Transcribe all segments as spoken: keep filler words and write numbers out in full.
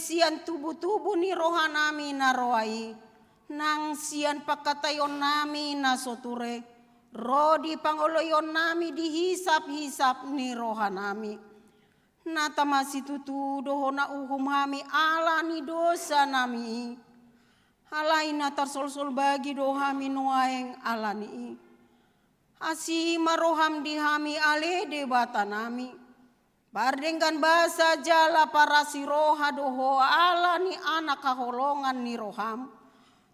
sian tubutubu ni rohanami na roa i, nang sian pangkataionnami na so ture, ro di pangoloionnami di hisaphisap ni rohanami. Na tama situtu do Ho na uhum hami ala ni dosanami i. Alai na tarsolsol bagi do hami nuaeng ala ni i. Asi ma roham di hami ale Debatanami. Pardenggan basa jala parasi roha do Ho ala ni Anak haholongan ni roham,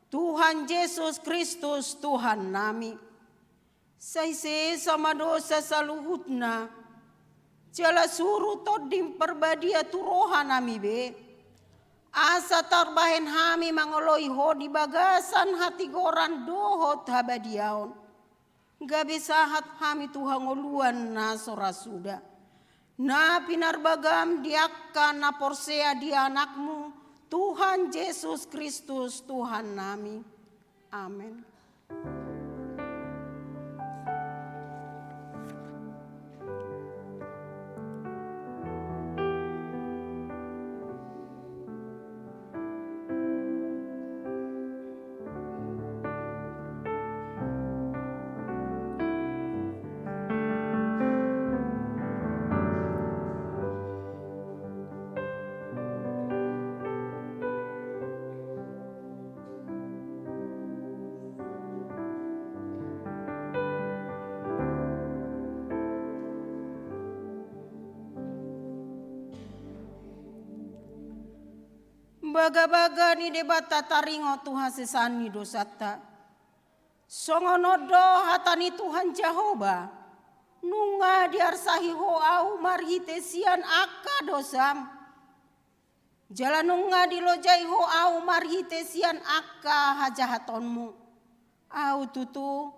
Tuhan Jesus Kristus Tuhannami. Sai sesa ma dosa saluhutna, jala suru Tondi Parbadia tu rohanami be, asa tarbahen hami mangoloi Ho di bagasan hatigoran dohot habadiaon, gabe sahat hami tu hangoluan na so ra suda, na pinarbagam di angka na porsea di Anakmu, Tuhan Jesus Kristus Tuhannami. Amen. Bagabaga ni Debata taringot tu hasesaan ni dosanta. Songon on do hata ni Tuhan Jahowa: Nunga diarsahi Ho Ahu marhite sian angka dosam, jala nunga dilojai Ho Ahu marhite sian angka hajahatonmu. Ahu tutu,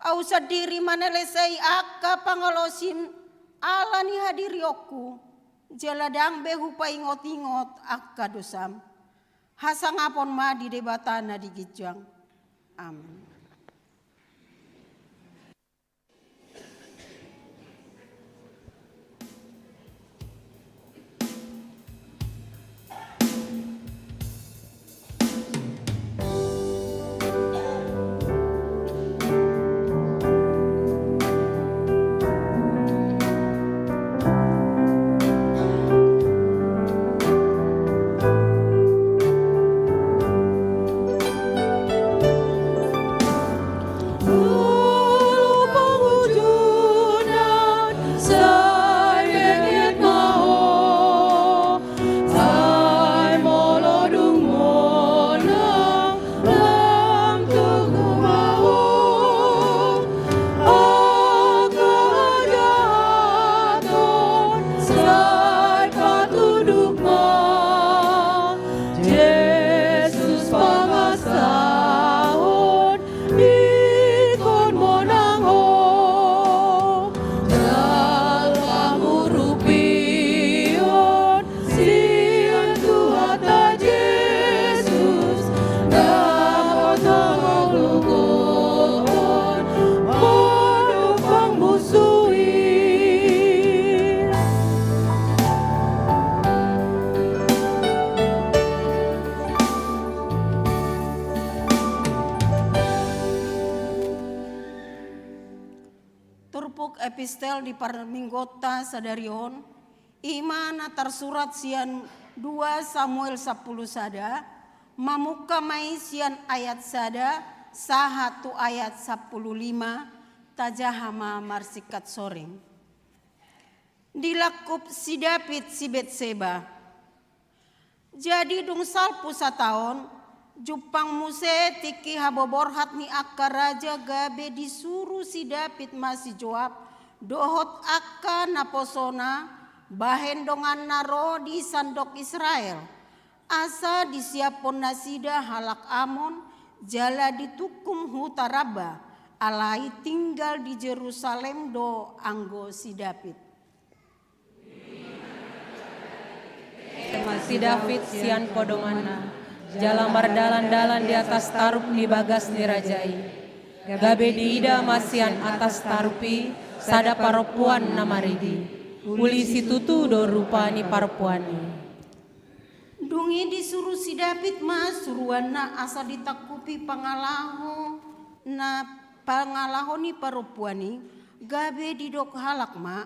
Ahu sandiri manelesei angka pangalaosim ala ni hadirionku, jala ndang be hupaingotingot angka dosam. Hasangapon ma di Debata na di ginjang. Amen. Ingkon monang ho, jala pangurupion sian Tuhanta Jesus, dapot ho manggokhon panumpang musu i. Turpuk epistel di parmingguonta sadari on, i ma na tarsurat sian dua Samuel sampulu sada, mamungka ma i sian ayat sada sahat tu ayat sampulu lima, tajaha ma marsingkat soring. Dilangkup si David si Betseba. Jadi dung salpu sataon, jumpang muse tingki haboborhat ni angka raja gabe disuru si David ma si Joab dohot angka naposona bahen donganna ro di sandok Israel, asa disiaphon nasida halak Amon jala ditungkum huta Raba, alai tinggal di Jerusalem do anggo si David. Ima si David sian podonganna, jala mardalandalan di atas tarup ni bagas ni raja i. Gabe diida ma sian atas tarup i sada parompuan na maridi. Uli situtu do rupa ni parompuan i. Dung i disuru si David ma suruanna asa ditangkupi pangalaho na, pangalaho ni parompuan i, gabe didok halak ma: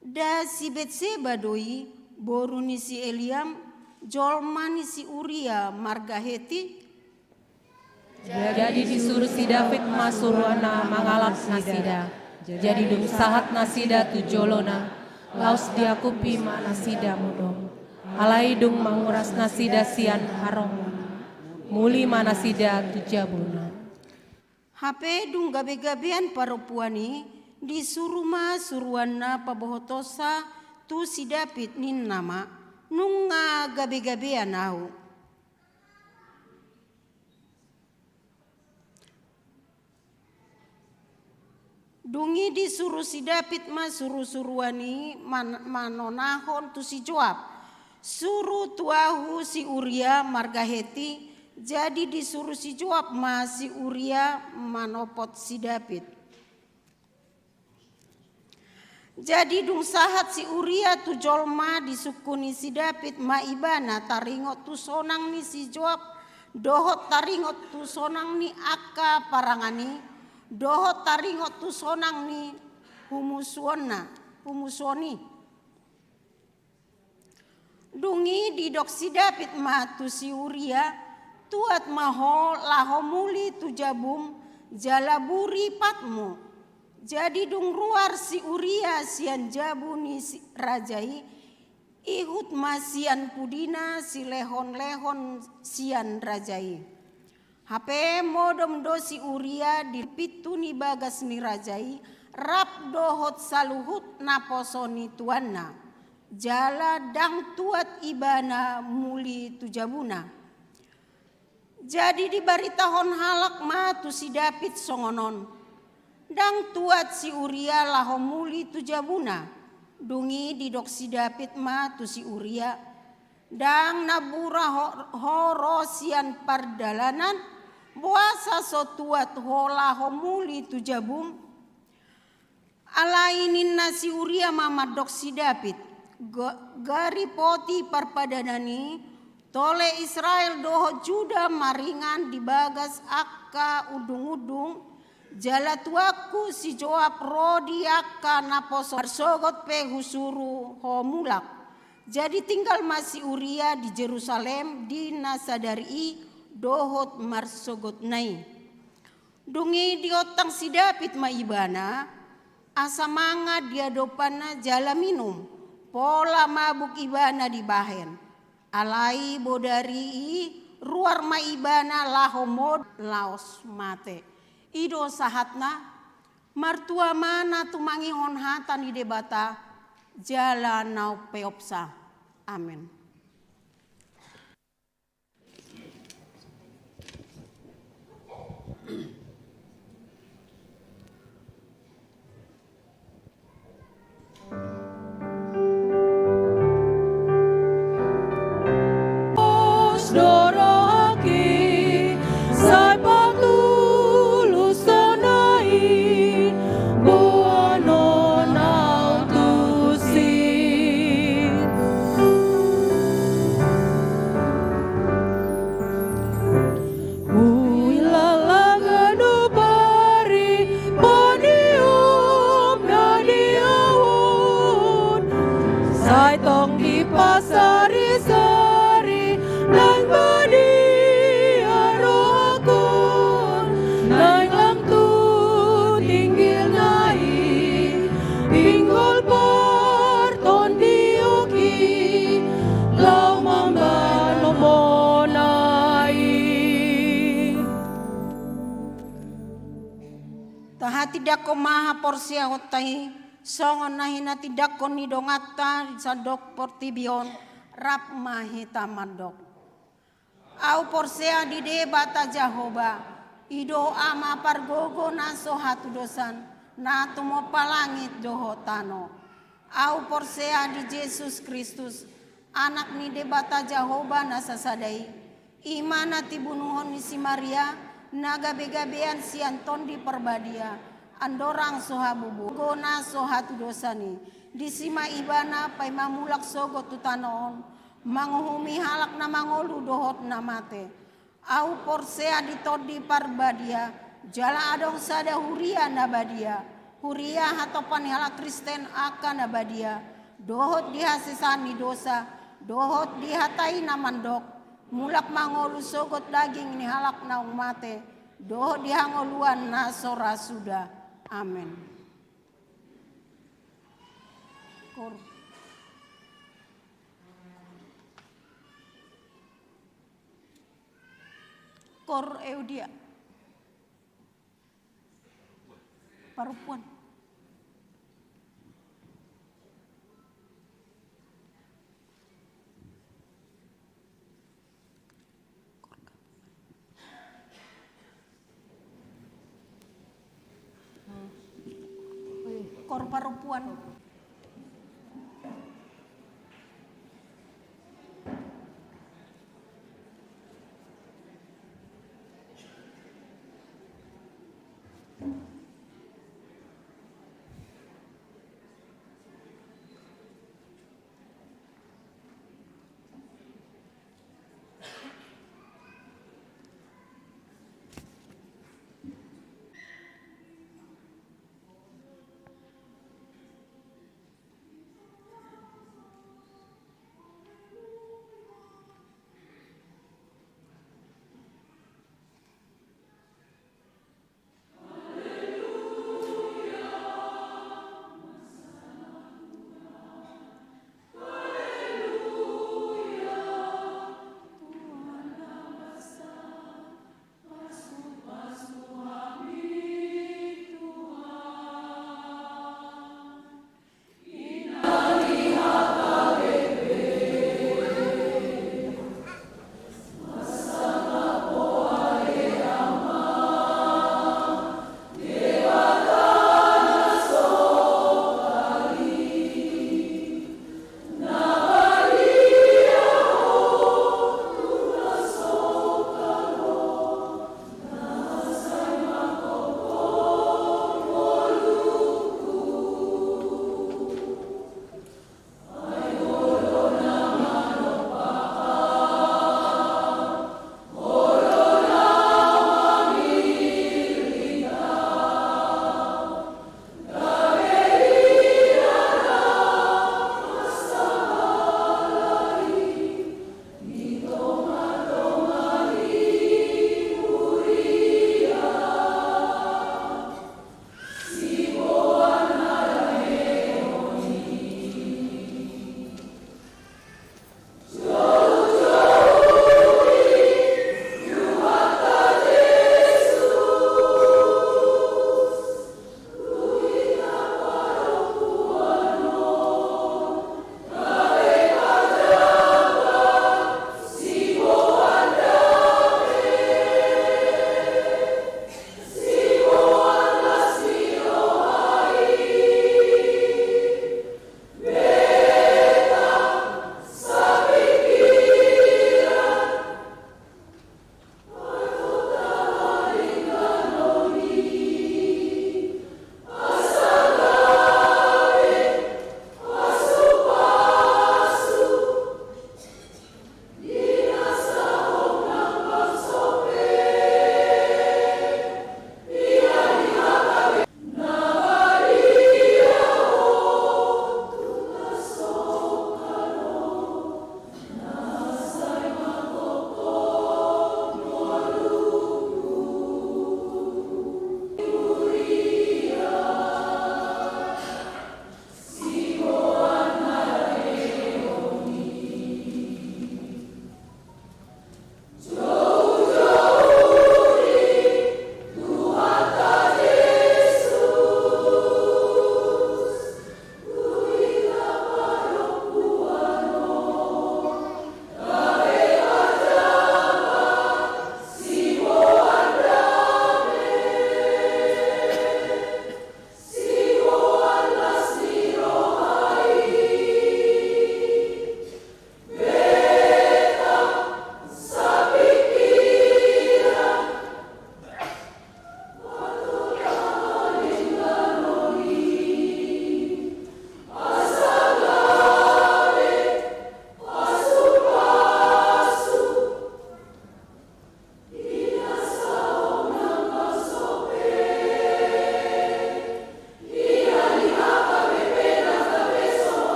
Nda si Betseba do i, boru ni si Eliam, jolma ni si Uria marga Heti? Jadi disuru si David ma suruanna mangalap nasida. Jadi dung sahat nasida tu jolona, laos diangkupi ma nasida modom. Alai dung manguras nasida sian harongona, muli ma nasida tu jabuna. Hape dung gabegabean parompuan i, disuru ma suruanna pabohotonsa tu si David, ninna ma: Nunga gabegabean ahu. Dung i disuru si David ma surusuruan i man-, manonahon tu si Joab: Suru tu ahu si Uria marga Heti. Jadi disuru si Joab ma si Uria manopot si David. Jadi dung sahat si Uria tu jolma, disungkun ni si David ma ibana taringot tu sonang ni si Joab, dohot taringot tu sonang ni angka parangan i, dohot taringot tu sonang ni humusuonna, humusuon i. Dung i didok si David ma tu si Uria: Tuat ma ho laho muli tu jabum, jala buri patmu. Jadi dung ruar si Uria sian jabu ni si raja i, ihut ma sian pudina silehonlehon sian raja i. Hape modom do si Uria di pintu ni bagas ni raja i, rap dohot saluhut naposo ni tuanna. Jala ndang tuat ibana muli tu jabuna. Jadi dibaritahon halak ma tu si David songon on: Ndang tuat si Uria laho muli tu jabuna. Dung i didok si David ma tu si Uria: Ndang nambura ho, ho ro sian pardalanan? Boasa so tuat ho laho muli tu jabum? Alai ninna si Uria ma mandok si David: Ga-, gari poti parpadanan i, tole Israel dohot Juda maringan di bagas angka undungundung, jala tuanku si Joab ro di angka naposo, marsogot pe husuru ho mulak. Jadi tinggal ma si Uria di Jerusalem di na sadari i dohot marsogotna i. Dung i diontang si David ma ibana, asa mangan di adopanna jala minum, pola mabuk ibana dibahen. Alai bodari i ruar ma ibana laho modom laos mate. I do sahatna. Martua ma na tumangihon hata ni Debata jala na umpeopsa. Amen. Sai patulus tona i, boanon au tusi. Huhilala ganup ari paniop na di ahu on, sai tong dipasarisari naeng badia rohangkon, naeng lam tu tinggilna i, pinggol partondioki, laho mambahen lomo na i. Tahatindangkon ma haporseaonta i, songon na hinatindangkon ni donganta di sandok portibi on, rap ma hita mandok. Ahu porsea di Debata Jahowa, i do Ama pargogo na so hatudosan, na tumompa langit dohot tano. Ahu porsea di Jesus Kristus, Anak ni Debata Jahowa na sasada i, i ma na tibunuhon ni si Maria, na gabegabean sian Tondi Parbadia, andorang so habubuon, gogo na so hatudosan i, disi ma Ibana paima mulak sogot tu tano on, Manguhumi halak na mangolu dohot na mate. Ahu porsea di Tondi Parbadia, jala adong sada huria na badia, huria hatopan ni halak Kristen angka na badia, dohot di hasesaan ni dosa, dohot di hata i na mandok, mulak mangolu sogot daging ni halak naung mate, dohot di hangoluan na so ra suda. Amen. Kor. Kor Eudia. Parompuan. Kor parompuan.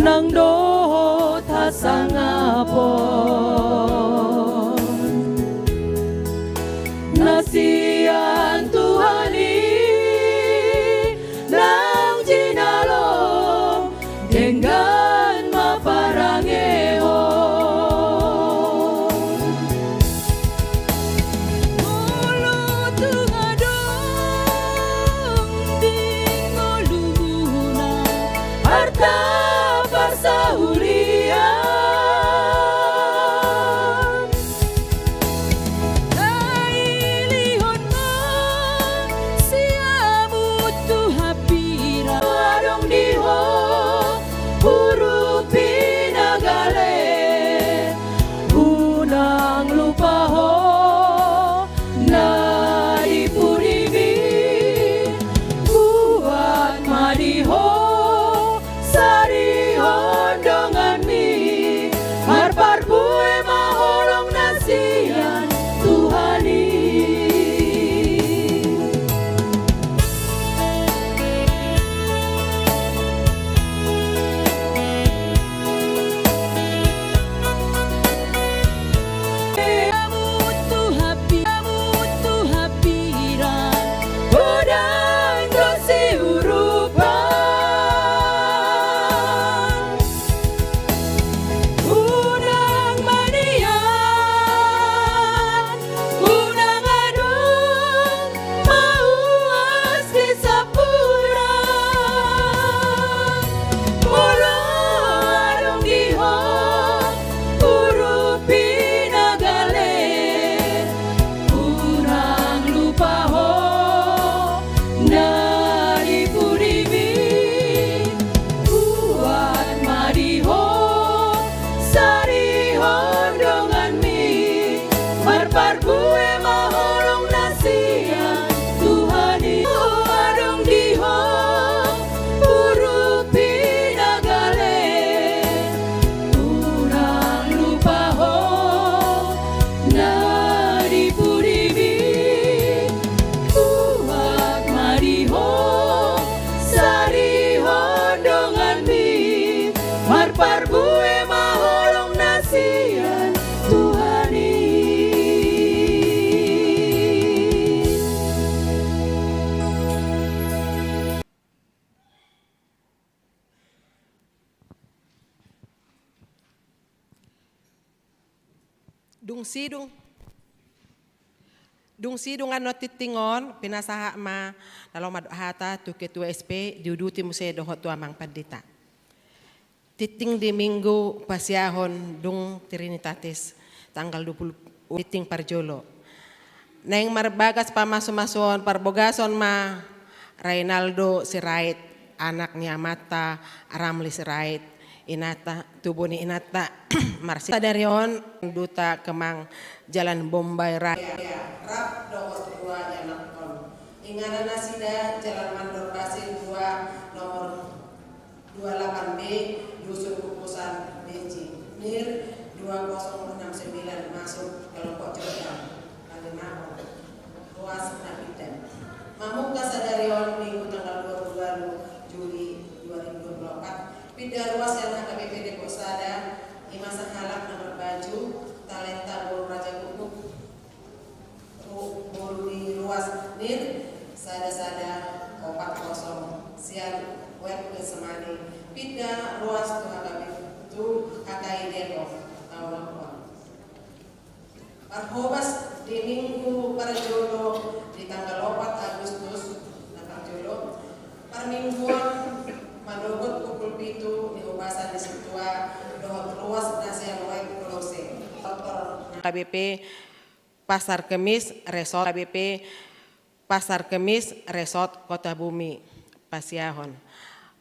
Nang dohot hasangapon na sian Tuhan i, nang jinalo denggan ma parangehon. Molo tung adong di ngolumuna arta parsaulian, tailihon ma siamun tu hambirang. Adong di ho urupi na gale, unang lupa ho na di pudimi. Buat ma di ho sarihon donganmi, marparbue ma holong na sian Tuhan i. Amun tu hambirang, amun tu hambirang godang do siurupan. Unang manian, unang adong mauas di sapuran. Molo adong di ho urupi na gale, unang lupa ho na di pudimi. Buat ma di ho sarihon donganmi, marparbue ma holong na sian Tuhan i. Adong di ho urupi na gale, unang lupa ho na di pudimi. Buat ma di ho sarihon donganmi, marparbue ma holong na sian Tuhan i. Dung sidung, dung sidung annon tingting on, pinasahat ma na lomo mandok hata tu Ketua S P, diuduti muse dohot tu Amang Pandita. Tingting di Minggu pasiahon dung Trinitatis, tanggal dua puluh, tingting parjolo. Naeng marbagas pamasumasuon parbogason ma Rainaldo Sirait, anak ni amanta Ramli Sirait, inanta, tubu ni inanta Marsi. Sadari on duta Kemang Jalan Bombay Raya. Rap dohot dua ianakhon. Inganan nasida Jalan Mandor Basil dua, nomor dua lapan B, Dusun Kukusan, Beji, nir dua kosong enam sembilan, masuk kelompok Jogja, Kalimantan, ruas Napiteng. Mamungka sadari on Minggu tanggal dua puluh dua Juli dua ribu dua puluh empat, pinda ruas sian H K B P Depok Sada, i ma sahalak na marbaju talenta boru Raja Gubuk, Ru-, boru ni ruas, nir sada sada opat kosong, sian Web Getsemani, pinda ruas tu H K B, tu H K I Depok, taon on. Parhobas di Minggu parjolo di tanggal opat Agustus, na parjolo, parmingguon manogot pukul pitu di hobasan ni sintua dohot ruas na sian Web Kolose. H K B P Pasar Kemis Resort, H K B P Pasar Kemis Resort Kotabumi, pasiahon.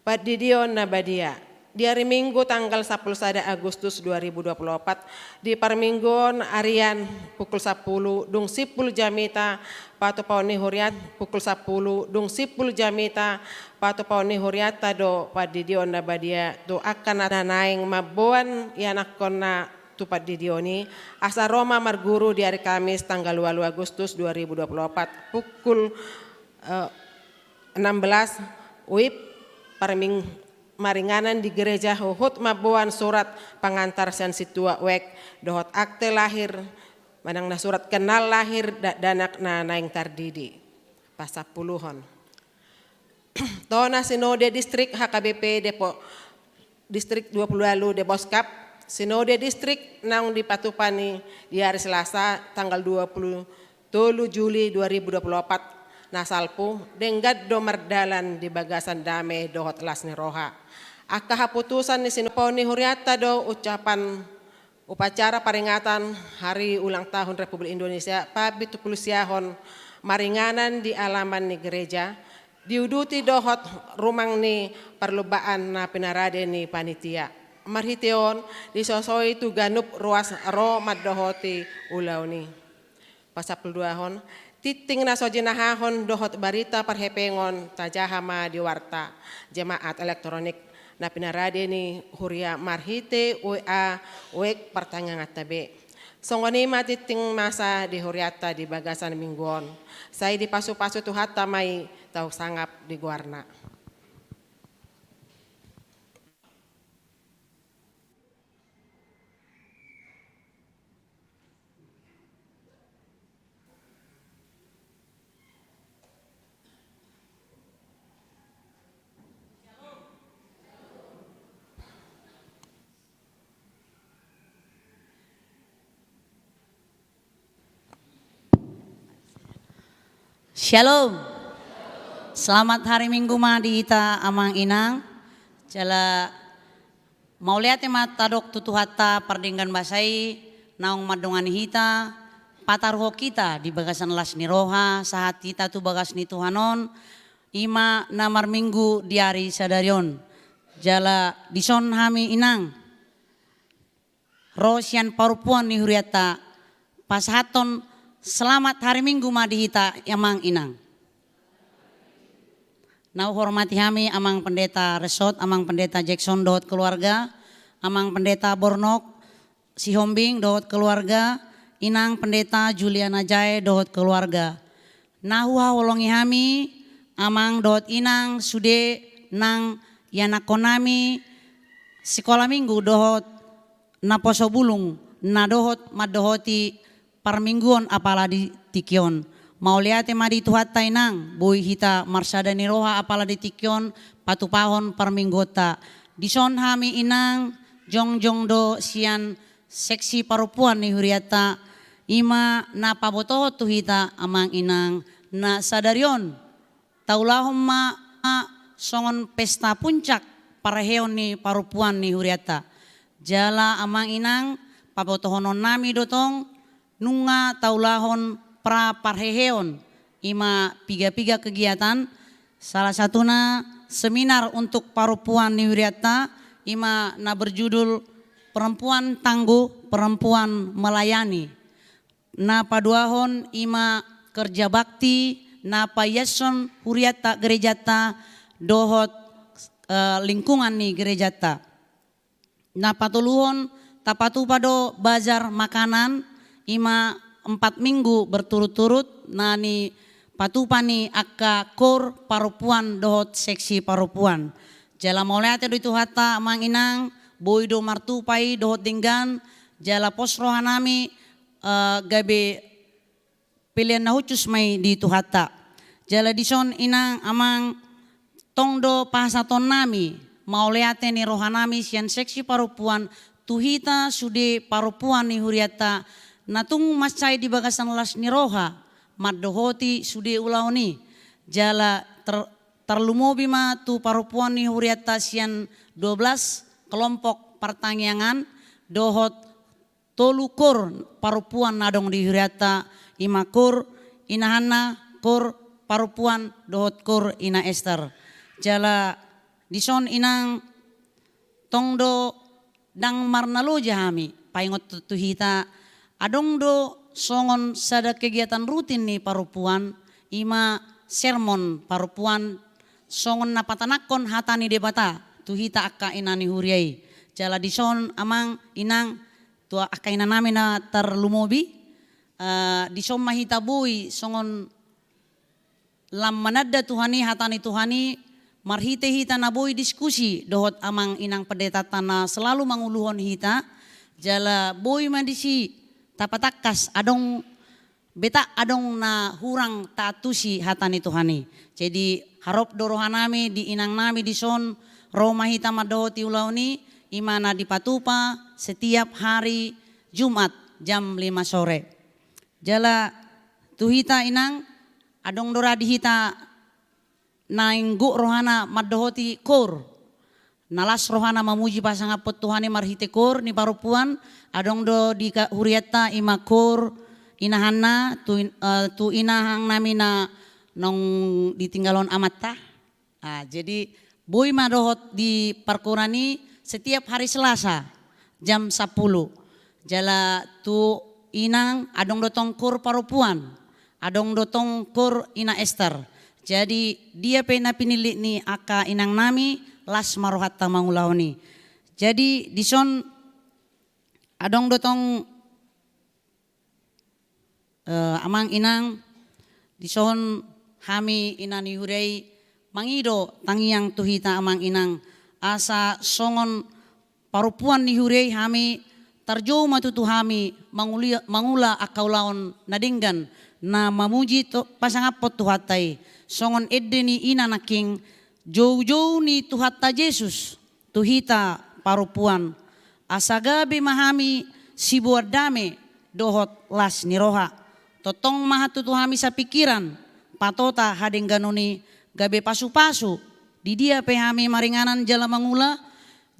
Pandidion na badia. Di ari Minggu tanggal sampulu sada Agustus dua ribu dua puluh opat, di parmingguon arian pukul sampulu dung simpul jamita, patupaon ni hurianta pukul sampulu dung simpul jamita, patupaon ni hurianta do pandidion na badia tu angka na naeng mamboan ianakhonna tu pandidion i, asa ro ma marguru di ari Kamis tanggal ualu Agustus dua ribu dua puluh opat pukul, eh, enam belas, WIB parming-, maringanan di gereja huhut mamboan surat pangantar sian sintua uek dohot akte lahir manang na surat kenal lahir dakdanak na naeng tardidi. Pasampuluhon. Tona Sinode Distrik H K B P Depok Distrik dua puluh ualu Deboskap, Sinode Distrik naung dipatupa ni di ari Selasa tanggal dua puluh tolu Juli dua ribu dua puluh opat na salpu, denggan do mardalan di bagasan dame dohot las ni roha. Angka haputusan ni sinopon ni hurianta do ucapan upacara peringatan Hari Ulang Tahun Republik Indonesia papitu pulu siahon maringanan di alaman ni gereja, diuduti dohot rumang ni parlombaan na pinarade ni panitia. Marhite on, disosoi tu ganup ruas ro mandohoti ulaon i. Pasampuluduahon, tinting na so jinahahon dohot barita parhepengon tajaha ma di warta jemaat elektronik na pinarade ni huria marhite W A uek partangianganta be. Songon i ma tinting masa di hurianta di bagasan minggu on. Sai dipasupasu Tuhanta ma i, tau sangap di goarna. Shalom. Selamat hari Minggu ma di hita amang inang. Jala mauliate ma tadok tu Tuhanta pardenggan basa i naung mandongani hita, pataruhon hita di bagasan las ni roha, sahat hita tu bagas ni Tuhan on, i ma na marminggu di ari sadari on. Jala dison hami inang ro sian parompuan ni hurianta pasahathon selamat hari Minggu ma di hita amang inang. Na huhormati hami amang pendeta Resot, amang pendeta Jackson dohot keluarga, amang pendeta Bornok Sihombing dohot keluarga, inang pendeta Juliana Jae dohot keluarga. Na huhaholongi hami amang dohot inang sude nang ianakhon nami sikola minggu dohot naposo bulung na dohot mandohoti parmingguon apala di tingki on. Mauliate ma di Tuhanta inang, boi hita marsada ni roha apala di tingki on patupahon parmingguonta. Dison hami inang jongjong do sian seksi parompuan ni hurianta, i ma na pabotohon tu hita amang inang na sadari on taulahon ma songon pesta puncak parheheon ni parompuan ni hurianta. Jala amang inang, pabotohonon nami do tong nunga taulahon pra parheheon, i ma piga-piga kegiatan, salah satuna seminar untuk parompuan ni hurianta, i ma na berjudul Perempuan Tangguh, Perempuan Melayani. Na paduahon i ma kerja bakti na paiashon hurianta, gerejanta dohot, eh, lingkungan ni gerejanta. Na patoluhon, tapatupa do bazar makanan, i ma empat minggu berturut-turut na nipatupa ni angka kor parompuan dohot seksi parompuan. Jala mauliate do di Tuhanta amang inang, boi do martupa i dohot denggan, jala pos roha nami, eh, gabe pelean na hushus ma i di Tuhanta. Jala dison inang amang, tong do pasahaton nami mauliate ni roha nami sian seksi parompuan tu hita sude parompuan ni hurianta na tung mansai di bagasan las ni roha mandohoti sude ulaon i. Jala ter-, tarlumobi ma tu parompuan ni hurianta sian dua belas kelompok partangiangan dohot tolu kor parompuan na adong di hurianta, i ma kor Ina Hanna, kor parompuan dohot kor Ina Ester. Jala dison inang, tong do ndang marnaloja hami paingot tu hita, adong do songon sada kegiatan rutin ni parompuan, i ma sermon parompuan songon na patanakhon hata ni Debata tu hita angka ina ni huria i. Jala dison amang inang, tu angka ina nami na tarlumobi, eh, dison ma hita boi songon lam mananda Tuhan i, hata ni Tuhan i, Marhite hita na boi diskusi dohot amang inang pendetanta na selalu manguluhon hita, jala boi ma disi tapatangkas adong beta adong na hurang taantusi hata ni Tuhan i. Jadi harop do rohanami di inangnami dison, ro ma hita mandohoti ulaon i, i ma na dipatupa setiap hari Jumat jam lima sore. Jala tu hita inang, adong do ra di hita naeng gok rohana mandohoti koor. Na las rohana mamuji pasangaphon Tuhan i marhite koor ni parompuan, adong do di ka-, hurianta i ma koor inahanna, tu in-, eh, tu inahangnami na naung ditinggalhon amanta. Ah, jadi boi ma dohot di parkooran i setiap hari Selasa jam sampulu. Jala tu inang adong do tong koor parompuan, adong do tong koor ina Ester. Jadi dia pe na pinillit ni angka inangnami, las ma rohanta mangulahon i. Jadi dison adong do tong Eh, amang inang, dison hami ina ni huria i mangido tangiang tu hita amang inang, asa songon parompuan ni huria i hami tarjou ma tutu hami mangulia-, mangula angka ulaon na denggan na mamuji tu-, pasangaphon Tuhanta i. Songon ende ni ina nangkin, joujou ni Tuhanta Jesus tu hita parompuan, asa gabe ma hami siboan dame dohot las ni roha. Tongtong ma tutu hami sapingkiran, patota hadengganon i, gabe pasupasu di dia pe hami maringanan jala mangula,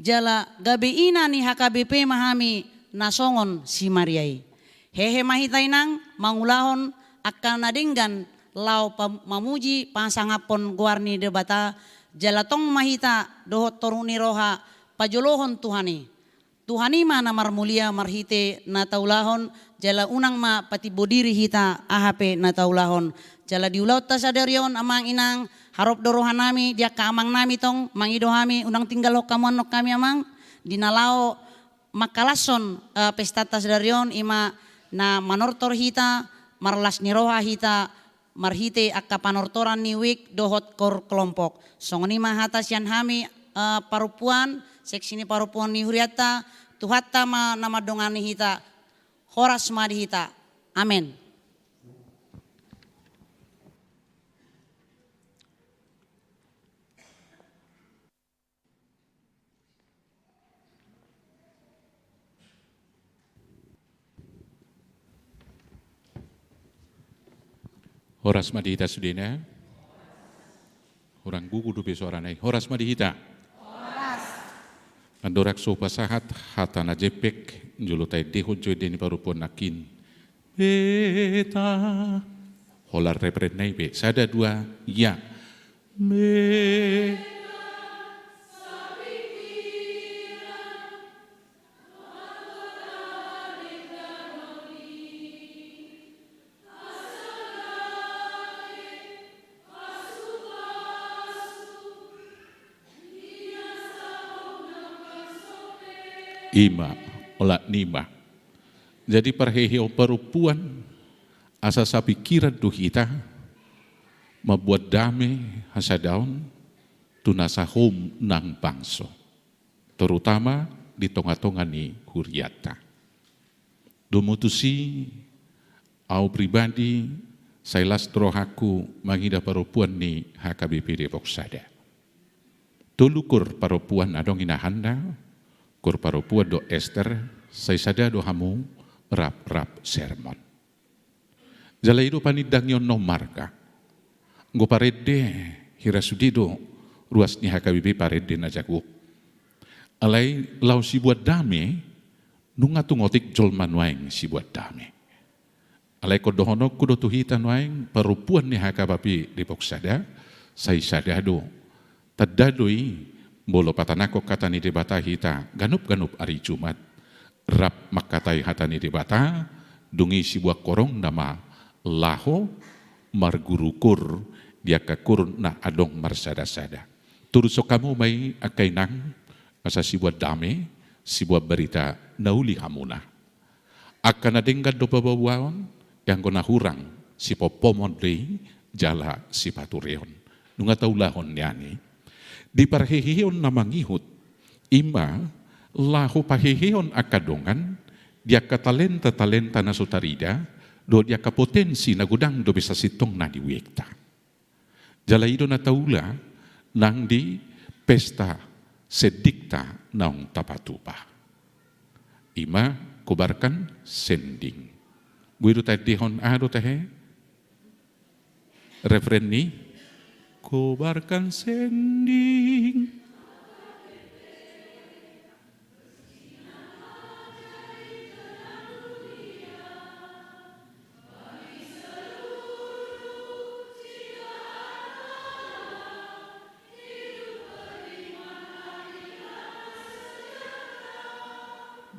jala gabe ina ni H K B P ma hami na songon si Maria i. Hehe ma hita inang mangulahon angka na denggan laho pam-, mamuji pasangaphon goar ni Debata, jala tong ma hita dohot toru ni roha pajolohon Tuhan i. Tuhan i ma na marmulia marhite na taulahon, jala unang ma patimbo diri hita aha pe na taulahon. Jala di ulaonta sadari on amang inang, harop do rohanami di angka amangnami tong, mangido hami, unang tinggalhon hamu annon hami amang, di na laho mangkalashon, eh, pestanta sadari on, i ma na manortor hita, marlas ni roha hita, marhite angka panortoran ni wijk dohot koor kelompok. Songon i ma hata sian hami, eh, parompuan, seksi ni parompuan ni hurianta, Tuhanta ma na mandongani hita, horas ma di hita. Amen. Horas ma di hita sudena. Hurang gugu dope sorana i. Horas ma di hita. Andorang so hupasahat hata na jempek, jolo taendehon jo ende ni parompuan nangkin. Beta. Holan refrenna i pe. Sada, dua, ya. Beta. I ma, olat ni ma. Jadi parheheon parompuan, asa sapingkiran do hita, mambuat dame hasadaon, tu nasa houm nang bangso. Terutama di tonga-tonga ni hurianta. Domu tusi, au pribadi, sai las do rohangku mangida parompuan ni H K B P Depok Sada. Tolu koor parompuan adong inahanna, koor parompuan do Ester, sai sada do hamu rap-rap sermon. Jala i do panindangion na ummarga. Anggo parende, hira sude do ruas ni H K B P parende na jago. Alai laho sibuat dame, nunga tung otik jolma nuaeng sibuat dame. Alai ingkon dohononku do tu hita nuaeng, parompuan ni H K B P Depok Sada, sai sada do. Tanda do i, molo patanahon hata ni Debata hita ganup-ganup ari Jumat, rap mangkatai hata ni Debata, dung i sibuat horong nama laho marguru koor di angka koor na adong marsada-sada. Torushon hamu ma i angka inang, asa sibuat dame, sibuat barita na uli hamuna. Angka na denggan do paboaon, anggo na hurang, sipompomon do i jala sipatureon. Nunga taulahon nian i. Di parheheon na mangihut, i ma laho pahehehon angka dongan di angka talenta-talenta na so tarida, dohot di angka potensi na godang dope sasintongna di wiekta. Jala i do na taula nang di pesta sendingta naung tapatupa. I ma kobarkan sending. Boi do taendehon aha do tahe? Refren ni kobarkan sending.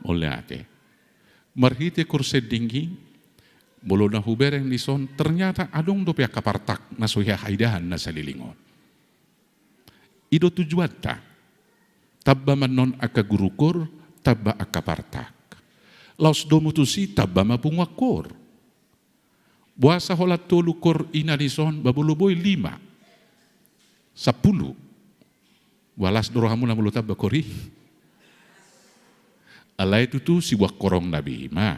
Mauliate. Marhite koor sending i, molo na hubereng dison, ternyata adong dope angka partak na so hea haidahan na saliling on. I do tujuanta. Tamba ma annon angka guru koor, tamba angka partak. Laos domu tusi tamba ma punguan koor. Boasa holan tolu koor i na dison, ba molo boi lima, sampulu. Boha las do rohamu na molo tamba koor i? Alai tutu sibuat horong na be i ma.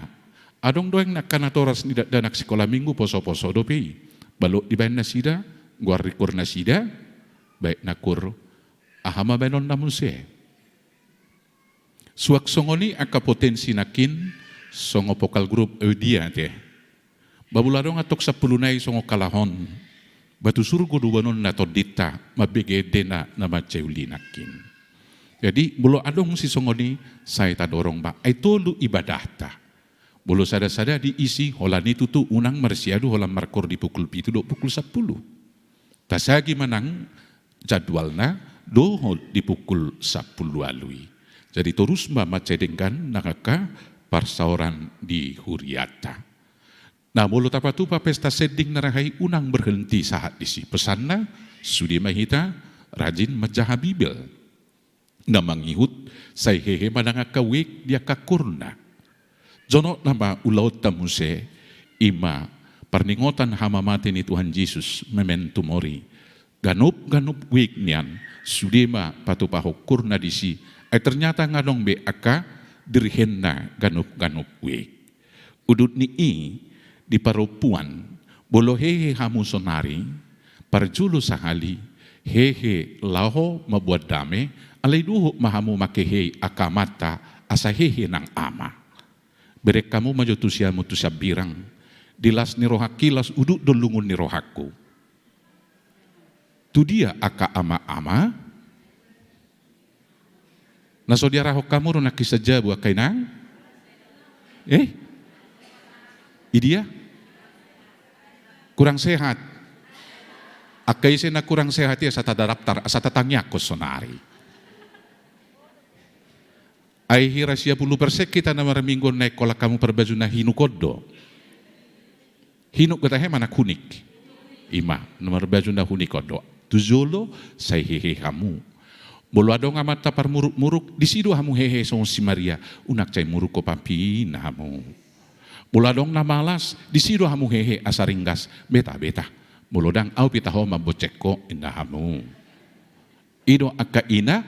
Adong do angka natoras ni dakdanak sikola minggu poso-poso dope i. Balok dibaen nasida, goar ni koor nasida, baen na koor, aha ma baenonna muse. Suang songon i angka potensi nangkin, songon vokal grup Eudia te. Ba molo adong antong sampulu nai songon kalahon, ba tu surgo do boanonna tondinta, mambege endena na mansai uli nangkin. Jadi molo adong sisongon i, sai tadorong ma, ai tolu ibadahta. Molo sada-sada diisi, holan i tutu unang marsiadu holan markoor di pukul pitu dohot pukul sampulu. Tasagi ma nang jadwalna dohot di pukul sampulu ualu i. Jadi torus ma mansai denggan nang angka parsaoran di hurianta. Nah, molo tapatupa pesta sending na raha i, unang berhenti sahat disi. Pesanna, sude ma hita rajin manjaha Bibel. Na mangihut, sai hehe ma nang angka wiek di angka koorna. Jonok nama ulaonta muse, i ma parningotan hamamate ni Tuhan Jesus, Memento Mori. Ganup-ganup wiek nian, sude ma patupahon koorna disi, ai ternyata nga adong be angka dirihenna ganup-ganup wiek. Udut ni i, di parompuan, molo hehe hamu sonari, parjolo sahali, hehe laho mamboan dame, alai dohot ma hamu mangkehei angka amanta, asa hehe nang ama. Bereng hamu ma jo tu siamun tu sambirang, di las ni rohangki, las udut do lungun ni rohangku. Tu dia angka ama-ama? Na so diarahon hamu ro nangkin sian jabu angka inang? Eh? Idia? Kurang sehat. Angka ise na kurang sehat i asa tadaptar, asa tatangiangkon sonari. Ai hira sia pulu persen hita na marminggu on naeng holan hamu parbaju na hinuk on do. Hinuk do tahe manang hunik? I ma, na marbaju na hunik on do. Tu jolo, sai hehe hamu. Molo adong amanta parmuruk-muruk, disi do hamu hehe songon si Maria, unang sai muruk ho pampina hamu. Molo adong na malas, disi do hamu hehe asa ringgas, beta, beta. Molo ndang au pe taho mambonceng ho, inna hamu. I do angka ina,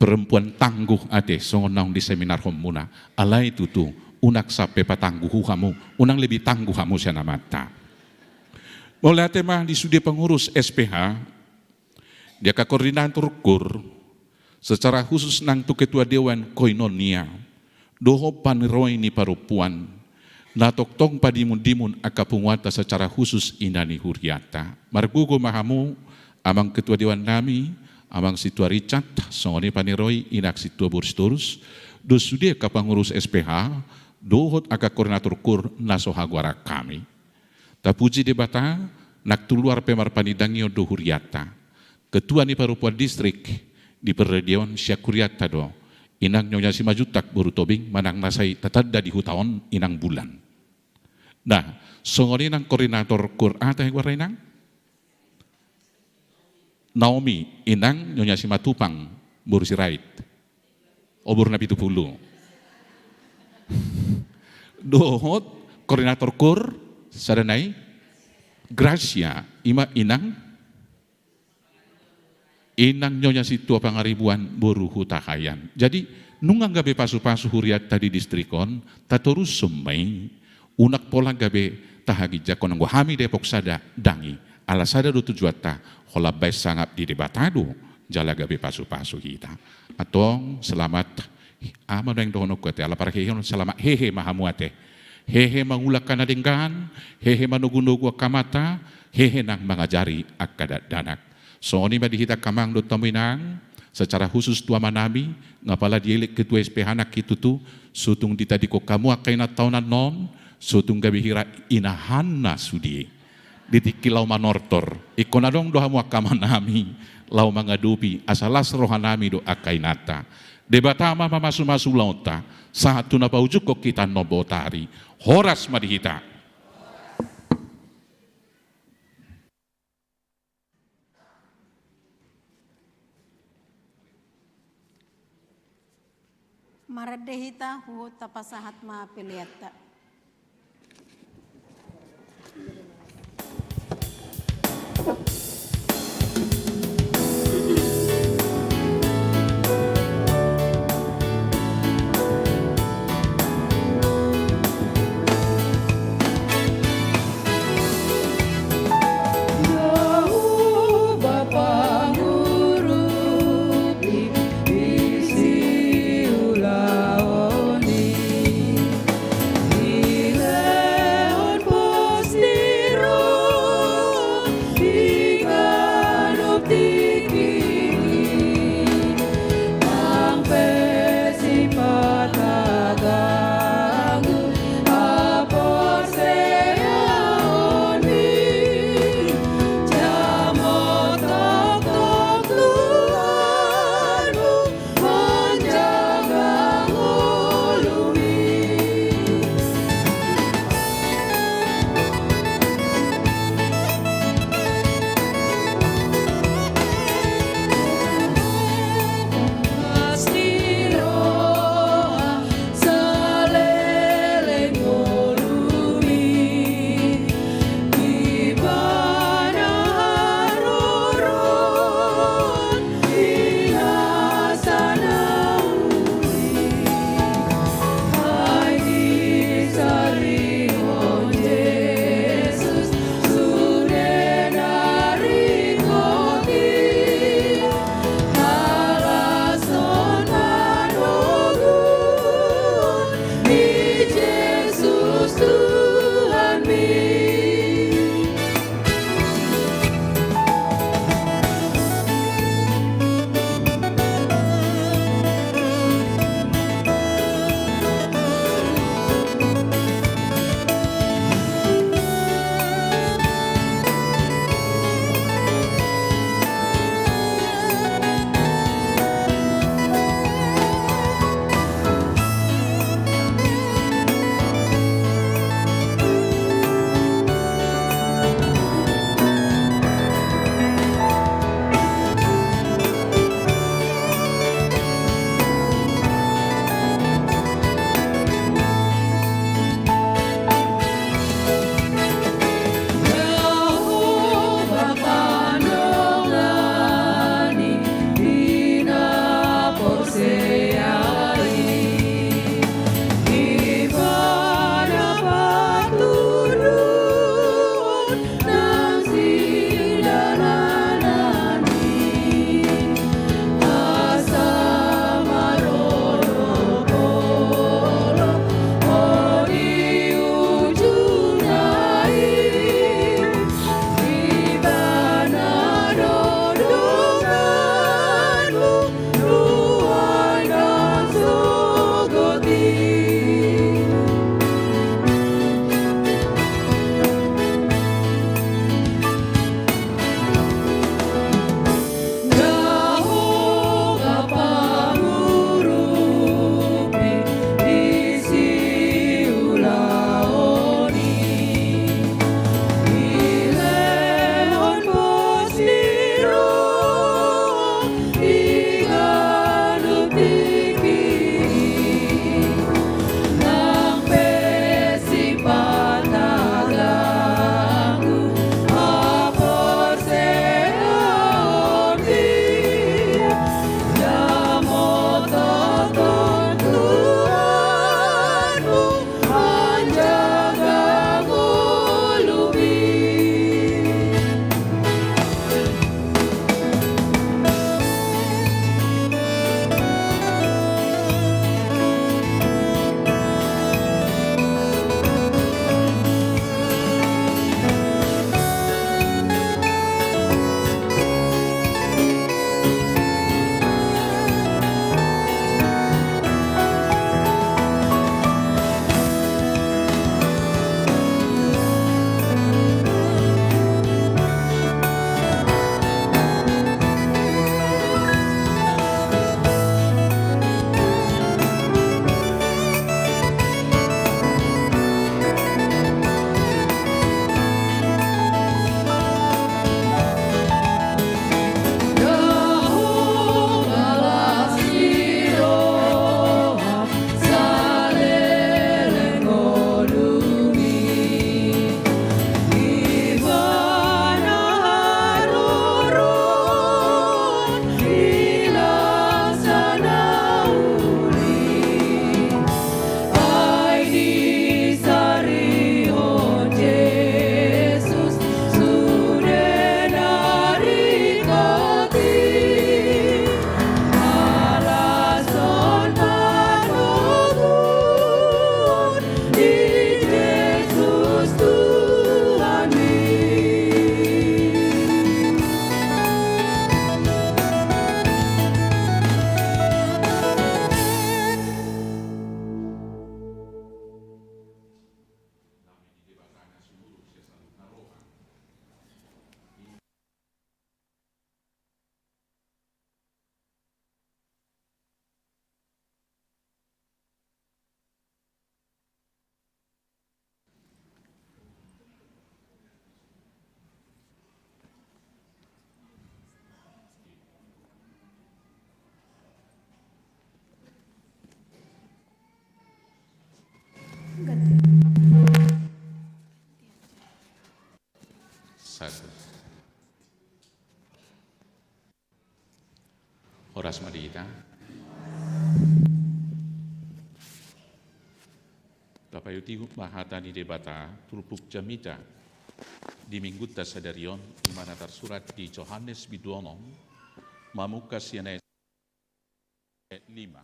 perempuan tangguh ate, songon naung diseminarhon muna, alai tutu, unang sampe patangguhu hamu, unang lebih tangguh hamu sian amanta. Mauliate ma di sude pengurus S P H, di angka koordinator koor, secara khusus nang tu ketua dewan koinonia, dohot paniroi ni parompuan, na tongtong padimun-dimun angka punguanta secara khusus ina ni hurianta. Margogo ma hamu, amang ketua dewan nami, amang sintua Richard, songon i paniroi inang sintua boru Sitorus, dohot sude angka pengurus S P H, dohot angka koordinator koor na so hagoaran hami. Tapuji Debata, nang tu luar pe marpanidangihon do hurianta. Ketua ni parompuan distrik di Pardede on sian hurianta do, inang Nyonya Simanjuntak boru Tobing, manang na sai tatanda di huta on inang Bulan. Nah, songon i nang koordinator koor, aha tahe goarna inang? Naomi, inang Nyonya Simatupang boru Sirait. Umur na pitu pulu. Dohot koordinator koor sada nai, Gracia, i ma inang, Inang Nyonya Sintua Pangaribuan boru Hutahaean. Jadi, nunga gabe pasu-pasu hurianta di distrik on, tatorushon ma i. Unang pola gabe tahaginjangkon anggo hami Depok sada, ndang i. Ala sada do tujuanta, holan baen sangap di Debata do, jala gabe pasu-pasu hita. Antong, selamat. Aha ma naeng dohononku ate, ala parheheon, selamat hehe ma hamu ate. Hehe mangula angka na denggan, hehe manogu-nogu angka amanta, hehe nang mangajari angka dakdanak. Songon i ma di hita angka amang dohot hamu inang, secara khusus tu amanami, nga pala dielek ketua S P H nangkin tutu, so tung ditadingkon hamu angka inanta on annon, so tung gabe hira inahanna sude. Di tingki laho manortor, ingkon adong do hamu angka amanami, laho mangadopi, asa las rohanami dohot angka inanta. Debata ma mamasu-masu ulaonta, sahat tu na paujunghon hita annon botari. Horas ma di hita. Marende hita, huhut tapasahat ma peleanta. Tapaihut-ihut ma hata ni Debata turpuk jamita di Minggunta sadari on, di mana tarsurat di Johannes bindu onom, mamungka sian ayat lima.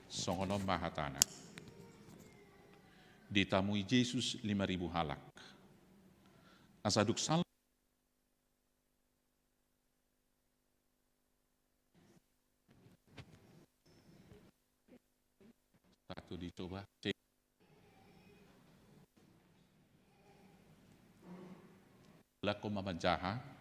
Songon on ma hatana. Ditamui Jesus lima ribu halak. Asa dung sal- Satu dicoba, cek. Laku ma manjaha.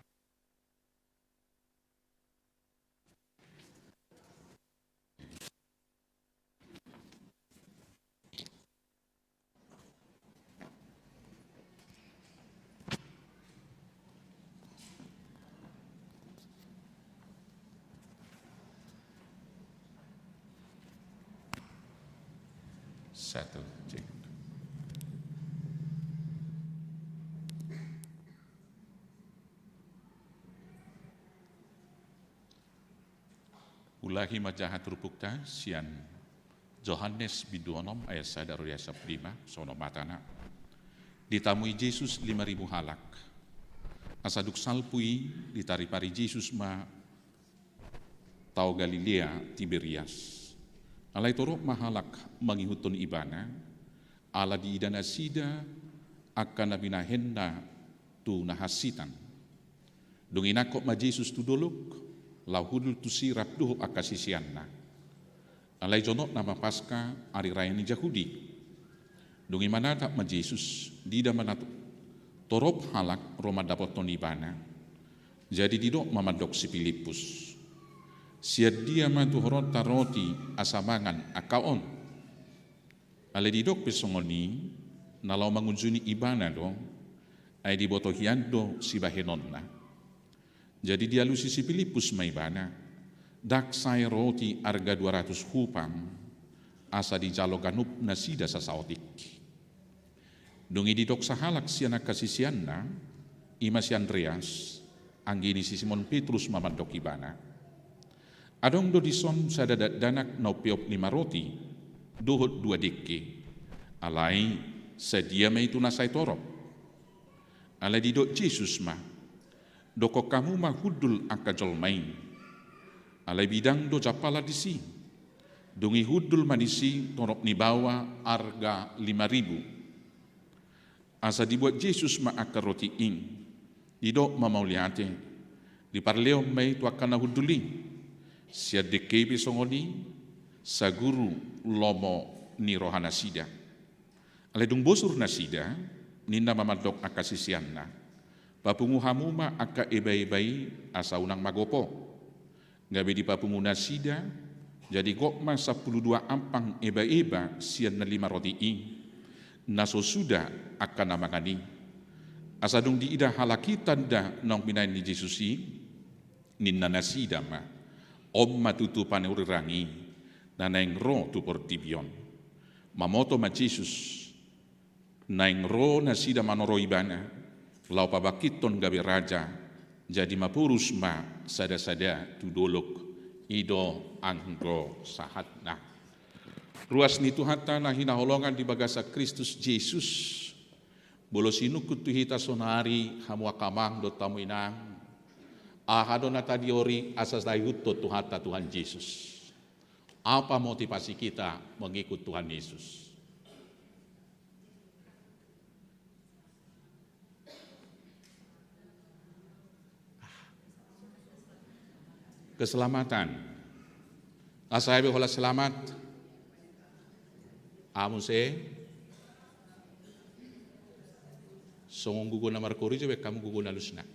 Satu, cek. Ulahi ma jaha turpukta sian Johannes bindu onom ayat sada ro di ayat sampulu lima, songon on ma hatana. Ditamui Jesus lima ribu halak. Asa dung salpu i diparipari Jesus ma tao Galilea Tiberias. Alai torop ma halak mangihuthon ibana, ala diida nasida angka na binahenna tu na hansitan. Dung i nangkok ma Jesus tu dolok, laho hundul tusi rap dohot angka siseanna. Alai jonok nama Paska, ari raya ni Jahudi. Dung i manatap ma Jesus, diida ma na to-, torop halak ro mandapothon ibana. Jadi didok ma mandok si Pilippus. Sian dia ma tuhoronta roti asa mangan angka on? Alai didok pe songon i, na laho mangunjuni ibana do, ai diboto hian do sibahenonna. Jadi dialusi si Pilippus ma ibana, ndang sae roti arga dua ratus hupang, asa dijalo ganup nasida sasaotik. Dung i didok sahalak sian angka siseanna, i ma si Andreas, anggi ni si Simon Petrus ma mandok ibana. Adong do dison sada dakdanak na umpeop lima roti, dohot dua dengke. Alai, sadia ma i tu na sai torop? Alai didok Jesus ma, dokkon hamu ma hundul angka jolma i. Alai bidang do jampalan disi. Dung i hundul ma disi torop ni baoa arga lima ribu. Asa dibuat Jesus ma angka roti i, didok ma mauliate, diparlehon ma i tu angka na hundul i. Sian dengke i pe songon i, saguru lomo ni rohanasida. Alai dung bosur nasida, ninna ma mandok angka siseanna, papungu hamu ma angka ebaeba i asa unang magopo. Gabe dipapungu nasida, jadi gok ma sampulu dua ampang ebaeba sian na lima roti i, na so suda angka na mangan i. Asa dung diida halak i tanda naung binahen ni Jesus i, ninna nasida ma, on ma tutu panurirang i, na naeng ro tu portibi on. Mamoto ma Jesus, naeng ro nasida manoro ibana, laho pabangkithon gabe raja, jadi maporus ma sada-sada tu dolok, i do anggo sahatna. Ruas ni Tuhanta na hinaholongan di bagasan Kristus Jesus, molo sinungkun tu hita sonari hamu angka amang dohot hamu inang, aha do na tadiori asa taihuthon Tuhanta Tuhan Jesus? Apa motivasi kita mengikut Tuhan Yesus? Keselamatan. Asa gabe holan selamat. Aha muse? Songon gogo na markorja, baen hamu gogo na lusna.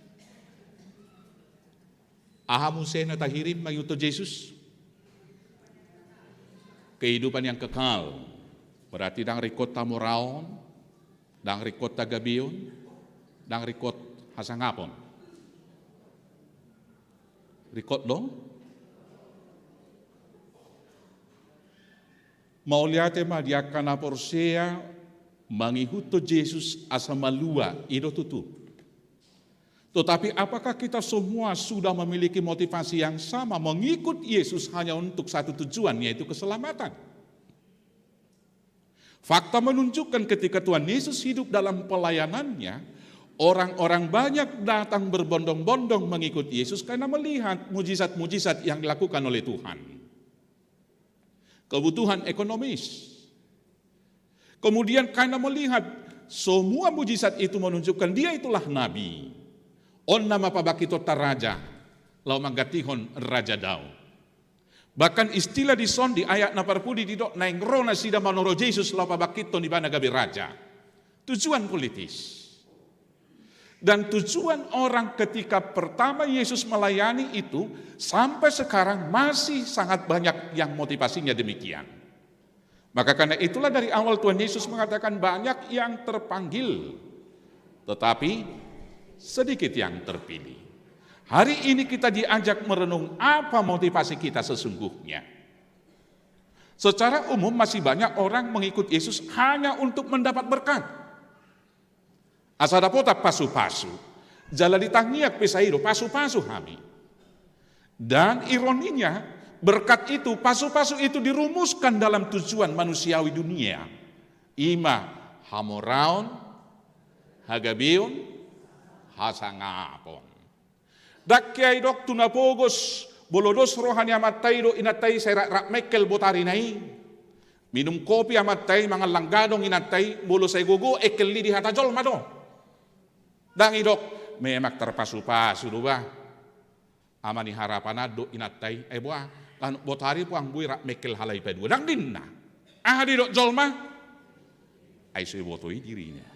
Aha muse na tahirim mangihuthon Jesus? Kehidupan yang kekal. Berarti ndang ringkot hamoraon, ndang ringkot hagabeon, ndang ringkot hasangapon. Ringkot do? Mauliate ma di angka na porsea mangihuthon Jesus asa malua, i do tutu. Tetapi apakah kita semua sudah memiliki motivasi yang sama mengikut Yesus hanya untuk satu tujuan, yaitu keselamatan? Fakta menunjukkan ketika Tuhan Yesus hidup dalam pelayanannya, orang-orang banyak datang berbondong-bondong mengikut Yesus karena melihat mujizat-mujizat yang dilakukan oleh Tuhan. Kebutuhan ekonomis. Kemudian karena melihat semua mujizat itu menunjukkan dia itulah nabi. On nama pabangkitonta raja, laho manggantihon Raja Daud. Bahkan istilah dison di ayat na parpudi didok naeng ro nasida manoro Jesus laho pabangkithon ibana gabe raja. Tujuan politis. Dan tujuan orang ketika pertama Yesus melayani itu sampai sekarang masih sangat banyak yang motivasinya demikian. Maka karena itulah dari awal Tuhan Yesus mengatakan banyak yang terpanggil, tetapi sedikit yang terpilih. Hari ini kita diajak merenung apa motivasi kita sesungguhnya. Secara umum masih banyak orang mengikut Yesus hanya untuk mendapat berkat. Asa dapotan pasu-pasu, jala ditangiang pe sai do pasu-pasu hami. Dan ironinya, berkat itu, pasu-pasu itu dirumuskan dalam tujuan manusiawi dunia. Ima hamoraon, hagabeon, hasangapon. Ndang hea didok tu na pogos, molo dos roha ni amanta i dohot inanta i sai rap-rap mengkel botarina i. Minum kopi amanta i, mangallang gadong inanta i, molo sai gogo engkel i di hata jolma do. Ndang didok, memang tarpasu-pasu do bah ama ni Harapan an dohot inanta i, ai boha, ganup botari puang boi rap mengkel halai padua. Ndang ninna. Aha didok jolma? Ai so diboto i dirina.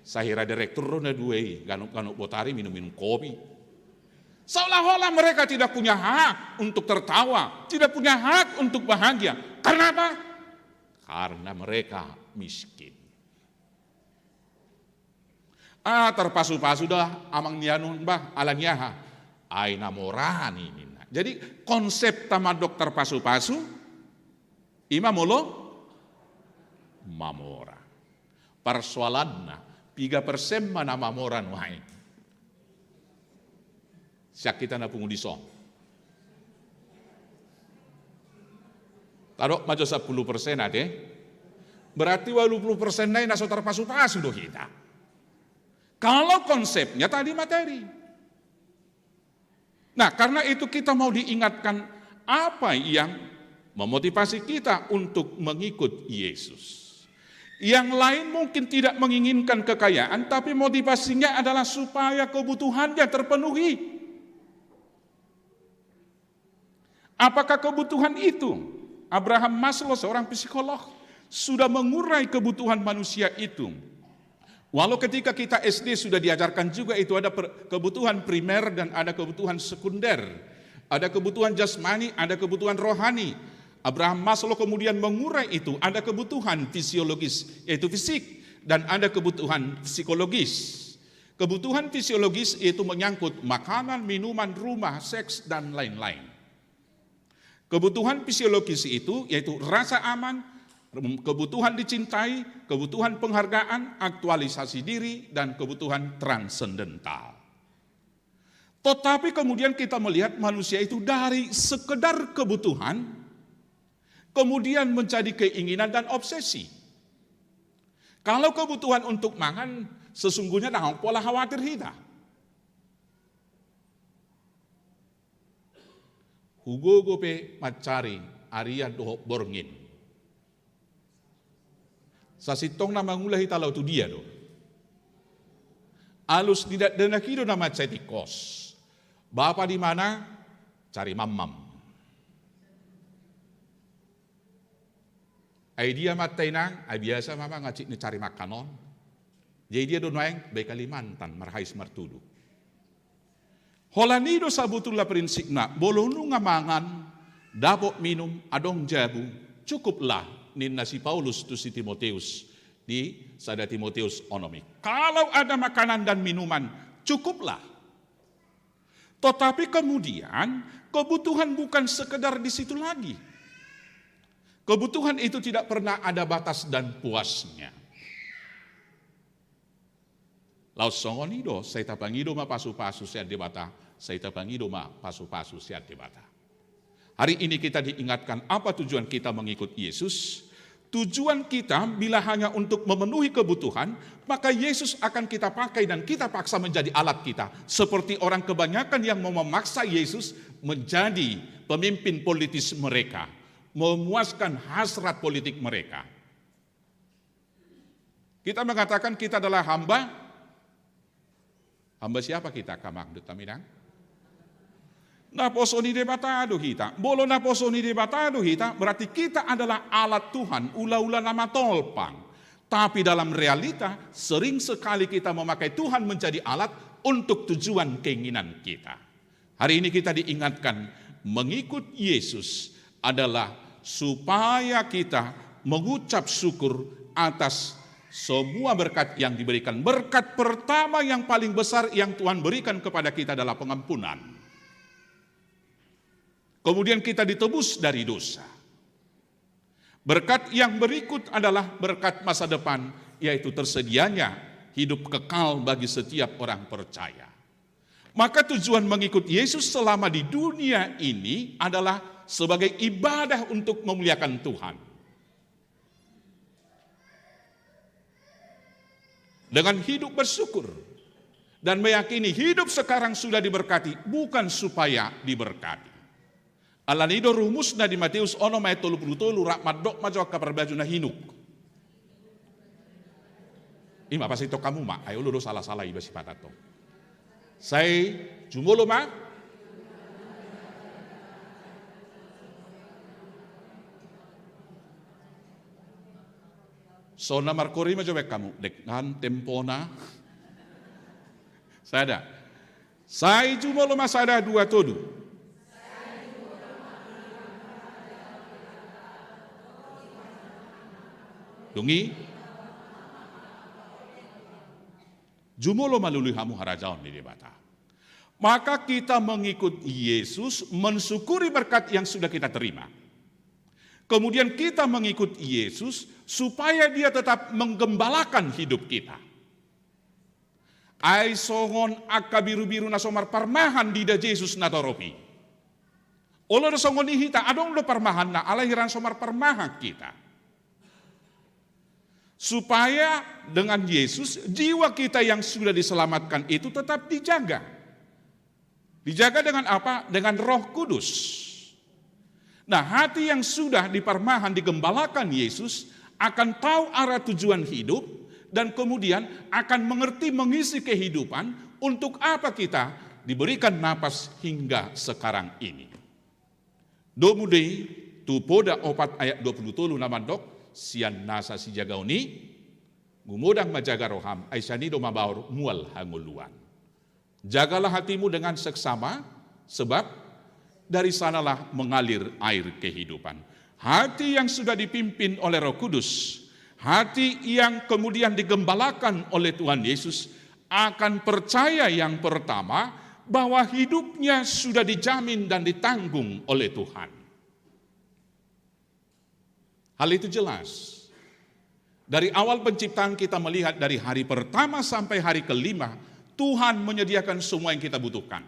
Sahira direktur do na dua i, ganup-ganup botari minum-minum kopi. Seolah-olah mereka tidak punya hak untuk tertawa, tidak punya hak untuk bahagia. Karena apa? Karena mereka miskin. Ah, tarpasu-pasu da amang ni annon bah, ala ni aha? Ai na mora ni ninna. Jadi konsepta mandok tarpasu-pasu, ima molo mamora. Persoalanna, piga persen ma na mamora nuaeng? Sian hita na pungu dison. Tadok ma jo sampulu persen ate. Berarti ualu pulu persen nai na so tarpasu-pasu do hita. Kalau konsepnya tadi materi. Nah, karena itu kita mau diingatkan apa yang memotivasi kita untuk mengikut Yesus. Yang lain mungkin tidak menginginkan kekayaan, tapi motivasinya adalah supaya kebutuhannya terpenuhi. Apakah kebutuhan itu? Abraham Maslow, seorang psikolog, sudah mengurai kebutuhan manusia itu. Walau ketika kita S D sudah diajarkan juga itu ada per-, kebutuhan primer dan ada kebutuhan sekunder, ada kebutuhan jasmani, ada kebutuhan rohani. Abraham Maslow kemudian mengurai itu, ada kebutuhan fisiologis, yaitu fisik, dan ada kebutuhan psikologis. Kebutuhan fisiologis itu menyangkut makanan, minuman, rumah, seks, dan lain-lain. Kebutuhan fisiologis itu yaitu rasa aman, kebutuhan dicintai, kebutuhan penghargaan, aktualisasi diri, dan kebutuhan transendental. Tetapi kemudian kita melihat manusia itu dari sekedar kebutuhan, kemudian menjadi keinginan dan obsesi. Kalau kebutuhan untuk mangan, sesungguhnya ndang pola khawatir hita. Hugogo pe mancari arian dohot borngin. Sasintongna mangula hita laho tu dia do? Alus ni dakdanak i do na mansai tingkos. Bapa di mana? Cari mamam. Ai dia ma tainang, ai biasa ma mangan hansit ni cari makan on. Jadi dia do nuaeng, bai Kalimantan, marhais martudu. Holan i do sabutulna prinsipna, molo nunga mangan, dapot minum, adong jabu, cukuplah, ninna si Paulus tu si Timoteus di sada Timoteus onom i. Kalau ada makanan dan minuman, cukuplah. Tetapi kemudian kebutuhan bukan sekedar di situ lagi. Kebutuhan itu tidak pernah ada batas dan puasnya. Laos songon i do, sai tapangido ma pasu-pasu sian Debata, sai tapangido ma pasu-pasu sian Debata. Hari ini kita diingatkan apa tujuan kita mengikut Yesus. Tujuan kita bila hanya untuk memenuhi kebutuhan, maka Yesus akan kita pakai dan kita paksa menjadi alat kita. Seperti orang kebanyakan yang mau memaksa Yesus menjadi pemimpin politis mereka, memuaskan hasrat politik mereka. Kita mengatakan kita adalah hamba. Hamba siapa kita, angka amang dohot inang? Naposo ni Debata do hita. Molo naposo ni Debata do hita, berarti kita adalah alat Tuhan, ula-ula na matolpang. Tapi dalam realita, sering sekali kita memakai Tuhan menjadi alat untuk tujuan keinginan kita. Hari ini kita diingatkan, mengikut Yesus adalah supaya kita mengucap syukur atas semua berkat yang diberikan. Berkat pertama yang paling besar yang Tuhan berikan kepada kita adalah pengampunan. Kemudian kita ditebus dari dosa. Berkat yang berikut adalah berkat masa depan, yaitu tersedianya hidup kekal bagi setiap orang percaya. Maka tujuan mengikut Yesus selama di dunia ini adalah sebagai ibadah untuk memuliakan Tuhan. Dengan hidup bersyukur dan meyakini hidup sekarang sudah diberkati, bukan supaya diberkati. Alani i do rumusna di Matius onom ayat tolu pulu tolu, rap mandok ma jo angka parbaju na hinuk. I ma, pasintong hamu ma, ai olo do sala-sala iba sipata tong. Sai jumolo ma. Songon na markoor i ma jo baen hamu, dengan tempona. Sada. Sai jumolo ma, sada, dua, tolu. Dung i. Jumolo ma lului hamu harajaon ni Debata. Maka kita mengikut Yesus, mensyukuri berkat yang sudah kita terima. Kemudian kita mengikut Yesus supaya Dia tetap menggembalakan hidup kita. Ai songon angka birubiru na so marparmahan diida Jesus na torop i. Olo do songon i hita, adong do parmahanna, alai hira na so marparmahan hita. Supaya dengan Yesus, jiwa kita yang sudah diselamatkan itu tetap dijaga. Dijaga dengan apa? Dengan Roh Kudus. Nah, hati yang sudah diparmahan, digembalakan Yesus, akan tahu arah tujuan hidup, dan kemudian akan mengerti mengisi kehidupan untuk apa kita diberikan napas hingga sekarang ini. Domu do i tu Poda opat ayat dua pulu tolu na mandok, sian nasa sijagaon i, gumodang ma jaga roham, ai sian i do mabaor mual hangoluan. Jagalah hatimu dengan seksama, sebab dari sanalah mengalir air kehidupan. Hati yang sudah dipimpin oleh Roh Kudus, hati yang kemudian digembalakan oleh Tuhan Yesus, akan percaya yang pertama bahwa hidupnya sudah dijamin dan ditanggung oleh Tuhan. Hal itu jelas. Dari awal penciptaan kita melihat dari hari pertama sampai hari kelima, Tuhan menyediakan semua yang kita butuhkan.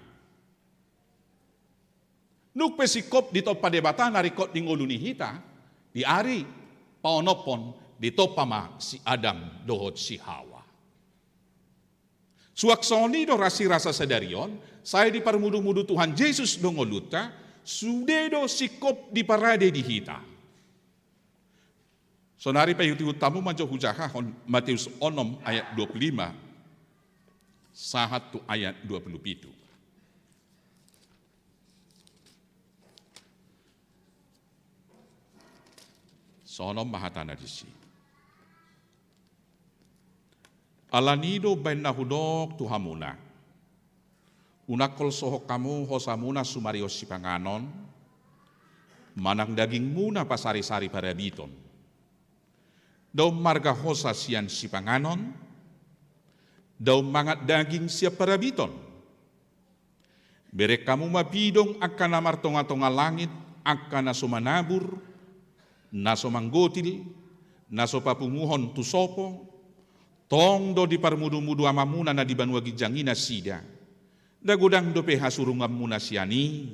Nunga pe singkop ditompa Debata na ringkot di ngolu ni hita, di ari paonomhon ditompa ma si Adam dohot si Hawa. Suang songon i do rasirasa sadari on, sai diparmudumudu Tuhan Jesus do ngolunta, sude do singkop diparade di hita. Sonari paihutihut hamu ma jo hujahahon Matius onom ayat dua pulu lima sahat tu ayat dua pulu pitu. Songon on ma hatana disi. Alani i do umbahen na hudok tu hamuna, unang holsohon hamu hosamuna sumarihon sipanganon, manang dagingmuna pasarisari parabiton. Dao marga hosa sian sipanganon, dao mangan daging sian parabiton. Bereng hamu ma pidong angka na martongatonga langit, angka na so manabur, na so manggotil, na so papunguhon tu sopo, Tong do diparmudumudu Amamuna na di banua ginjang i nasida. Nda godang dope hasurunganmuna sian i.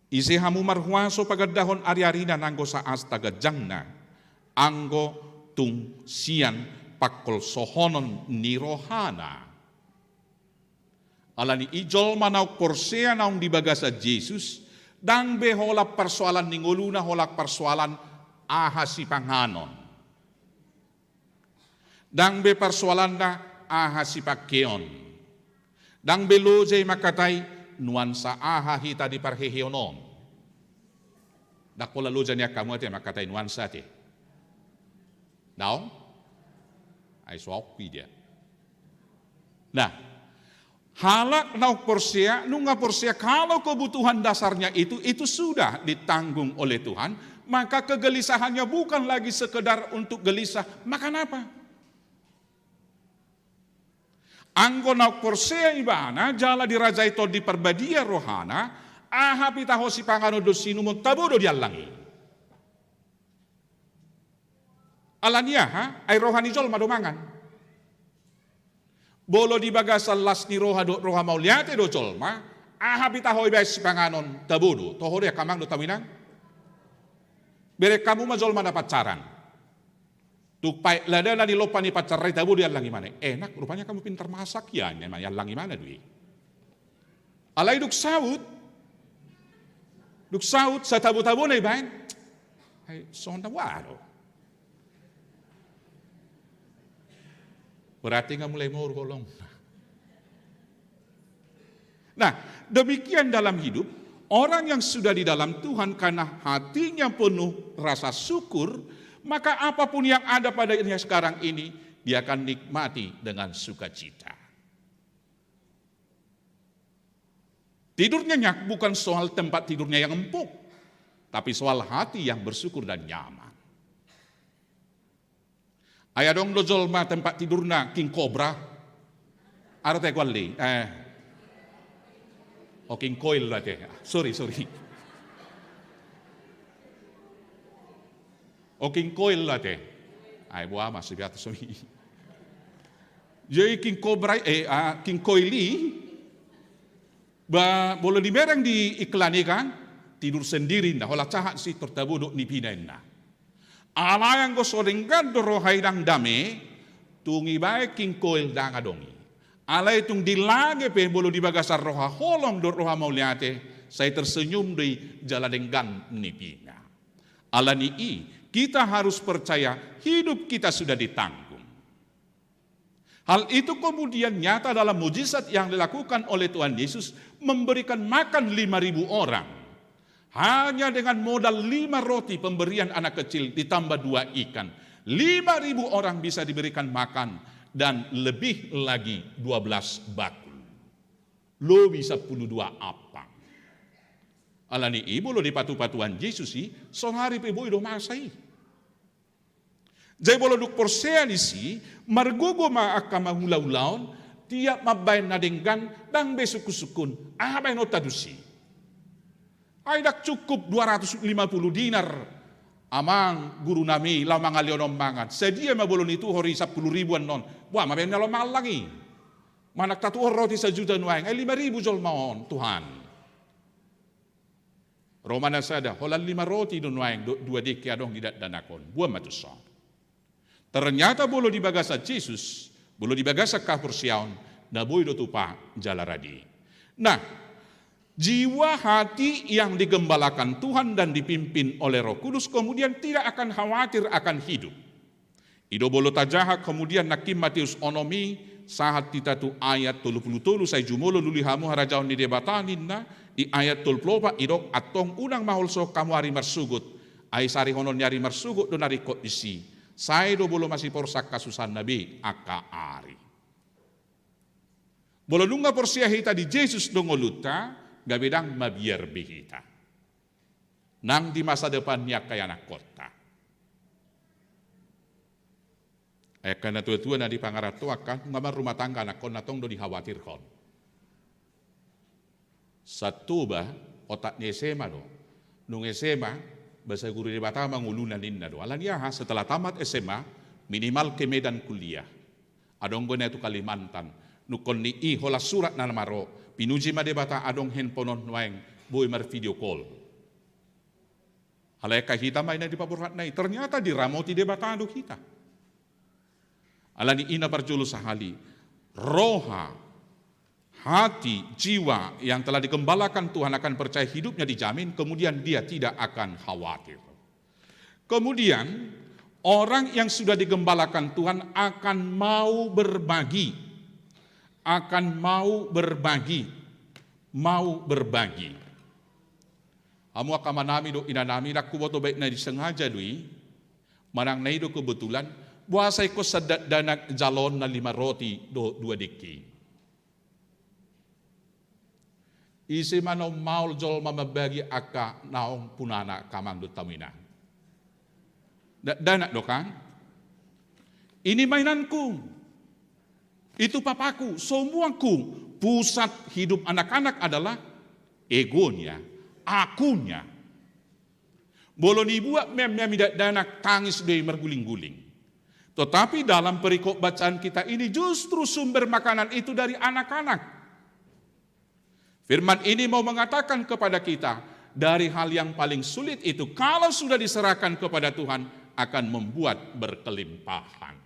Ise hamu marhuaso pagandahon ariarina nanggo saasta ganjangna, anggo tung sian pangkolsohonon ni rohana. Alani i jolma naung porsea naung di bagasan Jesus, ndang be holan parsoalan ni ngoluna, holan parsoalan aha sipanganon. Ndang be parsoalanna aha sipangkeon. Ndang be loja i mangkatai nuansa aha hita di parheheon on. Ndang pola loja ni angka hamu ate mangkatai nuansa ate. Daong? Ai so ahu pe dia. Nah, halak naung porsea, nunga porsea kalau kebutuhan dasarnya itu, itu sudah ditanggung oleh Tuhan, maka kegelisahannya bukan lagi sekedar untuk gelisah. Makan apa? Anggo naung porsea ibana, jala dirajai Tondi Parbadia rohana, aha pe taho sipanganon dohot siinumon tabo do di allang i. Alani aha? Ai roha ni jolma do mangan. Molo di bagasan las ni roha dohot roha mauliate do jolma, aha pe taho ibaen sipanganon tabo do, toho do i angka amang dohot hamu inang. Bereng hamu ma jolma na pancaran. Tung paet lada na nilompa ni pancar i tabo do i allang imana. Enak, rupanya kamu pintar masak ya, allang imana do i. Alai dung saut, dung saut, satabotabona ibaen. Ai songon na boha do. Berarti nga mulai moru holong. Nah, demikian dalam hidup, orang yang sudah di dalam Tuhan karena hatinya penuh rasa syukur, maka apapun yang ada padanya sekarang ini, dia akan nikmati dengan sukacita. Tidur nyenyak bukan soal tempat tidurnya yang empuk, tapi soal hati yang bersyukur dan nyaman. Ai adong do jolma tempat tidurna king cobra. Aro te kuali. Eh. O king coil lah te. Sorry, sorry. O king coil lah te. Ai boha ma sibiatu somi. Jadi king cobra, eh, ah, king coil i. Ba, bolo dibereng di iklan i kan, tidur sendiri, nda holan sahat si tortabodok ni pina inna. Alai anggo so denggan do roha i ndang dame, tung ibaen king coil ndang adong i. Alai tung dilage pe bolo di bagasan roha holong dohot roha mauliate, sai tersenyum do i jala denggan ni pina. Alani i, kita harus percaya hidup kita sudah ditanggung. Hal itu kemudian nyata dalam mujizat yang dilakukan oleh Tuhan Yesus, memberikan makan lima ribu orang. Hanya dengan modal lima roti pemberian anak kecil ditambah dua ikan. Lima ribu orang bisa diberikan makan dan lebih lagi dua belas bakul. Lobi sampulu dua ampang. Alani i bolo dipatupa Tuhan Yesus i, sonari pe boi do masa i. Jadi molo dung porsea disi, margogo ma angka mangulaulaon, tiap mambaen na denggan, ndang be sungkunsungkun, aha baenonta tusi. Ai ndang cukup dua ratus lima puluh dinar, amang guru nami, laho mangalehon on mangan. Sadia ma molo nituhor i sampulu ribu annon, boha ma baenna laho mangallang i. Manang tatuhor roti sajuta nuaeng, ai lima ribu jolma on, Tuhan. Ro ma na sada, holan lima roti do nuaeng dohot dua dengke adong di dakdanak on. Boha ma tuson. Ternyata molo di bagasan Jesus, molo di bagasan haporseaon, na boi do tupa jala rade. Nah, jiwa hati yang digembalakan Tuhan dan dipimpin oleh Roh Kudus kemudian tidak akan khawatir akan hidup. I do molo tajaha kemudian nangkin Mateus onom i, sahat hita tu ayat tolu pulu tolu, sai jumolo lului hamu harajaon ni Debata ninna, di ayat tolu pulu opat didok, antong unang ma holsohon hamu ari marsogot, ai sarihonon ni ari marsogot do na ringkot disi, sai do molo masiporsa angka susahanna be angka ari. Molo nunga porsea hita di Jesus do ngolunta, gabe ndang mabiar be hita. Nang di masa depan ni angka ianakkonta. Ai angka natuatua na di pangarantoan kan, nunga marrumah tangga anakkonna tong do dikhawatirhon. Satoba, otak ni S M A do. Nung S M A, bahasa guru Debata ma ngoluna ninna do. Alani aha, setelah tamat S M A, minimal ke medan kuliah. Adong do na tu Kalimantan, nunga ni i holan surat na maro, pinuji ma Debata adong handphone on nuaeng, boi marvideo call. Alai angka hita ma i na di paborhatna i, ternyata diramoti Debata do hita. Alani i na parjolo sahali, roha, hati, jiwa yang telah digembalakan Tuhan akan percaya hidupnya dijamin, kemudian dia tidak akan khawatir. Kemudian, orang yang sudah digembalakan Tuhan akan mau berbagi. Akan mau berbagi. Mau berbagi. Hamu angka amanami dohot inanami, ndang huboto baen na disengaja do i, manang na i do kebetulan, boasa ingkon sian dakdanak jaloon na lima roti dohot dua dengke. Ise ma naung maol jolma mambagi angka naung punana, angka amang dohot hamu inang? Dakdanak do kan? Ini mainanku. Itu papaku, somuangku. Pusat hidup anak-anak adalah egonya, akunya. Molo dibuat mian-mian dakdanak, tangis do i marguling-guling. Tetapi dalam perikop bacaan kita ini justru sumber makanan itu dari anak-anak. Firman ini mau mengatakan kepada kita, dari hal yang paling sulit itu, kalau sudah diserahkan kepada Tuhan, akan membuat berkelimpahan.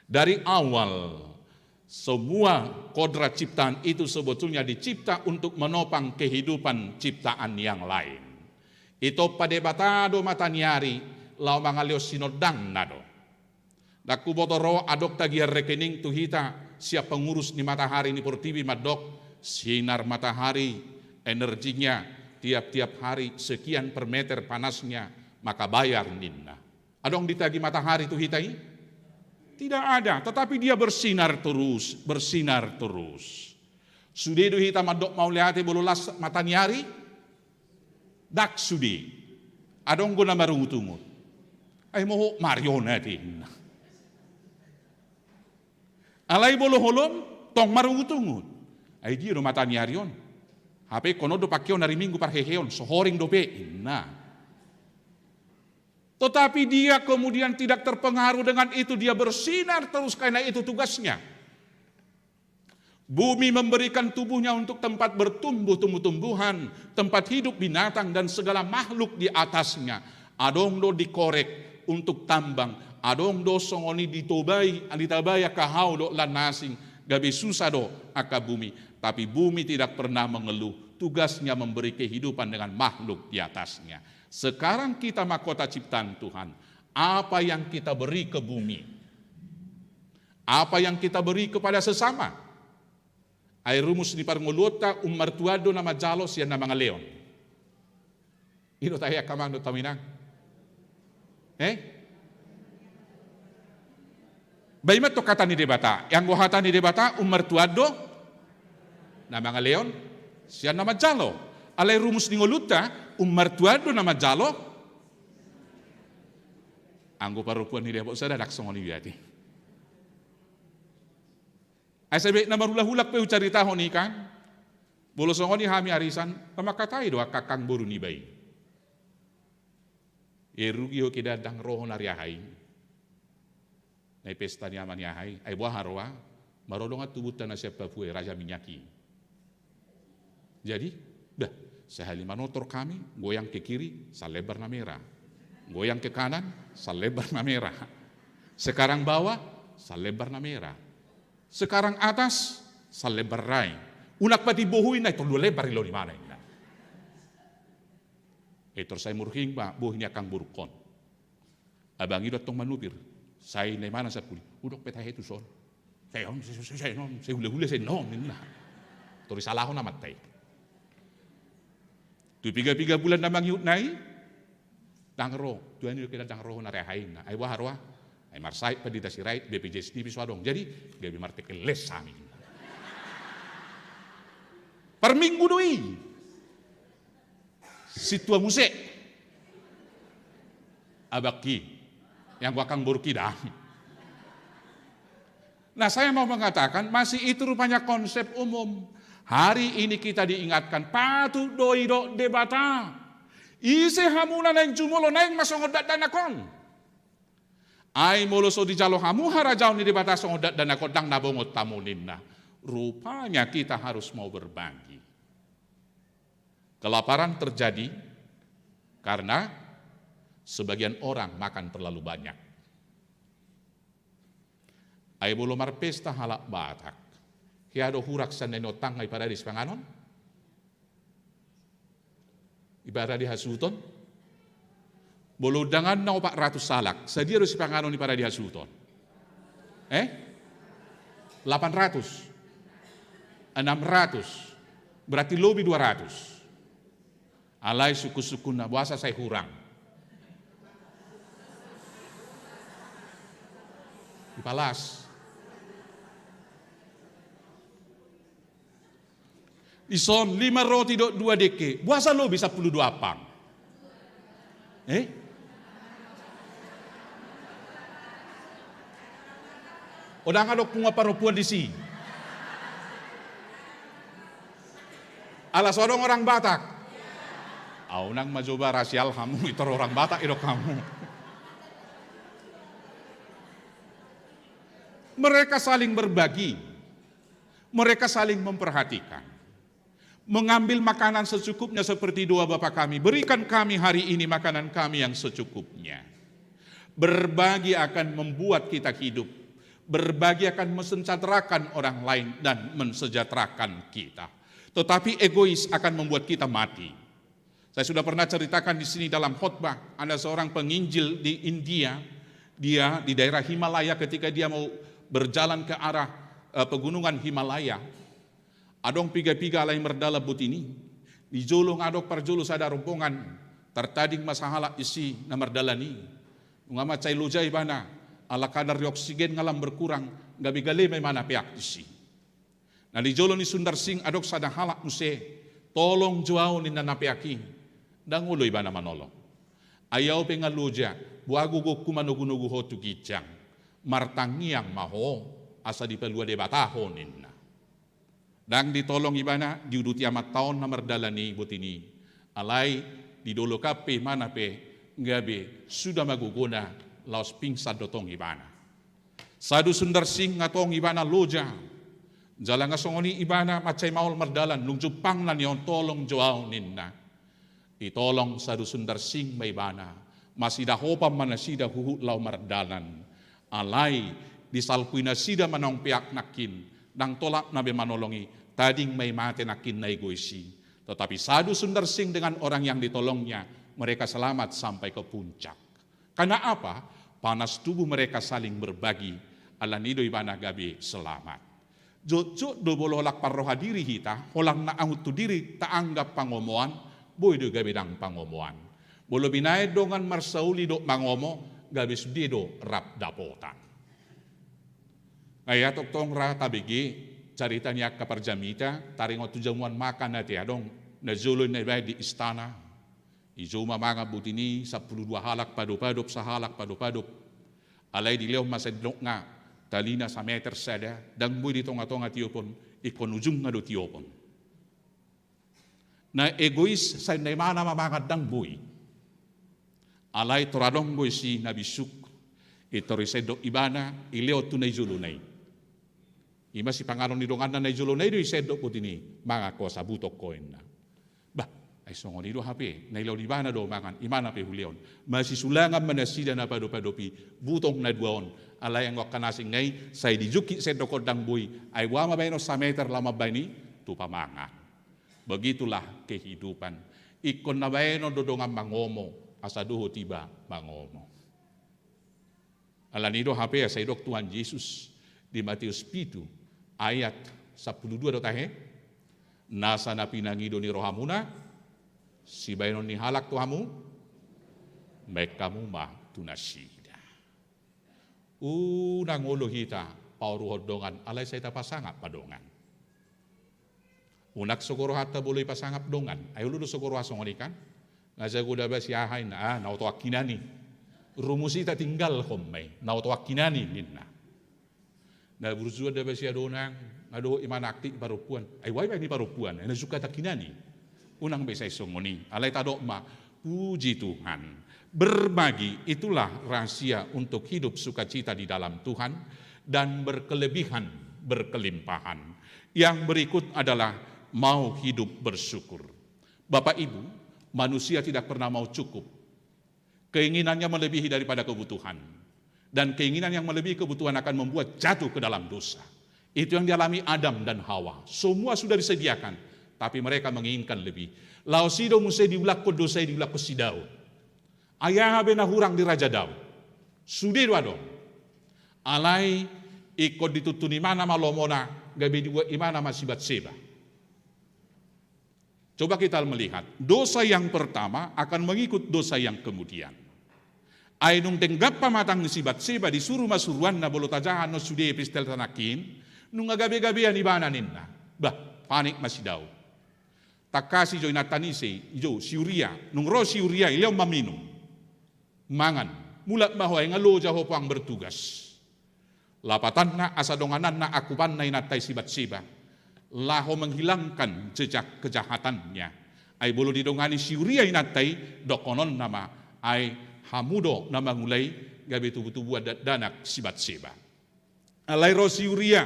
Dari awal, semua kodrat ciptaan itu sebetulnya dicipta untuk menopang kehidupan ciptaan yang lain. Ditompa Debata do mata ni ari, laho mangalehon sinondangna do. Ndang huboto ro adong tagihan rekening tu hita sian pengurus ni Matahari ni Portibi mandok, sinar matahari, energinya tiap-tiap hari sekian per meter panasnya, maka bayar ninna. Adong ditagi Matahari tu hita i? Tidak ada, tetapi dia bersinar terus, bersinar terus. Sude do hita mandok mauliate molo las mata ni ari? Ndang sude. Adong do na marungut-ungut. Ai mohop ma ari on ate, ninna. Alai molo holom, tong marungut-ungut. Ai dia do mata ni ari on? Hape ingkon on do pangkeon ari Minggu parheheon, so horing dope, ninna. Tetapi dia kemudian tidak terpengaruh dengan itu, dia bersinar terus karena itu tugasnya. Bumi memberikan tubuhnya untuk tempat bertumbuh tumbuh-tumbuhan, tempat hidup binatang dan segala makhluk di atasnya. Adong do dikorek untuk tambang, adong do songon i ditobai, ditabai angka hau dohot lan na asing, gabe susa do angka bumi. Tapi bumi tidak pernah mengeluh, tugasnya memberi kehidupan dengan makhluk di atasnya. Sekarang kita mahkota ciptaan Tuhan. Apa yang kita beri ke bumi? Apa yang kita beri kepada sesama? Ai rumus ni parngoluonta, ummartua do na manjalo sian na mangalehon. I do tahe angka amang dohot hamu inang. Eh? Ba i ma tong hata ni Debata. Anggo hata ni Debata, ummartua do na mangalehon sian na manjalo. Alai rumus ni ngolunta, ummartua do na manjalo. Anggo parompuan ni Debata sada ndang songon i be ate. Ai sabaen na marhulahula pe hucaritahon i kan. Molo songon i hami arisan, na mangkatai do angka angka boru niba i. E, rugi ho ke da ndang ro ho na ari aha i. Na i pesta ni ama ni aha i, ai boha roha, maro dongan tubunta na sian Papua i, Raja Minyak i. Jadi, dah, sahali manortor kami, goyang ke kiri, salebar na merah. Goyang ke kanan, salebar na merah. Sekarang bawah, salebar na merah. Sekarang atas, salebar na i. Unang patimbo hu inna, tolu lebar i, laho di mana inna. E, tor sai murhing ma bohi ni angka borungkon. Abang i do antong manupir, sai na i mana sampuli, hudok pe tahe tu son. Sai on, sai, sai, sai on, sai hulahula, sai on, ninna. Tor disalahon amanta i. Tu piga-piga bulan na mangihut na i, ndang ro, tuani do ke da ndang ro ho na ari aha i inna. Ai boha roha, ai marsahit pandita Sirait, B P J S niba i so adong. Jadi, gabe martekkel les hami. Parminggu do i. Sintua muse. Abangki. Yang gua kang borungki da. Nah, saya mau mengatakan, masih itu rupanya konsep umum. Hari ini kita diingatkan, patut do didok Debata. Ise hamuna naeng jumolo, naeng ma songon dakdanak on. Ai molo so dijalo hamu harajaon ni Debata songon dakdanak on, ndang na bongot hamu ninna. Rupanya kita harus mau berbagi. Kelaparan terjadi karena sebagian orang makan terlalu banyak. Ai molo marpesta halak Batak, hea do hurang sian na niontangna i parade sipanganon? I parade hasuhuton? Molo undanganna opat ratus halak, sadia do sipanganon i parade hasuhuton? Eh? Lapan ratus? Enam ratus? Berarti lobi dua ratus. Alai sungkun-sungkunna, boasa sai hurang? Dipalas. Dison lima roti dohot dua dengke, boasa lobi sampulu dua ampang? Eh? O ndang adong punguan parompuan disi? Ala so adong orang Batak. Au, unang ma jo barasial hamu, itor orang Batak idok hamu. Mereka saling berbagi. Mereka saling memperhatikan. Mengambil makanan secukupnya seperti doa Bapa kami, "Berikan kami hari ini makanan kami yang secukupnya." Berbagi akan membuat kita hidup. Berbagi akan mensejahterakan orang lain dan mensejahterakan kita. Tetapi egois akan membuat kita mati. Saya sudah pernah ceritakan di sini dalam khotbah, ada seorang penginjil di India, dia di daerah Himalaya, ketika dia mau berjalan ke arah, eh, pegunungan Himalaya, adong piga-piga alai mardalan boti ni. Di jolo nga adong parjolo sada rombongan, tartading ma sahalak disi na mardalan i. Nunga mansai loja ibana, ala kadar ni oksigen nga lam berkurang, gabe gale ma ibana peak disi. Na di jolo ni Sundar Singh adong sada halak muse, "Tolong jo au," ninna, "na peak i. Ndang olo ibana manolong. Ai au pe nga loja, boha gogoku manogu-nogu ho tu ginjang. Martangiang ma ho, asa dipalua Debata ho," ninna. Ndang ditolong ibana, diuduti amanta on na mardalan i boti ni. Alai didolokan pe ibana pe, gabe suda ma gogona, laos pingsan do tong ibana. Sadhu Sundar Singh nga tong ibana loja. Jala nga songon i ibana mansai maol mardalan, dung jumpangna ni on, "Tolong jo au," ninna. Ditolong Sadhu Sundar Singh ma ibana. Masidahopan ma nasida huhut laho mardalan. Alai disalpui nasida ma naung peak nangkin, ndang tolap na be manolong i, tading ma i mate nangkin na egois i. Tetapi Sadhu Sundar Singh dengan orang yang ditolongnya, mereka selamat sampai ke puncak. Karena apa? Panas tubuh mereka saling berbagi, alani i do ibana gabe selamat. Jotjot do molo holan parroha diri hita, holan na angut tu diri taanggap pangomoan, boi do gabe ndang pangomoan. Molo binaen dongan marsauli dohot mangomo, gabe sude do rap dapotan. Nga ia tongtong ra tabege carita ni angka parjamita, taringot tu jamuan makan ate adong, na jolo i na dibaen di istana. Dijou ma mangan boti ni, sampulu dua halak padopadop, sahalak padopadop. Alai dilehon ma sendokna, talina sameter sada, ndang boi di tonga-tonga tiopon, ingkon ujungna do tiopon. Na egois sai na imana ma mangan ndang boi. Alai tor adong do disi na bisuk, itor i sendok ibana, ilehon tu na di jolona i. Ima sipanganon ni donganna na di jolona i do i sendok boti ni, "Mangan ho asa butong ho," ninna. "Bah, ai songon i do hape, na ilehon ibana do mangan, imana pe hulehon." Masisulangan ma nasida na padopadop i, butong na dua on. Alai anggo angka na asing nai, sai dijungkit sendok on ndang boi, ai boha ma baenon sameter laho mambaen i, tu pamangan. Begitulah kehidupan. Ingkon na baenon do dongan mangomo, asa dohot iba mangomo. Alani i do hape asa didok Tuhan Jesus di Mateus pitu ayat sampulu dua do tahe, "Nasa na pinangido ni rohamuna, sibaenon ni halak tu hamu, baen hamu ma tu nasida." Unang olo hita paoruhon dongan, alai sai tapasangap ma dongan. Unang sogo rohanta molo ipasangap dongan. Ai olo do sogo roha songon i kan? Nga jago da basi aha inna, ah, na oto angki nani. Rumus i tatinggalhon ma i, na oto angki nani ninna. Na burju da basi adonang, nga dohot imana angki parompuan. Ai boha ibaen i parompuan, ai na jungkat angki nani. Unang be sai songon i. Alai tadok ma, Puji Tuhan. Berbagi itulah rahasia untuk hidup sukacita di dalam Tuhan dan berkelebihan, berkelimpahan. Yang berikut adalah mau hidup bersyukur. Bapak Ibu, manusia tidak pernah mau cukup. Keinginannya melebihi daripada kebutuhan. Dan keinginan yang melebihi kebutuhan akan membuat jatuh ke dalam dosa. Itu yang dialami Adam dan Hawa. Semua sudah disediakan, tapi mereka menginginkan lebih. Laos i do muse diulakkon dosa i, diulakkon si Daud. Ai aha be na hurang di Raja Daud? Sude do adong. Alai ingkon dituntun ibana ma lomona, gabe dibuat ibana ma si Batseba. Coba kita melihat, dosa yang pertama akan mengikut dosa yang kemudian. Ai nung denggan pamatang ni si Batseba, disuru ma suruanna, molo tajaha annon sude epistel tanangkin, nunga gabe-gabean ibana ninna. Bah, panik ma si Daud. Tangkasi jo inanta ni ise, jo si Uria, nung ro si Uria i lehon ma minum. Mangan, mulak ma ho, ai nga loja ho pulang bertugas. Lapatanna asa dongananna angkupanna inanta i si Batseba, laho menghilangkan jejak kejahatannya. Ai molo didongani si Uria inanta i, dohononna ma, ai hamu do na mangula i, gabe tubu-tubuan dakdanak si Batseba. Alai ro si Uria,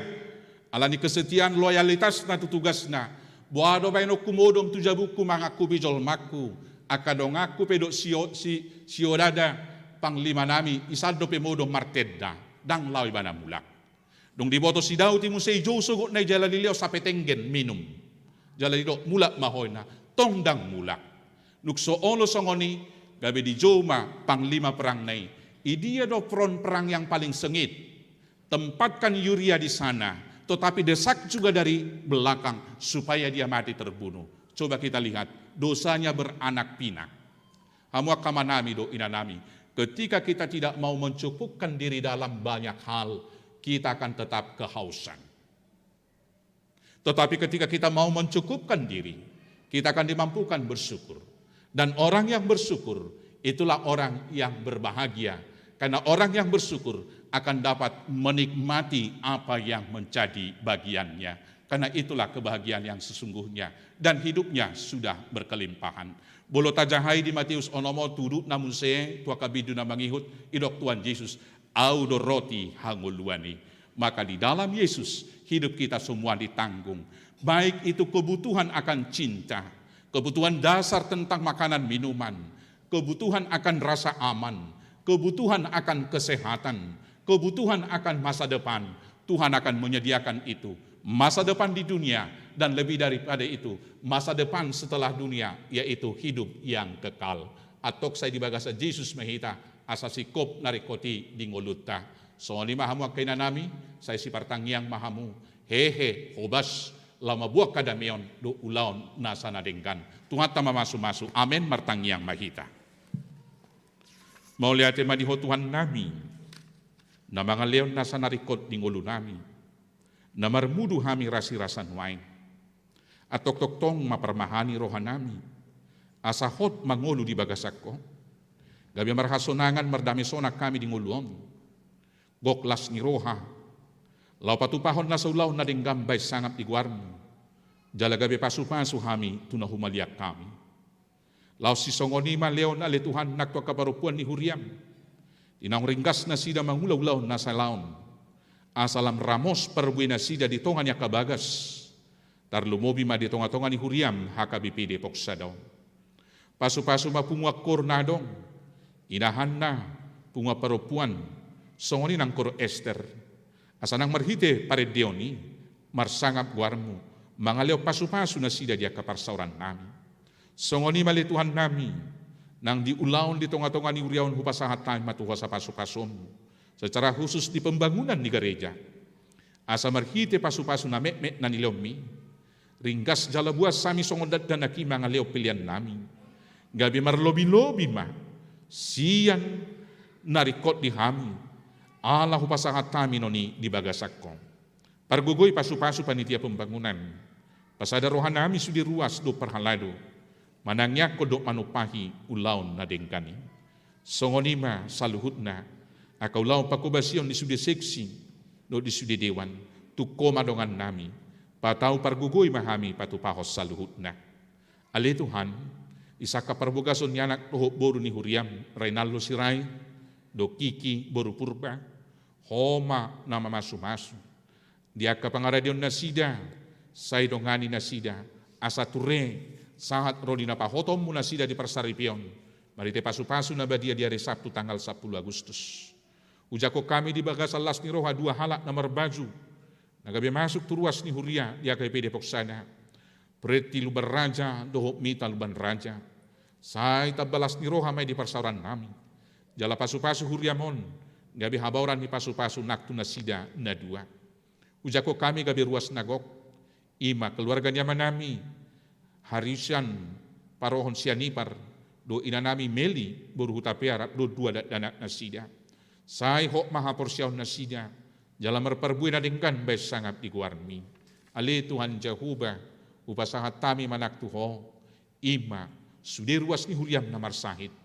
ala ni kesetiaan, loyalitasna tu tugasna. Boha do baenonku modom tu jabungku mangangkupi jolmangku, angka donganku pe dohot si, si, si Odada, panglimanami, isan dope modom martenda, ndang laho ibana mulak. Dung diboto si Daud i muse, ijou sogotna i jala dilehon sape tenggen minum. Jala didok, mulak ma ho, ninna, tong ndang mulak. Dung so olo songon i, gabe dijou ma panglima perangna i. Idia do front perang yang paling sengit? Tempatkan Uria di sana, tetapi desak juga dari belakang supaya dia mati terbunuh. Coba kita lihat, dosanya beranak pinak. Hamu angka amanami dohot inanami, ketika kita tidak mau mencukupkan diri dalam banyak hal, kita akan tetap kehausan. Tetapi ketika kita mau mencukupkan diri, kita akan dimampukan bersyukur. Dan orang yang bersyukur, itulah orang yang berbahagia. Karena orang yang bersyukur akan dapat menikmati apa yang menjadi bagiannya. Karena itulah kebahagiaan yang sesungguhnya. Dan hidupnya sudah berkelimpahan. Molo tajaha i di Matius onom on, tuduhna muse tu angka bindu na mangihut, didok Tuhan Jesus, Au do roti hangoluan i. Maka di dalam Yesus, hidup kita semua ditanggung. Baik itu kebutuhan akan cinta, kebutuhan dasar tentang makanan minuman, kebutuhan akan rasa aman, kebutuhan akan kesehatan, kebutuhan akan masa depan, Tuhan akan menyediakan itu. Masa depan di dunia, dan lebih daripada itu, masa depan setelah dunia, yaitu hidup yang kekal. Antong sai di bagasan Jesus ma hita, asa singkop na ringkot i di ngolunta. Songon i ma hamu angka inanami, sai sipartangiang ma hamu, hehe, hobas, laho mamboan hadameon dohot ulaon nasa na denggan. Tuhanta mamasu-masu. Amen. Martangiang ma hita. Mauliate ma di Ho Tuhannami, na mangalehon nasa na ringkot di ngolunami, na marmudu hami rasirasa nuaeng. Antong tongtong ma parmahan ni rohanami, asa hot mangolu di bagasan Ho. Gabe marhasonangan, mardame sonang hami di ngolu on. Gok las ni roha, laho patupahon nasa ulaon na denggan bahen sangap di goarmu, jala gabe pasu-pasu hami tu na humaliang hami. Laos sisongon i ma lehon, ale Tuhan, nang tu angka parompuan ni huriam, di naung ringgas nasida mangula ulaon na salaon, asa lam ramos parbue nasida di tonga ni angka bagas, tarlumobi ma di tonga-tonga ni huriam H K B P Depok Sada on. Pasu-pasu ma punguan koor na adong, inahanna, punguan parompuan, songon i nang koor Ester, asa nang marhite parendeon i, marsangap goarmu, mangalehon pasu-pasu nasida di angka parsaorannami. Songon i ma ale Tuhannami, nang di ulaon di tonga-tonga ni huria on hupasahat hami ma tu Ho asa pasu-pasum, secara khusus di pembangunan ni gareja. Asa marhite pasu-pasu na metmet na nilehonmi, ringgas jala buas hami songon dakdanak i mangalehon peleannami, gabe marlobi-lobi ma sian na ringkot di hami, ala hupasahat hami non i di bagasan Ho. Pargogoi pasu-pasu panitia pembangunan. Pasada rohanami sude ruas dohot parhalado, manangiangkon dohot manumpahi ulaon na denggan i. Songon i ma saluhutna, angka ulaon panghobasion di sude seksi dohot di sude dewan, tu Ho ma dongannami, patau pargogoi ma hami patupahon saluhutna. Ale Tuhan, Di sangkap parbogason ni anak dohot boru ni huriam, Rainaldo Sirait dohot Kiki boru Purba, Ho ma na mamasumasu di angka pangaradeon nasida, sai dongani nasida asa ture sahat ro di na pahotonmu nasida di parsaripeon, marhite pasupasu na badia di ari Sabtu tanggal sampulu Agustus. Ujangkon hami di bagasan las ni roha dua halak na marbaju na gabe masuk tu ruas ni huria di H K P Depok Sada, Preti Lumban Raja dohot Mita Lumban Raja. Sai tamba las ni roha ma i di parsaorannami, jala pasupasu huriam on gabe habaoran ni pasupasu nang tu nasida na dua. Ujangkon hami gabe ruas na gok, i ma keluarga ni amanami Hariusian, parohon Sianipar, dohot inanami Meli boru Hutapea rap dohot dua dakdanak nasida. Sai Ho ma haporseaon nasida, jala marparbue na denggan bahen sangap di goarmi. Ale Tuhan Jahowa, hupasahat hami ma nang tu Ho, i ma sude ruas ni huriam na marsahit.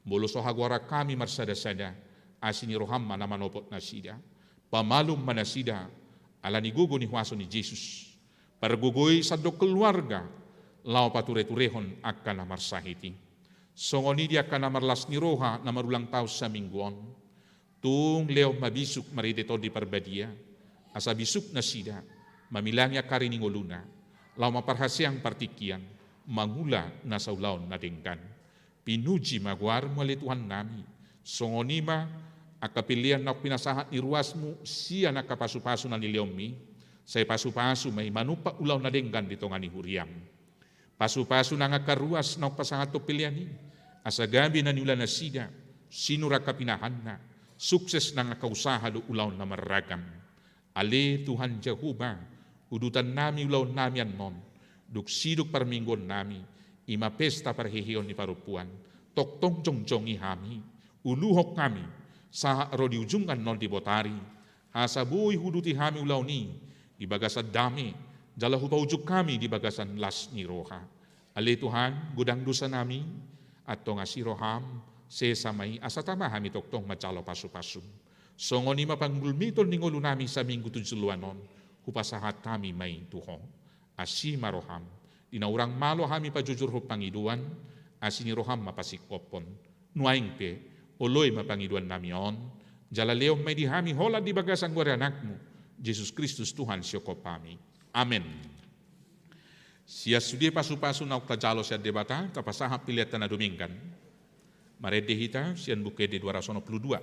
Molo so hagoaran hami marsadasada, asi ni roham ma na manopot nasida. Pamalum ma nasida ala ni gogo ni huaso ni Jesus. Pargogoi sandok keluarga laho patureturehon angka na marsahit i. Songon i di angka na marlas ni roha na marulang taon saminggu on. Tung lehon ma bisuk marhite Tondi Parbadia, asa bisuk nasida mamilangi angka ari ni ngoluna, laho mamparhaseang partingkian, mangula nasa ulaon na denggan. Pinuji ma goarmu ale Tuhannami. Songon i ma angka pelean naung pinasahat ni ruasmu sian angka pasupasu na nilehonmi, sai pasupasu ma i manumpak ulaon na denggan di tonga ni huriam. Pasupasu nang angka ruas naung pasahathon pelean i, asa gabe na niula nasida, sinur angka pinahanna, sukses nang angka usaha dohot ulaon na marragam. Ale Tuhan Jahowa, udutannami ulaonnami annon, dung sidung parmingguonnami, i ma pesta parheheon ni parompuan, tongtong jongjong i hami, uluhon hami, sahat ro di ujung annon di botari, asa boi huuduti hami ulaon i di bagasan dame, jala hupaujung hami di bagasan las ni roha. Ale Tuhan, godang dosanami, antong asi roham, sesa ma i asa tama hami tongtong manjalo pasupasum. Songon i ma panggulmiton ni ngolunami saminggu tu joloan on, hupasahat hami ma i tu Ho. Asi ma roham, di na hurang malo hami pajujurhon pangidoan, asi ni roham ma pasingkophon. Nuaeng pe, oloi ma pangidoannami on, jala lehon ma i di hami holan di bagasan goar ni Anakmu, Jesus Kristus Tuhan sihophopnami. Amen. Sian sude pasupasu naung tajalo sian Debata, tapasahat peleanta na dumenggan. Marende hita sian Buku Ende dua ratus onom puluh dua.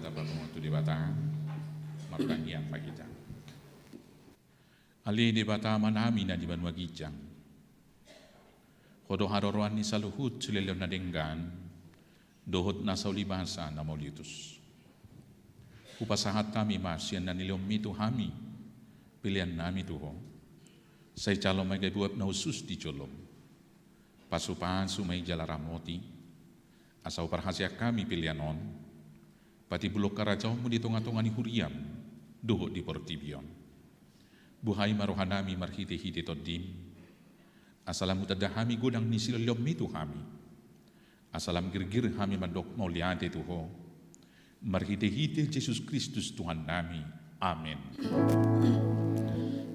Tapapungu tu Debata, martangiang ma hita. Ale Debata Amanami na di banua ginjang, Ho do haroroan ni saluhut sileleon na denggan dohot nasa ulibasa na mauliutus. Hupasahat hami ma sian na nilehonMi tu hami peleannami tu Ho. Sai jalo ma i gabe uap na hushus di jolom. Pasupasu ma i jala ramoti, asa huparhaseang hami pelean on, patimbulhon harajaonMu di tongatonga ni huriaM dohot di portibi on. Buhai ma rohanami marhitehite TondiM, asa lam hutanda hami godang ni sileleonMi tu hami, asa lam girgir hami mandok mauliate tu Ho, marhitehite Jesus Kristus Tuhannami. Amen.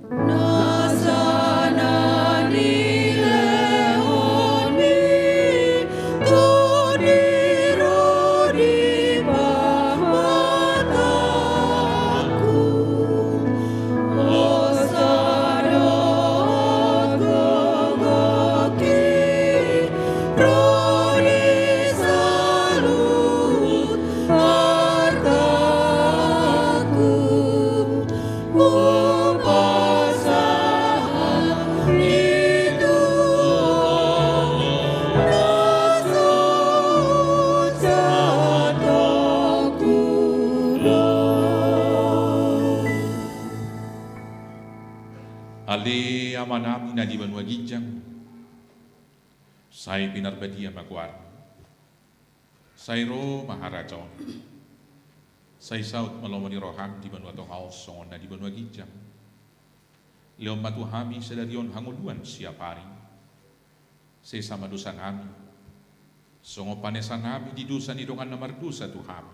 Nasa na nilehonMi, Tondi ro di pamatangku. Hosa dohot gogo i ro di saluhut artaku. Hupasahat i tu Ho na so jatongku ro. Ale Amanami na di banua ginjang, sai pinarbadia ma goarMu. Sai ro ma harajaonMu. Sai saut ma lomo ni rohaM di banua tonga on songon na di banua ginjang. Lehon ma tu hami sadari on hangoluan siapari. Sesa ma dosanami, songon panesanami di dosa ni dongan na mardosa tu hami.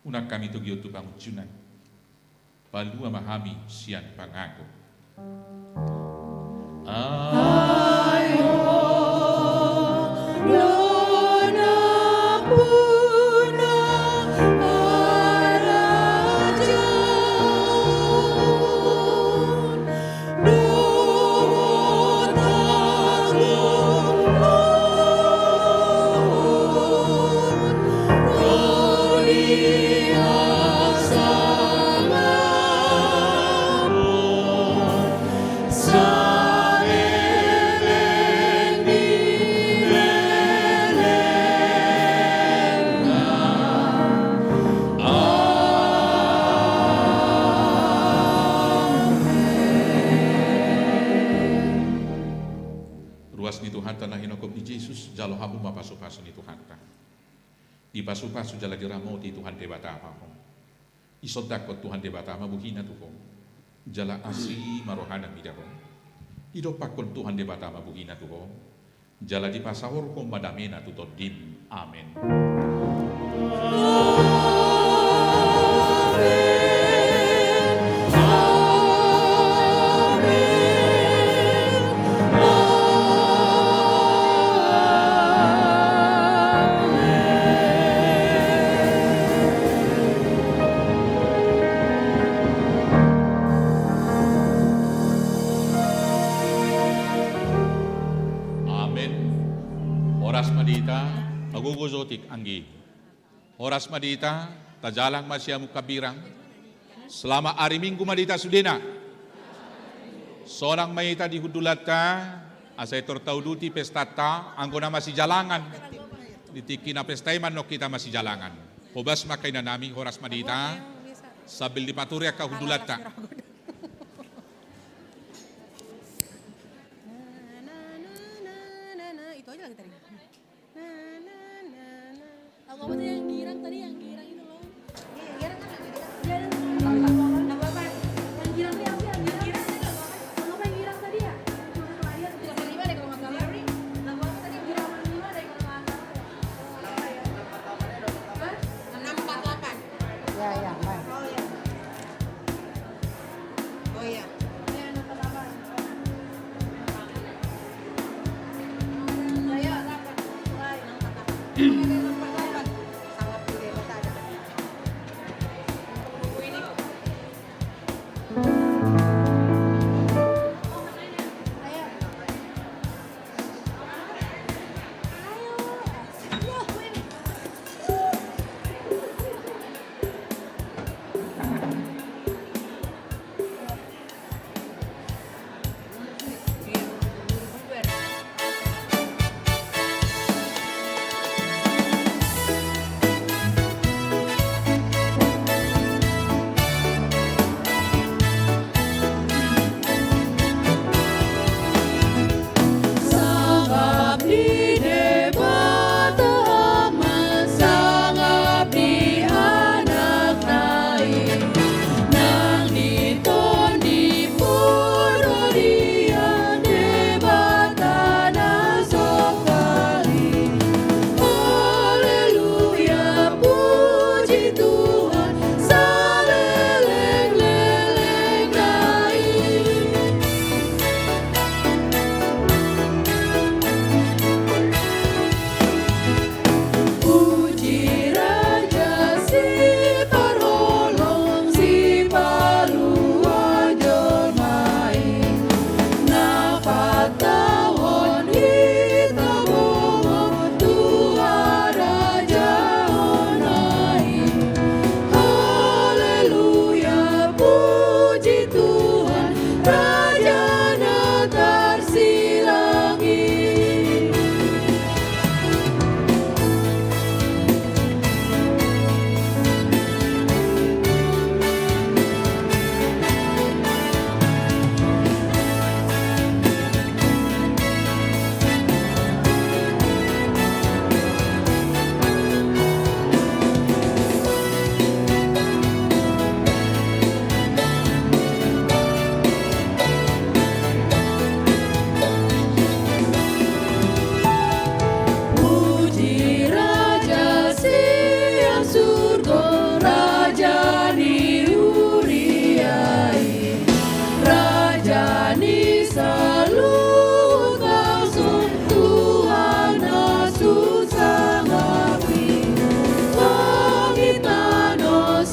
Unang hami togihon tu pangunjunan. Palua ma hami sian pangago. Ai Ho do nampuna harajaon dohot hangoluan ro di hasangapon saleleng ni lelengna. Amen. Ruas ni Tuhanta na hinongkop ni Jesus, jalo hamu ma pasupasu ni Tuhanta. Dipasupasu jala diramoti Tuhan Debata ma ho. Isondangkon Tuhan Debata ma bohina tu ho, jala asi ma rohana mida ho. Idompakkon Tuhan Debata ma bohina tu ho, jala dipasaorhon ma damena tu tondim. Amen. Amen. Amen. Amen. Horas ma di hita, pagogo jo otik anggi. Horas ma di hita, tajalang ma sian hambirang. Selamat hari Minggu ma di hita sudena. Sonang ma hita di hundulanta, asa pintor tauduti pestanta, anggo na masijalangan. Di tingki na pesta i ma annon hita masijalangan. Hobas ma angka inanami, horas ma di hita. Sambil dipaturi angka hundulanta. Itu aja lagi tadi. Na, na, na, na. Lagu apa tuh yang girang tadi, yang girang itu loh? Iya, yang girang kan lagu itu kan? Iya, ada tuh. Lagu apa? Yang girang tuh yang, yang girang. Lagu apa yang girang tadi ya? Yang cuma keladian. Tiga puluh lima deh kalau nggak salah. Lagu apa tadi yang girang? Tiga puluh lima deh kalau nggak salah. Hah? Enam empat delapan. Ya, ya, baik. Oh, iya.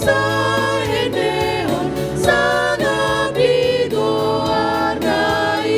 Taendehon sangap di goarna i.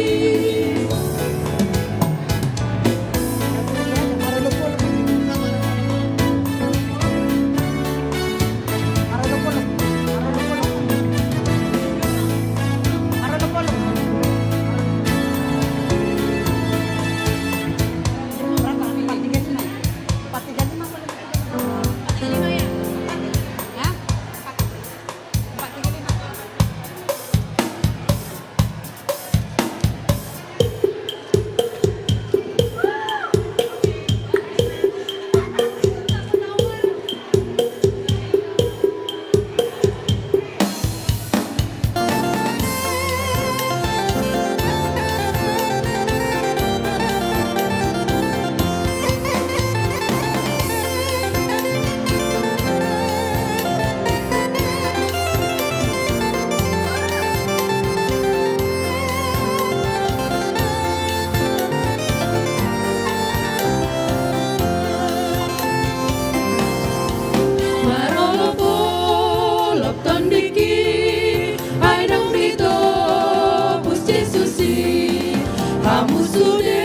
Marolopolop tondingki, ai naung ditobus Jesus i. Hamu sude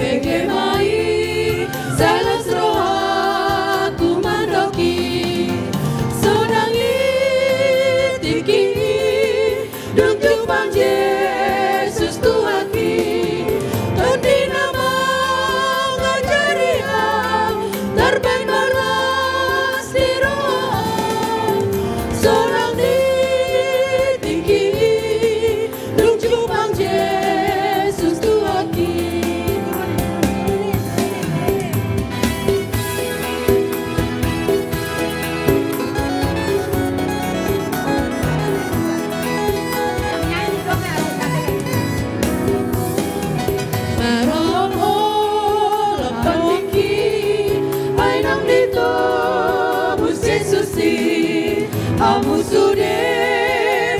bege ma i, sai las rohangku mandok i. Sonang i tingki i, dung jumpang Jesus Tuhanki, Tondi na mangajari ahu, tarbaen ma las di roha. Sonang i tingki i, dung jumpang Jesus Tuhanki. Marolopolop tondingki, ai naung ditobus Jesus i. Hamu sude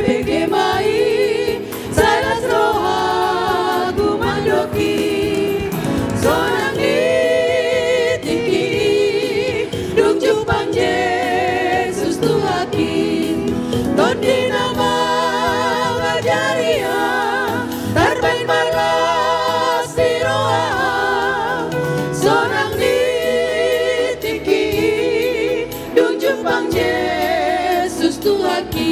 bege ma i, sai las rohangku mandok i. Sonang i tingki i, dung jumpang Jesus Tuhanki, Tondi na mangajari ahu, tarbaen ma las di roha. Sonang i tingki i, dung jumpang Jesus Tuhanki.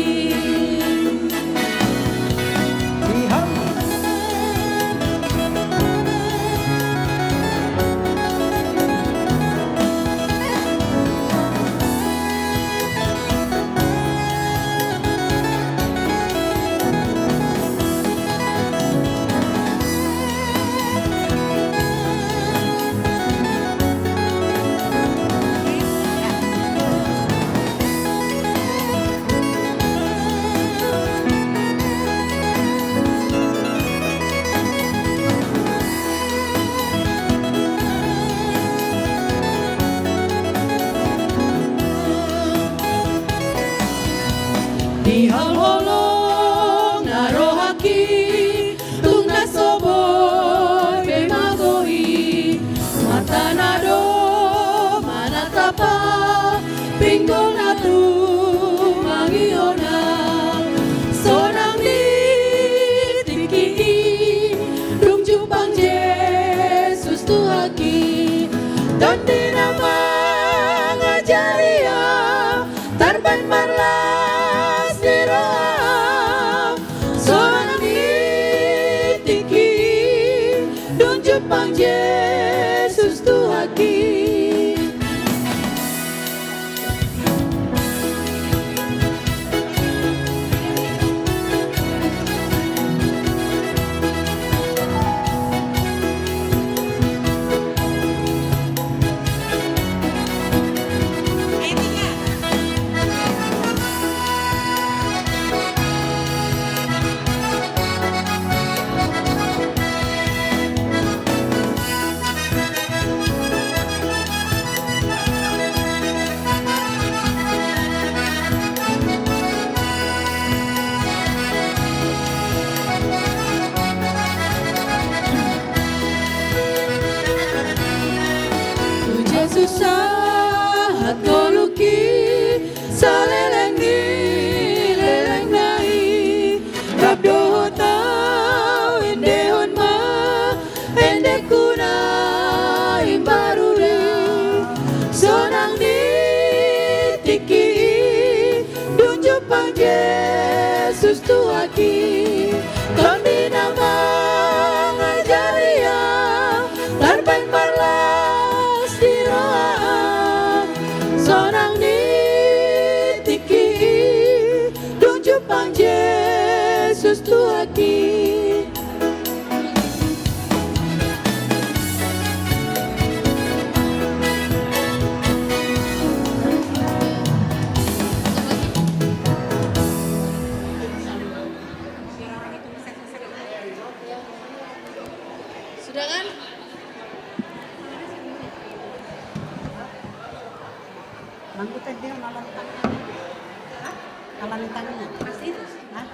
Di holong na rohangki, tung na so boi be mago i. Mata na do manatap ahu, pinggol na tumangihon ahu. Sonang i tingki i, dung jumpang Jesus Tuhanki, Tondi na mangajari ahu, tarbaen ma las di roha. Sonang i tingki i, dung jumpang Jesus Tuhanki. Tuhan i, Tondi na mangajari ahu, tarbaen marlas di roha ahu, sonang di tingki i, dung jumpang Jesus Tuhan i. Sudah kan? Mangkutan dia malam tangan. Hah? Malam tangan. Masih itu? Hah?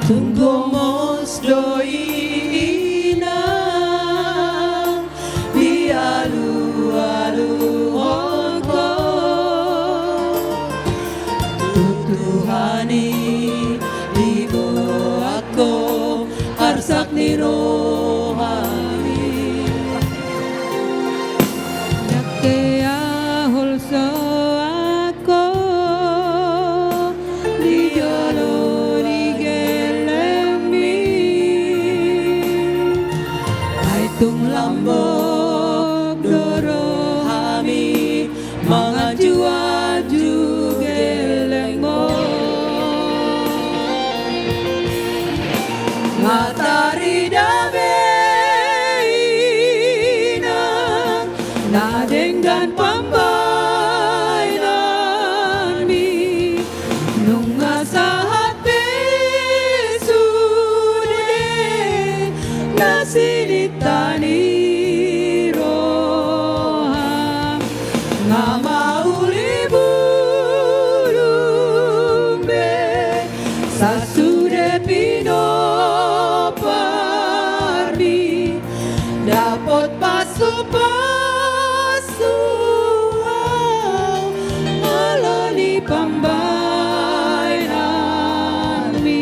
Tung gomos do i, Inang, dialualuhon ho tu Tuhan i, diboan ho arsak ni rohami. Ndang hea holsoan ho di jolo ni gellengmi. Ai tung lambok do rohami manganju-anju gellengmu. Nga tarida be, Inang, na denggan pambahenanmi. Nunga sahat be sude na sininta ni roham. Nga mauli bulung be sasude pinomparmi. Dapot pasu-pasu ahu, molo ni pambahenanmi.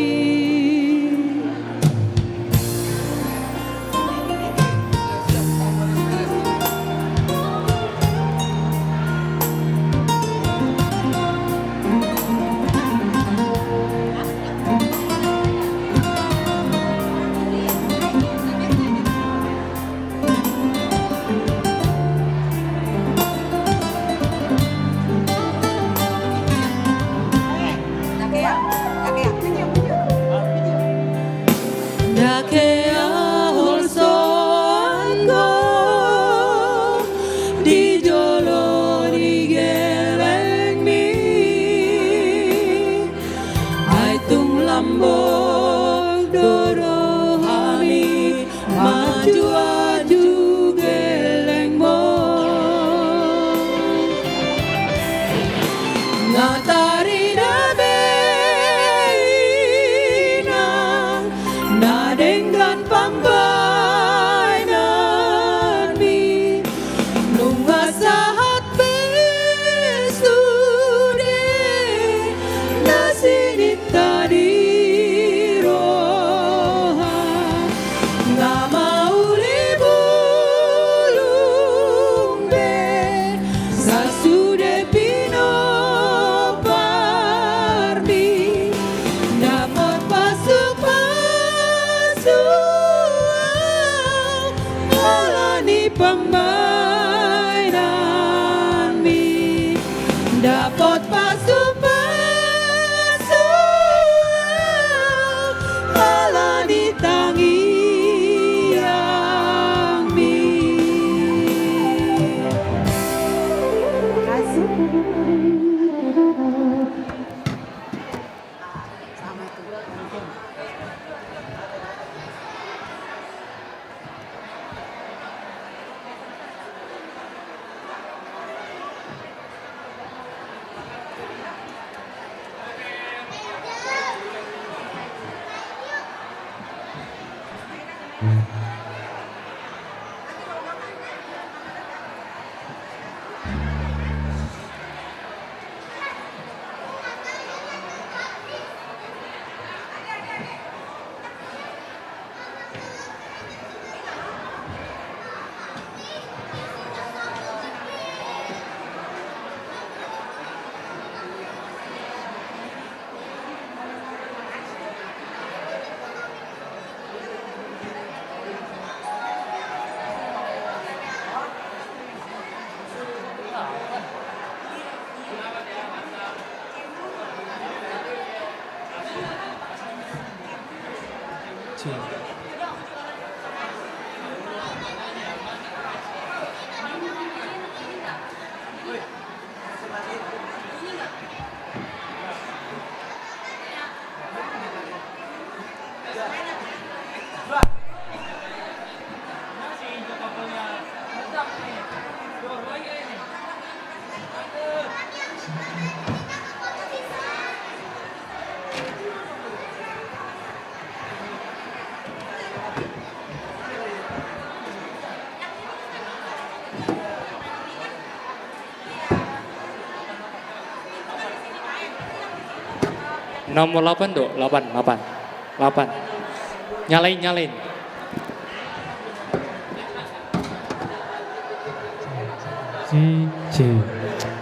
Sahat pe sude na sininta ni roha, na mauli bulung be, sasude pinompar ni dapot pasu-pasu ala ni pambahenanmi, dapot pasu-pasu ala ni tangiangmi. Nomor lapan do, lapan, lapan. Lapan. Nyalain, nyalain. Si, si,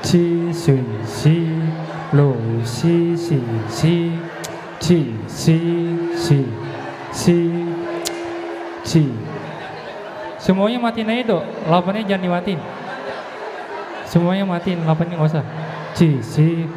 si, sui, si, lo, si, si, si, si, si, si, si. Semuanya matiin aja do, lapan i jangan dimatiin. Semuanya matiin, lapan i nggak usah. Si, si.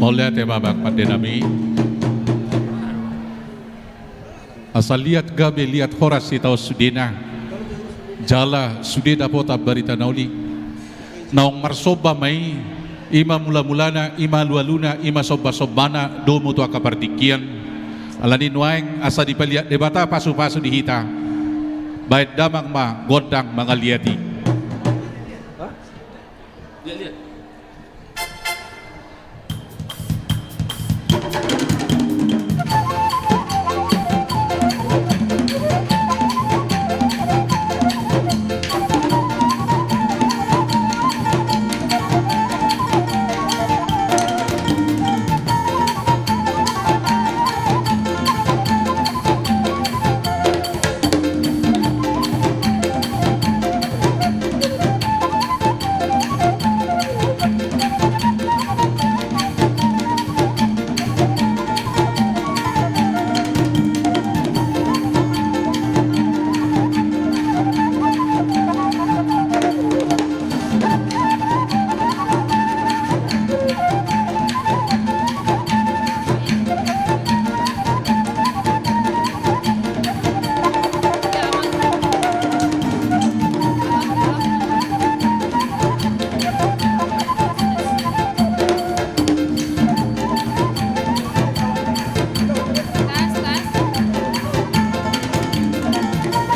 Mauliate ma, Amang pande nami. Asa liat gabe, liat horas sitaonon sudena, jala sude dapotan barita na uli. Naung marsomba ma i, i ma mula-mulana, i ma alu-aluna, i ma somba-sombana, domu tu angka partingkian. Alani nuaeng asa dipaliat Debata pasu-pasu di hita. Baen damang ma gondang mangaliat i.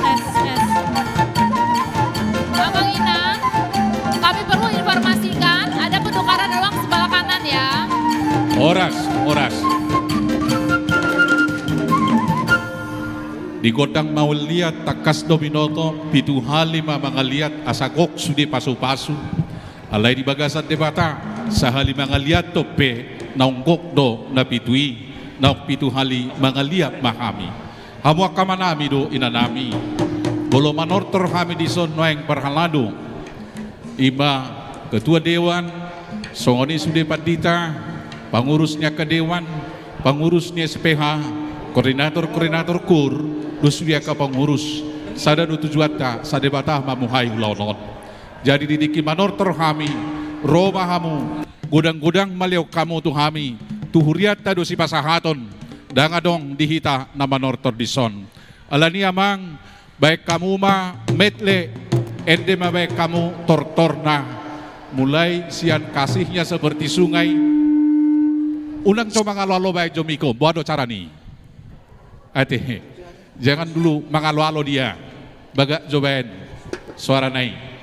Tes, tes. Amang Inang, kami perlu informasikan, ada penukaran uang sebelah kanan ya. Horas, horas. Di gondang mangaliat tangkas do binoto, pitu hali ma mangaliat asa gok sude pasu-pasu. Alai di bagasan Debata, sahali mangaliathon pe naung gok do na pitu i, naung pitu hali mangaliat ma hami. Hamu angka amanami dohot inanami, molo manortor hami dison nuaeng parhalado, i ma ketua dewan, songon i sude pandita, pangurus ni angka dewan, pangurus ni S P H, koordinator-koordinator kur, dohot sude angka pangurus, sada do tujuanta, asa Debata ma muhai ulaon on. Jadi di tingki manortor hami, ro ma hamu, godang-godang ma lehon hamu tu hami, tu hurianta do sipasahaton, ndang adong di hita na manortor dison. Alani i Amang, baen hamu ma medley, ende ma baen hamu tortorna, mulai sian Kasihnya Seperti Sungai, unang jo mangalo-alo baen jo mikon, boha do carana i. Ate, jangan dulu mangalo-alo dia. Bagak jo baen soarana i.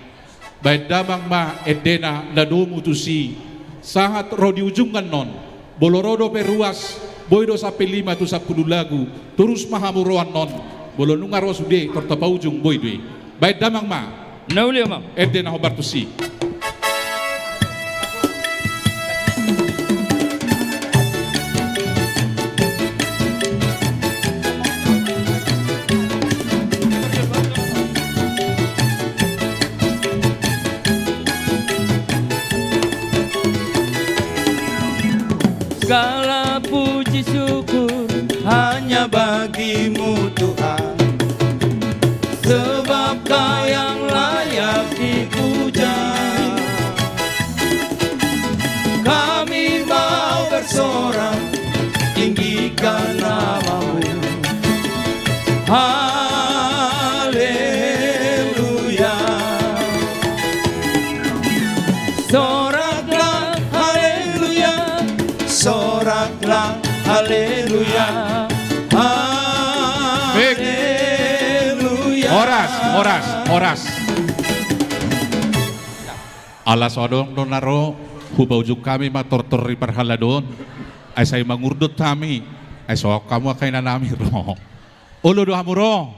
Baen damang ma endena na domu tusi. Sahat ro di ujungan on. Molo ro dope ruas, boi do sampe lima tu sampulu lagu. Torus ma hamu ro annon. Molo nunga ro sude tortor paujung, boi do i. Baen damang ma. Na uli, Amang. Ende na hombar tusi. Segala puji syukur hanya bagi-Mu, Tuhan. Sebab Kau yang layak dipuja. Kami mau bersorak, tinggikan nama-Mu. Haleluya. Soraklah, haleluya. Soraklah, haleluya. Baik. Haleluya. Horas, horas, horas. Ala so adong do na ro, hupaujung hami ma tortor ni parhalado on. Ai sai mangurdot hami. Ai so hamu angka inanami ro. Olo do hamu ro?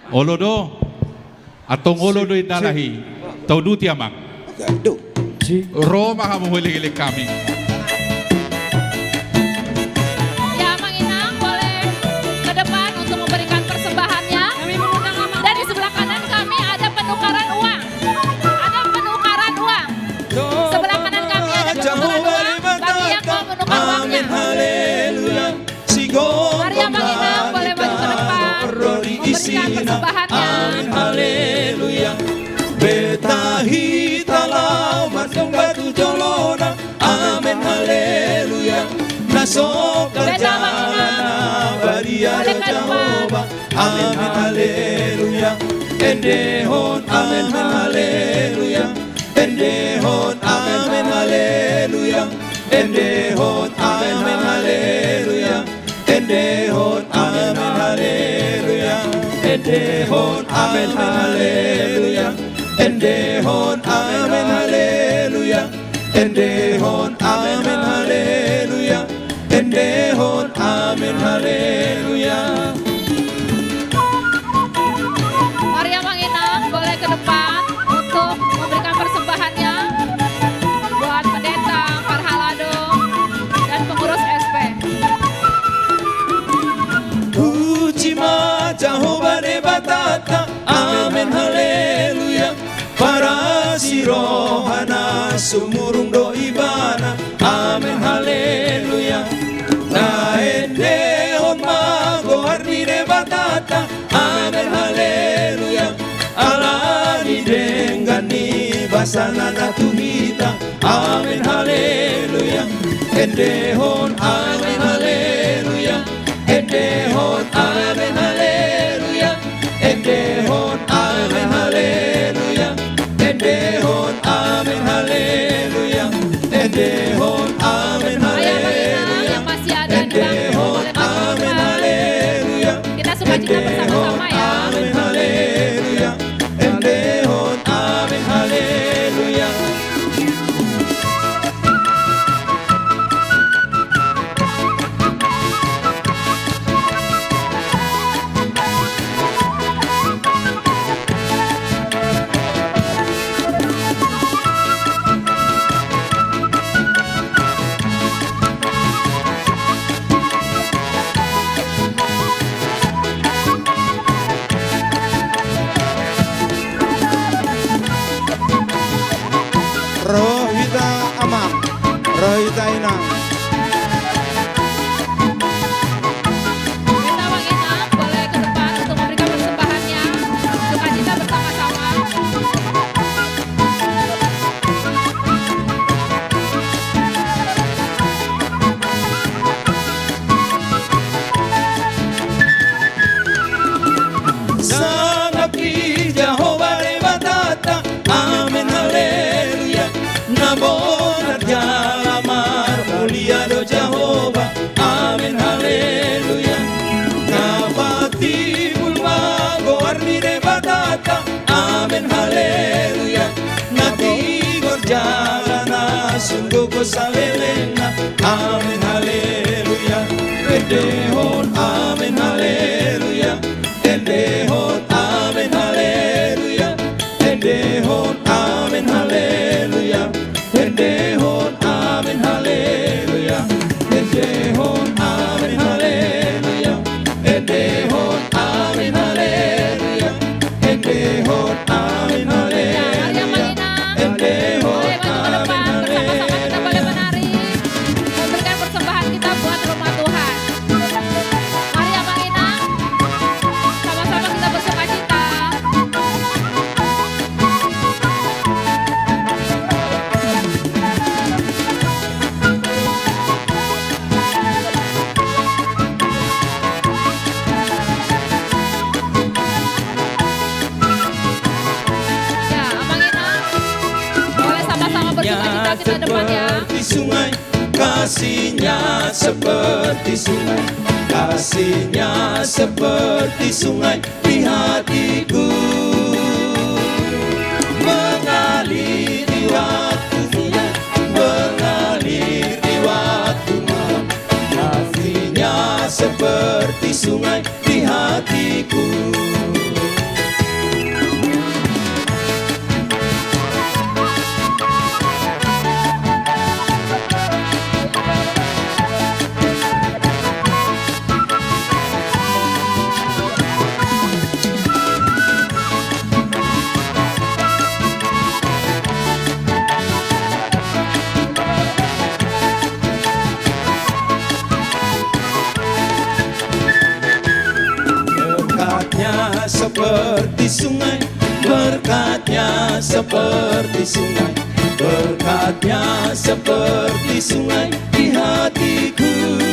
Olo do? Antong olo do inna lahi. Tauduti, Amang. Ro ma hamu huelek-elek hami. Ya, Amang Inang boleh ke depan untuk memberikan persembahannya. Dan di sebelah kanan kami ada penukaran uang. Ada penukaran uang. Sebelah kanan kami ada penukaran uang. Bagi yang mau menukar uangnya. Mari, Amang Inang, boleh maju ke depan, memberikan persembahannya. Amin, haleluya. Beta hita laho marjongga tu jolona. Amin, haleluya. Songkal jala na badia do Jahowa. Amen haleluya. Endehon amen haleluya. Endehon amen haleluya. Endehon amen haleluya. Endehon amen haleluya. Endehon amen haleluya. Endehon amen haleluya. Endehon amen haleluya. Endehon amen haleluya. Mari Amang Inang boleh ke depan untuk memberikan persembahannya buat pendeta, parhalado, dan pengurus S P. Puji ma Jahowa Debatanta. Amen haleluya. Parasi rohana sumurung do ibana. Amen haleluya. Na endehon ma goar ni Debatanta. Amen haleluya. Ala ni denggan ni basana na tu hita. Amen haleluya. Endehon amen haleluya. Endehon amen haleluya. Endehon amen haleluya. Endehon amen haleluya. Endehon amen haleluya. Endehon amen haleluya. Kita sukacita bersama-sama ya. Endehon amen haleluya. Endehon amen haleluya. Ro hita Amang, ro hita Inang. Kita Amang Inang boleh ke depan untuk memberikan persembahannya. Sukacita bersama-sama. Sangap di Jahowa Debatanta. Amen haleluya. Na bonar jala marmulia do Jahowa. Amen haleluya. Na patimbul ma goar ni Debatanta. Amen haleluya. Na tigor jala na sungkun salelengna. Amen haleluya. Endehon amen haleluya. Endehon amen haleluya. Endehon amen haleluya. Endehon amen haleluya. Endehon amen haleluya. Endehon amen haleluya. Endehon amen haleluya. Endehon amen haleluya. Boleh maju ke depan bersama-sama, kita boleh menari, memberikan persembahan kita buat rumah Tuhan. Mari Amang Inang, sama-sama kita bersukacita. Ya, Amang Inang, boleh sama-sama bersukacita kita depan ya. Kasihnya seperti sungai, kasihnya seperti sungai, kasihnya seperti sungai di hatiku. Mengalir di waktu siang, mengalir di waktu malam, kasihnya seperti sungai di hatiku. Berkatnya seperti sungai, berkatnya seperti sungai, berkatnya seperti sungai di hatiku.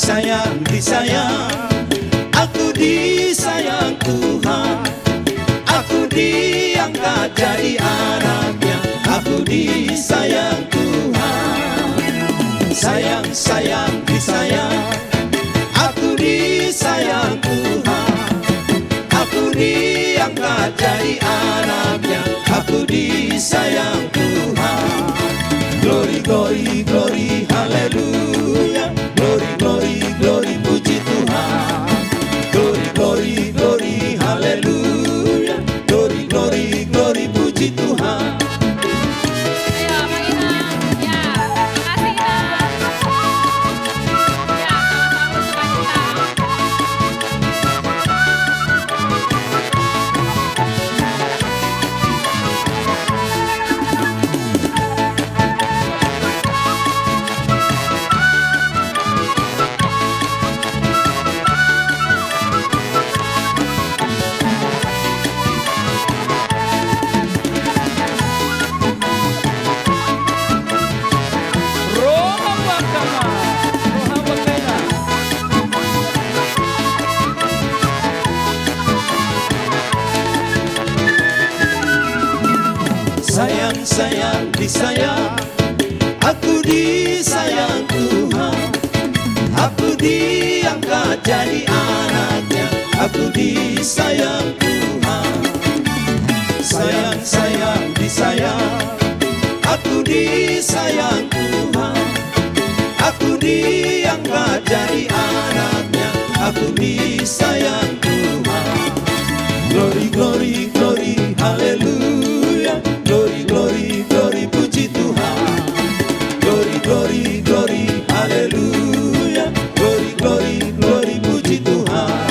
Sayang disayang, aku disayang Tuhan. Aku diangkat jadi anaknya. Aku disayang Tuhan. Sayang, sayang, disayang. Aku disayang Tuhan. Aku diangkat jadi anaknya. Aku disayang Tuhan. Glory, glory, glory, haleluya. Glory, glory, glory, puji Tuhan. Glory, glory, glory, haleluya. Glory, glory, glory, puji Tuhan. Ayo, Bang Inang. Ya, makasih, Inang. Ya, sama-sama, sukacita. Sayang, sayang, disayang. Aku disayang Tuhan. Aku diangkat jadi anaknya. Aku disayang Tuhan. Sayang, sayang, disayang. Aku disayang Tuhan. Aku diangkat jadi anaknya. Aku disayang Tuhan. Glory, glory, glory, haleluya. Glory, glory, glory, puji Tuhan. Glory, glory, glory, haleluya. Glory, glory, glory, puji Tuhan.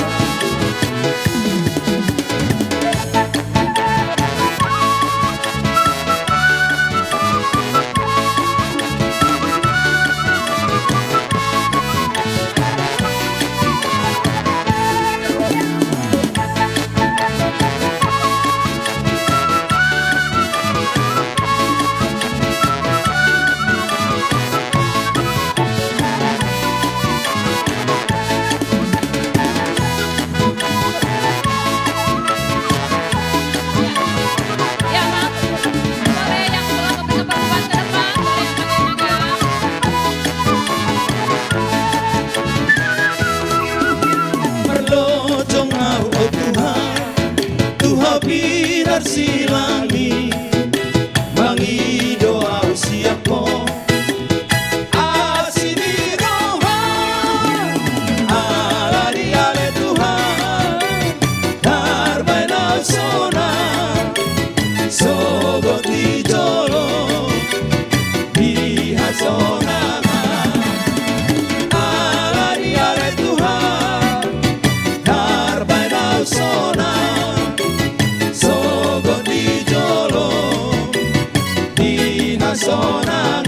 Marlojong ahu, o Tuhan, tu Ho pinarsilang i, mangido ahu sian Ho. Asi ni roha, ala ni ale Tuhan, tarbaen ahu sonang, sogot di jolo di hasonangan. Ala ni ale Tuhan, tarbaen ahu sonang, sogot di jolo di hasonangan.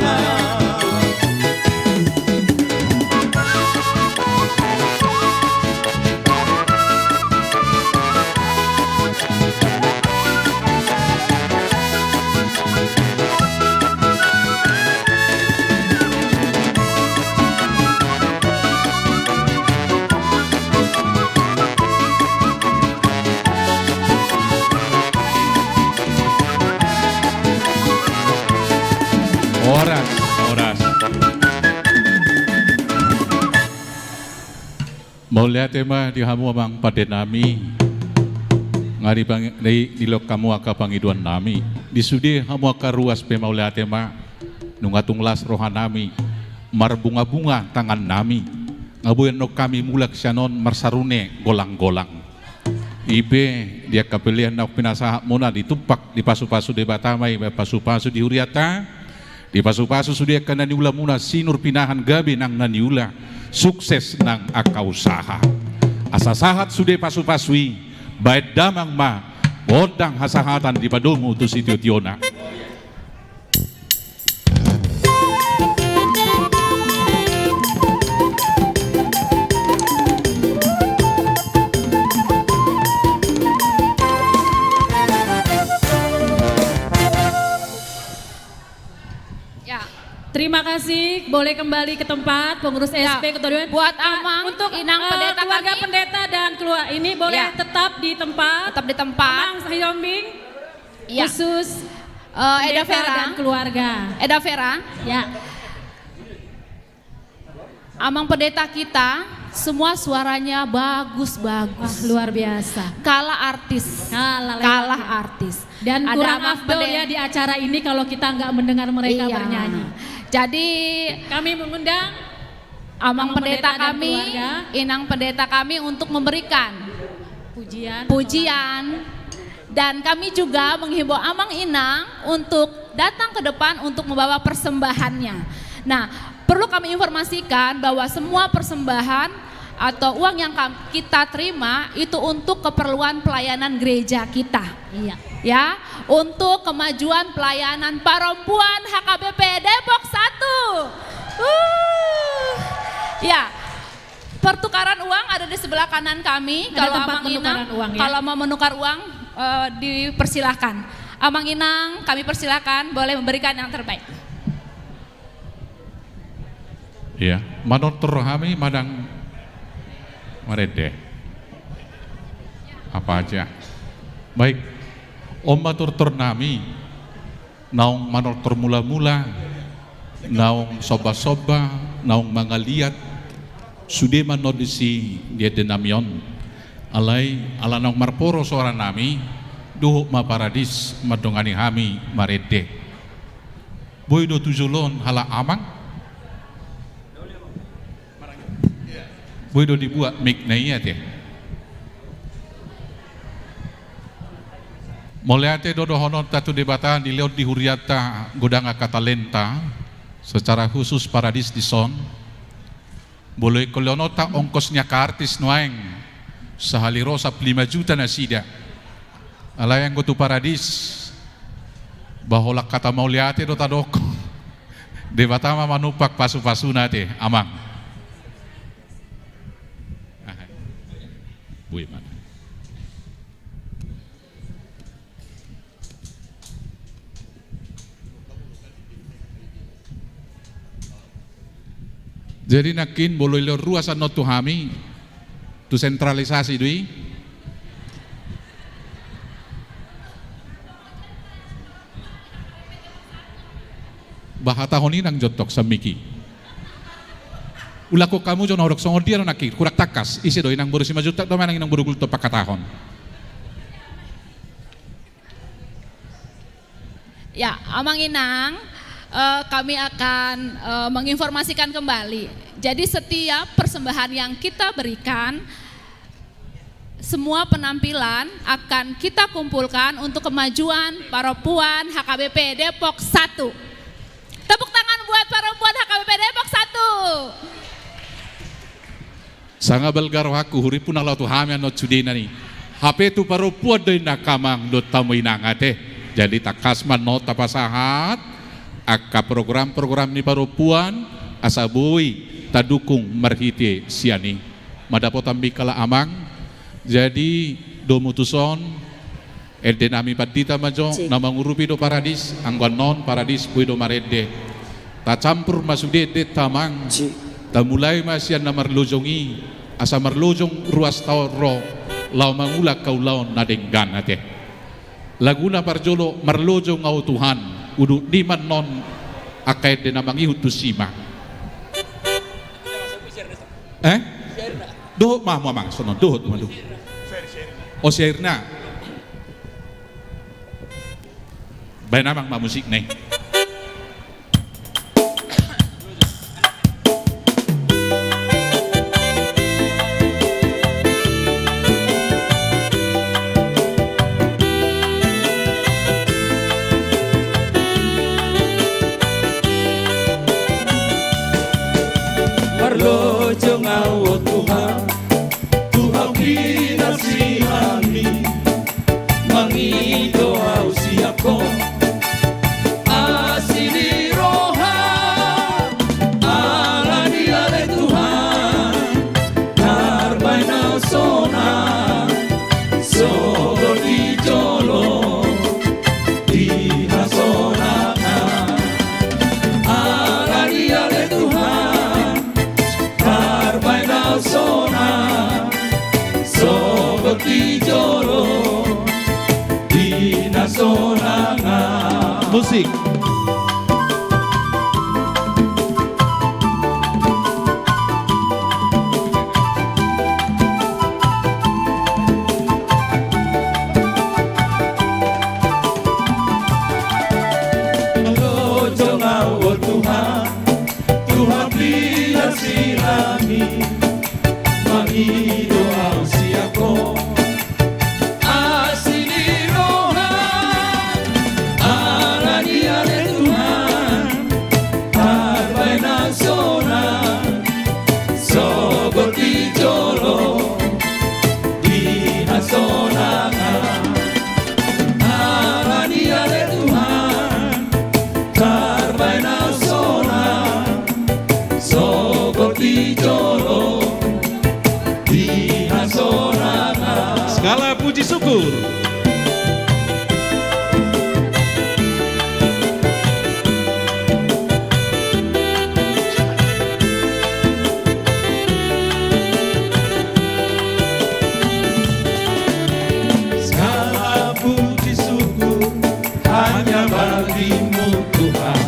Horas, horas. Mauliate ma di hamu amang pande nami. Nga di pang-, di, dilehon hamu angka pangidoan nami. Di sude hamu angka ruas pe mauliate ma. Nunga tung las roha nami. Marbunga-bunga tangan nami. Nga boi annon hami mulak sian on marsarune golang-golang. I pe di angka pelean na pinasahat muna ditumpak, dipasu-pasu Debata ma i, pasu-pasu di hurianta, dipasu-pasu sude angka na niula muna sinur pinahan gabe nang na niula, sukses nang angka usaha. Asa sahat sude pasu-pasu i, baen damang ma gondang hasahatan dipadomu tu sitio-tiona. Ya, terima Terima kasih, boleh kembali ke tempat, pengurus Ya, S P, ketua dewan. buat Ah, Amang, untuk, Inang, eh, Pendeta keluarga kami. pendeta dan keluar ini boleh Ya. tetap di tempat. Tetap di tempat. Amang Sihombing, Ya. khusus Eh, Eda Pendeta Vera. dan keluarga. Eda Vera. Ya. Amang Pendeta kita, semua suaranya bagus-bagus. Wah, luar biasa. Kalah artis. Kalah lewat. Kalah artis. Dan Ada kurang Amang afdol Pende- ya di acara ini kalau kita nggak mendengar mereka Iya. bernyanyi. Jadi, Kami mengundang Amang Amang Pendeta Pendeta dan kami, keluarga. Inang Pendeta kami untuk memberikan Pujian. pujian. Dan kami juga menghimbau Amang Inang untuk datang ke depan untuk membawa persembahannya. Nah, perlu kami informasikan bahwa semua persembahan atau uang yang kam-, kita terima itu untuk keperluan pelayanan gereja kita. Iya. Ya, untuk kemajuan pelayanan perempuan H K B P Depok satu. Uh. Ya. Pertukaran uang ada di sebelah kanan kami. Ada Kalau tempat Amang Inang, penukaran uang, ya. kalau mau menukar uang, eh, dipersilahkan. Amang Inang, kami persilahkan, boleh memberikan yang terbaik. Iya, manortor hami manang marende. Apa aja. Baik. On ma tortor nami. Naung manortor mula-mula, naung somba-somba, naung mangaliat, sude ma on disi di ende nami on. Alai, ala naung marporos roha nami, dohot ma Paradis mandongani hami marende. Boi do tu jolo on halak amang? Boi do dibuat mic na i ate. Mauliate do dohononta tu Debata, dilehon di hurianta godang angka talenta, secara khusus Paradis dison. Molo ingkon lehononta ongkos ni angka artis nuaeng, sahali ro sampulu lima juta nasida. Alai anggo tu Paradis, ba holan hata mauliate do tadok. Debata ma manumpak pasu-pasuna ate, amang. Aha. Boi ma. Jadi nangkin molo dilehon ruas annon tu hami, tu sentralisasi do i. Ba hatahon i nang jontok sian mic i. Ulahon hamu jo na hudok songon dia do nangkin, kurang tangkas. Ise do, Inang Boru Simanjuntak do manang Inang Boru Gultom panghatahon? Ya, Amang Inang, eh, kami akan, eh, menginformasikan kembali. Jadi setiap persembahan yang kita berikan, semua penampilan akan kita kumpulkan untuk kemajuan perempuan H K B P Depok satu. Tepuk tangan buat perempuan H K B P Depok satu. Sanga balga rohangku, huripu na laho tu hami annon sudena ni. Hape tu parompuan do inna, amang dohot hamu inang ate. Jadi tangkas ma annon tapasahat angka program-program ni parompuan asa boi tadukung marhite sian i. Mandapotan be halak amang. Jadi domu tuson, ende nami pandita ma jo, na mangurupi do Paradis, anggo annon Paradis boi do marende. Tacampur ma sude ende, amang. Tamulai ma sian na marlojong i, asa marlojong ruasta on ro laho mangula angka ulaon na denggan ate. Laguna parjolo, Marlojong Ahu Tuhan, udutni ma annon angka ende na mangihut tusi ma. Eh? Dohot ma hamu amang, songon dohot ma dohot. O syairna. Baen amang ma musikna i. Marlojong ahu, o Tuhan, tu hau pinarsihan-Mi, mangido ahu sian Ho. Musik. Lojong au, o Tuhan, tu hambirang silang i, mangido au sian Ho. Asi ni roha, ala ni ale Tuhan, tarbaen au sonang, sogot di jolo, di hasonangan. Ala ni ale Tuhan, tarbaen au sonang, sogot di jolo, di hasonangan. Segala puji syukur. Segala puji syukur hanya bagi-Mu, Tuhan,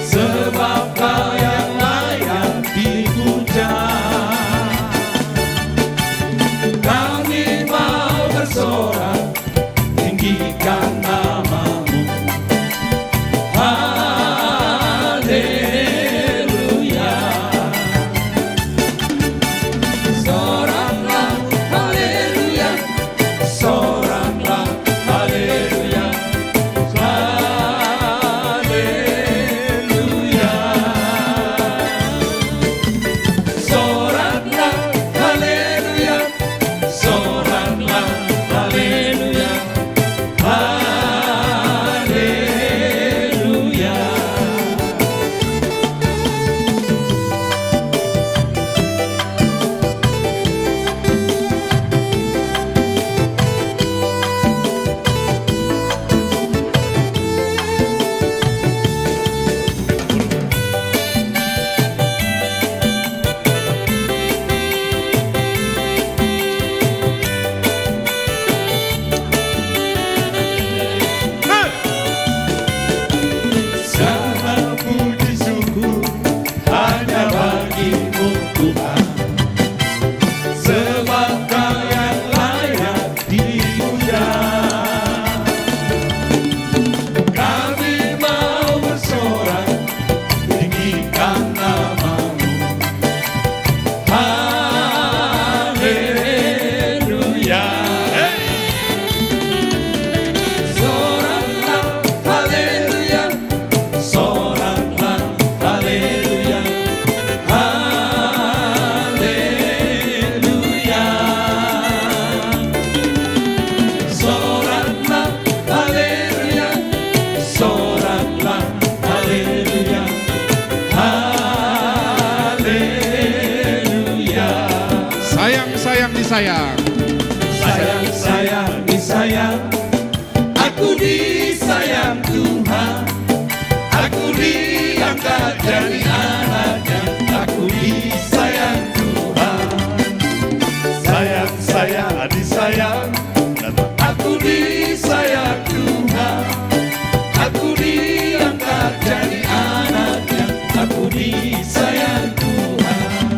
sebab Kau yang layak dipuja. Kami mau bersorak, tinggikan nama-Mu. Haleluya. Soraklah, haleluya. Soraklah, haleluya. Haleluya. Soraklah, haleluya. Soraklah, haleluya. Haleluya. Segala puji syukur hanya bagi-Mu, Tuhan, sebab Kau yang layak dipuja. Kami mau bersorak, tinggikan nama-Mu. Haleluya. Hei. Soraklah, haleluya. Soraklah, haleluya. Haleluya. Soraklah, haleluya. Soraklah, haleluya. Haleluya. Sayang, sayang disayang. Sayang, sayang disayang. Aku disayang Tuhan, aku diangkat jadi anak-Nya, aku disayang Tuhan. Sayang, sayang, disayang, aku disayang Tuhan, aku diangkat jadi anak-Nya, aku disayang Tuhan.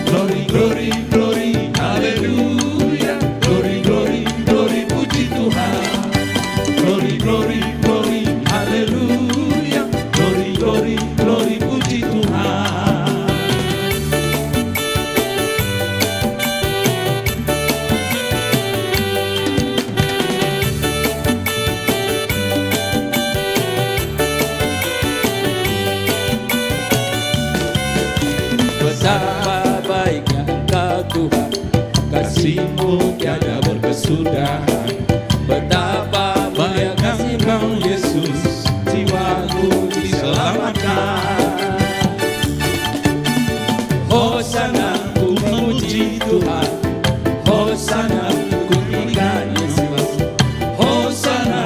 Glory, glory, glory, haleluya. Glory, glory, glory, puji Tuhan. Glory, glory, glory, haleluya. Glory, glory, glory, puji Tuhan. Betapa baiknya Engkau Tuhan, kasih-Mu tiada berkesudahan. Betapa baiknya Engkau Yesus, jiwaku diselamatkan. Hosana, ku memuji Tuhan. Hosana, ku tinggikan Yesus. Hosana,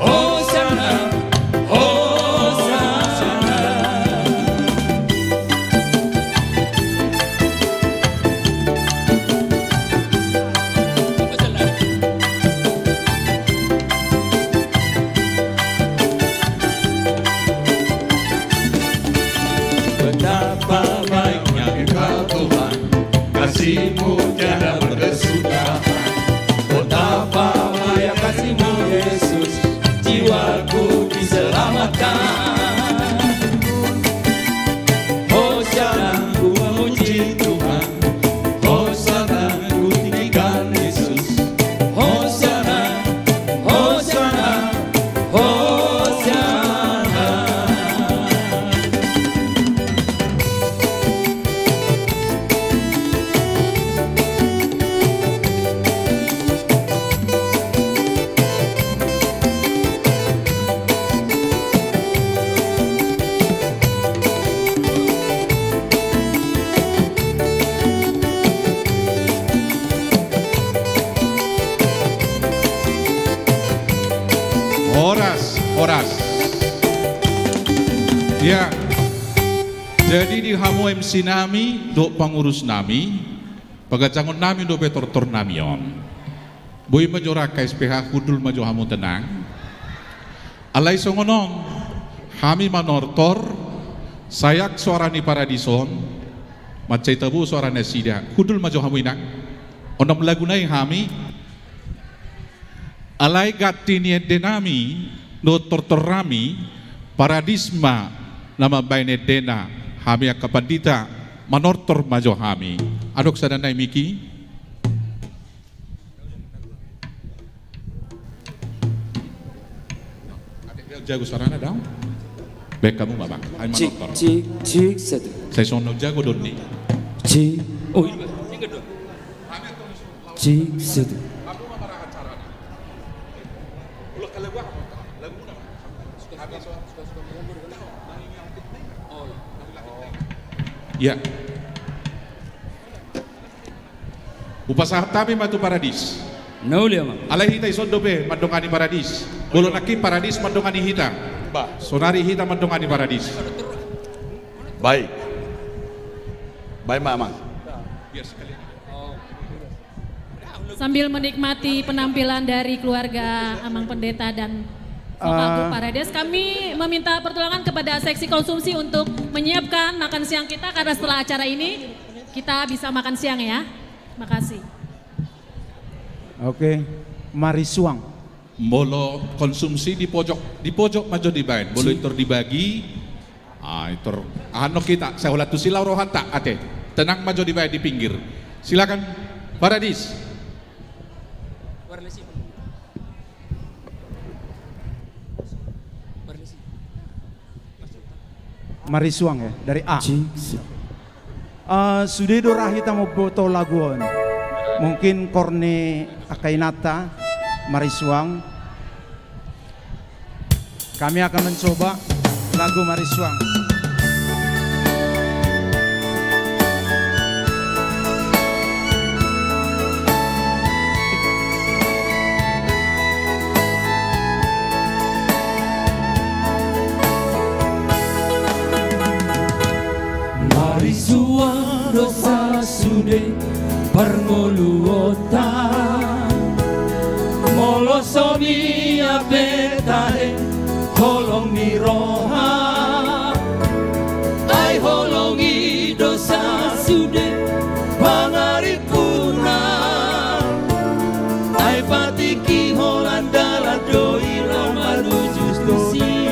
hosana, hosana. Ku tiada berkesudahan. Betapa banyak kasih-Mu, Yesus, jiwaku diselamatkan. Hosana, ku memuji Tuhan. Hosana, ku tinggikan Yesus. Hosana, Hosana, Hosana. Horas, horas. Ya. Jadi di hamu M C nami, dohot pangurus nami, paganjangon nami dope tortor nami on. Boi ma jo ra angka S P H, hundul ma jo hamu, tenang. Alai songon on, hami manortor, sai soara ni Paradis on, mansai tabo soara nasida, hundul ma jo hamu, Inang. Onom lagu nai hami. Alai ganti ni ende nami dohot tortor nami, Paradis ma na mambahen endena, hami angka pandita manortor ma jo hami. Adong sada nai miki. Jago soarana, dang? Baen hamu ma, Bang. Hami manortor. Cik, cik, satu. Sai songon na jago do ni. Cik. Oh, ini, Bang. Cik, satu. Ya. Hupasahat hami ma tu Paradis. Na uli, Amang. Alai hita dison dope mandongani Paradis. Molo nangkin Paradis mandongani hita. Bah. Sonari hita mandongani Paradis. Baik. Baik ma, Amang. Sambil menikmati penampilan dari keluarga Amang Pendeta dan Bapak, eh, Parades, kami meminta pertolongan kepada seksi konsumsi untuk menyiapkan makan siang kita, karena setelah acara ini kita bisa makan siang, ya. Makasih. Oke, marisuang. Molo konsumsi di pojok, di pojok ma jo dibaen. Molo, cik, i tor dibagi, ah, i tor, aha, annon hita, sai holan tusi laho rohanta, ate. Tenang ma jo dibaen di pinggir. Silakan, Paradis. Marisuang, ya, dari A. Cik, satu. Eh, sude do ra hita mamboto lagu on. Mungkin kor ni angka inanta, marisuang. Kami akan mencoba lagu marisuang. Marisuang do sa sude parngoluonta. Molo songon i pe tahe holong ni roha, ai holong i do sa sude pangaripuna. Ai patik i holan dalan do i ro manuju tusi.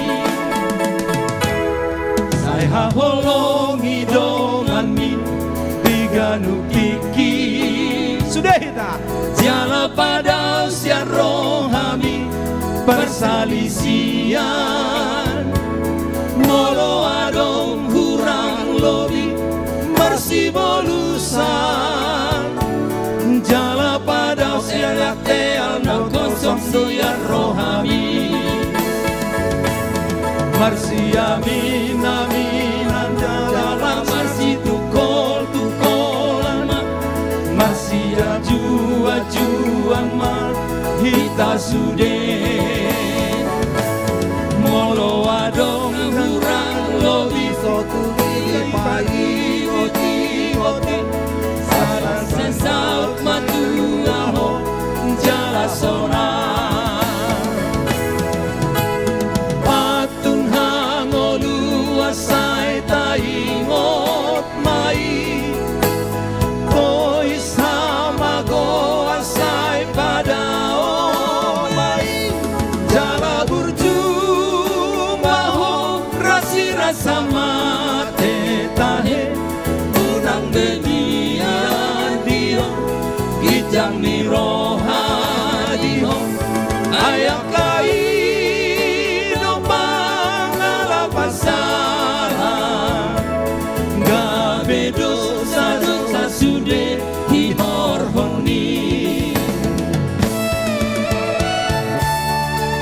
Sai haholongi donganmi di ganup tingki. Sude hita. Jala padaos sian rohami parsalisian. Molo adong hurang lobi marsibolusan. Jala padaos sian ateal na kosong sian rohami. Marsiaminaminan jala marsitungkoltungkolan ma, marsiajuajuan ma hita sude. Molo adong hurang lobi, so tung i paingotingot i, asa sai saut ma tu laho jala sonang. Patung hangoluan sai taingot ma i, tois Jang ni roha di ho, ai angka i do pangalapan sala, gabe dosa-dosa sude ihorhon ni.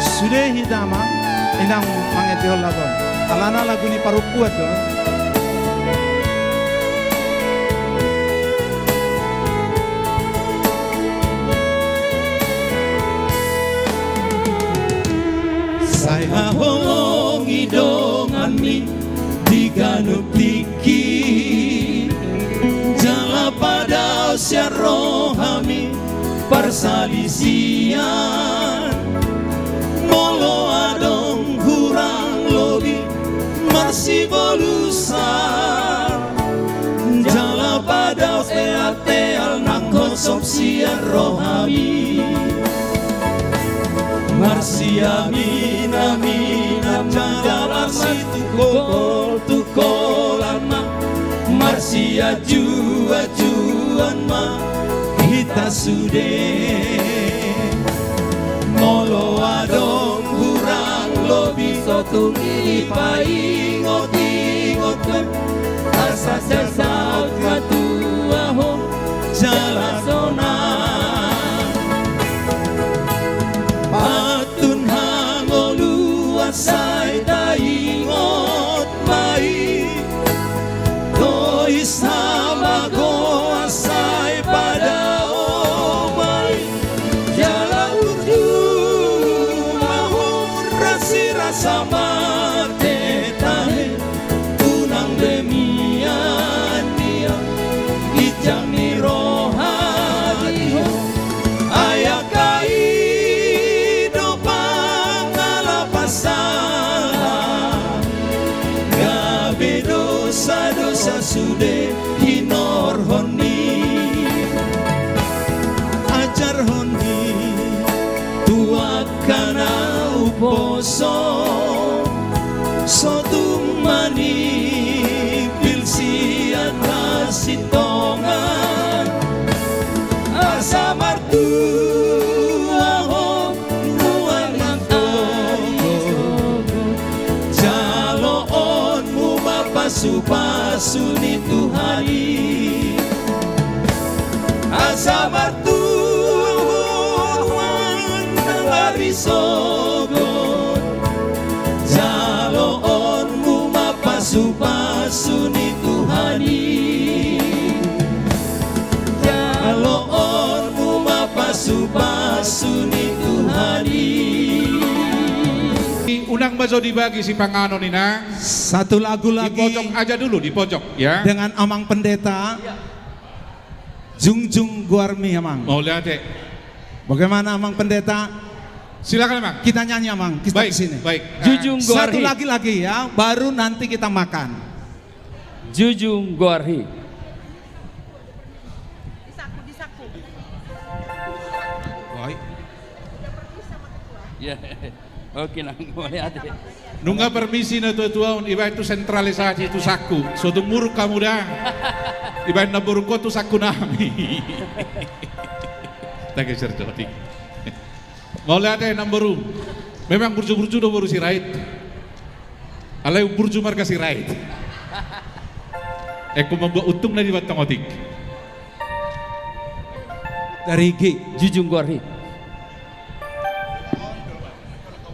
Sude hita amang inang mangetihon lagu on. Alana lagu ni parompuan do. Sai haholongi donganmi di ganup tingki, jala padaos sian rohami parsalisian. Molo adong hurang lobi marsibolusan, jala padaos teal-teal nang hosop sian rohami. Marsiamin-aminan ma jala marsitungkol-tungkolan ma, marsianju-anjuan ma hita sude. Molo adong hurang lobi, so tung i paingot-ingot ho, asa sai saut ma tu ahu jala sonang. Pantun hangoluan sai taingot ma i, tois habagoan sai padaomai. Jala burju ma horas i rasa mate tahe, unang be mian-mian ginjang ni roha di ho. Ai angka i do pangalapan sala, gabe dosa-dosa sude hinorhon ni. Ajarhon ni tu angka na umposo, so tung manimpil sian hasintongan, asa martua ho nuaeng sogot. Jaloonmu ma pasu-pasu ni Tuhan i, asa martua ho nang ari sogot. Jaloonmu ma pasu-pasu ni Tuhan i. Jaloonmu ma pasu-pasu ni Tuhan i. Unang ma jo dibagi sipanganon, inang. Satu lagu lagi. Di pojok aja dulu, di pojok, ya. Dengan Amang Pendeta. Iya. Jungjung goarmi, Amang. Mauliate. Bagaimana, Amang Pendeta? Silakan, Amang. Kita nyanyi, Amang. Kita di sini. Baik, baik. Jungjung goarhi. Satu lagi, lagi ya, baru nanti kita makan. Jungjung goarhi. Baik. Ya. Oke, nang, mauliate. Nunga permisi na tua-tua on, ibaen tu sentralisasi tu sangku. So tung muruk hamu da. Ibaen namborungkon tu sangkunami. Tageser jo, Dik. Mauliate namboru. Memang burju-burju do boru Sirait. Alai burju marga Sirait. Ingkon mambuat untung na di batang otik. Dari G. Jungjung goarhi.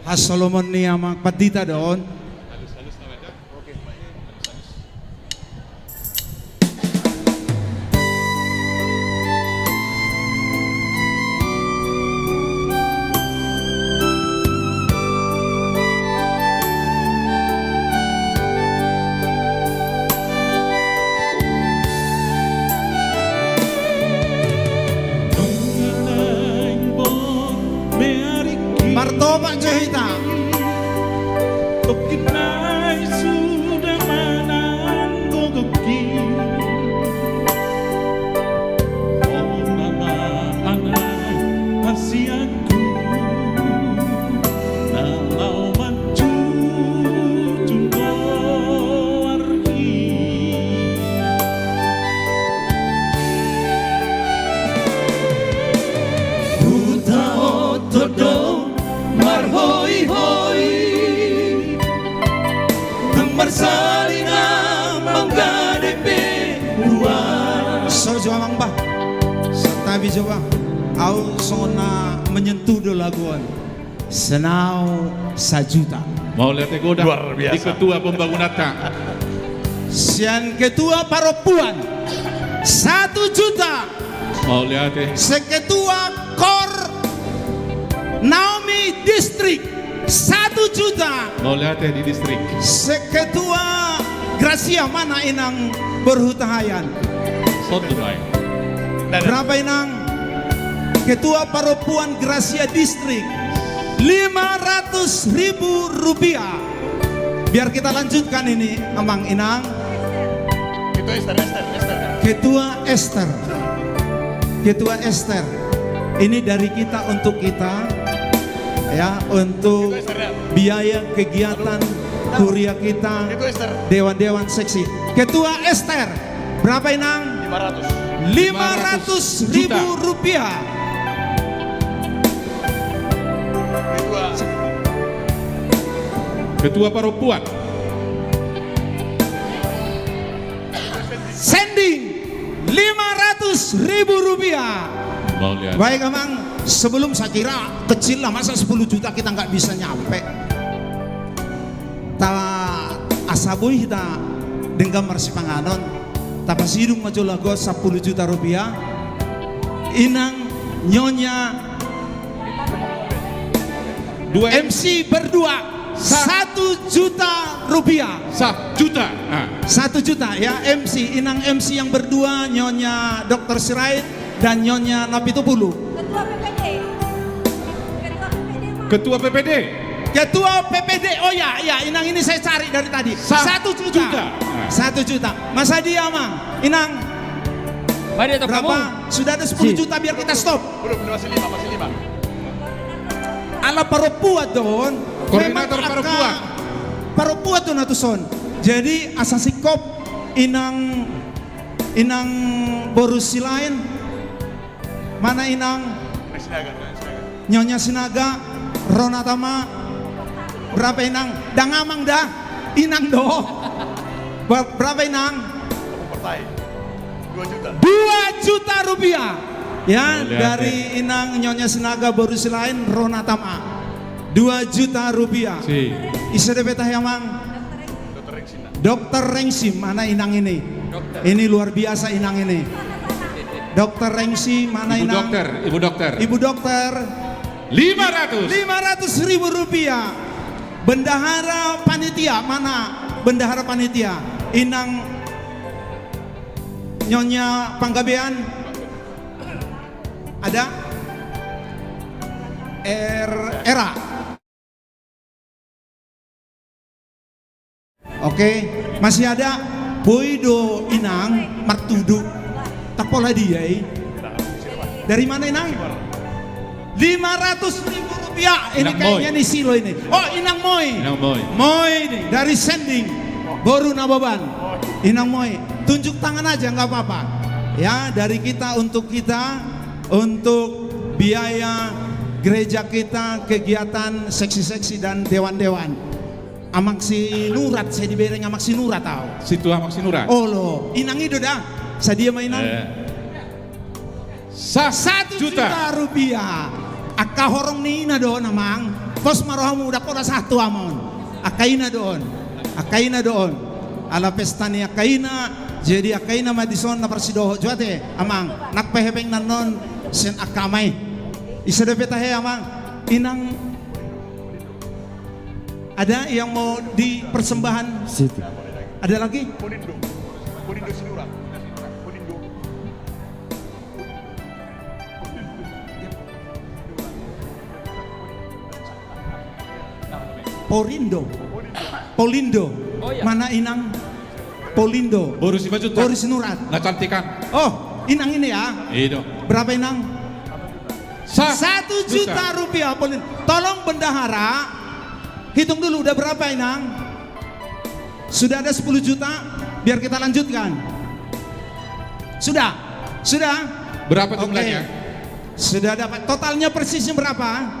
Hasolomon ni Amang Pandita do on. Martopak jo hita. Tapi coba, au songon na menyentuh do lagu on. Senau sajuta. Mauliate godang. Luar biasa. Di ketua pembangunanta. Sian ketua parompuan, satu juta. Mauliate. Seketua Kor Naomi Distrik, satu juta. Mauliate di distrik. Seketua Gracia, mana inang boru Hutahaean? Sondu mai. Berapa inang? Ketua parompuan Gracia Distrik, lima ratus ribu rupiah. Biar kita lanjutkan ini, Amang Inang. Ketua Ester, Ester, Ester. Ketua Ester. Ketua Ester. Ini dari kita untuk kita, ya, untuk biaya kegiatan kuria kita, dewan-dewan seksi. Ketua Ester, berapa, Inang? Lima ratus. Lima ratus ribu rupiah. Ketua. Ketua parompuan. Sending, lima ratus ribu rupiah. Baik, Amang, sebelum, saya kira kecil lah, masa sepuluh juta kita nggak bisa nyampe. Ta, asa boi hita denggan marsipanganon, tapasidung ma jolo, sampulu juta rupiah. Inang, Nyonya, dua M C berdua, satu juta rupiah. Satu juta. Satu juta, ya, M C, Inang M C yang berdua, Nyonya Dokter Sirait dan Nyonya Napitupulu. Ketua P P D. Ketua P P D, Mang. Ketua P P D. Ketua P P D. Oh ya, ya, Inang ini saya cari dari tadi. Satu juta. Satu juta. Nah. Satu juta. Masa dia, Mang? Inang. Berapa? Sudah ada sepuluh juta, biar kita stop. Belum, masih lima, masih lima. Ala parompuan do on. Koordinator parompuan. Parompuan do on na tuson. Jadi asa singkop, Inang, Inang boru Silaen. Mana Inang? Nyonya Sinaga, ro hita ma. Berapa, Inang? Dang Amang da. Inang do. Ber-, berapa, Inang? Dua juta. Dua juta rupiah. Ya, dari Inang Nyonya Sinaga boru Silaen, ro hita ma. Dua juta rupiah. Ise dope tahe, Amang? Dokter Rengsi, mana Inang ini? Ini luar biasa Inang ini. Dokter Rengsi, mana Inang? Ibu Dokter, Ibu Dokter. Ibu Dokter. Lima ratus. Lima ratus ribu rupiah. Bendahara panitia, mana bendahara panitia? Inang, Nyonya Panggabean. Ada? Er-, Era. Oke, masih ada? Boi do Inang martudu. Tangkas pola dia i. Dari mana, Inang? Lima ratus ribu rupiah. Ini kayaknya ni Silo ini. Oh, Inang Moi. Inang Moi. Moi ini dari Sending. Boru Nababan. Inang Moi. Tunjuk tangan aja, nggak apa-apa. Ya, dari kita untuk kita, untuk biaya gereja kita, kegiatan seksi-seksi dan dewan-dewan. Amang Sinurat, sai dibereng Amang Sinurat au. Situ Amang Sinurat. Olo, Inang i do da. Sadia ma, Inang? Eh. Sa-, satu juta. Satu juta rupiah. Angka horong ni ina do on, Amang. Pos ma rohamu, dang pola sahat tu amang on. Angka ina do on. Angka ina do on. Ala pesta ni angka ina, jadi angka ina ma dison na parsidohot jo ate, Amang. Nang pe hepeng annon sian angka ama i. Ise dope tahe, Amang? Inang. Ada yang mau dipersembahkan? Situ. Ada lagi? Porindo. Polindo. Oh, iya. Mana Inang? Polindo. Boru Simanjuntak. Boru Sinurat. Na cantikan. Oh, Inang ini ya? Iya dong. Berapa, Inang? Sa-, satu juta rupiah, Polindo. Tolong bendahara, hitung dulu, udah berapa, Inang? Sudah ada sepuluh juta? Biar kita lanjutkan. Sudah? Sudah? Berapa jumlahnya? Oke. Sudah dapat. Totalnya persisnya berapa?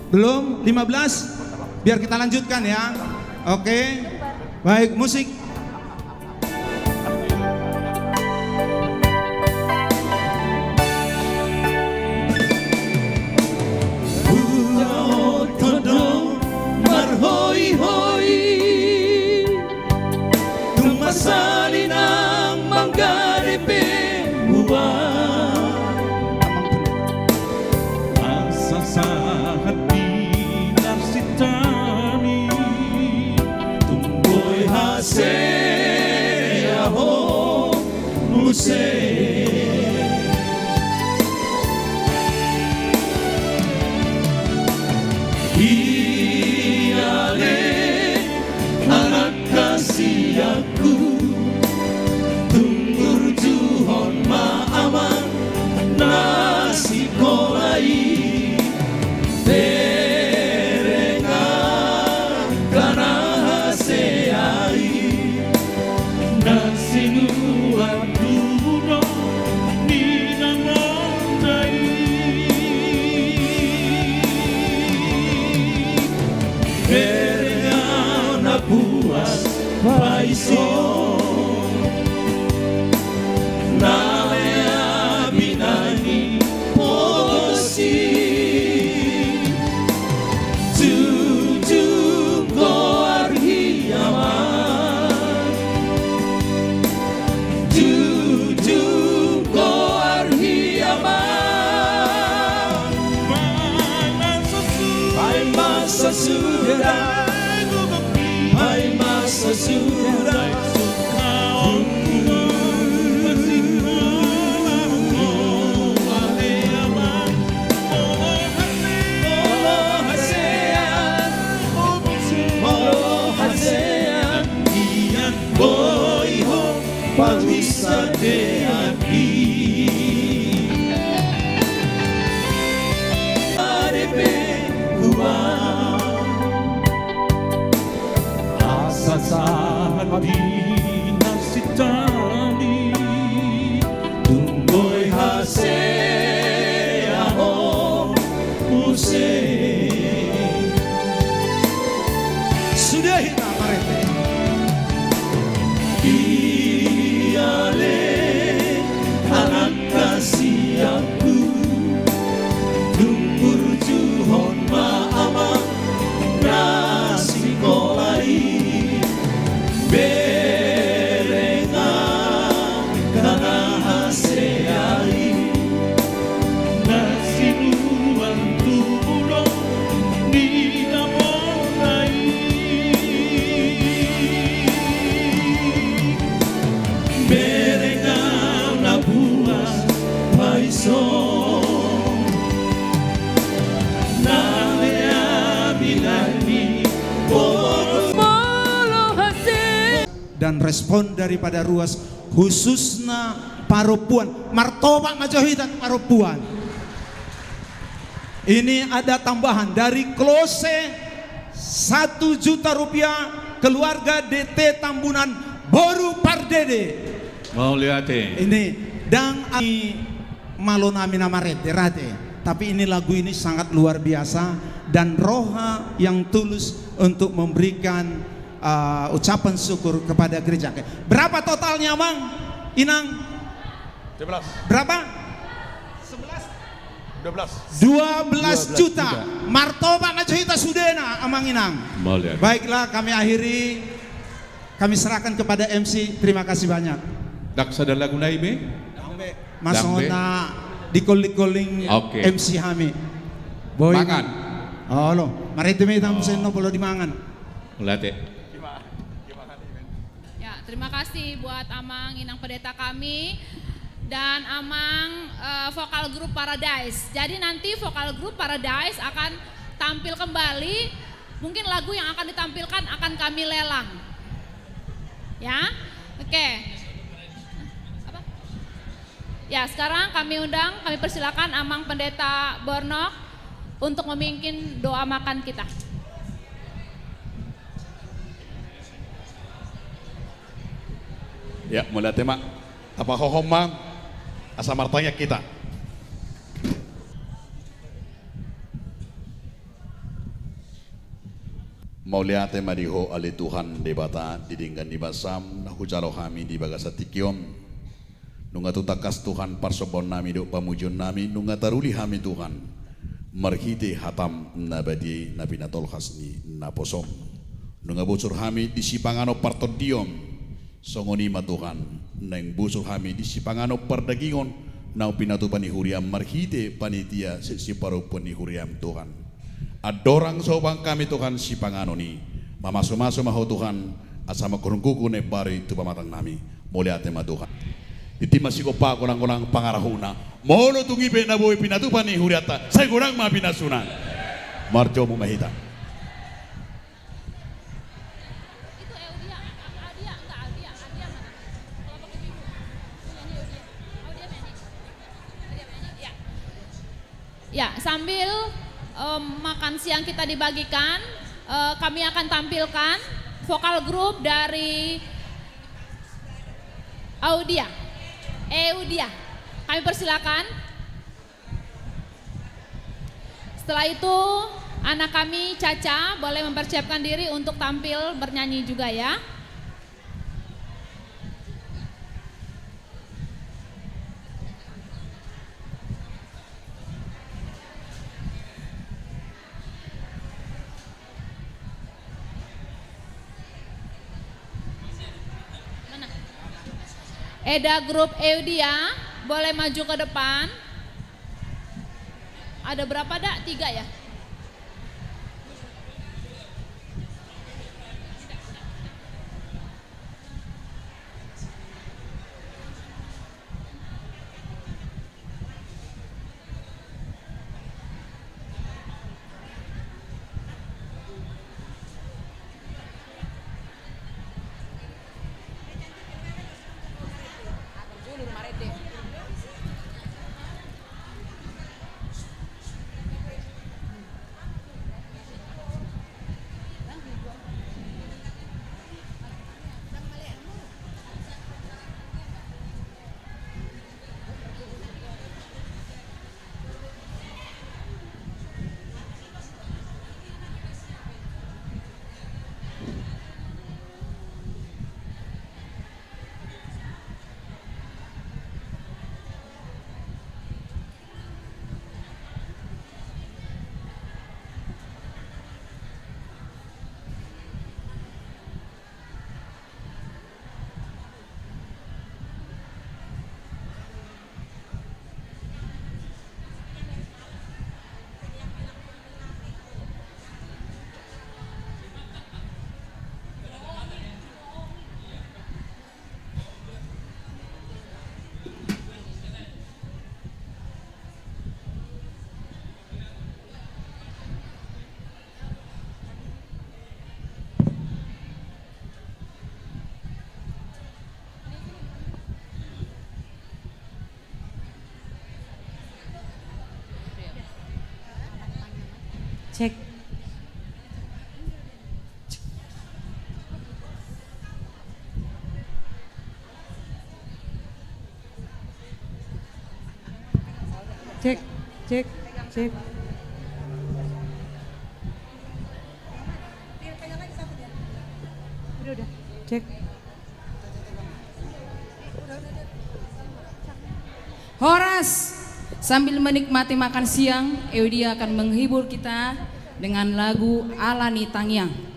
Belum? Lima belas? Biar kita lanjutkan ya. Oke. Baik, musik. Asa sahat di narsitami, tung boi hasea ho muse. Ia ale anak hasianku, tung burjuhon ma amang na sikola i. Bereng angka na hasea i, na sinuan tu budo ni inangnami i. Bereng angka na puas paison, na lea binahen ni posi. Jujung goar hia ma, jujung goar hia ma. Paima so suda, paima so suda. Molo hasea, molo hasea, ian boi ho pahusa dean i. Ade pe hua. Asa sahat di narsitami, tung boi hasea ho muse. Sude hita marende. Ia ale anak hasianku, tung burjuhon ma amang na sikola i. Bereng angka na hasea i, na sinuan tu budo ni inangnami i. Bereng angka na puas paison, na lea binahen ni posi. Molo hasea. Dan respon daripada ruas, khususna parompuan. Martopak ma jo hita tu parompuan. Ini ada tambahan dari Klose, satu juta rupiah, keluarga D T Tambunan, boru Pardede. Mauliate. Ini dang i, malo nami na marende rade. Tapi ini, lagu ini sangat luar biasa dan roha yang tulus untuk memberikan, eh, ucapan syukur kepada gereja. Berapa totalnya, Amang, Inang? Sebelas. Berapa? Sebelas? Dua belas. Dua belas juta. Dua belas juta. Martopak ma jo hita sudena, Amang Inang. Mauliate. Baiklah, kami akhiri. Kami serahkan kepada M C. Terima kasih banyak. Dang sada lagu nai be? Dang be. Mas Ona, dikolling-kolling M C hami. Boi. Mangan. Olo, marende ma hita, muse no molo di mangan. Mauliate. Ya, terima kasih buat Amang Inang Pendeta kami dan Amang, eh, vokal grup Paradise. Jadi nanti vokal grup Paradise akan tampil kembali. Mungkin lagu yang akan ditampilkan akan kami lelang. Ya, oke. Apa? Ya, sekarang kami undang, kami persilakan Amang Pendeta Bornok untuk memimpin doa makan kita. Ya, mauliate ma. Tapahohom ma, asa martangiang hita. Mauliate ma di Ho ale Tuhan Debata, di denggan ni basaM na hujalo hami di bagasan tingki on. Nunga tutangkas Tuhan parsombaonnami dohot pamujionnami, nunga taruli hami Tuhan, marhite hataM na badia i na pinatolhas ni naposoM. Nunga bosur hami di sipanganon partondion, Songon i ma Tuhan, naeng bosur hami di sipanganon pardagingon, naung pinatupa ni huriaM marhite panitia sian siparompuan ni huriaM Tuhan. Andorang so hubaen hami Tuhan sipanganon i, mamasumasu ma Ho Tuhan, asa mangkorhon gogo na imbaru i tu pamatangnami. Mauliate ma Tuhan. Tintin ma sigompa, golanggolang pangarahutna. Molo tung i pe na boi pinatupa ni hurianta, sai godang ma pinasuna. Marjabu ma hita. Ya, sambil, em, makan siang kita dibagikan, eh, kami akan tampilkan vokal grup dari Audia. Eudia. Kami persilakan. Setelah itu, anak kami, Caca, boleh mempersiapkan diri untuk tampil bernyanyi juga, ya. Eda grup Eudia, boleh maju ke depan. Ada berapa, Da? Tiga, ya? Cek. Cek, cek, cek. Udah, udah. Cek. Horas. Sambil menikmati makan siang, Eudia akan menghibur kita dengan lagu Ala ni Tangiang.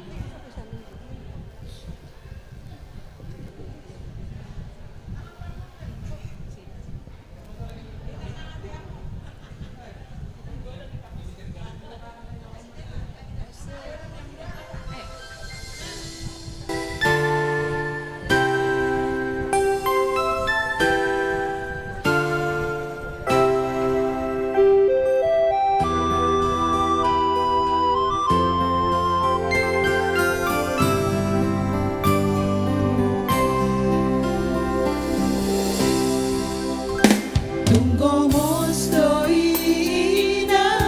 Tung gomos do inang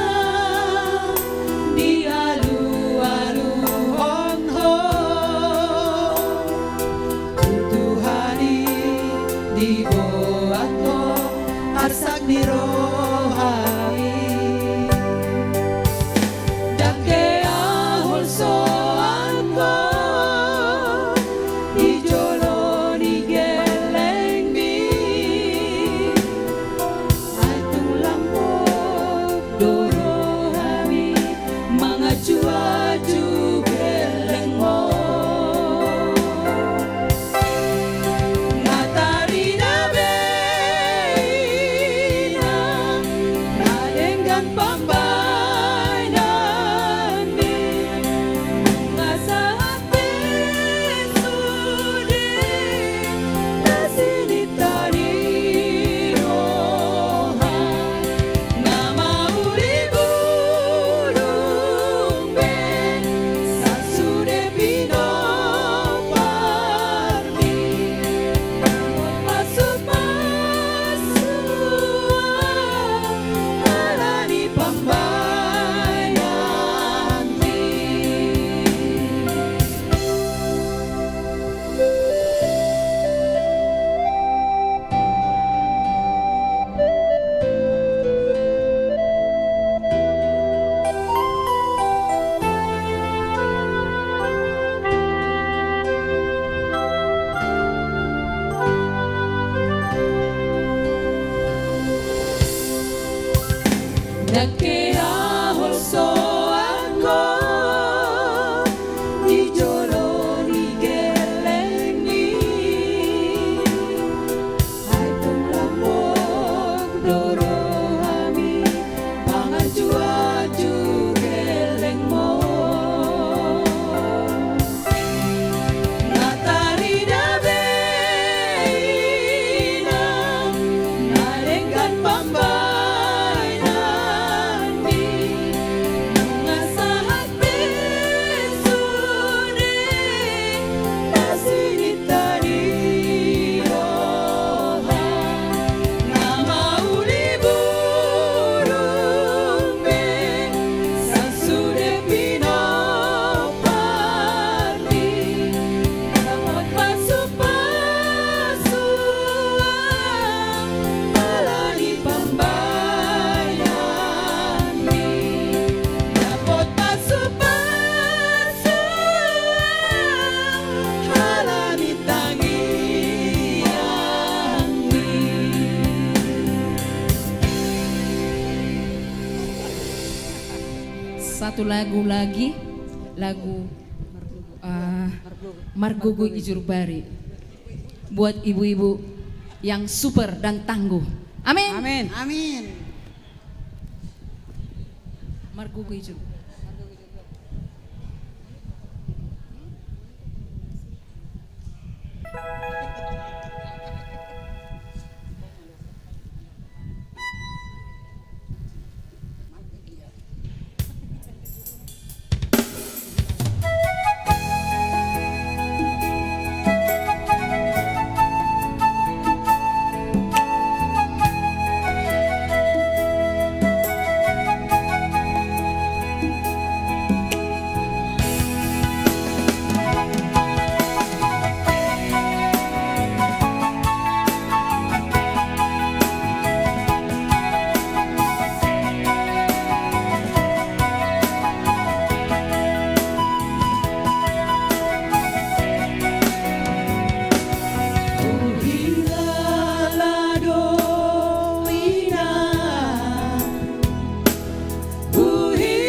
dialualuhon ho, tu Tuhan i diboan ho arsak ni roha i. Ndang hea holsoan ho di jolo ni gellengmi. Alai tung lam do rohami mangajuaju gellengmu. Dang hea holsoan ho di jolo ni gellengmi. Ai tung lambok do rohami manganju-anju gellengmu. Na tarida be inang na denggan pambahenanmi. Nunga sahat be sude na sininta di roha. Na mauli burung be sasude pinomparmi. Dapot pasu-pasuan ala ni pambahenanmi. Dapot pasu-pasuan ala ni tangiangmi. Satu lagu lagi, lagu, eh, Margogo i Jurbari. Buat ibu-ibu yang super dan tangguh. Amin. Amin. Amin. Margogo i Jur-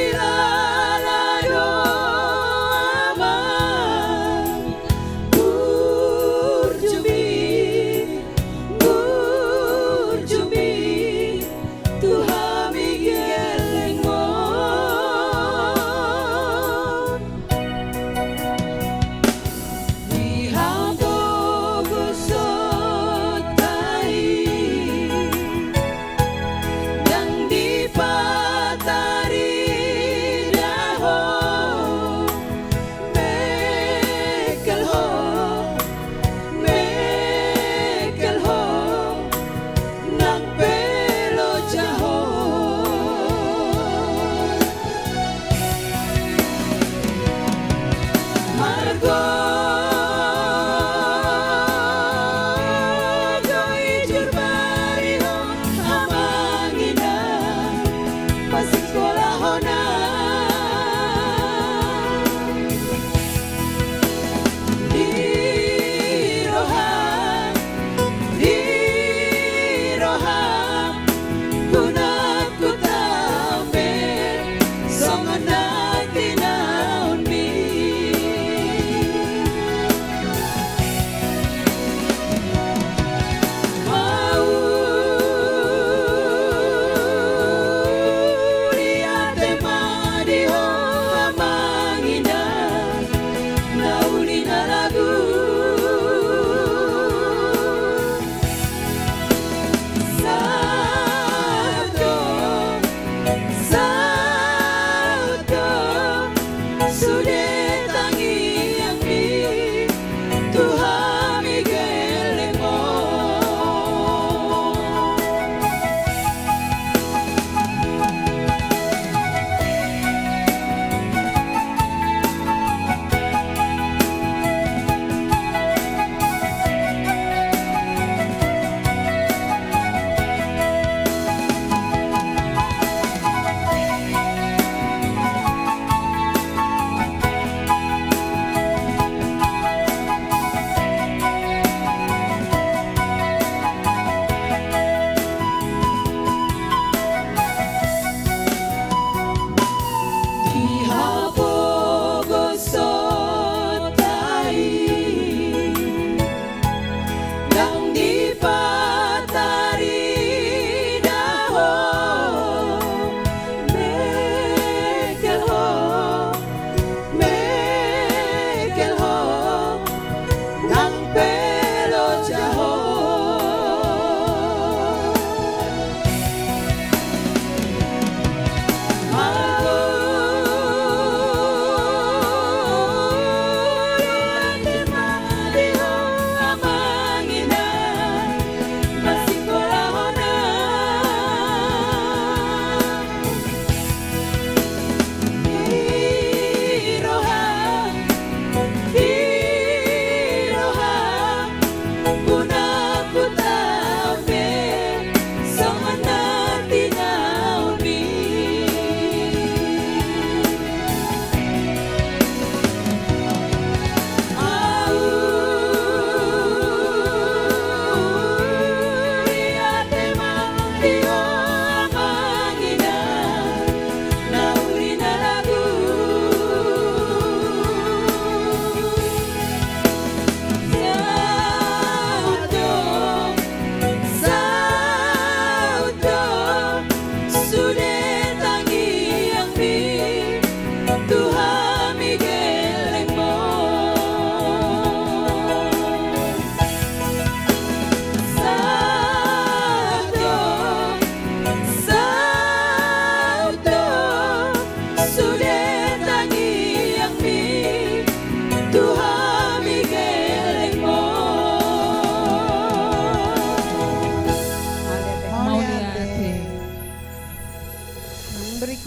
Huhilala do amang burju'mi, burju'mi tu hami gellengmon. Di hatogoson tahi ndang dipatarida ho, mengkel ho, mengkel ho. Nang pe loja ho. Margogo i Jurbari ho, amang inang pasikolahon. Di roha, di roha, unang hutau be songon na tinaonmi. Mau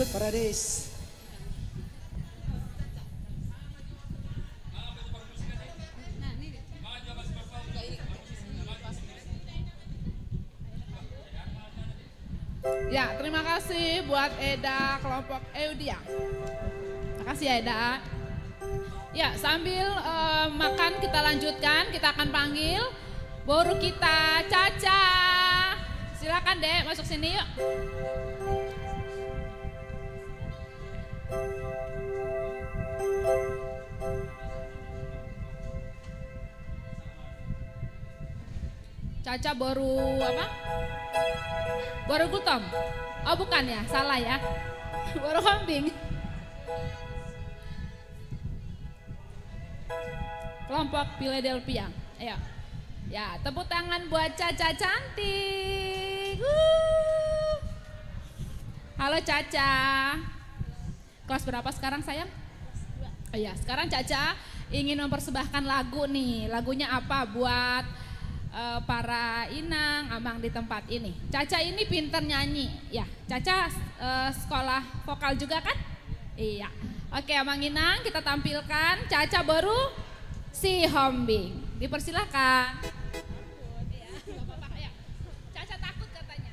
Paradis. Ya, terima kasih buat Eda kelompok Eudia. Makasih ya, Eda. Ya, sambil, eh, makan, kita lanjutkan, kita akan panggil boru kita, Caca. Silakan, Dek, masuk sini yuk. Caca boru apa? Boru Gultom. Oh, bukan ya, salah ya. Boru Hombing. Kelompok Philadelphia. Ayo. Ya, tepuk tangan buat Caca cantik. Wuh. Halo, Caca. Kelas berapa sekarang, sayang? Oh iya, sekarang Caca ingin mempersembahkan lagu nih. Lagunya apa buat, eh, para inang, amang di tempat ini? Caca ini pinter nyanyi. Ya, Caca, eh, sekolah vokal juga kan? Iya. Oke, amang inang, kita tampilkan Caca boru Sihombing. Dipersilakan. Iya, nggak apa-apa, ya. Caca takut katanya.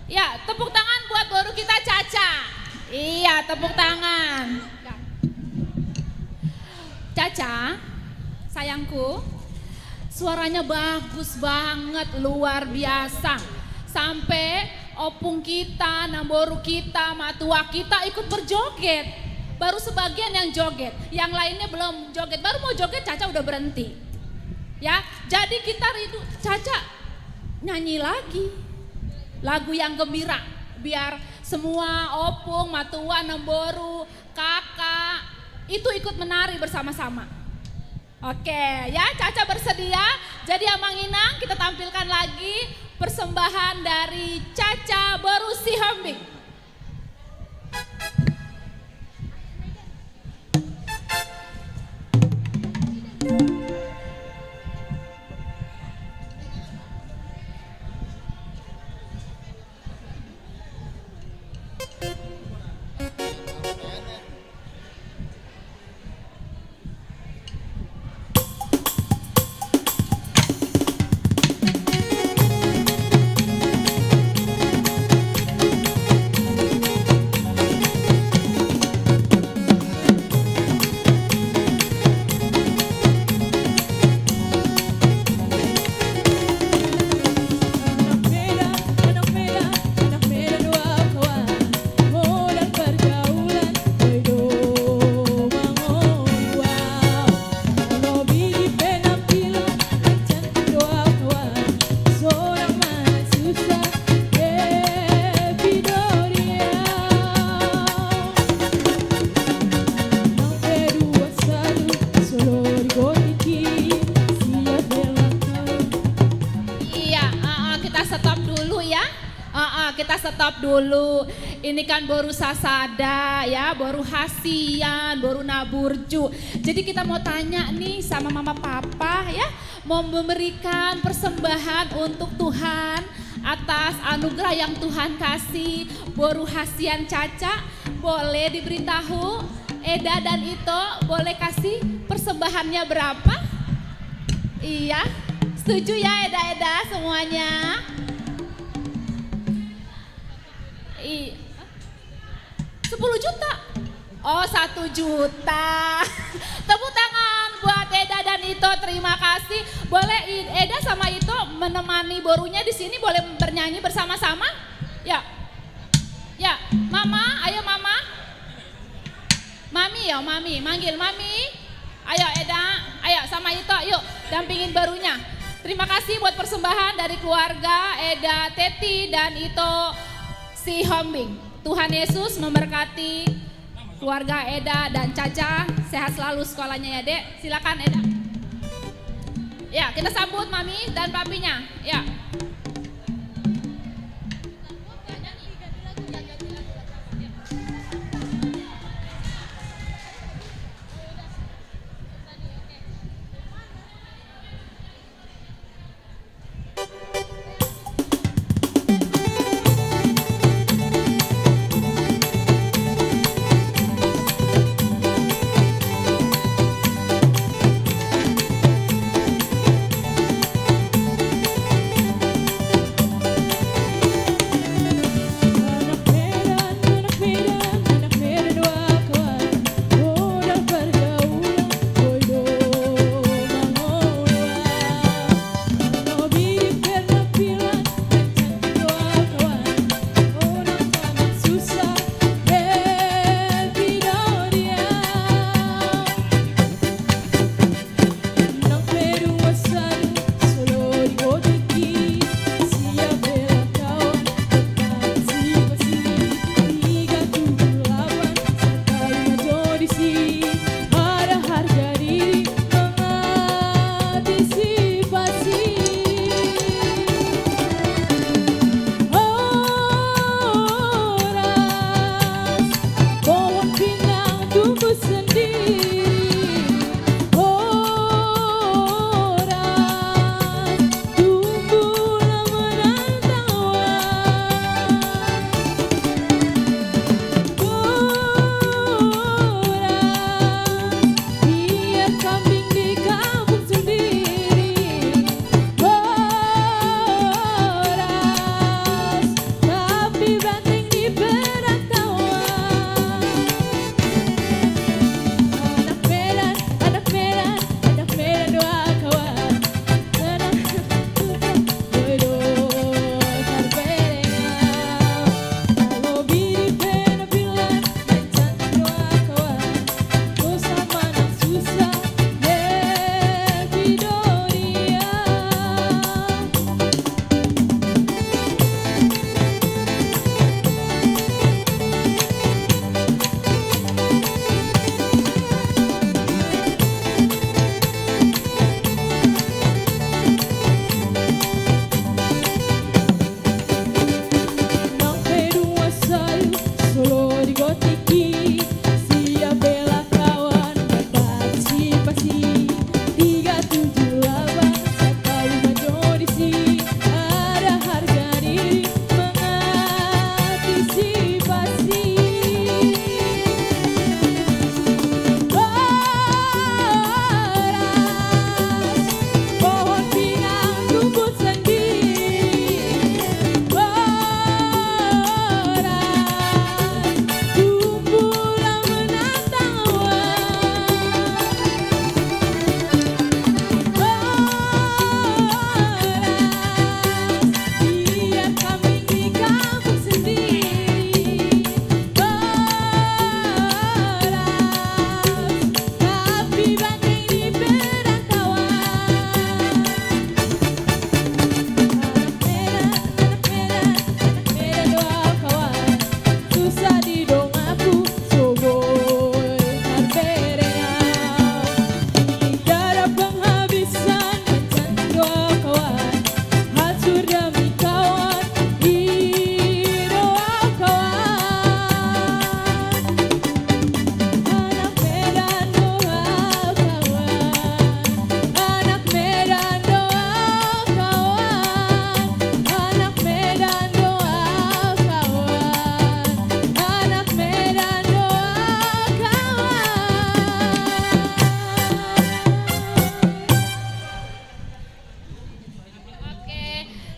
Ya, tepuk tangan buat boru kita Caca. Iya, tepuk tangan. Caca, sayangku, suaranya bagus banget, luar biasa. Sampai opung kita, namboru kita, matua kita ikut berjoget. Baru sebagian yang joget, yang lainnya belum joget. Baru mau joget, Caca udah berhenti. Ya, jadi kita rindu, Caca nyanyi lagi lagu yang gembira, biar semua opung, matua, namboru, kakak itu ikut menari bersama-sama. Oke, ya, Caca bersedia. Jadi, Amang Inang, kita tampilkan lagi persembahan dari Caca boru Sihombing. Iya, heeh, kita stop dulu ya. Heeh, kita stop dulu. Ini kan boru sasada ya, boru hasian, boru na burju. Jadi kita mau tanya nih sama mama papa ya, mau memberikan persembahan untuk Tuhan atas anugerah yang Tuhan kasih boru hasian Caca. Boleh diberitahu, Eda dan Ito, boleh kasih persembahannya berapa? Iya. Setuju ya, Eda-eda semuanya? I-, sepuluh juta? Oh, satu juta. Tepuk tangan buat Eda dan Ito, terima kasih. Boleh I-, Eda sama Ito menemani borunya di sini, boleh bernyanyi bersama-sama? Ya. Ya, Mama, ayo Mama. Mami ya, Mami, manggil Mami. Ayo Eda, ayo sama Ito, yuk dampingin borunya. Terima kasih buat persembahan dari keluarga Eda Teti dan Ito Sihombing. Tuhan Yesus memberkati keluarga Eda dan Caca. Sehat selalu sekolahnya ya, Dek. Silakan Eda. Ya, kita sambut Mami dan Papinya. Ya.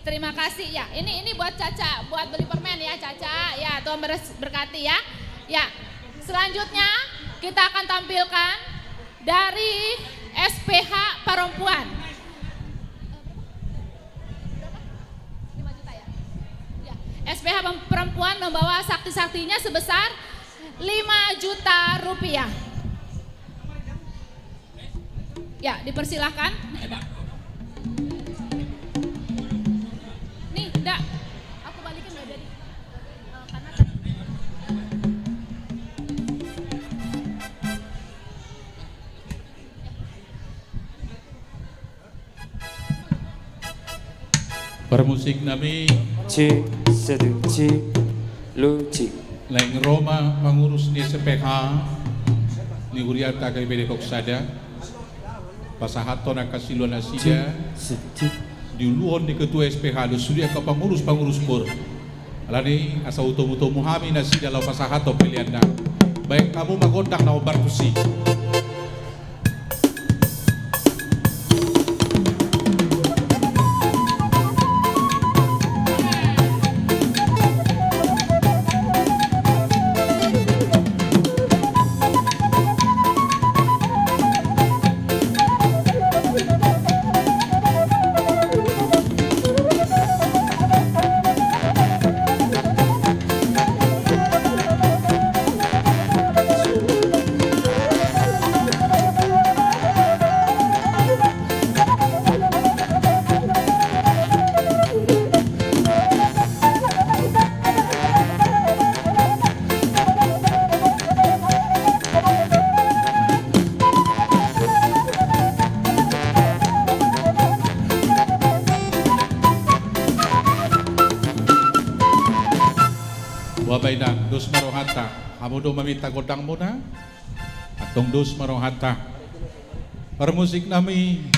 Terima kasih ya. Ini ini buat Caca, buat beli permen ya Caca. Ya, Tuhan beres- berkati ya. Ya. Selanjutnya kita akan tampilkan dari S P H Perempuan. Lima juta ya? Ya. S P H pem- Perempuan membawa sakti-saktinya sebesar lima juta rupiah. Ya, dipersilahkan. Nih, ndak. Aku balikin nggak jadi. Eh, karena tadi Parmusik nami. Cek, satu, cek, lu, cek. Naeng ro ma pangurus ni S P H ni hurianta K P D Pok Sada pasahathon angka siluan nasida. Cek, satu, cek. Diuluhon ni ketua S P H do sude angka pangurus-pangurus kor. Alani asa hutomu-tomu hami nasida laho pasahathon peleanna. Baen hamu ma gondang na hombar tusi. Boha ma inang, dos ma rohanta. Hamu do maminta gondangmuna? Antong dos ma rohanta. Parmusik nami,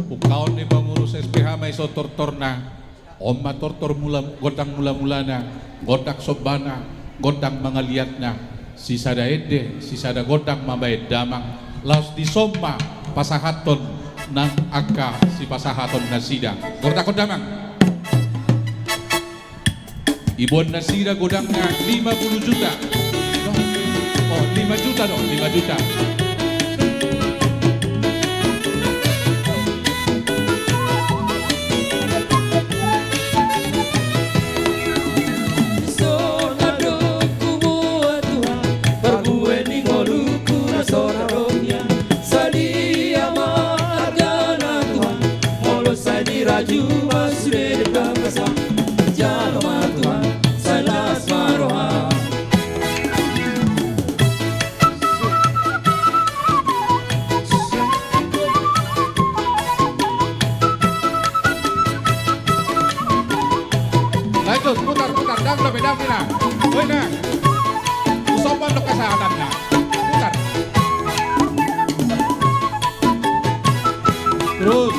ungkaon ni pangurus S P H ma i so tortorna. On ma tortor mula, gondang mula-mulana, gondang sombana, gondang mangaliatna. Sisada ende, sisada gondang mambaen damang. Laos dison ma pasahathon nang angka sipasahaton nasida. Gorta gondang damang. Iboan nasida godangna lima puluh juta. Oh, lima juta do, lima juta. Lanjut, putar, putar, dang dope, dang, dang. Oi, dang. Usopan do kesehatan, dang. Putar. Terus.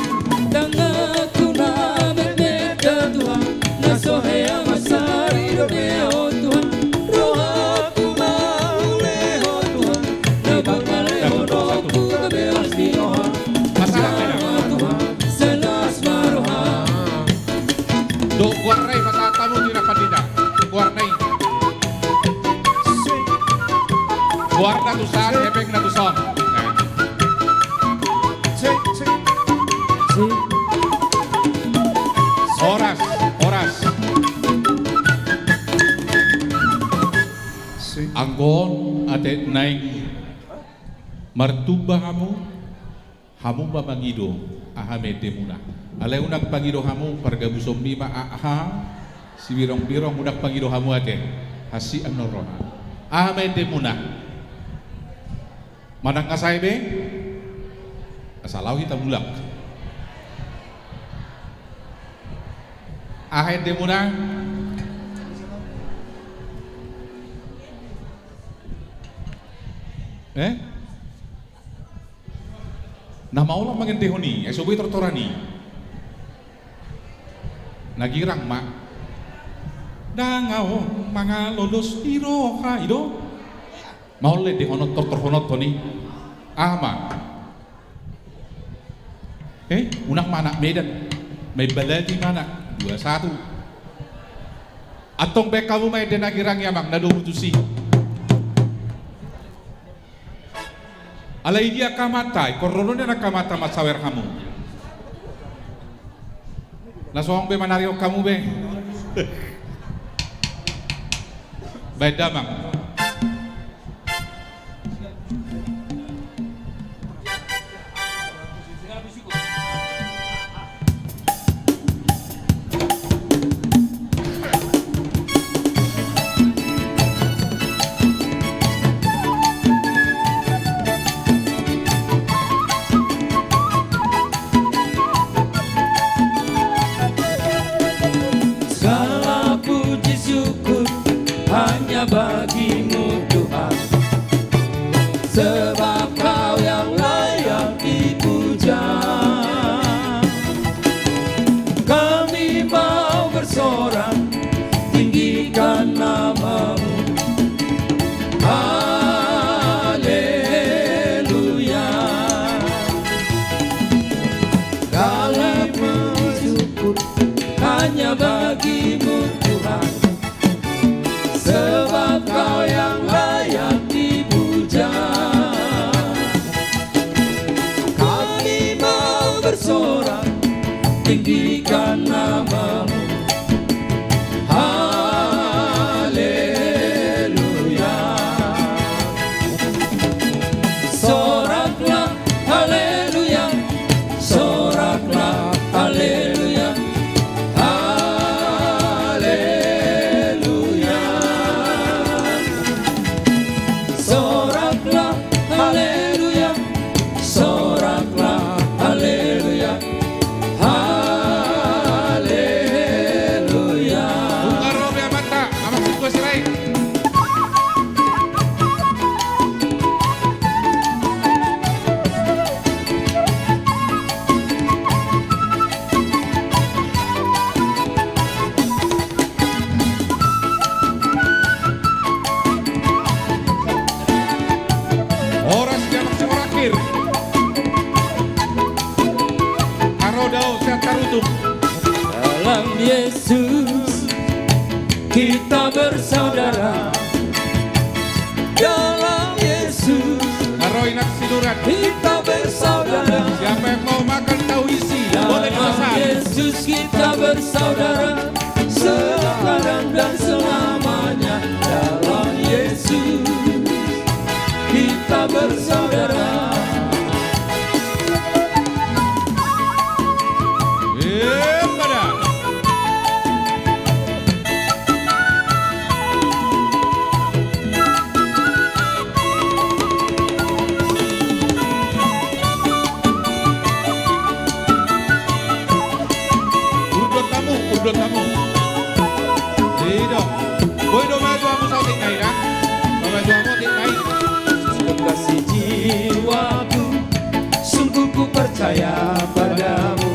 Pasahat ma i. Dok goarna i pasahat hamu tu na pandita. Goarna i. Goarna tusan, efekna tuson. Horas, horas. Anggo on ate naeng martumba hamu. Hamu ma mangido aha ma endemuna. Alai unang pangido hamu, pargabusonmi ma aha, sibirongbirong, unang pangido hamu ate. Hansit annon roha. Aha ma endemuna? Manang nga sae be? Asa laho hita mulak. Aha endemuna? Eh? Na maol mangendehon i, ai so boi tortoran i. Na girang ma. Dang ahu mangalo dos ni roha i do. Maol endehononhon, tortorhononhon i. Aha ma? Eh, unang ma anak Medan. Main balati ma anak. dua, satu. Antong baen hamu ma ende na girang i, amang, na domu tusi. Alai di angka amanta i, porlu do nian angka amanta mansawer hamu. Na songon be manarihon hamu be. Baen damang. Segala puji syukur hanya bagi-Mu, Tuhan, sebab Kau yang layak dipuja. Kami mau bersorak tinggikan nama-Mu. Haleluya. Kami bersyukur hanya bagi-Mu, Tuhan, sebab Kau yang layak dipuja. Kami mau bersorak tinggikan nama-Mu. Haleluya. Soraklah haleluya, soraklah haleluya, haleluya. Soraklah haleluya, soraklah haleluya, haleluya. Buka robe amanta, Amang Sungkun Sirait. Horas di anak si Morakir. Haroda o sian Tarutung. Dalam Yesus kita bersaudara. Dalam Yesus. Aro inak silurat. Kita bersaudara. Siapa yang mau makan tahu isi, boleh dipesan. Dalam Yesus kita bersaudara. Sekarang dan selamanya. Dalam Yesus kita bersaudara. Epa da. Urdot hamu, urdot hamu. I do. Boi do maju hamu saotik nai da. Maju hamu otik nai. Kekasih jiwaku, sungguh ku percaya padamu,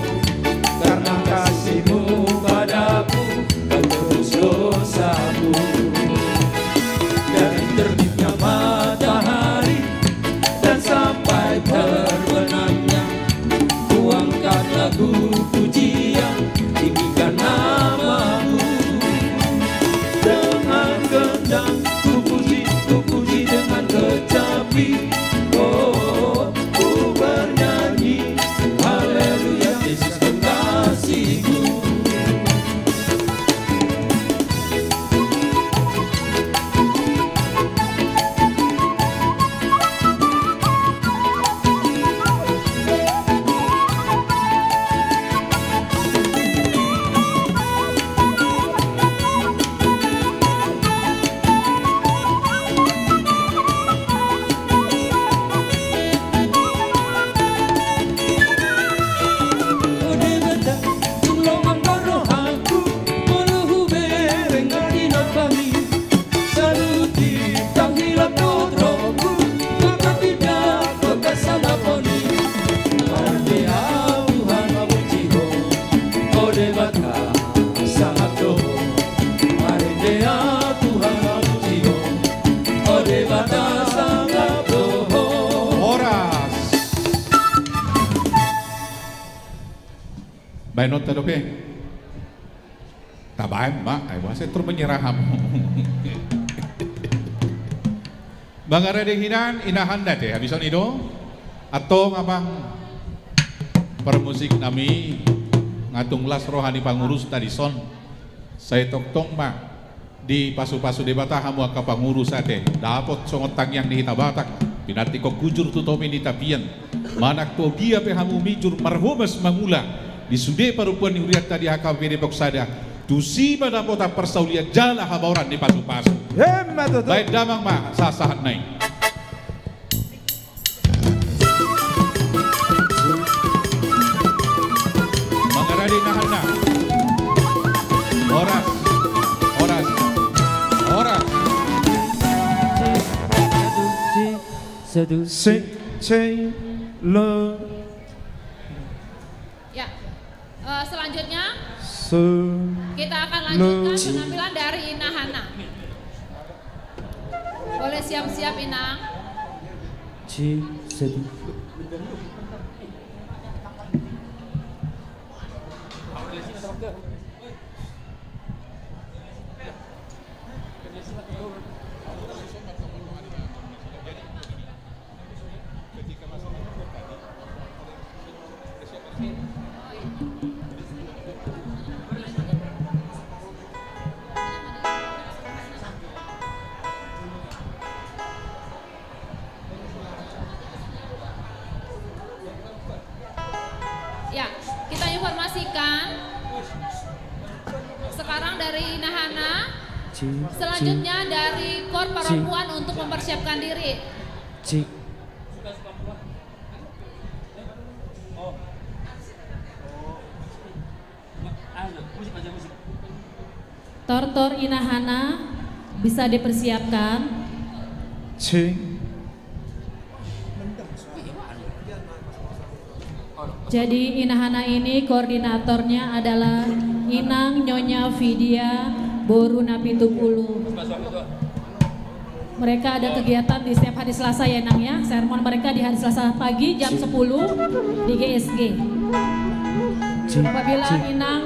karena kasih-Mu padaku, Kau tebus dosaku. Dari terbitnya matahari dan sampai terbenamnya, ku angkat lagu pujian, tinggikan nama-Mu. Dengan gendang ku puji, ku puji dengan kecapi. Oh, ku bernyanyi, haleluya, Yesus kekasihku. Horas. Baenonta dope. Tabaen ma, ai boasa tor menyerah hamu. Mangarade hinan, inahan na te, habis on i do. Antong amang parmusik nami, nga tung las roha ni pangurus na dison. Sai tongtong ma dipasupasu Debata hamu angka pangurus ate, dapot songon tangiang ni hita Batak, pinantikhon hujur tu topi ni tapian, manang tu ogia pe hamu mijur marhomas mangula di sude parompuan ni hurianta di H K B P Depok Sada, tusi ma dapotan parsaulian jala habaoran ni pasupasu. Emma tutu. Baen damang ma sahatsahatna i. Mangarade inahanna. Horas. Horas. Horas. Satu, satu, satu, satu. Sing, sing, lo. Ya. Eh, selanjutnya, kita akan lanjutkan penampilan dari Inahana. Boleh siap-siap, Inang. Ci, satu. Ya, kita informasikan sekarang dari Inahana. Selanjutnya dari kor perempuan untuk mempersiapkan diri. Cik. Tor, tor, Inahana bisa dipersiapkan. Cik. Jadi, Inahana ini koordinatornya adalah Inang Nyonya Vidya, boru na pitu pulu. Mereka ada kegiatan di setiap hari Selasa ya, Nang, ya. Sermon mereka di hari Selasa pagi jam sepuluh di G S G. Apabila Inang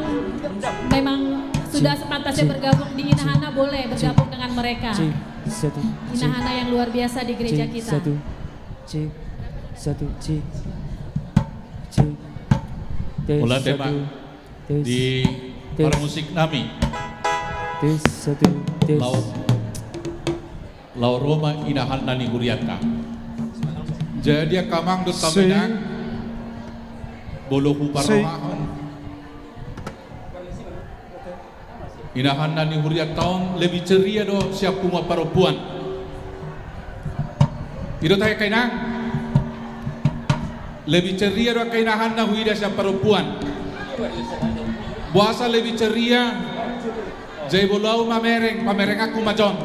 memang sudah sepantasnya bergabung di Inahana, boleh bergabung dengan mereka. Inahana yang luar biasa di gereja kita. Cik, satu, cik, satu, cik, cik. Tes, satu, tes, tes. Mauliate ma di parmusik nami. Tes, satu, tes. Laho, laho ro ma inahanna ni hurianta. Jadi angka amang dohot inang, molo huparrohahon, inahanna ni hurianta on lebih ceria do sian punguan parompuan. I do tahe angka inang. Lebih ceria do angka inahanna huida sian parompuan. Boasa lebih ceria? Jadi molo au mamereng, pamerenganku ma on.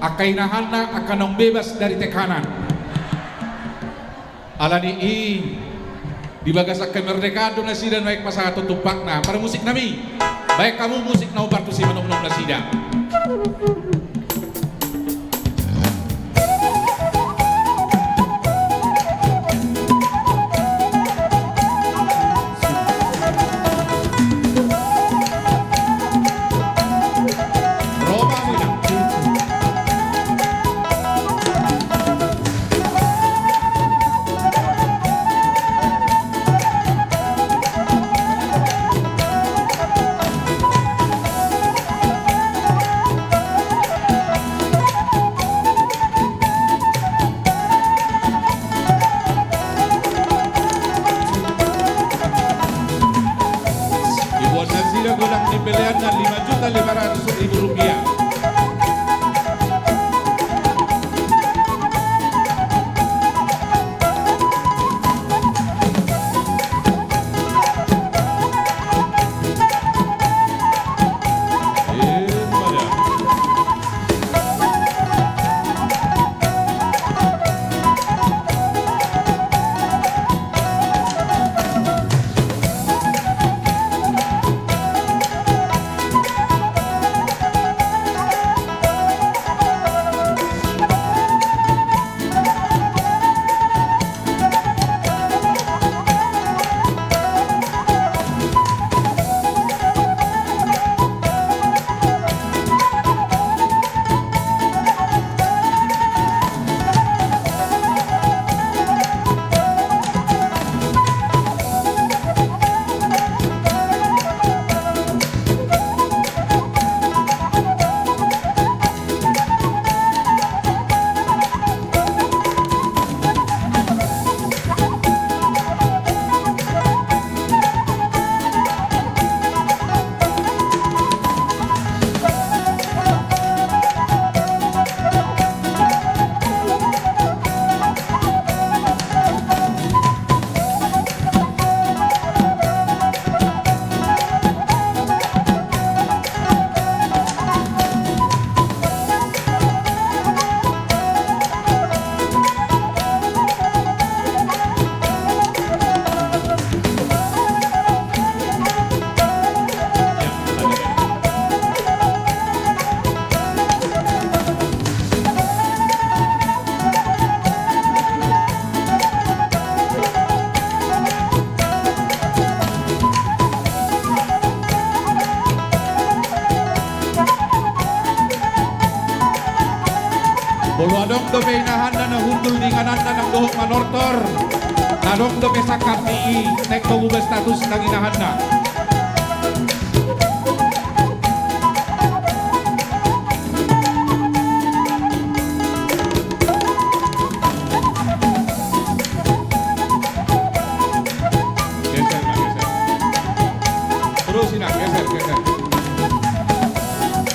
Angka inahanna angka naung bebas dari tekanan. Alani i, di bagasan kemerdekaan do nasida nuaeng pasahathon tumpakna. Parmusik nami, baen hamu musik na hombar tusi manomnom nasida. Dibuat nasida godang ni peleanna lima juta lima ratus ribu rupiah. Molo adong dope inahanna na hundul di ingananna nang dohot manortor, na adong dope sangkap ni i, naeng togu ma status nang inahanna. Geser, Pak, geser. Terus, Inang, geser, geser.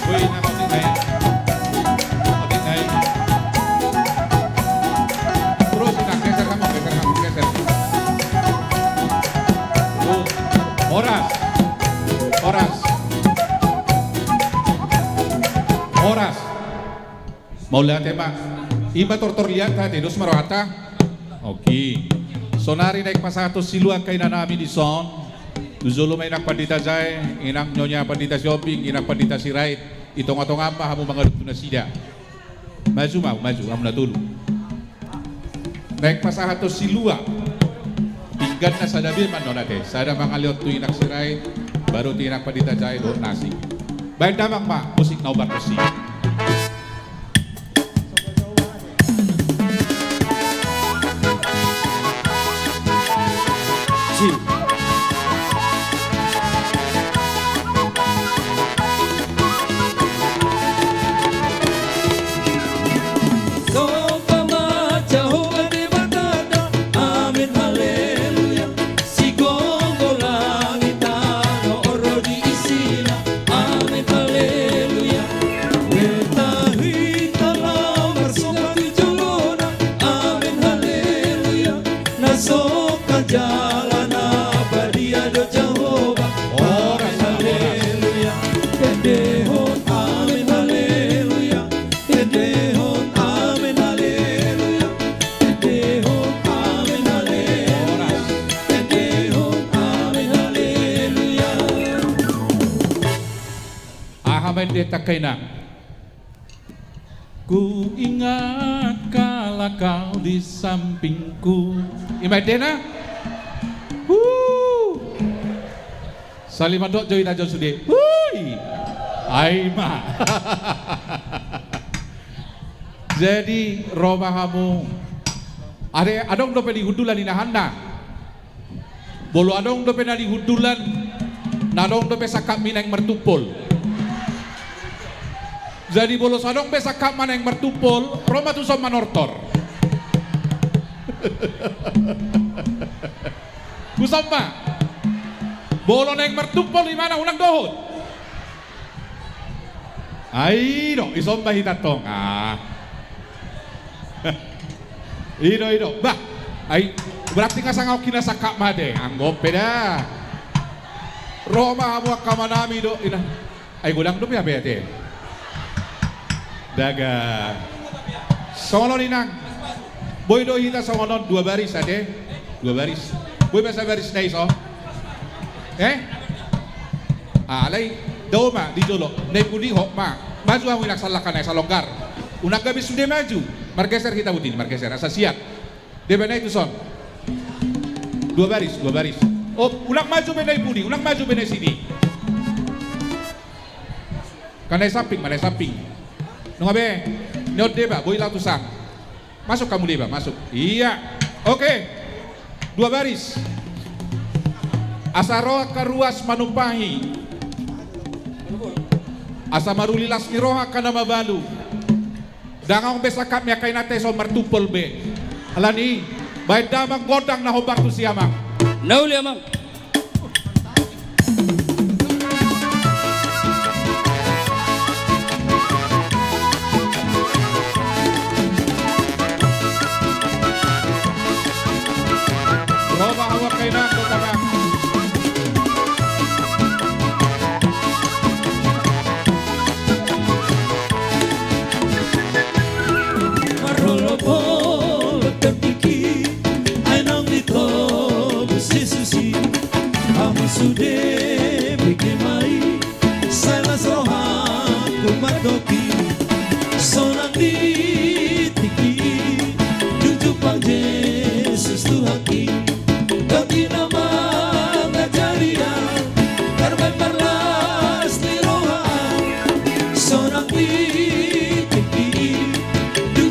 Woi, Inang, otik, Inang. Otik, Inang. Terus, Inang, geser kamu, geser kamu, geser. Terus. Horas. Horas. Horas. Mauliate ma. I ma tortor liat ate, dos ma rohanta. Oke. Saonari naeng pasahathon silua angka inanami dison. Tu jolo ma Inang Pandita Jae, Inang Nyonya Pandita Sihombing, Inang Pandita Sirait. Di tonga-tonga ma hamu mangadopi nasida. Maju ma, maju, hamu na tolu. Naeng pasahathon silua. Pinggan na sada be ma annon ate. Sada mangalehon tu Inang Sirait, baru tu Inang Pandita Jae dohot nasi. Baen damang ma musik na hombar tusi. Somba ma Jahowa Debatanta, amen haleluya. Sigomgom langit tano on ro di isina, amen haleluya. Berta hita laho marsogot tu jolona, amen haleluya. Na songkan jala na badia do Jahowa, amen haleluya. Tendehon, amen haleluya. Tendehon, amen haleluya. Tendehon, amen haleluya. Tendehon, amen haleluya. Aha ma endehon angka inang? Ku ingat kala kau di sampingku. I ma endehna? Huh. Sali mandok jo ina jo sude. Hui. Ai ma. Jadi ro ma hamu. Ate, adong dope di hundulan inahanna. Molo adong dope na di hundulan, na adong dope sangkap ni naeng martumpol. Jadi molo so adong be sangkapna naeng martumpol, ro ma tuson manortor. Tuson ma. Molo naeng martumpol imana unang dohot. Ai do, ison ma hita tong. Ah. I do, i do. Bah. Ai, berarti nga sanga oki na sangkap ma ate. Anggo pe da. Ro ma hamu angka amanami dohot ina. Ai godang dope hape ate. Daga. Songon on inang. Boi do hita songon on dua baris ate. Dua baris. Boi ma sabaris na i so. Eh? Alai dao ma di jolo. Na i pudi hot ma. Maju hamu inang sallangka na i salonggar. Unang gabe sude maju. Margeser hita buti ni, margeser. Asa siap. Deba na i tuson. Dua baris, dua baris. Oh, unang maju be na i pudi, unang maju be na i sini. Kan na i samping, na i samping. Nunga be. Ni on deba, boi laho tusan. Masuk hamu deba, masuk. Iya. Oke. Dua baris. Asa ro angka ruas manumpahi. Asa maruli las ni roha angka na mabalu. Ndang adong be sangkap ni angka inanta i so martumpol be. Alani i, baen damang gondang na hombar tusi amang. Na uli amang. Ro ma hamu angka inang dohot amang. Marholopholop tondingki, ai naung ditobus Jesus i. Hamu sude bege ma i, sai las rohangku mandok i. Sonang di tingki i, dung jumpang Jesus Tuhanki. Dati na mangajari au, tarbaen marlas ni roha au. Sonang di tingki i, dung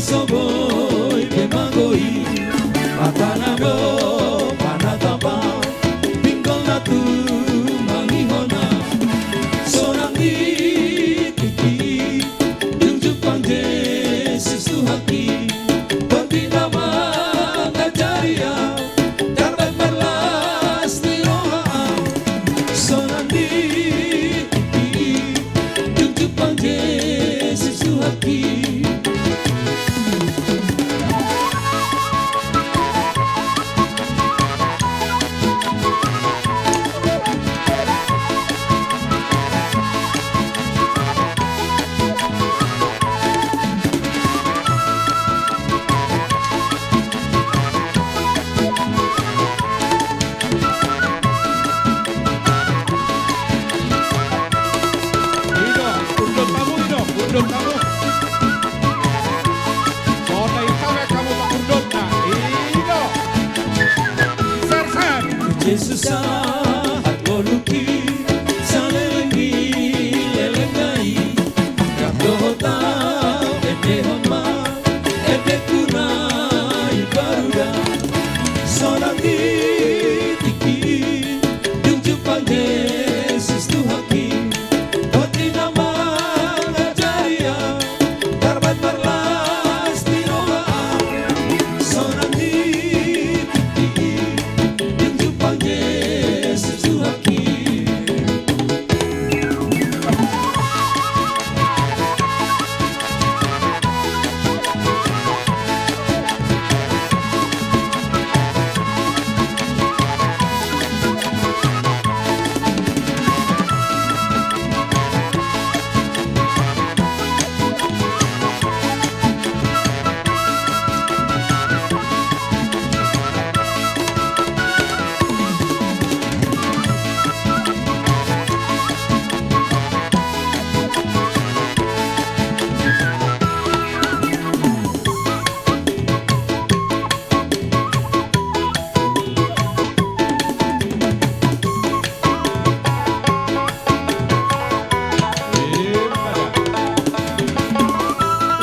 So boi be magoi, matana do panatapan, pinggolna tumangihon. Sonang di tingki i, dung jumpang Jesus Tuhanki, tondi na mangajari au, tarbat marlas ni roha au. Sonang di tingki i, dung jumpang Jesus Tuhanki. I do, undon hamu, i do, undon hamu. Songon na i, sabe hamu mangundonna. I do. Sersan. Jesus sahat ngolungki, saleleng ni lelengna i. Rap dohot au endehon ma, endengku na i parudan. Sonang di tingki i, dung jumpang Jesus Tuhanki, tondi na mangajari au, tarbat marlas ni roha au. Sonang di tingki i, dung jumpang Jesus Tuhanki.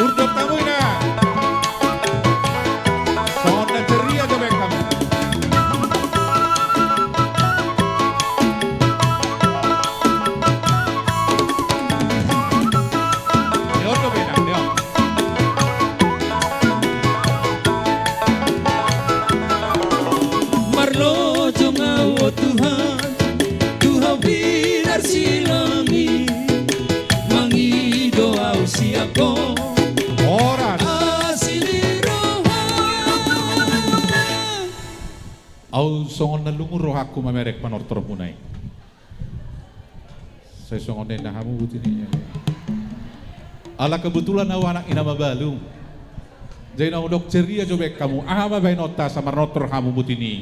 Undon hamu, ina. Songon na ceria jo baen hamu. Lehon dope, ina, lehon. Marlojong au, o Tuhan, tu hau pinarsilang i, mangido au sian Ho. Horas. Asi ni roha. Au songon na lungun rohangku mamereng panortormuna i. Sai songon na ninna hamu buti ni i. Ala kebetulan au anak ni na mabalu. Jadi na hudok ceria jo baen hamu, aha ma baenonta asa marnortor hamu buti ni i?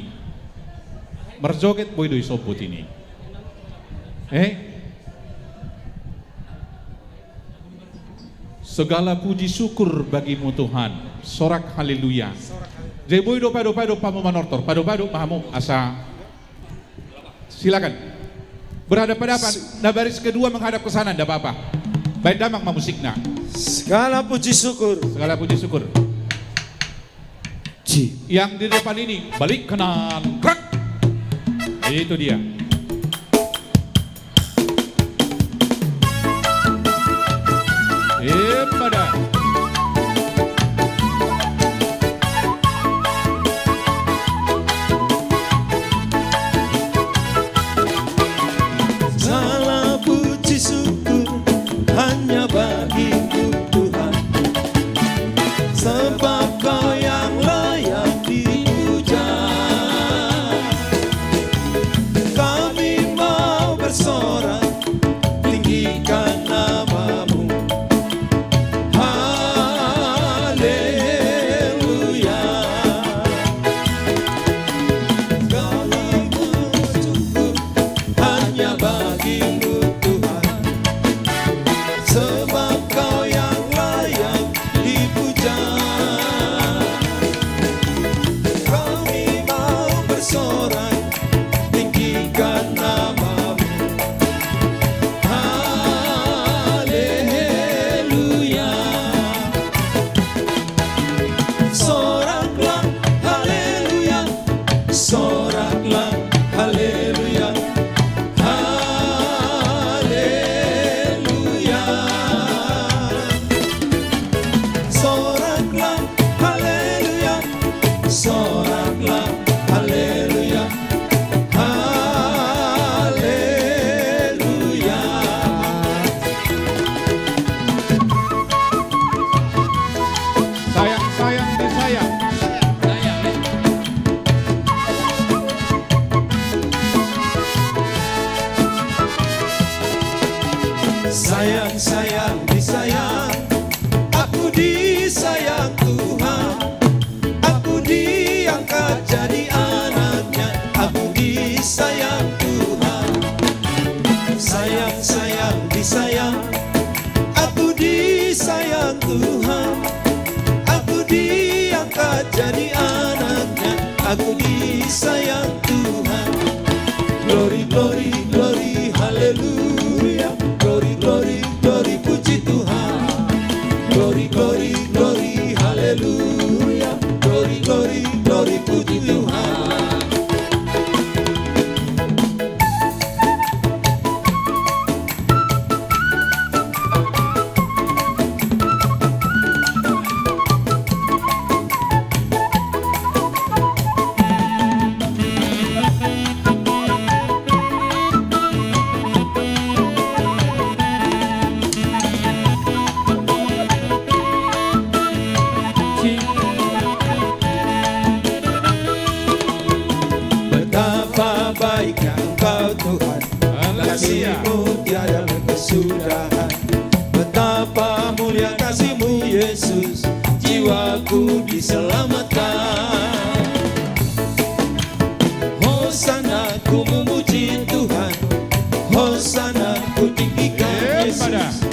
Marjoget boi do dison buti ni i. Eh? Segala puji syukur bagi-Mu Tuhan. Sorak haleluya. Jadi boi do paedo-paedo hamu manortor, paedo-paedo ma hamu asa. Silakan. Berhadapan-hadapan. Si- Na baris kedua menghadap ke sana, ndak apa-apa. Baen damang ma musikna. Segala puji syukur. Segala puji syukur. Ci. Yang di depan ini, balik kanan, krak. Itu dia. Epa da. Segala puji syukur hanya bagi-Mu Tuhan, sebab Kau yang layak dipuja. Kau Disayang Tuhan, aku diangkat jadi anak-Nya, aku disayang Tuhan. Glory, glory, glory, haleluya. Glory, glory, glory, puji Tuhan. Glory, glory, glory, haleluya. Glory, glory, glory, puji Tuhan. Betapa baiknya Engkau, Tuhan. Haleluya. Kasih-Mu tiada berkesudahan. Betapa mulia kasih-Mu, Yesus, jiwaku diselamatkan. Hosana, ku memuji Tuhan. Hosana, ku tinggikan Yesus.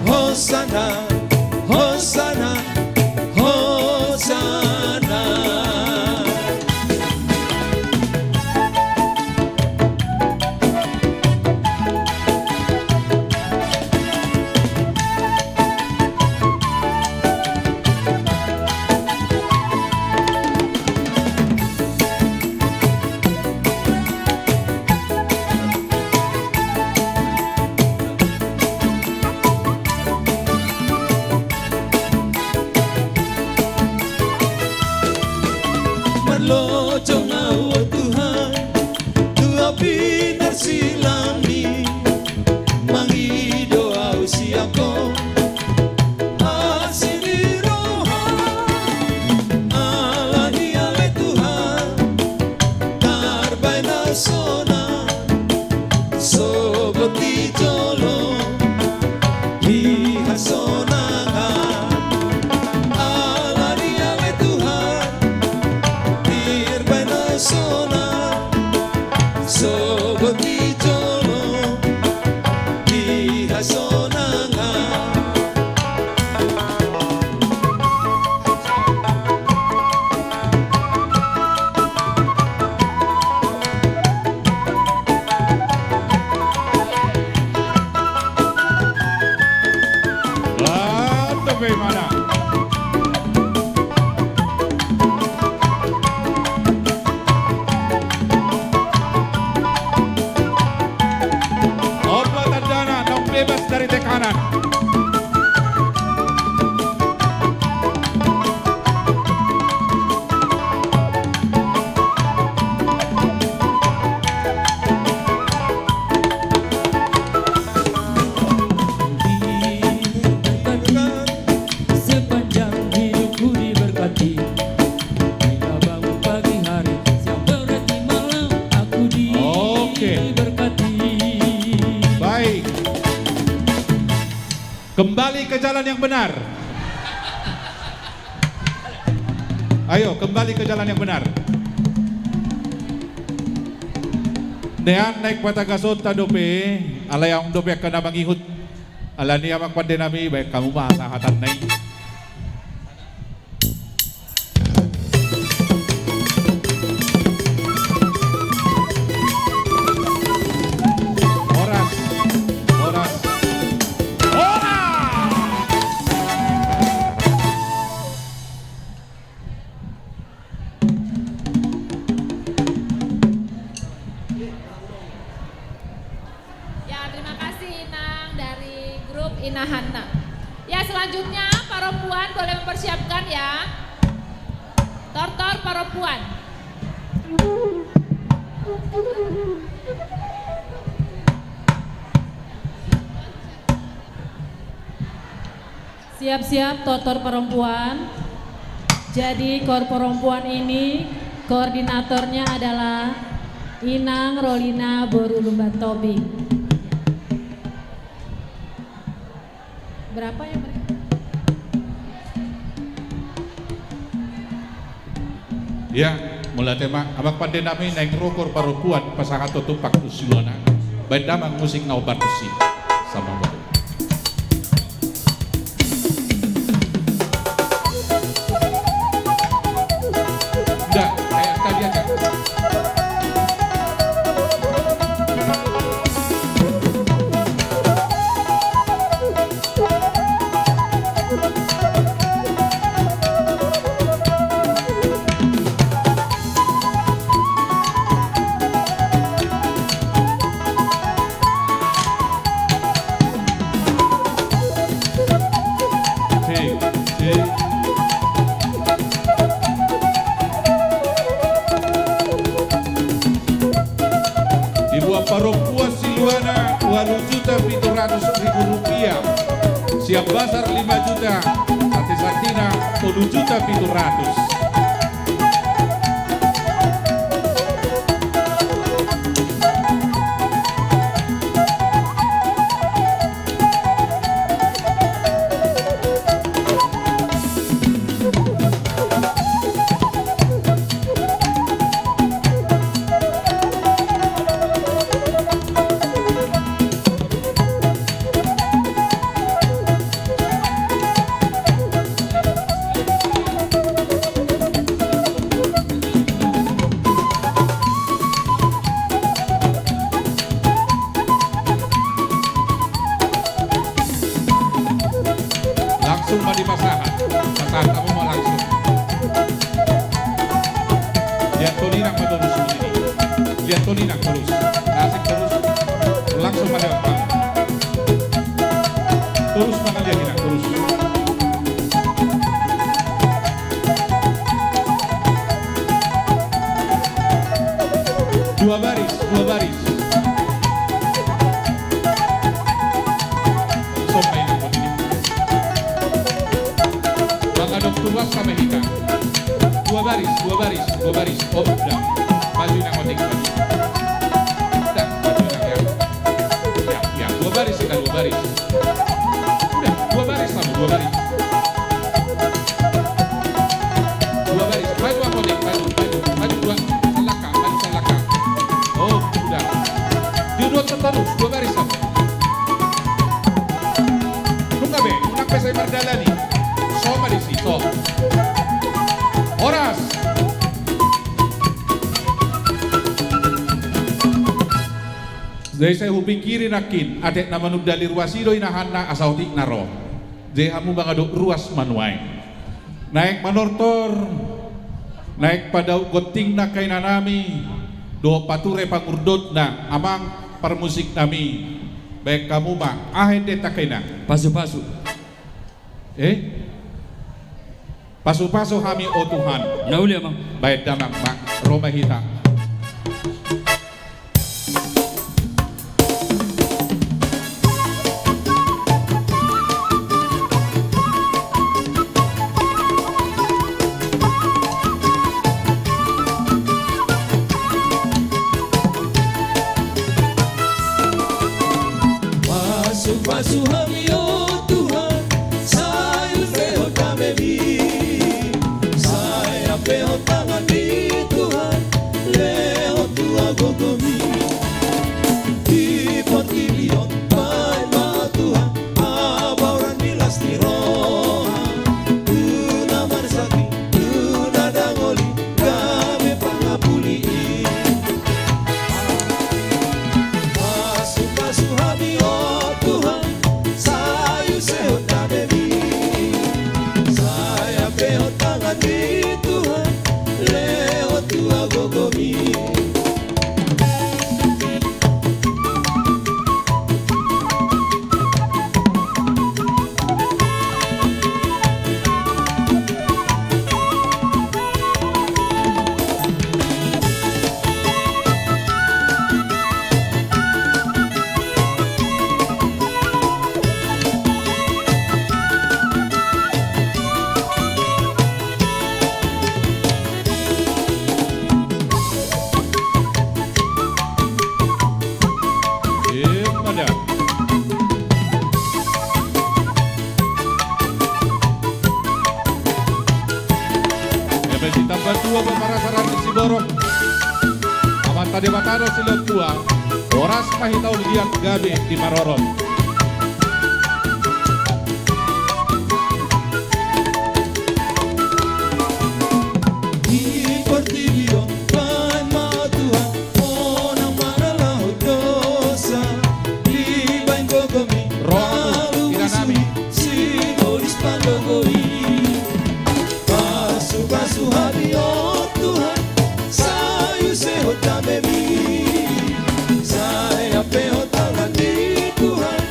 Hosana, hosana, hosana. Marlojong ahu, o Tuhan, tu Ahu pinarsilang-Mi, mangido ahu sian Ho. Asi ni roha, ala ni ale Tuhan, tarbaen ahu sonang, sogot di jolo di hasonangan. Ala ni ale Tuhan, tarbaen ahu sonang, sogot di jolo di hasonangan. Mantap, eh, mana? Opa tandana, naung bebas dari tekanan. Sepanjang hidupku diberkati. Bila bangun pagi hari, siang berarti malam, aku diberkati. Oke. Baik. Kembali ke jalan yang benar. Ayo, kembali ke jalan yang benar. Nean naeng patangasonta dope, alai adong dope angka na mangihut. Alani i, amang pande nami, baen hamu ma sahatanna i. Horas, horas, horas. Ya, terima kasih Inang dari grup Inahanna. Ya, selanjutnya parompuan boleh mempersiapkan ya. Tortor parompuan. Siap-siap, tortor parompuan. Jadi, kor parompuan ini koordinatornya adalah Inang Rolina boru Lumban Tobing. Berapa ya mereka? Ya, mauliate ma, amang pande nami, naeng ro kor parompuan pasahathon tumpak tu siluana. Baen damang musik na hombar tusi. Sama baru. Basar lima juta, santi-santina tolu juta pitu ratus. Langsung ma dipasahat. Pasahat hamu ma langsung. Lihat tolinang ma torus ini. Lihat tolinang torus. Asik torus. Langsung ma lewat, Bang. Torus ma, lihat tolinang torus. Dua baris, dua baris. Sopai na kau ini. Mangkadok tuas sama hita. Dua baris, dua baris, dua baris. Oh, udah. Maju na kau, maju. Udah, maju na, ya. Ya, ya, dua baris kita, dua baris. Udah, dua baris sama, dua baris. Dua baris. Maju, Apotek, maju, maju, maju dua. Salangkah, maju salangkah. Oh, sudah. Diuduhon terus, dua baris sama. Nunga be, unang be sai mardalani. So ma disi, so. Horas. Jadi sai hupingkiri nangkin, atik na manundali ruas i do inahanna asa otikna ro. Jadi hamu mangkadok ruas ma nuaeng. Naeng manortor, naeng padauk gontingna angka inanami, dohot pature pangurdotna, amang parmusiknami. Baen hamu ma, aha endenta angka ina? Pasu-pasu. Eh? Pasu-pasu hami, o Tuhan. Na uli, amang. Baen damang ma, ro ma hita. Pasu-pasu hami, o Tuhan, sai use ho damemi. Sai ampe ho tangan ni Tuhan, lehon tua gogomi. Di portibi on baen ma, o Tuhan, haboran ni las ni roha tu na marsakit, tu na dangol i, gabe pangapuli i. Pasu-pasu hami, o Tuhan, sai use ho damemi. Sai ampe ho tangan ni Tuhan, lehon tua gogomi. Emma da. Eme sitamba tua pamarasaran ni siborok. Amanta Debata do silehon tua. Horas ma hita umliat gabe diparorot. Di portibi on baen ma Tuhan, unang mangalehon dosa. Dibaen gogomi, ro, alu inanami, sibolis pandogo i. Pasu-pasu hami, o Tuhan, sai use ho damemi. Sai ampe ho tangan ni Tuhan,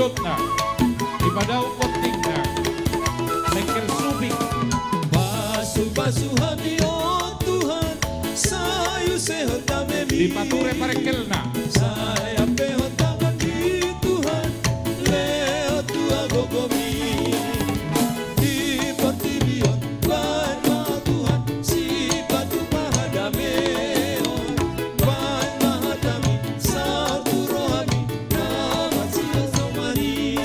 Nah, dipadaun bontingna. Mengkel Subing. Pasupasu hami, o Tuhan, sai usehon damemi. Dipature parengkelna. Sai ampehon tanganmi, Tuhan, lehon tua gogomi. Di portibi on, baen ma, Tuhan, sipatupahan damehon. Baen ma hataMi saur tu rohami, na masihasoman i.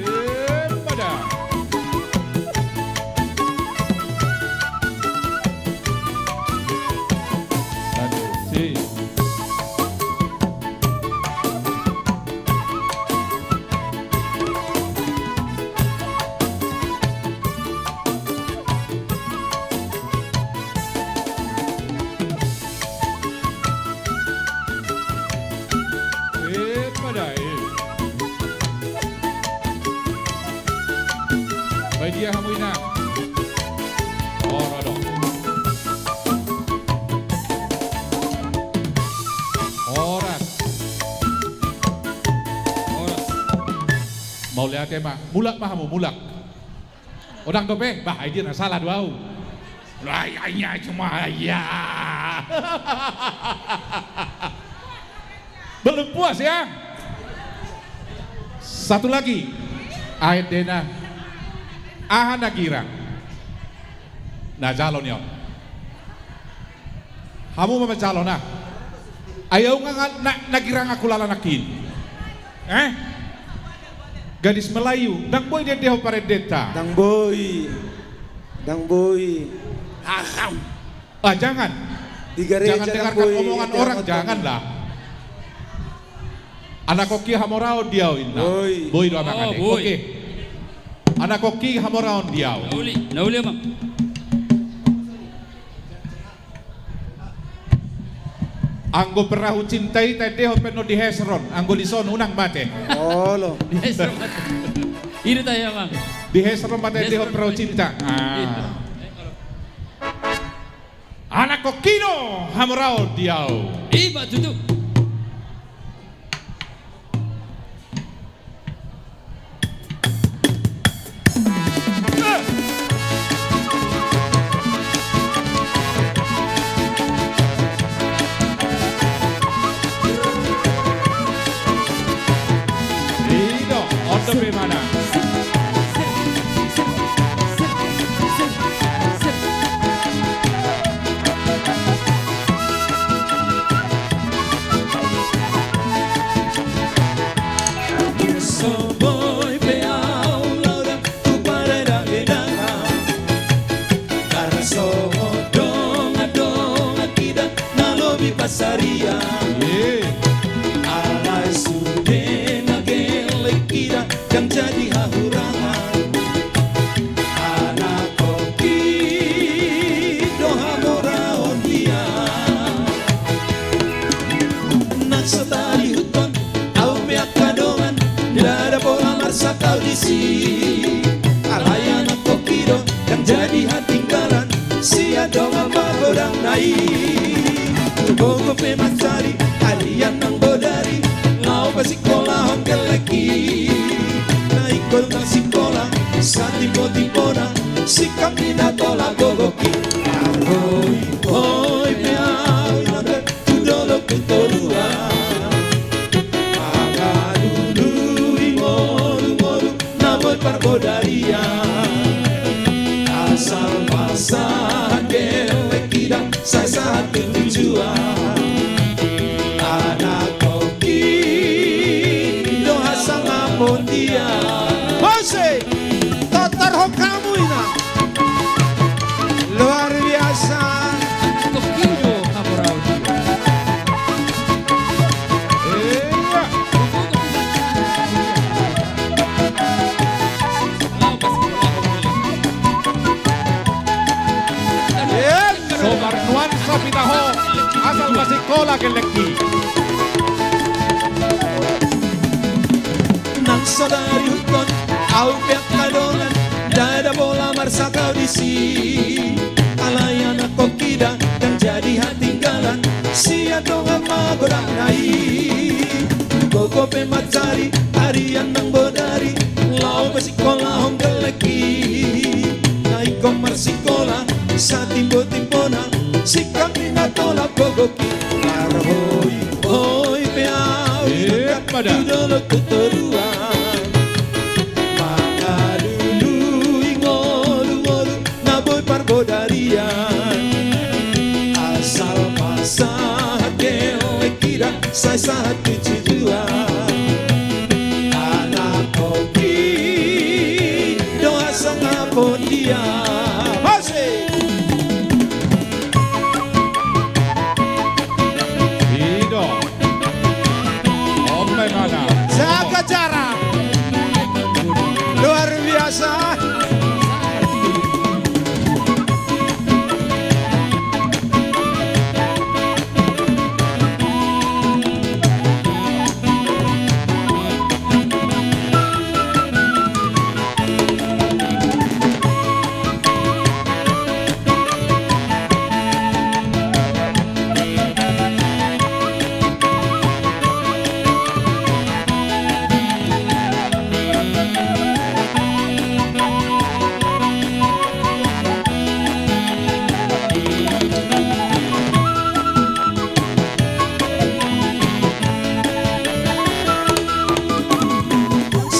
Emma da. Aduh, si. Eh, pada, eh. Baen dia hamu, Inang. Ora do. Horas. Horas. Mauliate ma. Mulak ma hamu, mulak. Unang dope, bah, ai dia na salah do au. Lah, iya, iya, cuma iya. Belum puas, ya? Satu lagi. Ai dena. Aha na girang? Na jalo ni on. Hamu ma manjalo, nah. Ai au nga na, na girang aku lala nangkin. Eh? Gadis Melayu, ndang boi diendehon parendenta. Ndang boi. Ndang boi. Aham. Ah, jangan. Di gareja ndang boi. Jangan dengarkan omongan orang, janganlah. Anak ongki hamoraon di au, inna. Boi. Boi do amang ade. Oh, boi. Oke. Anak ongki hamoraon di au. Na uli, na uli, amang. Anggo perahu cinta i taendehon pe annon di Hesron, anggo dison unang mate. Olo. Di Hesron mate. Ida tahe, amang. Di Hesron ma taendehon perahu cinta. Ah. Anak ongki do hamoraon di au. Iba tutu. I do, on dope, mana? So boi pe au loda tu pardagedangan, tar songon dongan-dongan kita na lobi pansarian. Alai sude na gelleng kita, ndang jadi hahurangan. Anak ongki do hamoraon di au. Nang so tarihuthon au pe angka dongan, ndada pola marsangkap disi. Alai anak ongki do ndang jadi hatinggalan sian dongan magodangna i. Gogo pe mansari, arian nang bodari, laho pasikolahon gellengki. Na ingkon nang sikola, satimbo-timbona, singkap ni na tolap gogongki. Arhoi-hoi pe au inanta tu dolok tu toruan. Mangalului ngolu-ngolu na boi parbodarian. Asal pasahat gellengki da, sai sahat tu tujuan. Anak ongki do hasangapon di au. Musik! Totorhon hamu, ina. Luar biasa. Anak ongki do hamoraon di au. Iya. Iya. Sobar nuansa pinaho, asal masikola gellengki. Nang so tarihuthon au pe angka dongan, ndada pola marsangkap disi. Alai anak ongki da ndang Jadi hatinggalan sian dongan magodangna i. Gogo pe mancari arian nang bodari, laho pasingkolahon gellengki. Na ingkon marsingkola satimbotimbona, singkop ni na tolap gogoki. Marhoihoi pe ahu, eh, pada tu dolok tu toruan, mangalului ngolungolu na boi parbodarian. Asal ma sahat gellengki da, sai sahat tu tujuan. Anakkongki do hasangapon dia. Asik. I do. Oke, mana? Jaga jarak. Luar biasa.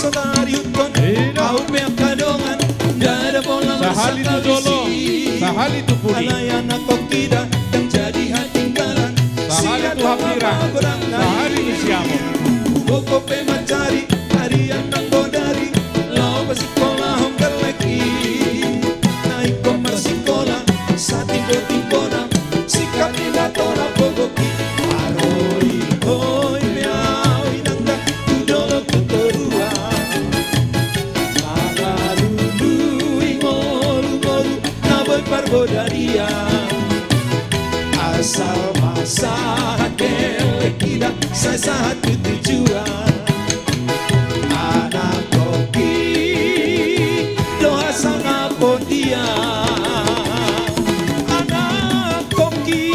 Saudari Uton, eh, au pe angka dongan, ndada pola sahali tu jolo, sahali tu pudi. Alai anakkongki da, ndang jadi hatinggalan. Sahali tu hambirang, sahali tu siamun. Gogo pe mancari arian nang bodari, laho pasingkolahon gellengki. Na ingkon marsingkola satimbotimbona, singkop ni na tolap gogoki. Marhoihoi pe ahu inang da tu dolok tu toruan, mangalului ngolungolu na boi parbodarian. Asal ma sahat gellengki da, sai sahat tu tujuan. Anakkongki do hasangapon dia. Anakkongki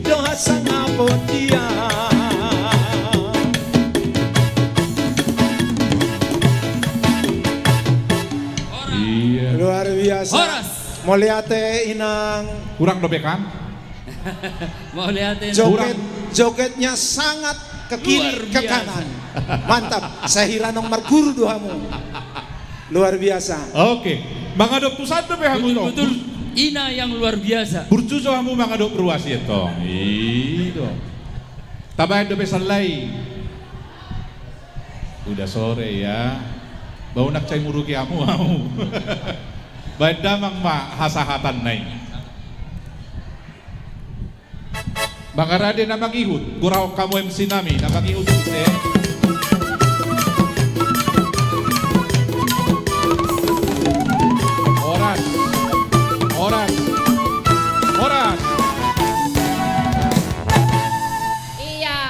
do hasangapon dia. Iya. Luar biasa. Horas. Mauliate inang. Kurang dope kan? Mauliate. Joget, kurang. Jogetnya sangat ke kiri, ke kanan. Luar biasa. Mantap. Sahira nunga marguru do hamu. Luar biasa. Oke. Mangadop tu sandok pe hamu. Betul, betul. Ina yang luar biasa. Burju jo hamu mangadop ruas i tong. I do. Tabaen dope sallai. Udah sore ya. Bau nak cai muruki hamu, hamu. Baen damang ma hasahatan nai. Mangarade na mangihut, goraon hamu M C nami, na mangihut ise. Horas, horas, horas. Iya,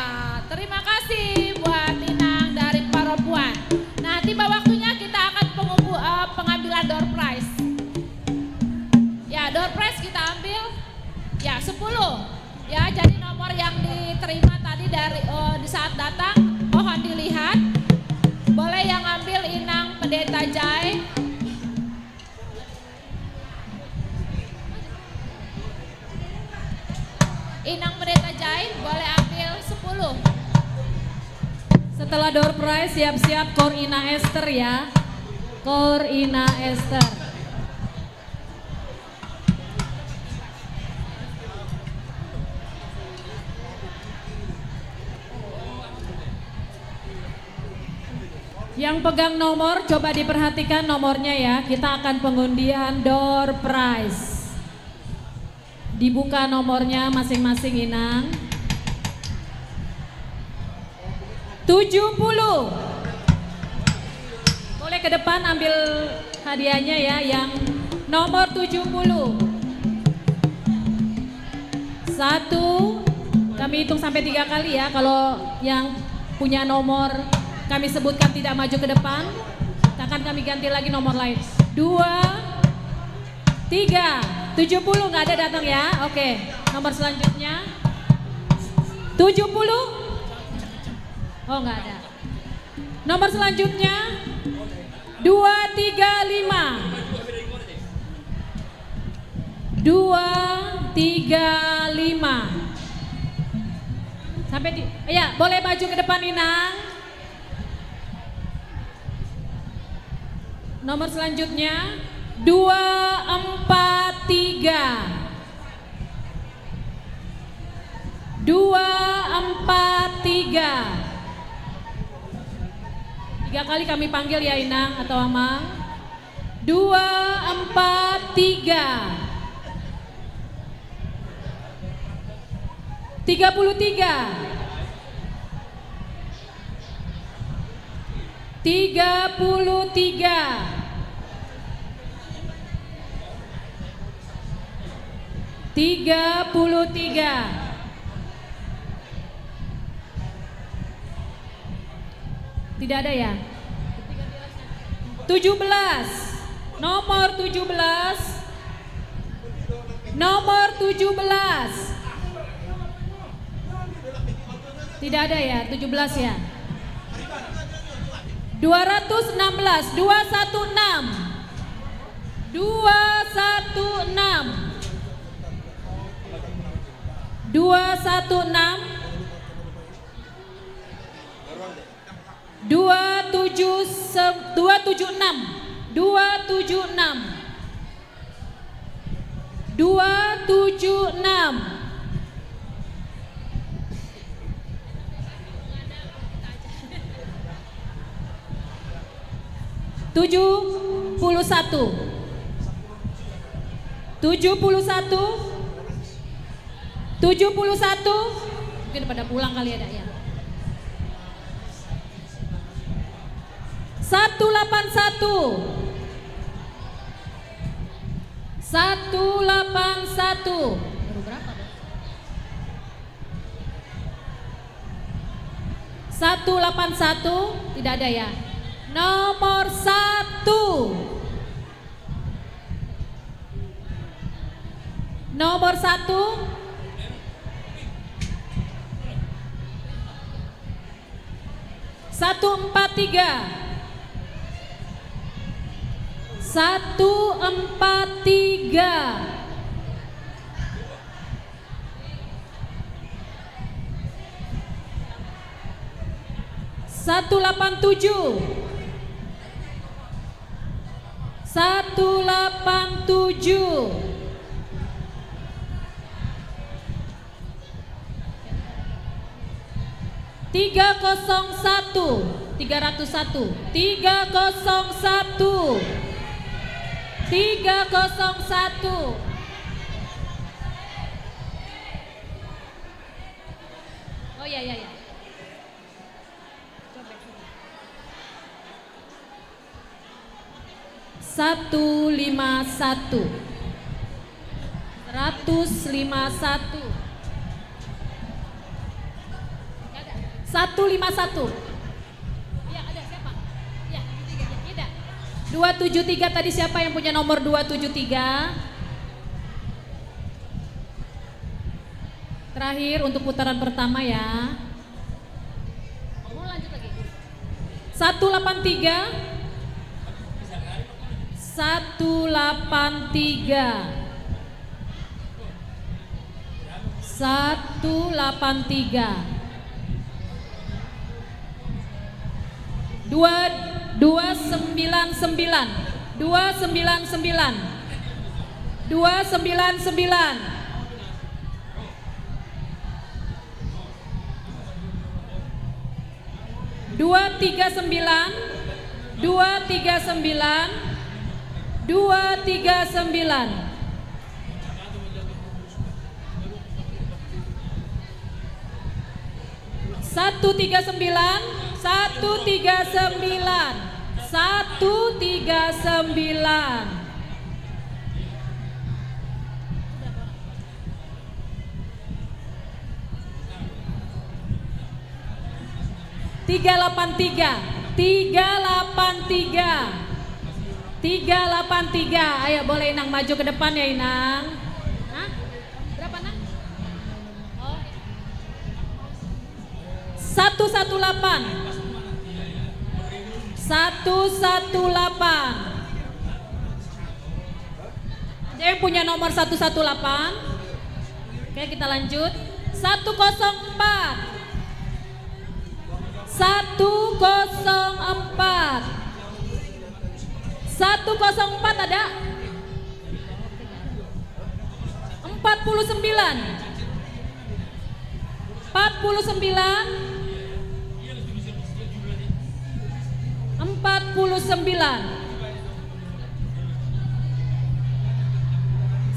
terima kasih buat Inang dari Parompuan. Nah, tiba waktunya kita akan pengubu-, eh, pengambilan door prize. Ya, door prize kita ambil. Ya, sepuluh. Ya, jadi nomor yang diterima tadi dari, eh, di saat datang, mohon dilihat. Boleh yang ambil Inang Pendeta Jai. Inang Pendeta Jai, boleh ambil sepuluh. Setelah door prize, siap-siap Kor Ina Ester ya. Kor Ina Ester. Yang pegang nomor, coba diperhatikan nomornya ya. Kita akan pengundian door prize. Dibuka nomornya masing-masing, Inang. Tujuh puluh. Boleh ke depan ambil hadiahnya ya, yang nomor tujuh puluh. Satu, kami hitung sampai tiga kali ya. Kalau yang punya nomor kami sebutkan tidak maju ke depan, akan kami ganti lagi nomor lain. Dua, Tiga, tujuh puluh nggak ada datang ya? Oke, nomor selanjutnya. Tujuh puluh? Oh, nggak ada. Nomor selanjutnya, dua tiga lima. Dua tiga lima. Sampai di, ya, boleh maju ke depan, Inang. Nomor selanjutnya, dua empat tiga. Dua empat tiga. Tiga kali kami panggil ya, Inang atau Amang. Dua empat tiga. Tiga puluh tiga. Tiga puluh tiga. Tiga puluh tiga. Tidak ada ya? Tujuh belas. Nomor tujuh belas. Nomor tujuh belas. Tidak ada ya, tujuh belas ya. Dua ratus enam belas, dua satu enam. Dua satu enam. Dua satu enam. Dua tujuh se-, dua tujuh enam. Dua tujuh enam. Dua tujuh enam. Tujuh puluh satu. Tujuh puluh satu. Tujuh puluh satu. Mungkin pada pulang kali ya, Dak, ya. Satu delapan satu. Satu delapan satu. Baru berapa, Dak? Satu delapan satu, tidak ada ya. Nomor satu. Nomor satu. Satu empat tiga. Satu empat tiga. Satu delapan tujuh. Satu delapan tujuh. Tiga kosong satu, tiga ratus satu, tiga kosong satu, tiga kosong satu. Oh ya, ya, ya. Satu lima satu. Seratus lima satu. Satu lima satu. Iya, ada siapa? Iya, tidak. Dua tujuh tiga tadi, siapa yang punya nomor dua tujuh tiga? Terakhir untuk putaran pertama ya. Satu delapan tiga. Satu delapan tiga. Satu delapan tiga. Dua, dua sembilan sembilan. Dua sembilan sembilan. Dua sembilan sembilan. Dua tiga sembilan, dua tiga sembilan, dua tiga sembilan. Satu tiga sembilan, satu tiga sembilan, satu tiga sembilan. Tiga delapan tiga, tiga delapan tiga. Tiga delapan tiga. Ayo, boleh Inang maju ke depan ya, Inang. Hah? Berapa, Nang? Oh. Satu satu delapan. Satu satu delapan. Ada yang punya nomor satu satu delapan? Oke, kita lanjut. Satu kosong empat. Satu kosong empat. Satu kosong empat ada? Empat puluh sembilan. Empat puluh sembilan. Empat puluh sembilan.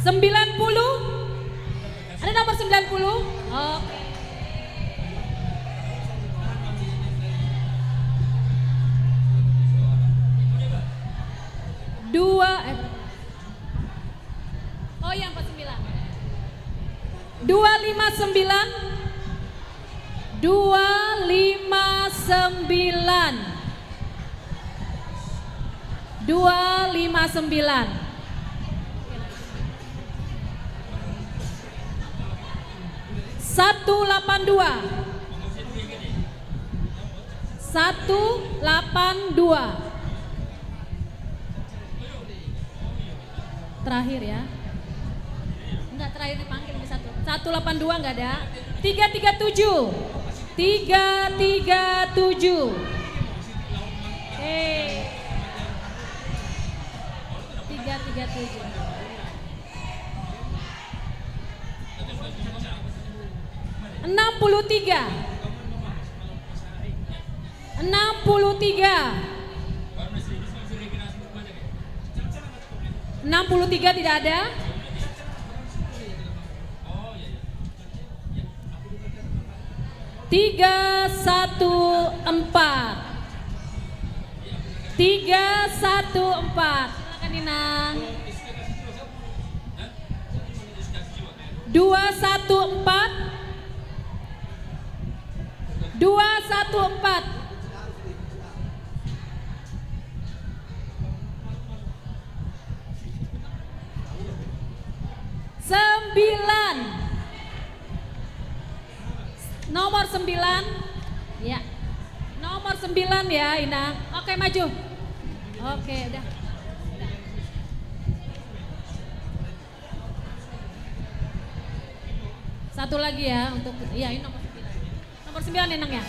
Sembilan puluh. Ada nomor sembilan puluh? Oke. Dua, eh, berapa? Oh iya, empat sembilan. Dua lima sembilan. Dua lima sembilan. Dua lima sembilan. Satu delapan dua. Satu delapan dua. Terakhir ya. Enggak, terakhir dipanggil di satu. Satu delapan dua enggak ada. Tiga tiga tujuh. Tiga tiga tujuh. Eh. Tiga tiga tujuh. Enam puluh tiga. Enam puluh tiga. Enam puluh tiga tidak ada. Tiga satu empat. Tiga satu empat. Silakan, Inang. Dua satu empat. Dua satu empat. Sembilan. Nomor sembilan. Ya. Nomor sembilan ya, Inang. Oke, maju. Oke, udah. Satu lagi ya, untuk, iya, ini nomor sembilan. Nomor sembilan, Inang, ya.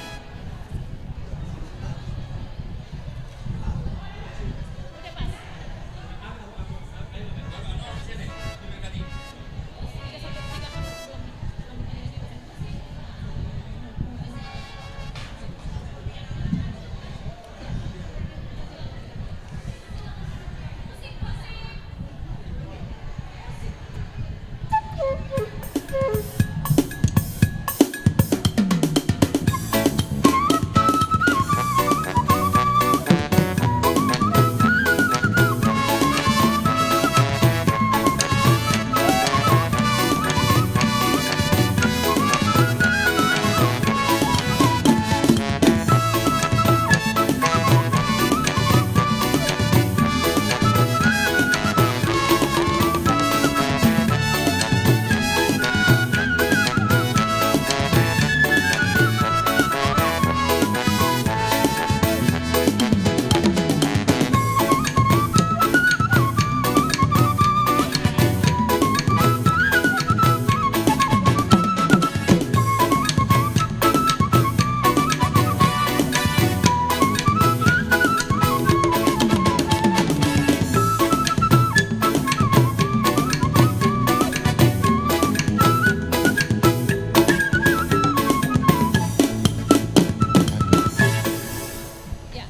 Ya.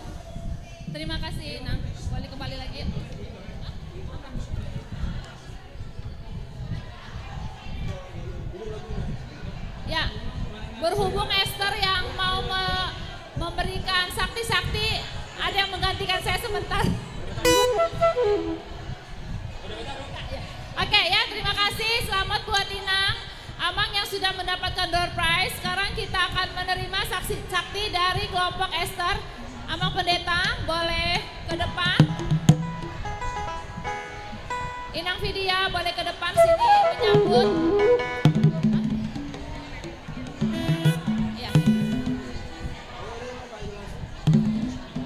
Terima kasih, Nang. Boleh kembali lagi. Ya, berhubung Esther yang mau me-, memberikan sakti-sakti, ada yang menggantikan saya sebentar. Oke ya, terima kasih. Selamat buat Inang. Amang yang sudah mendapatkan door prize, sekarang kita akan menerima saksi, sakti dari kelompok Esther. Amang Pendeta, boleh ke depan. Vidya, boleh ke depan sini menyambut. Ya.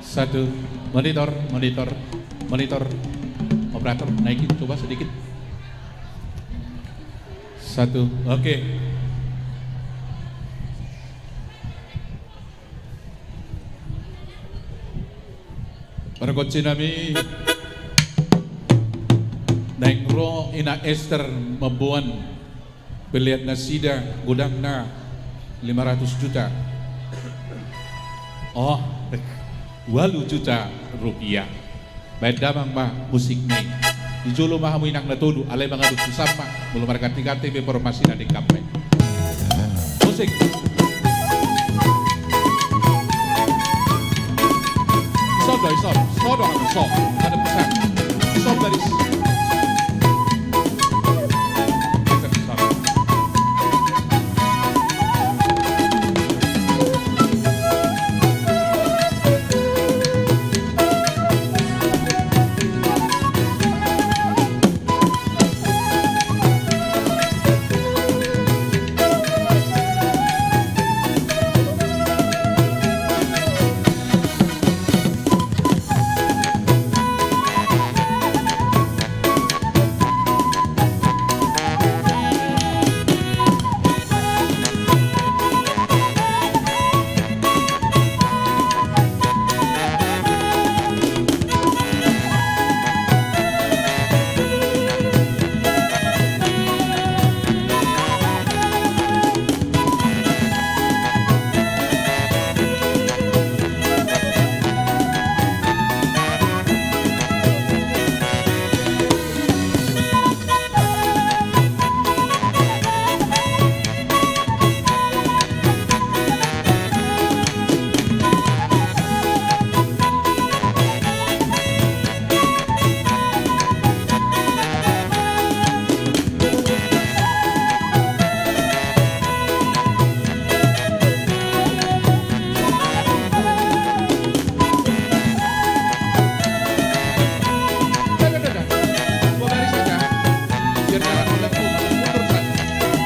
Satu, monitor, monitor, monitor. Operator, naikin coba sedikit. Satu, oke. Pargonsi nami, naeng ro Ina Ester mamboan pelean nasida, godangna lima ratus juta. Oh, ualu juta rupiah. Baen damang ma musikna i. Di jolo ma hamu inang na tolu, alai mangadop tu san ma, molo marganti-ganti pe formasina di kampanye. Musik. Ison do, ison. Ison do, ison. Ada pesan. Ison, baris.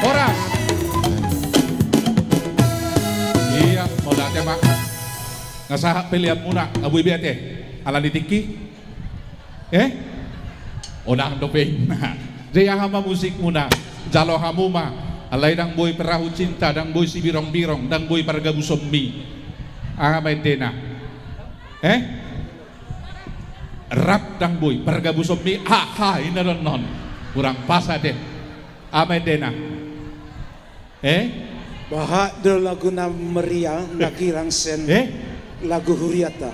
Horas. Ia, mauliate ma. Nga sahat peleanmuna, nga boi be ate. Ala ni tingki. Eh? Unang dope inna. Jadi aha ma musikmuna? Jalo hamu ma. Alai ndang boi perahu cinta, ndang boi sibirong-birong, ndang boi pargabusonmi. Aha ma endena? Eh? Rap ndang boi, pargabusonmi. Aha, inna do annon. Kurang pas ate. Aha ma endena? Eh? Bahat do lagu na meriah, na girang sian lagu huriata.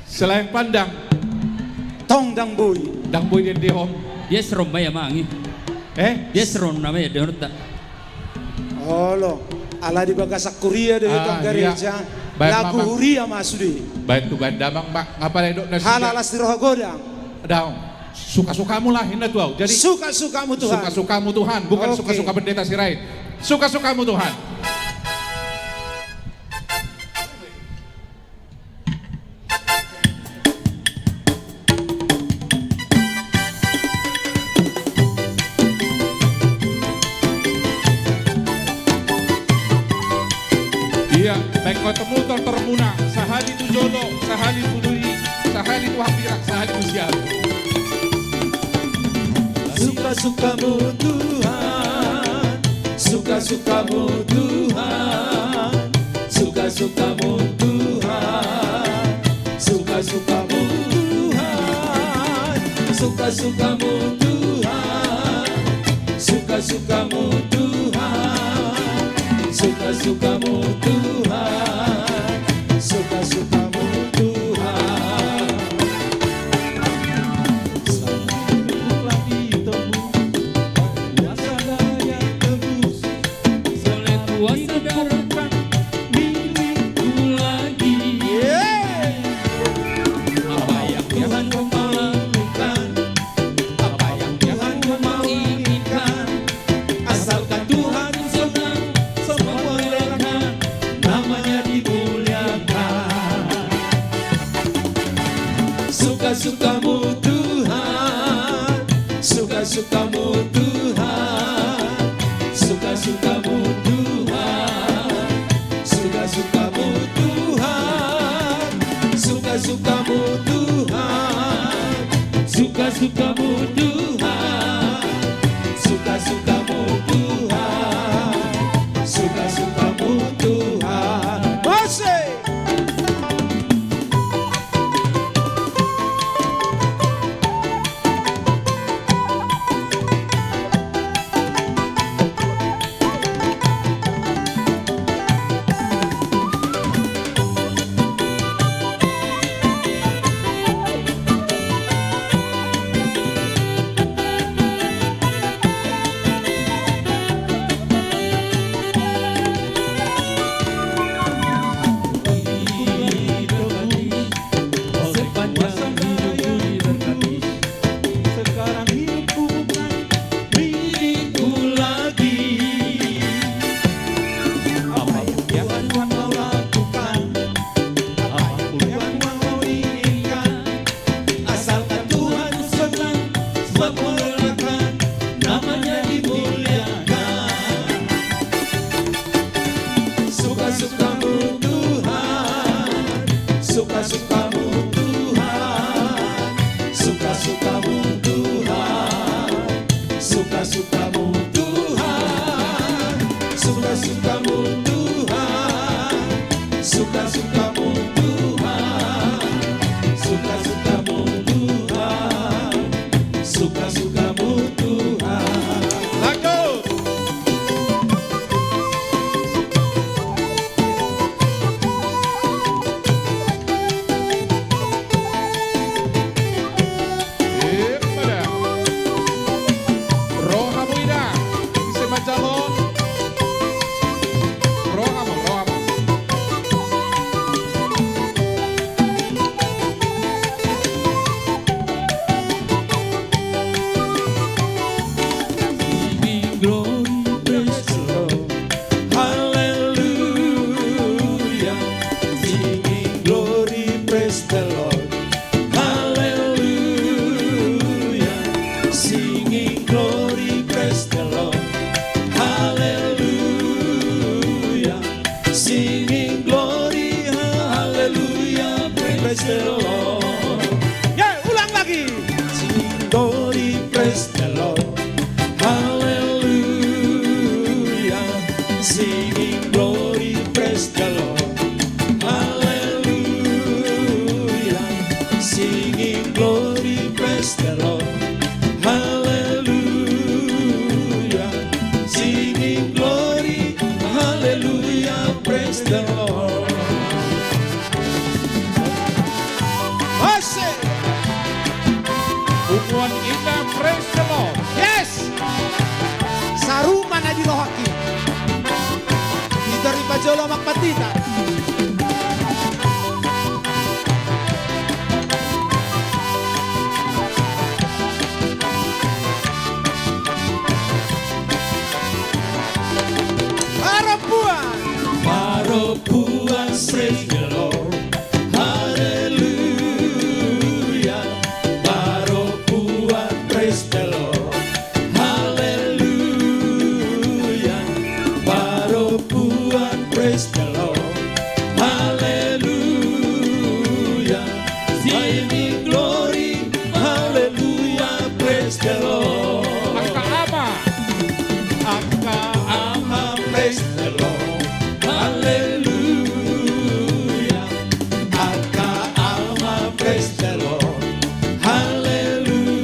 Selaeng pandang. Tong ndang boi. Ndang boi diendehon. Dia serom ma ia mangi. Eh? Dia serom nama ia dehonta. Olo, ala di bagasan huria do i tong gareja. Lagu huria ma sude. Baen tu baen damang ma, nga pala didok nasida. Halalas ni roha godang. Daong. Suka-sukamu lah, inna tu au. Jadi, suka-sukamu Tuhan. Suka-sukamu Tuhan, bukan suka-suka Pendeta Sirait. Suka-sukamu Tuhan. Ia, baen hamu tortormuna, sahali tu jolo, sahali tu diri, sahali tu hambirang, sahali tu siamun. Suka-sukamu Tuhan, suka-sukamu Tuhan, suka-sukamu Tuhan, suka-sukamu Tuhan, suka-sukamu Tuhan, suka-sukamu Tuhan, suka-sukamu Tuhan, suka-sukamu Tuhan. Apa yang Tuhan mau lakukan, apa yang Tuhan mau inginkan, asalkan Tuhan senang, semua bolehkan, namanya dimuliakan. Suka-sukamu Tuhan, suka Suka-sukamu Tuhan, suka-sukamu Tuhan, suka-sukamu Tuhan, suka-sukamu Tuhan, suka-sukamu Tuhan, suka-sukamu Tuhan, suka-sukamu Tuhan. Asik. Sepanjang hidupku diberkati. Sekarang hidupku bukan milikku lagi. Apapun yang Tuhan mau lakukan, apapun yang Tuhan mau inginkan, asalkan Tuhan senang, semua boleh lakukan, namanya dimuliakan. Suka-sukamu Tuhan, suka-sukamu Tuhan, suka-sukamu Tuhan, suka-sukamu Tuhan, suka-sukamu Tuhan, suka-sukamu Tuhan, suka-sukamu Tuhan, suka-sukamu Tuhan. Lanjut. Ippada. Rohamu ida, ise manjalo. Rohamu, rohamu. Singing glory, praise the Lord. Hallelujah. Singing glory, praise the Lord. Hallelujah. Singing glory, praise the Lord. Hallelujah. Singing glory, hallelujah, praise the Lord. Ya, ulang lagi. Singing glory, praise the Lord. Hallelujah. Singing glory, praise the Lord. Hallelujah. Singing glory, praise the Lord. Hallelujah. Singing glory, hallelujah, praise the Lord. Asik. Punguan inna, praise the Lord. Yes. Saru ma na di rohangki. Hita ripajolo ma pandita. Parompuan. Parompuan, praise the Lord. Haleluya. Parompuan, praise the Lord. Haleluya. Parompuan, praise the Lord. Haleluya. Singing glory, haleluya, praise the Lord. Angka ama. Angka ama, praise the Lord. Haleluya. Angka ama, praise the Lord. Haleluya.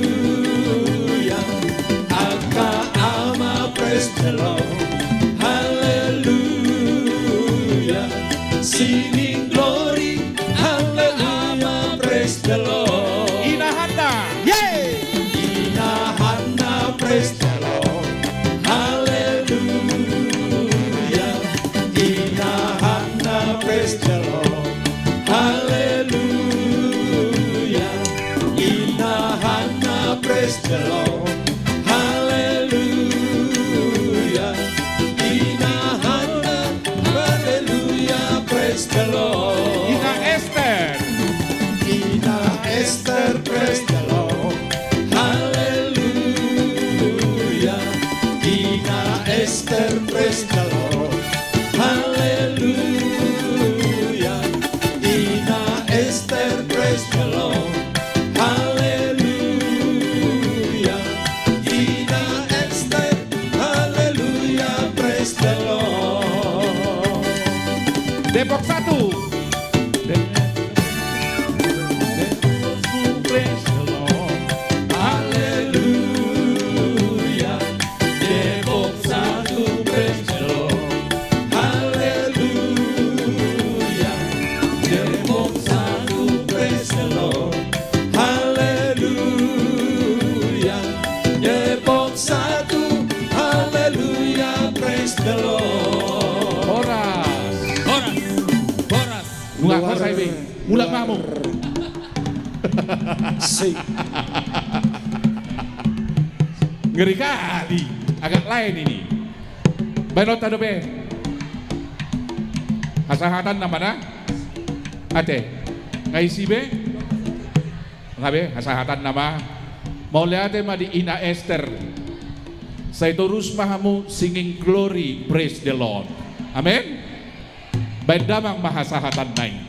Angka ama, praise the Lord. Haleluya. Singing glory, haleluya, praise the Lord. Ina Hanna. Yeay. Ina Hanna, praise the Lord. Haleluya. Ina Hanna, praise the Lord. Haleluya. Ina Hanna, praise the Lord. Haleluya. Ina Hanna, haleluya, praise the Lord. Ina Ester. Ina Ester, praise the Lord. Haleluya. Si. Ngeri kali. Agak lain ini. Baen on dope. Hasahatan nama na. Ate. Nga isi be. Nga be hasahatan nama. Mauliate ma di Ina Ester. Sai torus ma hamu singing glory, praise the Lord. Amen. Baen damang ma hasahatan nai.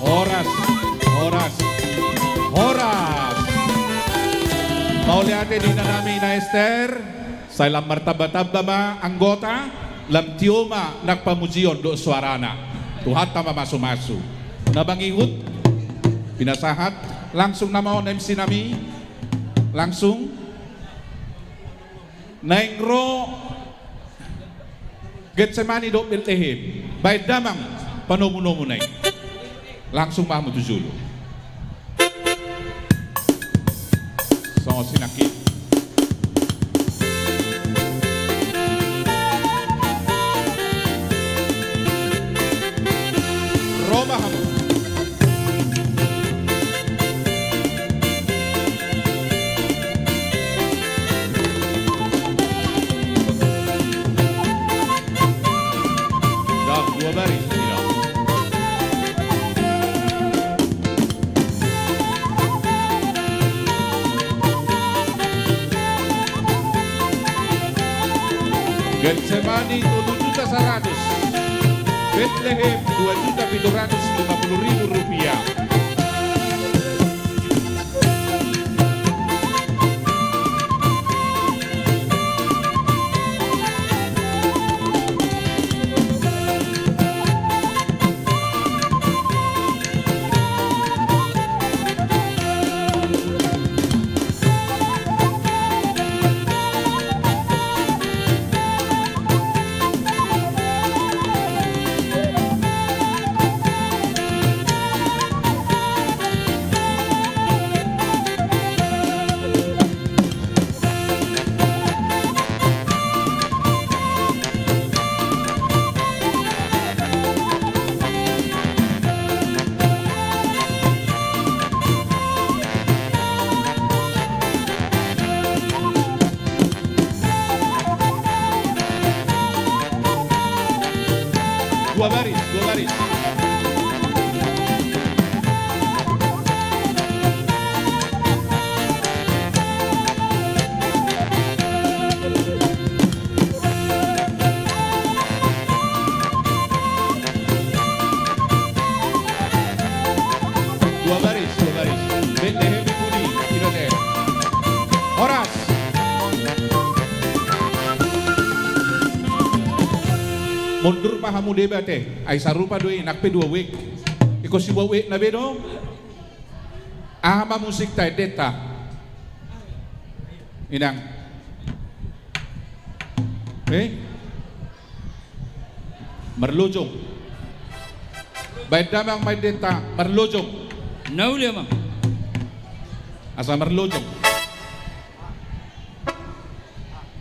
Horas, horas, horas. Mauliate di inanami Ina Ester. Sai lam martamba-tamba ma anggota, lam tio ma nang pamujion dohot suarana. Tuhanta ma masu-masu. Na mangihut, pinasahat, langsung nama on M C nami, langsung. Naeng ro Getsemani dohot Betlehem, baen damang panomu-nomu nai. Langsung ma hamu tu jolo. Songon sinangkin. Ro ma hamu. Dah, dua baris, tidak. Getsemani tolu juta saratus. Betlehem dua juta pitu ratus lima puluh ribu rupiah. Dua baris, dua baris. Dua baris, dua baris. Betlehem di pudi, tidak deh. Horas. Mundur ma hamu deba te. Ai sarupa do i, nang pe dua wijk. Ingkon siboa wijk na be do. Aha ma musikta, endenta? Inang. Eh? Marlojong. Baen damang ma endenta, marlojong. Na uli, amang. Asa marlojong.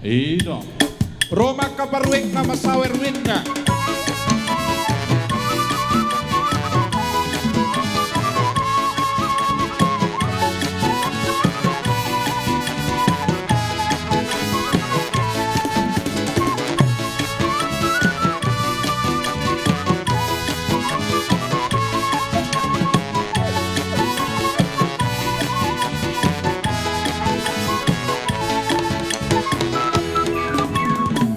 I do. Ro ma angka parwijk na masawer wijk na.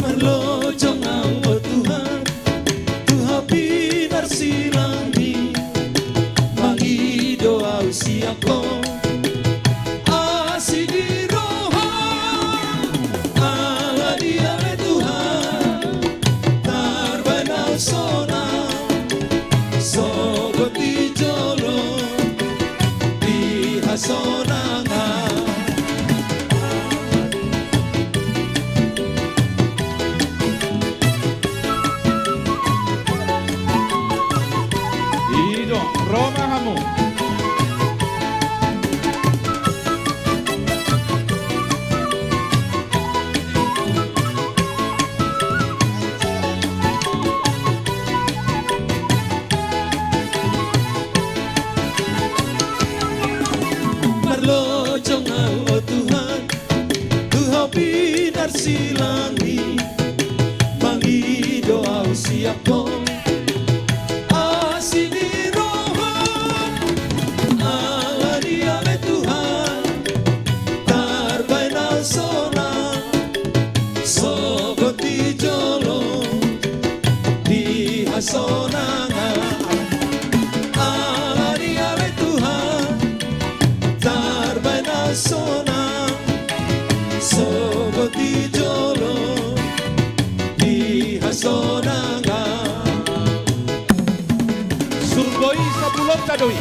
Marlojong au, o Tuhan, tu Ho pinarsilang i, mangido au sian Ho. Asi di roha, ala dia ale Tuhan, tarbaen au sonang, sogot di jolo, di hasonangan. I do, ro ma hamu. silang i, mangido ahu sian ho. Asi ni roham, ala ni ale Tuhan, tarbaen ahu sonang, sogot di jolo di hasonangan. Ala ni ale Tuhan, tarbaen ahu sonang, sogot di jolo di hasonangan. Surgo i sapulonta do i.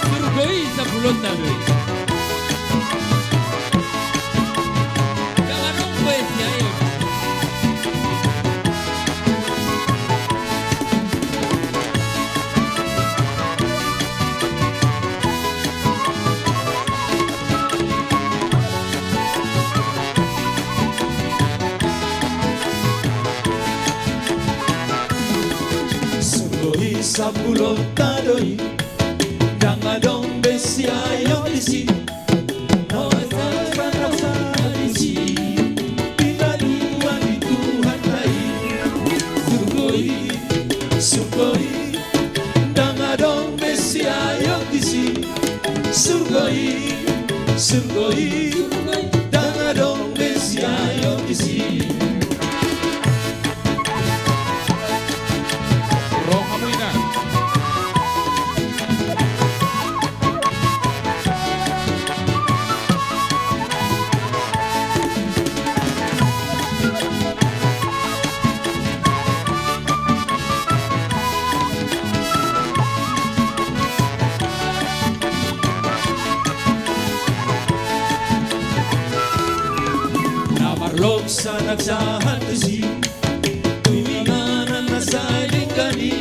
Surgo i sapulonta do i. Ndang adong be siaeon. Surgo i sapulonta do i, ndang adong be siaeon disi. Pinatupa ni Tuhanta i. Surgo i, surgo i, ndang adong be siaeon disi. Surgo i, surgo i, ndang adong be siaeon disi. Ro hamu inang. Na marlok sanak sahat tusi, tu inganan na sai denggan i.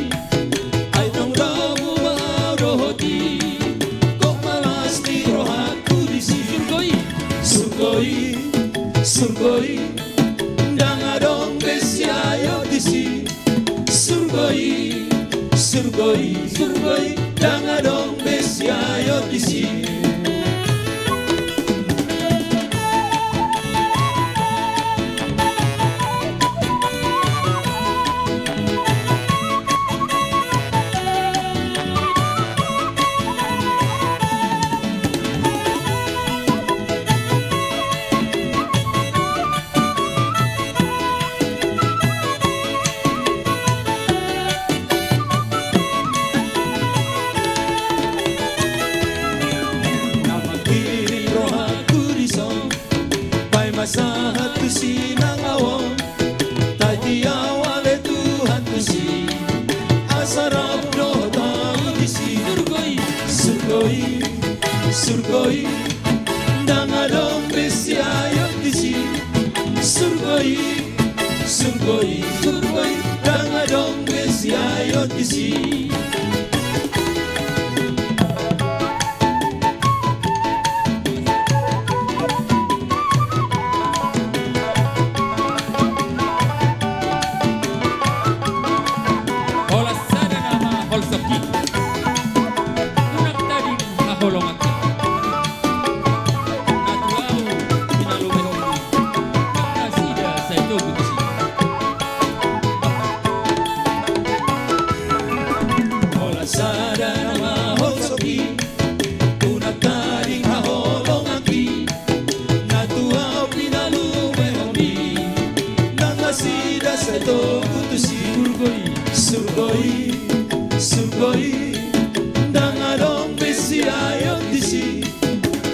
Ai naung domu ma au dohot i, gok ma las ni rohangku disi. Surgo i, surgo i, surgo i, ndang adong be siaeon disi. Surgo i, surgo i, surgo i, ndang adong be siaeon disi. Na mangkirim rohangku dison, paima sahat tusi nang ahu on. Taiti ahu ale Tuhan tusi, asa rap dohot ahu disi. Surgo i, surgo i, surgo i, ndang adong be siaeon disi. Surgo i, surgo i, surgo i, ndang adong be siaeon disi. Holan sada nama holsok i. Unang tading haholongan. Na tu ahu pinalumehon i, nang nasida sai togu tusi. Holan sada nama holsok i, unang tading haholonganki. Na tu ahu pinalumehon i, nang nasida sai togu tusi. Surgo i, surgo i, surgo i, ndang adong be siaeon disi.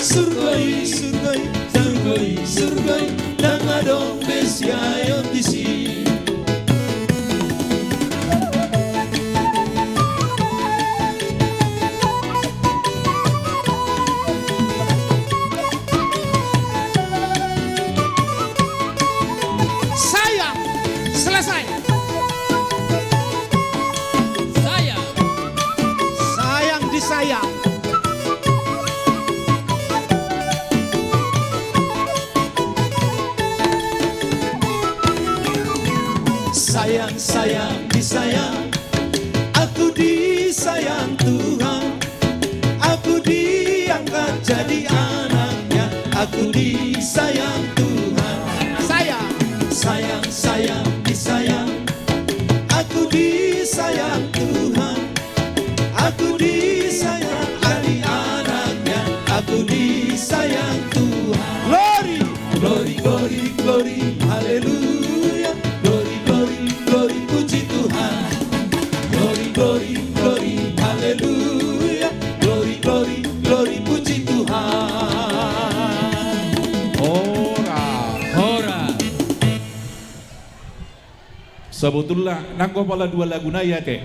Surgo i, surgo i, surgo i, surgo i, ndang adong be siaeon disi. Sayang, selesai. Sayang. Sayang disayang. Sayang, aku disayang Tuhan. Aku diangkat jadi anaknya. Aku disayang Tuhan. Sayang. Sayang, sayang, disayang. Aku disayang Tuhan. Aku disayang jadi anaknya. Aku disayang Tuhan. Glory. Glory, glory, glory, haleluya. Glory, glory, glory, puji Tuhan. Glory, glory, glory, haleluya. Glory, glory, glory, puji Tuhan. Hora. Hora. Sebetulna nanggo pala dua lagu nai ate.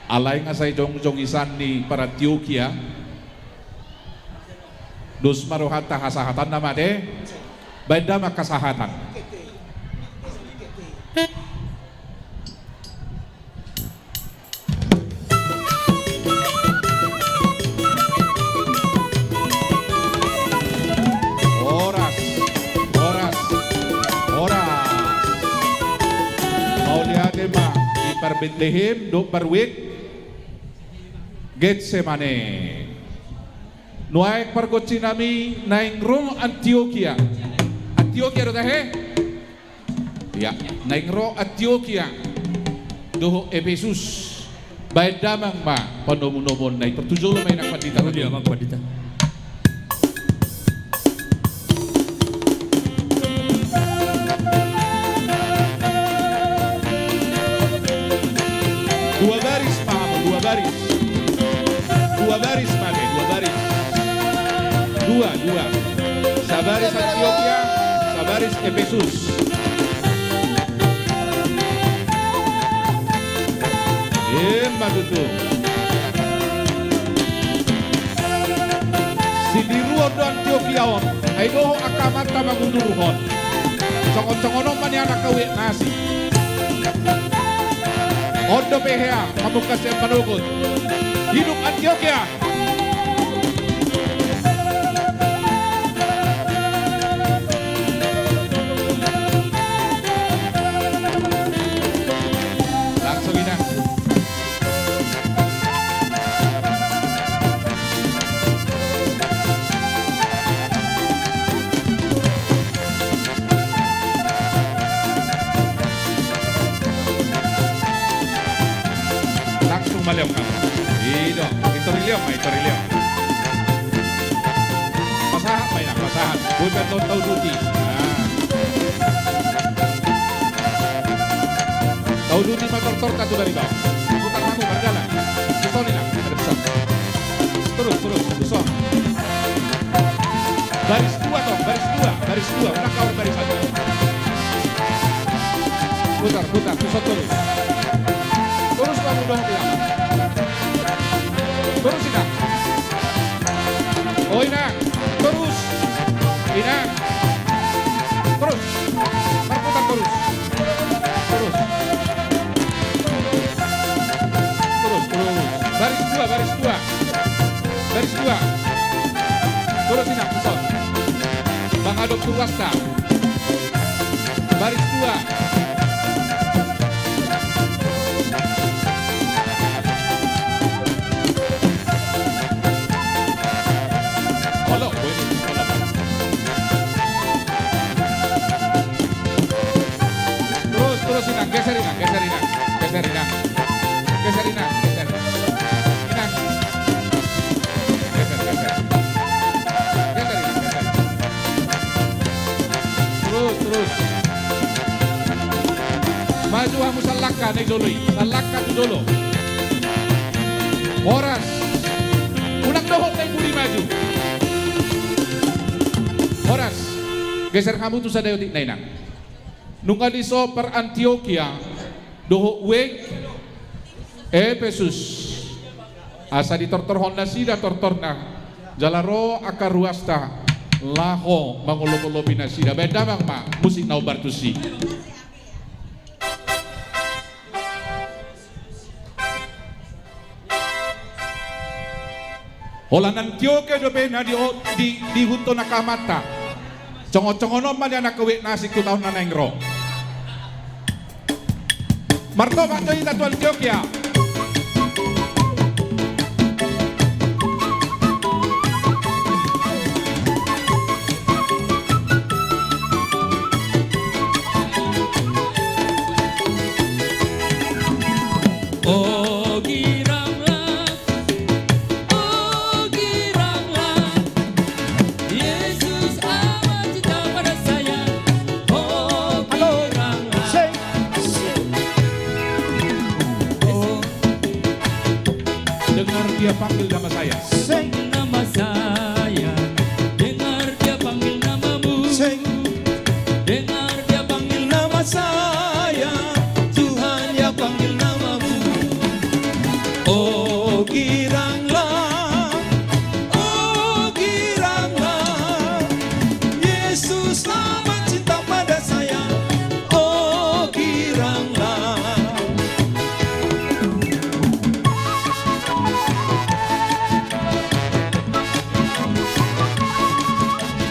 Alai nga sai jongjong isan ni parantiokia. Dos ma rohanta hasahatanna ma ate. Baen damang hasahatan. Horas, horas, horas. Mauliate ma di par Betlehem dohot par wijk Getsemane. Nuaeng pargonsi nami naeng ro Antiokia. Antiokia do tahe? Ia, naeng ro Antiokia dohot Epesus. Baen damang ma panomunomuon nai. Tor tu jolo ma inang pandita. Jolo ma pandita. Dua baris ma hamu, dua baris. Dua baris ma be, dua baris. Dua, dua. Sabaris Antiokia, sabaris Epesus. Ima tutu. Sitiruon do Antiokia on, ai dohot angka amanta mangudurhon. Songon-songon on ma nian angka wijk nasi. On dope hea pamungka sian manogot. Hidup Antiokia. Langsung inang. Langsung maliok hamu. I do, itori liok ma, itori liok. Pasahat ma inang, pasahat. Boi pe tau, tau duti. Nah. Tau duti ma tortorta tu bariba. Putar hamu mardalan. Tuson inang, ada tuson. Terus, terus, tuson. Baris dua tong, baris dua, baris dua, unang kaur baris satu. Putar, putar, tuson terus. Terus kamu dong, inang. Terus inang. Oh inang, terus. Inang. Terus. Marputar terus. Terus. Terus, terus. Baris dua, baris dua. Baris dua. Terus inang, tuson. Mangadop tu ruasta. Baris dua. Olo, boi ni, olo. Terus, terus inang, geser inang, geser inang, geser inang. Geser inang, geser. Inang. Geser, geser. Geser inang, geser. Terus, terus. Maju hamu salangka na di jolo i, salangka tu jolo. Horas. Unang dohot na di pudi maju. Horas. Geser hamu tu sada otik na inang. Nunga dison par Antiokia dohot wijk Epesus. Asa ditortorhon nasida tortorna. Jala ro angka ruasta laho mangolopolopi nasida. Baen damang ma musik na hombar tusi. Holan Antiokia dope na di, di, diihuthon angka amanta. Songon-songon on ma nian angka wijk na asing tu taon na naeng ro. Martopak do hita tu Antiokia. O giranglah, o giranglah, Yesus amat cinta pada saya. O giranglah. Sing. Dengar Dia panggil nama saya. Sing. Nama saya. Dengar Dia panggil namamu. Sing. Dengar Dia panggil nama saya, Tuhan, Dia panggil namamu. O giranglah, o giranglah, Yesus amat cinta pada saya. O giranglah.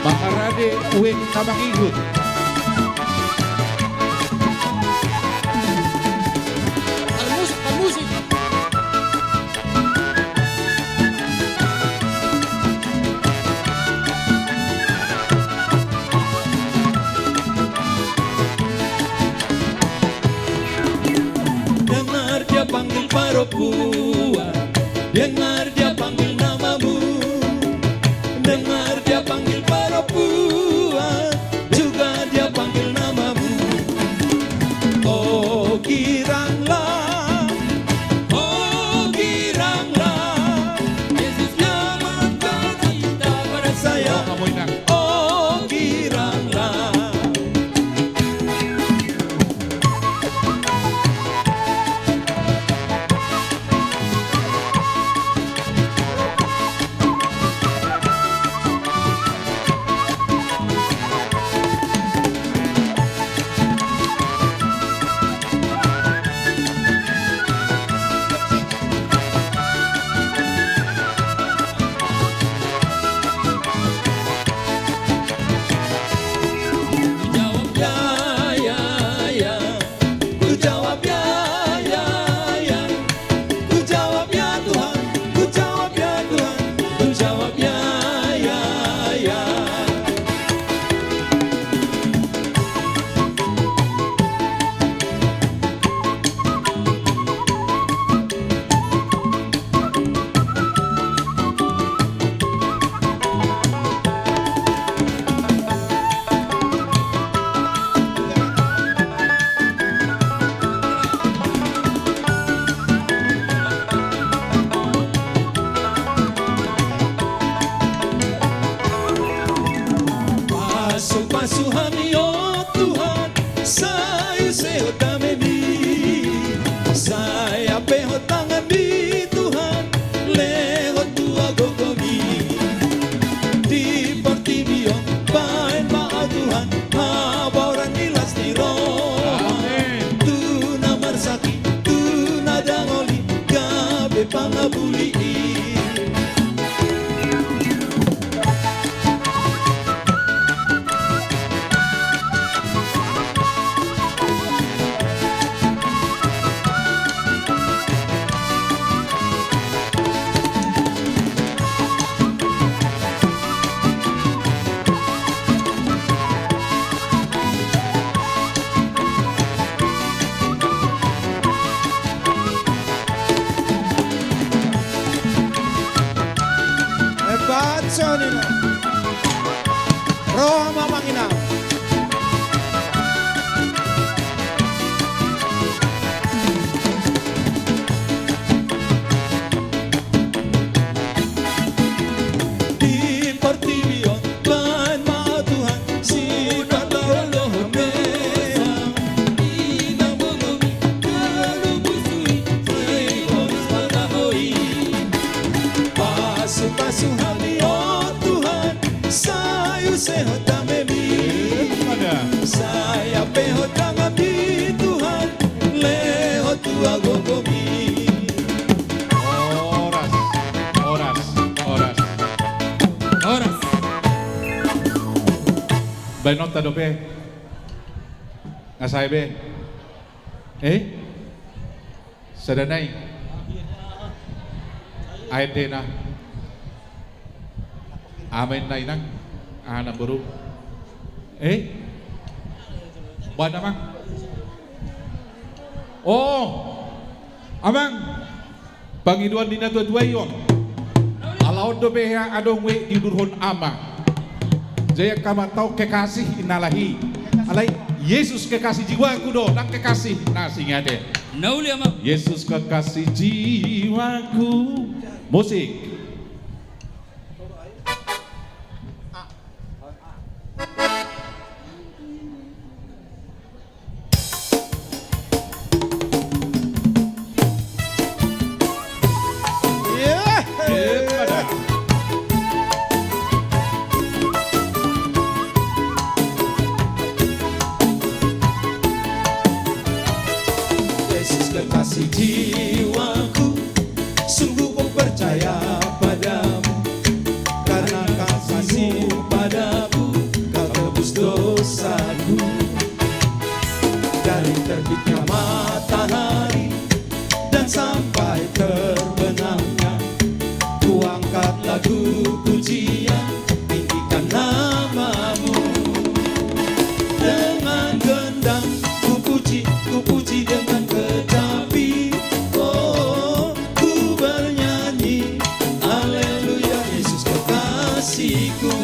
Mangarade ueng na mangihut. Al musik, al musik. Dengar Dia panggil perempuan, dengar Dia panggil namamu. Dengar Dia panggil perempuan, juga Dia panggil namamu. O giranglah, o giranglah, Yesus amat cinta pada saya. O giranglah. Ku jawab ya, ya, ya. Ku jawab ya, ya, ya. Ku jawab ya Tuhan, ku jawab ya Tuhan, ku jawab ya, ya, ya. Pasu-pasu hami, o Tuhan, sai usehon damemi, sai ampehon tanganmi Tuhan, lehon tu gogomi. Di portibi on baen ma au Tuhan, habaoran ni las ni roha. Amen. Tu na marsakit, tu na dangol i, gabe pangabuli i. Hebat songon i ma. Ro ma amang inang. Di portibi on baen ma au Tuhan, sipata lolohon mea. Di na gogomi, galu busu i, sai horas pataho i. Pasu-pasu hami, o Tuhan, sai usehon damemi. Sai ampehon tanganmi Tuhan, lehon tu gogomi. Horas, horas, horas. Horas. Baenonta dope. Nga sae be. Eh? Sada nai. Aet dena. Amen na inang. Aha na boru. Eh? Boan amang. Oh. Amang. Pangidoan ni na tua-tua i on. Ala on dope hea adong we diudurhon ama. Jadi angka ma tau kekasih inalahi. Alai Yesus kekasih jiwaku do, nang kekasih na singate. Na uli amang. Yesus kekasih jiwaku. Musik. Yesus kekasih jiwaku, sungguh ku percaya padamu, karena kasih-Mu padaku, Kau tebus dosaku. Dari terbitnya matahari dan sampai terbenamnya, ku angkat lagu pujian, tinggikan nama-Mu. Dengan gendang ku puji, ku puji dengan kecapi. Oh, ku bernyanyi, haleluya, Yesus kekasihku.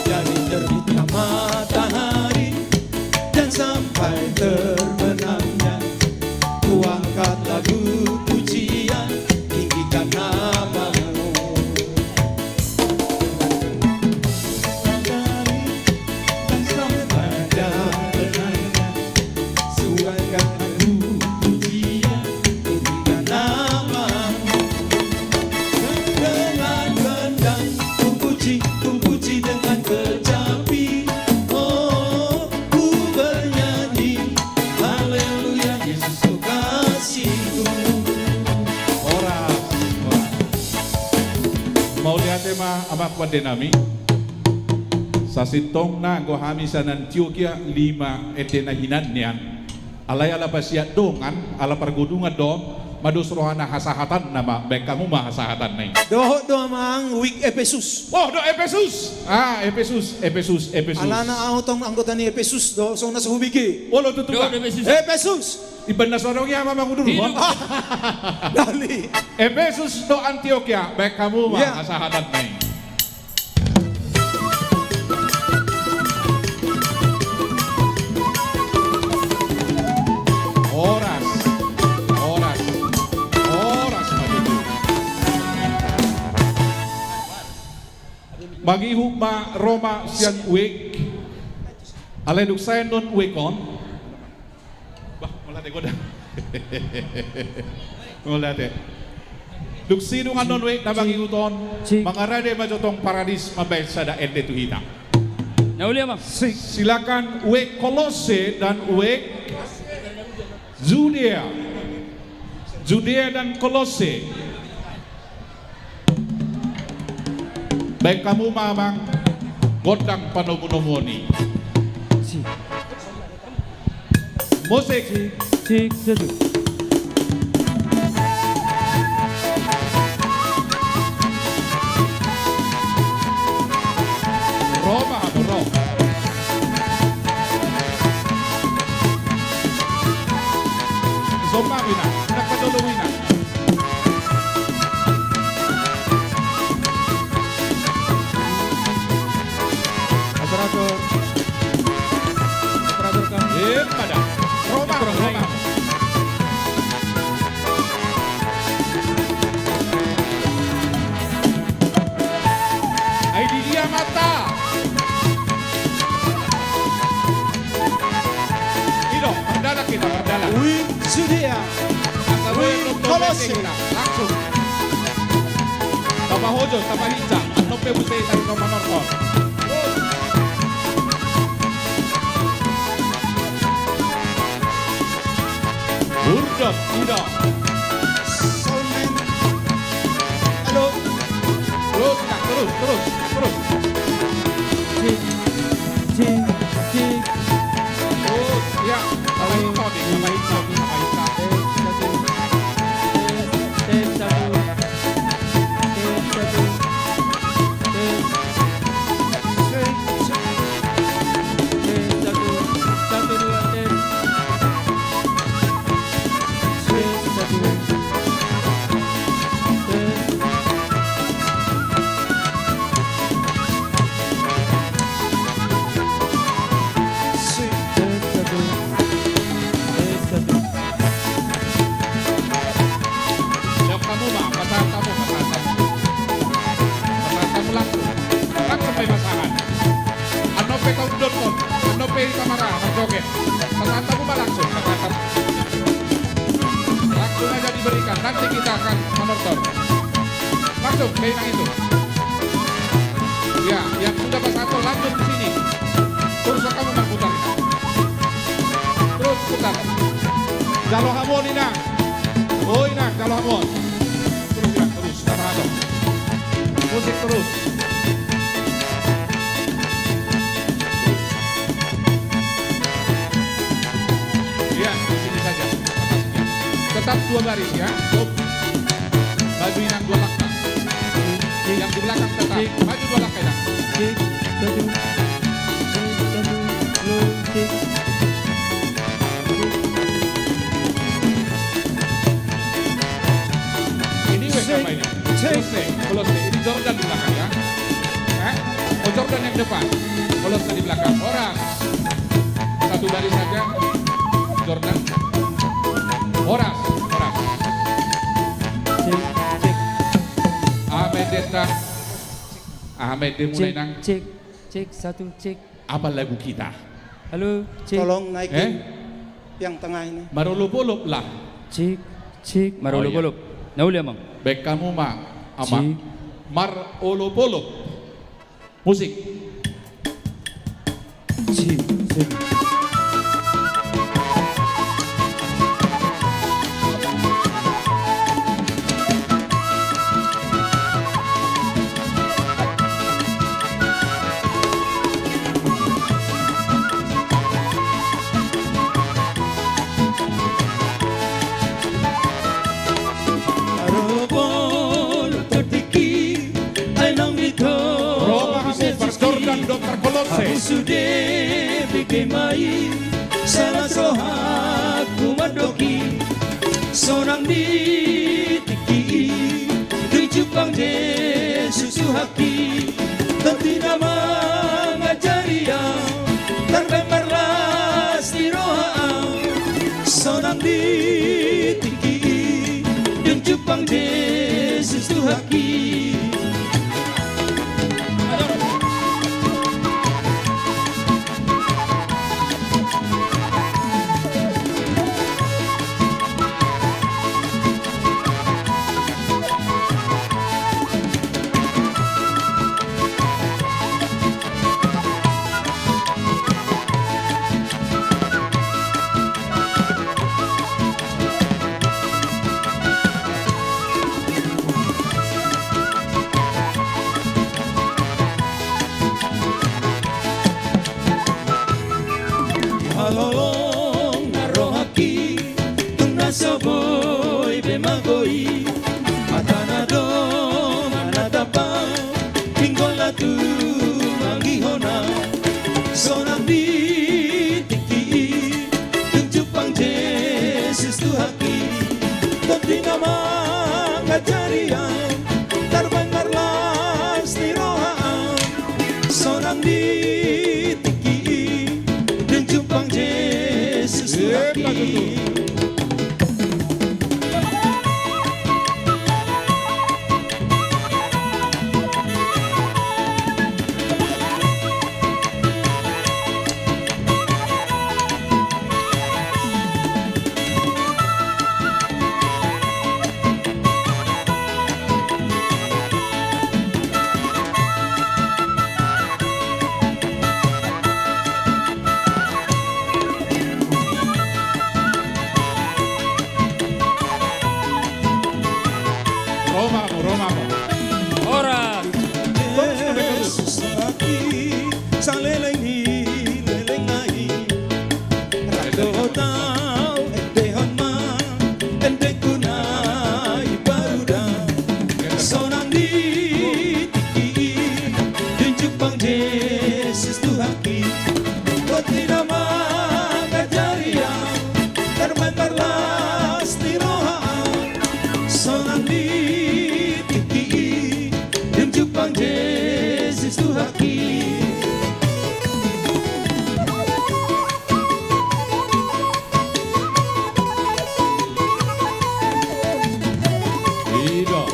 Dari terbitnya matahari dan sampai terbenamnya, ku angkat lagu pujian, tinggikan nama-Mu. Dari dan sampai terbenamnya, suarakan lagu pujian, tinggikan nama-Mu. Dengan gendang ku puji, ku puji dengan kecapi. Oh, ku bernyanyi, haleluya, Yesus kekasihku. Horas, horas. Mauliate ma amang pande nami. Sasintongna anggo hami sian Antiokia lima ende na hinan nian. Alai ala pasiat dongan, ala pargodungan do, mados rohana hasahatanna ma, baen hamu ma hasahatanna i. Dohot do amang wijk Epesus. Oh, do Epesus. Ah, Epesus, Epesus, Epesus. Alana ahu tong anggota ni Epesus do, songon na so hubege. Olo tutu. Dohot do Epesus. Epesus. Iban na so adong i ama mangudurhon. Dali. Epesus do Antiokia, baen hamu ma hasahatanna i. Horas, horas, horas ma tutu. Mangihut ma ro ma sian wijk. Alai dung sae annon wijk on. Bah, mauliate godang. Mauliate. Dung sidung annon wijk na mangihut on, mangarade ma jo tong paradis mambaen sada ende tu hita. Na uli amang. Silakan wijk Kolose dan wijk Judea. Judea dan Kolose. Baen hamu ma amang gondang panomunomuon i. Musik. Sik, sik, sejuk. Ro ma hamu, ro. Zoma wina, na pajolo wina. Operator. Operator kami. Iya, pada. Ro ma, ro ma. Langsung. Tapahojo, tapahinsa, annon pe muse taringot manortor. Urdot, ido. Sound man. Halo. Terus, Kak, terus, terus, terus. Cik, cik, cik. Terus, ya. Tapahinsa, tapahinsa, tapahinsa. Tes, satu. Tes, tes, satu. Tes, satu. Tes. Tes, satu. Satu, dua, tes. Tes, satu. Tes. Tes, satu. Tes, satu. Jawab hamu ma, pasahat hamu, pasahat hamu. Pasahat hamu langsung. Langsung pe pasahat. Annon pe taundothon, annon pe hita mara marjoget. Pasahat hamu ma langsung, pasahat hamu. Langsung aja diberikan, nanti kita akan manortor. Langsung, kayak yang itu. Ya, yang sudah pasahathon, lanjut ke sini. Terus kamu marputar, Inang. Terus putar. Jalo hamu on, Inang. Oh, Inang, jalo hamu on. Terus, Inang, terus. Pasahathon. Musik terus. Ya, di sini saja. Tetap dua baris, ya. Stop. Maju, Inang, dua langkah. Yang di belakang tetap. Maju dua langkah, Inang. Cek, satu. Cek, satu. Halo, cek. Ini wes apa ini? Cek. Close, close. Ini Jordan di belakang, ya. Eh? Oh, Jordan yang depan. Close di belakang. Horas. Satu baris saja. Jordan. Horas, horas. Cek, cek. Aha ma endenta? Aha ma endemuna, Inang? Cek, cek, satu, cek. Apa lagu kita? Halo, cek. Tolong naikin, eh? Yang tengah ini. Marolopolop lah. Cek, cek, marolopolop. Oh, iya. Na uli, Amang. Baen hamu ma, Amang. Cek. Marolopolop. Musik. Cek, cek. Ro ma hamu, parjordan dohot parkolose. Hamu sude bege ma i, salas rohangku mandok i. Sonang di tingki i, dung jumpang Jesus tu haki. Tondi na mangajari au, tarbaen marlas ni roha au. Sonang di tingki i, dung jumpang Jesus tu haki. Dihaholongan rohangki, tung na so boi be mago i. Mata na dongan na tampang, pinggol na tumangihon au. Sonang di tingki i, dung jumpang Jesus tu haki. Tondi na mangajari au, tarbaen marlas ni roha au. Sonang di tingki i, dung jumpang Jesus tu haki. Jesus Tuhanki, Tondi na mangajari au, tarbatar las ni roha au, sonang di tingki i, dung jumpang Jesus Tuhanki. I do.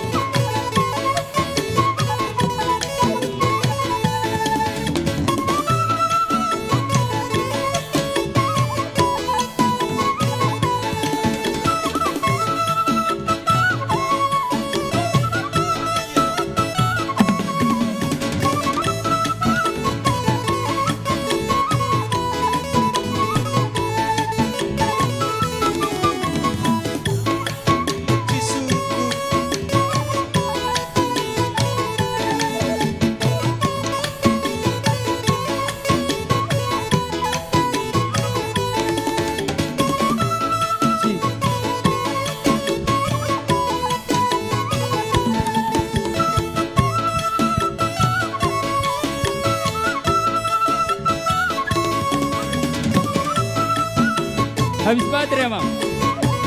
Habis baterai, Amang.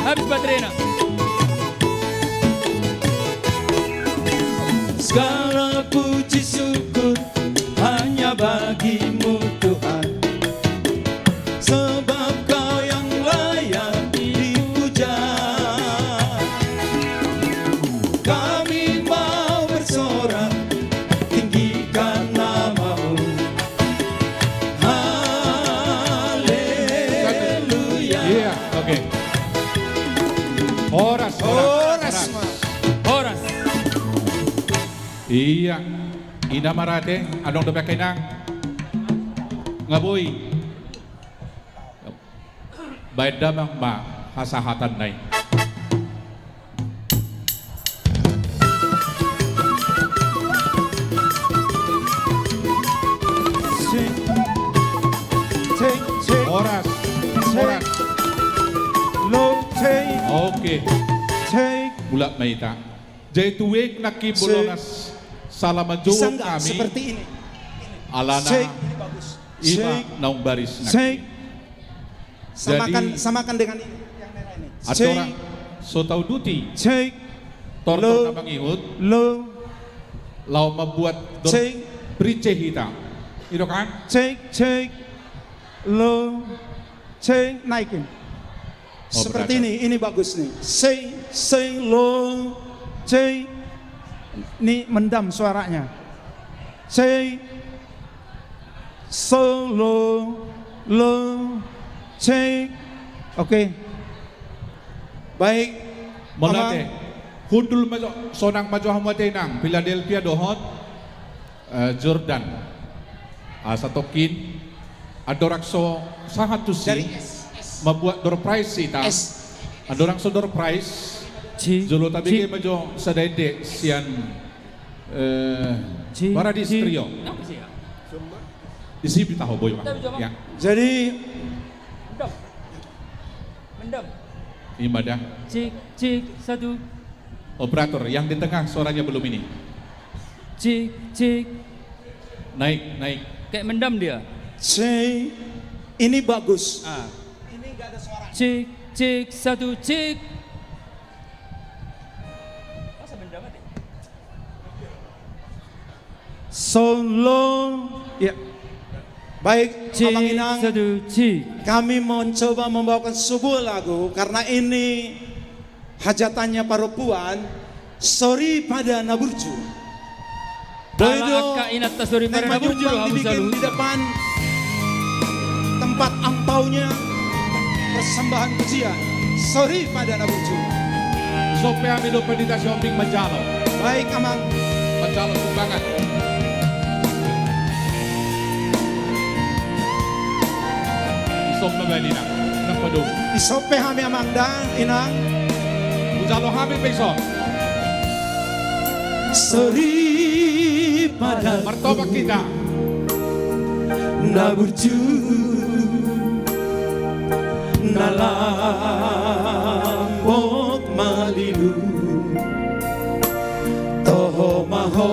Habis baterainya. Segala puji syukur hanya bagi-Mu, Tuhan, sebab Kau yang layak dipuja. Kami mau bersorak, tinggikan nama-Mu. Haleluya. Iya, oke. Horas, horas, horas, horas. Horas. Iya. Inna ma rade, adong dope angka inang. Nga boi. Baen damang ma hasahatanna i. Cek, cek, cek. Horas, cek. Horas. Low, cek. Oke. Cek. Mulak ma hita. Jadi tu wijk nangkin, cek, molo na sala manjou hami. Bisa nggak seperti ini? Alana. Cek. Ini bagus. Ima, cek, naung baris nangkin. Cek. Samakan, jadi, samakan dengan ini, yang merah ini. Andorang, cek, so tauduti. Cek. Tortor, low, na mangihut. Low. Laho mambuat door, cek, prize hita. I do kan? Cek, cek. Low. Cek, naikin. Oh, seperti ini, ini bagus nih. Cek, cek, low. Cek. Ini mendam suaranya. Cek. So, low, low, cek. Oke. Baik. Mauliate. Amang. Hundul ma jo, sonang ma jo hamu ate inang, Philadelphia dohot, eh, Jordan. Asa tongkin andorang so sahat tusi, dari S, S. Mambuat door prize hita. S. Andorang so door prize, cik, jolo tabege, cik, ma jo sada ende sian Eh, cik, Paradis, cik. Trio. Di sini tahu boy, Bang. Ya. Jadi, mendam. Mendam. Ima da. Cik, cik, satu. Operator, yang di tengah suaranya belum ini. Cik, cik. Naik, naik. Kayak mendam dia. Cik, ini bagus. Ah. Ini nggak ada suara. Cik, cik, satu, cik. Masa mendam aja? Solo. Ya. Baik, cik, Amang Inang. Satu, cik. Kami mencoba membawakan sebuah lagu karena ini hajatannya parompuan, Soripada na Burju. Boi do, ala angka inanta soripada na burju, naeng majumpang dibikin di depan tempat angpaunya persembahan pujian. Soripada na Burju. Sope hami do Pandita Sihombing manjalo. Baik, Amang. Manjalo sumbangan. Isop na bali na. Napa do? Isop pe hami, Amang da, Inang. Hujalo hami pe isop. Soripada. Martopang hita. Na burju, na lambok malilu. Toho ma ho,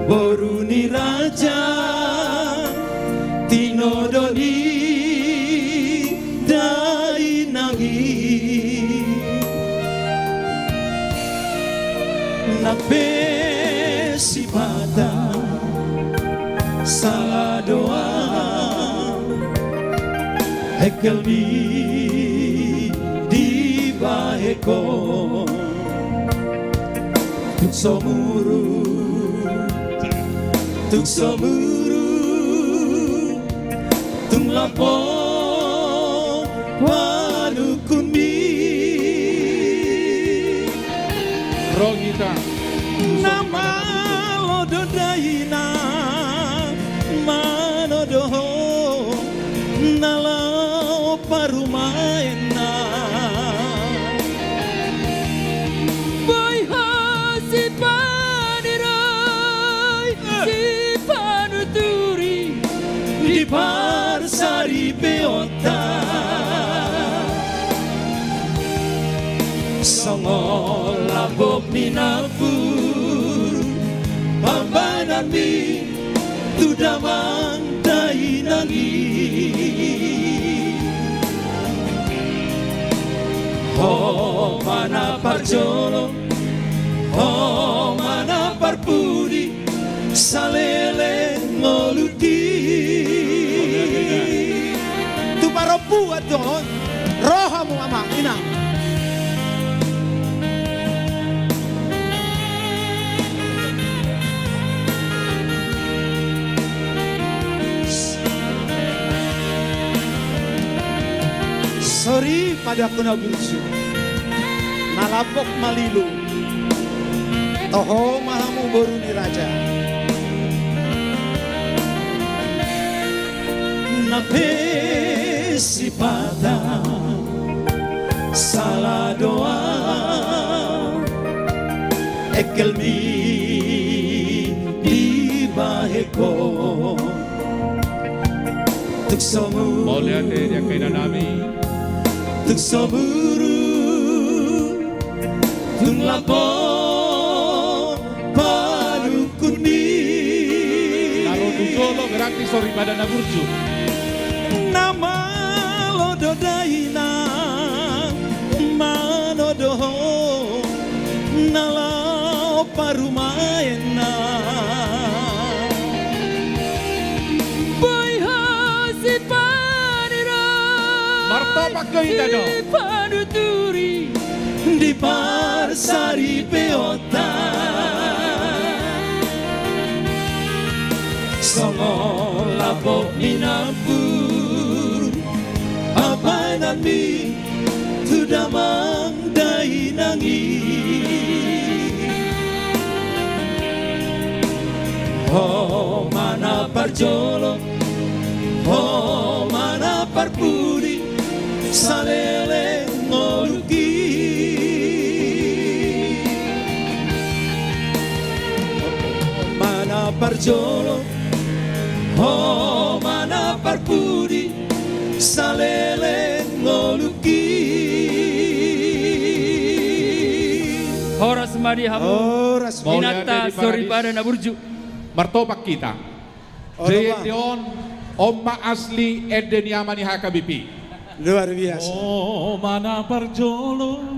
boru Tinodo ni dainang i, nang pe sipata sala do au, engkelmi dibahen ho. Tung so muru, tung so muru, tung lambok panungkunmi. Ro hita. Na malo do dainang manodo ho, na laho parumaenna. Boi ho sipanuriroi, sipanuturi di parsaripeonta. Songon lambok ni nampur pambahenanmi tu damang dainang i. Ho ma na parjolo, ho ma na parpudi, saleleng ngolungki. Tu parompuan do on. Ro hamu amang inang. Soripada angka na burju, na lambok malilu. Toho ma hamu boru ni raja. Nang pe sipata sala do au, engkelmi dibahen ho. Tung so muru, mauliate di angka inanami. Tung so muru, tung lambok panungkunmi. Na ro tu jolo berarti soripada na burju. Na malo do dainang manodo ho, na laho parumaenna. Boi ho sipanuriroi, martopak do hita do, sipanuturi di parsaripeonta. Songon lambok ni nampur pambahenanmi tu damang dainang i. Ho ma na parjolo, ho ma na parpudi, saleleng ngolungki. Ho ma na parjolo, ho ma na parpudi, saleleng ngolungki. Horas ma di hamu. Horas ma. Inanta soripada na burju. Martopak hita. Jadi ende on, on ma asli ende ni ama ni H K B P. Luar biasa. Ho ma na parjolo,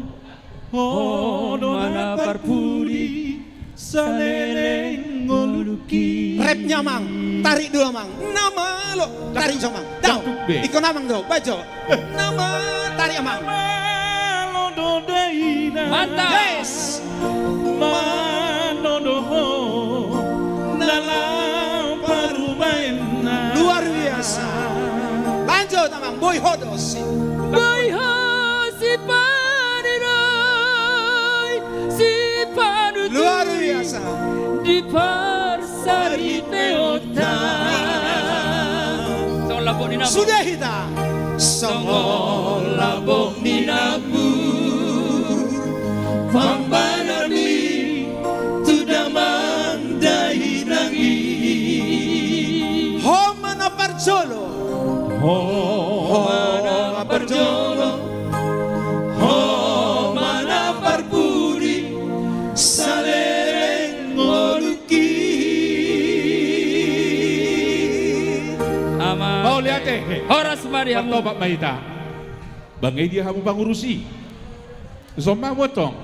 ho ma na parpudi, saleleng ngolungki. Rapnya amang, tarik dulu amang. Na malo, tarik so amang. Dao. Ikon amang do, bajo. Na ma, tarik amang. Malo do dainang. Mantap. Yes. Manodo ho, na laho parumaenna. Luar biasa. Lanjut amang, boi ho do si. Boi ho sipanuriroi, sipanuturi. Luar biasa. Di parsaripeonta. Songon lambok ni nampur. Sude hita. Songon lambok ni nampur pambahenanmi tu damang dainang i. Ho ma na parjolo. Ho ma na parjolo. Ho ma na parpudi. Saleleng ngolu. Horas ma di hamu. Martopak ma hita. Bangga i dia hamu pangurus i. Somal ma antong.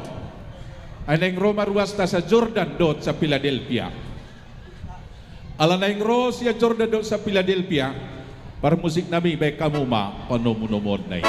Ai naeng ro ma ruasta sa Jordan dohot sa Philadelphia. Ala naeng ro sian Jordan dohot sa Philadelphia, parmusik nami, baen hamu ma panomunomuonna i.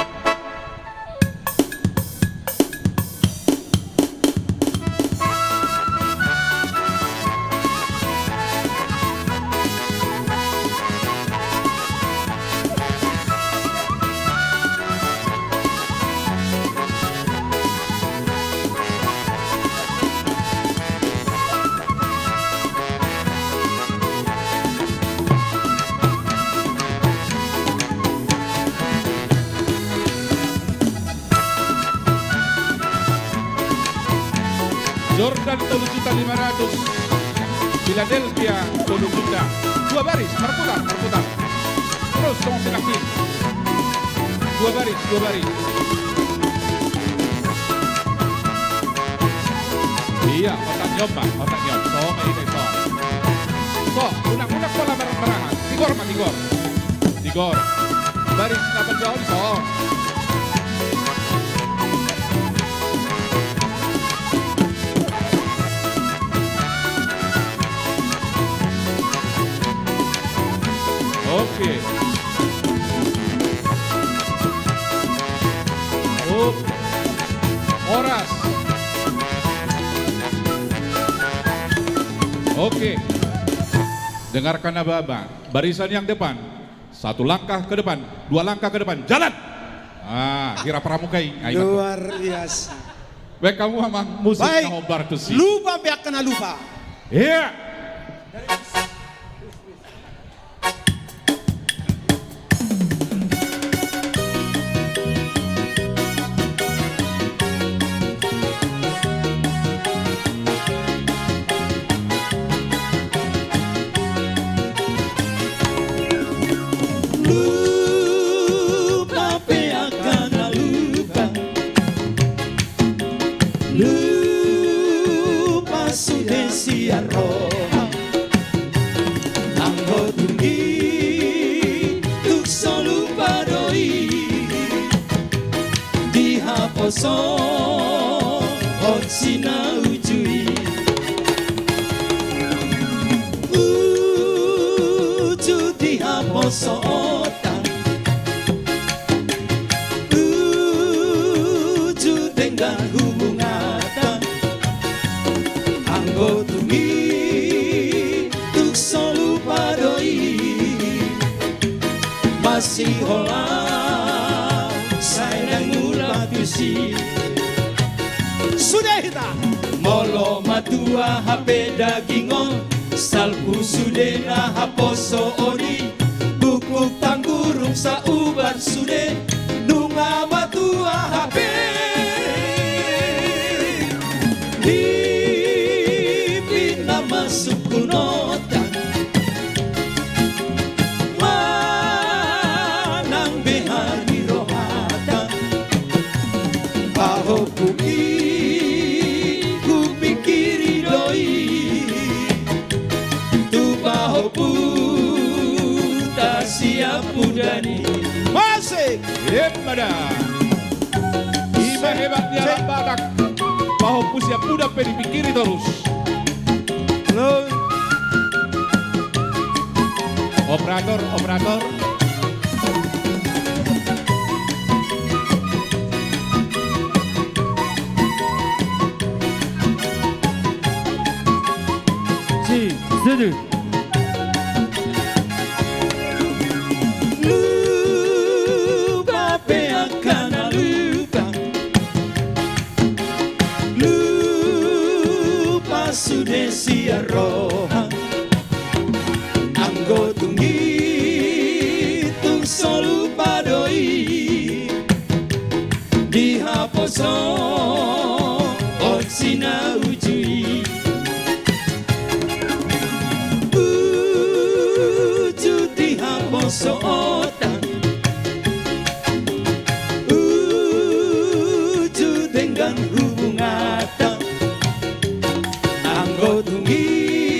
Jordan tolu juta lima ratus. Philadelphia tolu juta. Dua baris, marputar, marputar. Terus, songon si Nakti. Dua baris, dua baris. Iya, otak nyom, Pak, otak nyom. Songon i, songon. So, unang-unang pola mar-, marahan. Tigor ma, tigor. Tigor. Baris na paduahon, so. Oke. Up. Horas. Oke. Dengarkan aba-aba. Barisan yang depan. Satu langkah ke depan, dua langkah ke depan, jalan. Ah, hira pramuka i. Ayo, luar biasa. Baen hamu amang musik. Baik. Na hombar tusi. Lupa pe angka na lupa. Iya. Lupa pe angka na lupa. Lupa sude sian roha. Anggo tung i tung so lupa do i. Di haposoon si na uju i. Uju di haposoonta. Uju denggan hubunganta. Anggo tung i tung so lupa do i. Masihola sai naeng mulak tusi. Sude hita. Molo matua hape daging on, salpu sude na haposoon i. Bukbuk tanggurung saubat sude, nunga matua hape. Di pinna masuk gunota. Manang beha ni rohata. Pahompu i hupingkiri do i. Tu pahomputa siampudan i. Masuk. Emma da. Ima hebat ni anak Batak. Pahompu siampudan pe dipingkiri torus. Halo. Operator, operator. Si, setuju. Lupa pe angka na lupa. Lupa sude sian roha. Anggo tung i tung so lupa do i. Di haposoon si na uju i. Uju di haposoonta. Uju denggan hubunganta. Anggo tung i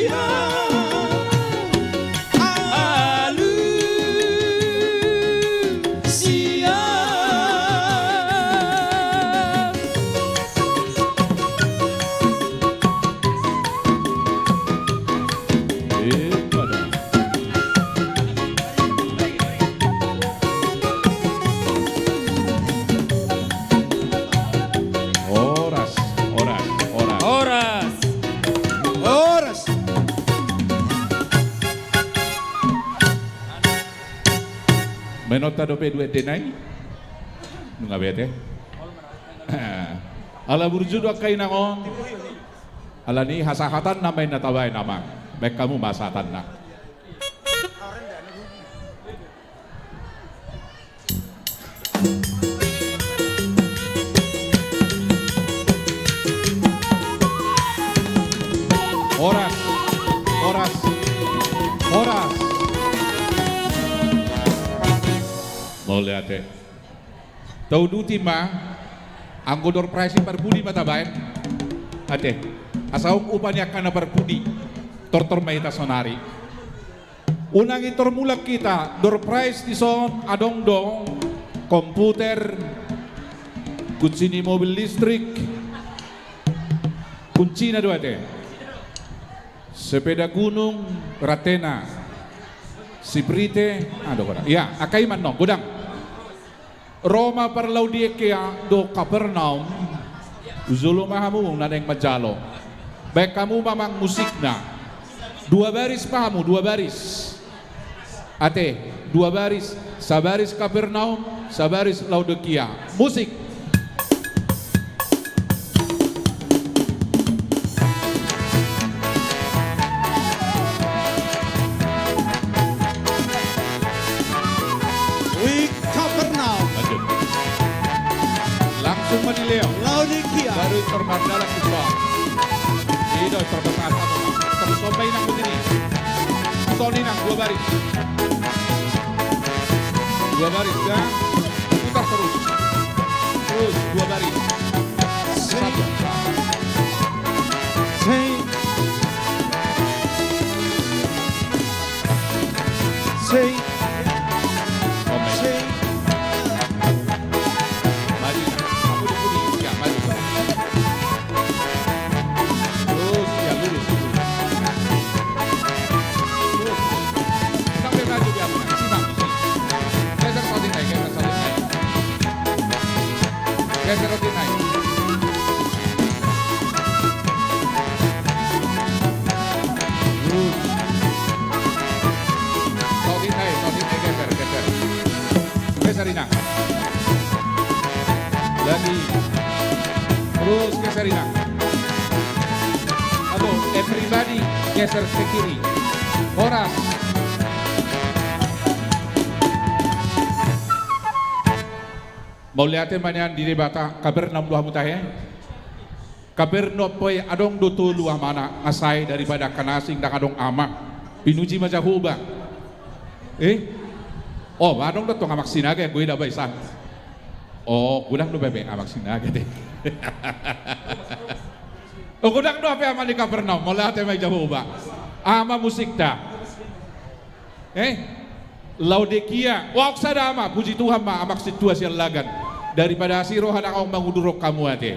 siap. Alu siap. Horas, horas, horas. Horas. Horas. Menonta dope dua ende nai. Nunga bete. Ala burju do angka inang on. Alani i hasahatanna ma inna tabaen amang. Baen hamu ma hasahatanna. Horas, horas, horas. Mauliate. Tauduti ma, anggo door prize i parpudi ma tabaen. Ate, asa ung upa ni angka na parpudi. Tortor ma hita sonari. Unang i tor mulak hita, door prize dison adong do komputer, kunci ni mobil listrik, kuncina do ate. Sepeda gunung, rantena, siprite, ah, dohot. Ia, angka i ma annon, godang. Ro ma parlaudiensia dohot Kapernaum. Jolo ma hamu na naeng manjalo. Baen hamu ma amang musikna. Dua baris ma hamu, dua baris. Ate, dua baris. Sabaris Kapernaum, sabaris Laodikea. Musik. Wih, Kapernaum. Lanjut. Langsung. Tung ma dilehon. Laodikia. Baru tor mardalan tu son. I do tor batasan. Tor son ma inang begini. Son inang dua baris. Dua baris, ya. Putar terus. Terus dua baris. Satu. Sing. Sing. Sing. Maju. Pudi, pudi. Ya, maju. Terus, ya, lurus, lurus. Terus, terus. Sampai maju, ya, simak, sini. Geser, sortir, naik, geser, sortir, naik. Geser, sortir, naik. Terus. Sortir, naik, sortir, naik, geser, geser. Geser, inang. Lagi. Terus geser, inang. Aduh, everybody geser ke kiri. Horas. Mauliate ma nian di Debata, Kapernaum do hamu tahe. Kapernaum pe adong do tolu amana, nga sae daripada angka na asing, ndang adong ama. Pinuji ma Jahowa. Eh? Oh, adong do tong Amak Sinaga, gue da baisan. Oh, godang do bebe Amak Sinaga te. Oh, godang do hape ama ni Kapernaum, mauliate ma i Jahowa. Ama musikta. Eh? Laodikia. Wah, sada ama, puji Tuhan ma, Amak Sintua Siallagan. Daripada asi roha nang ahu mangudurhon hamu ate.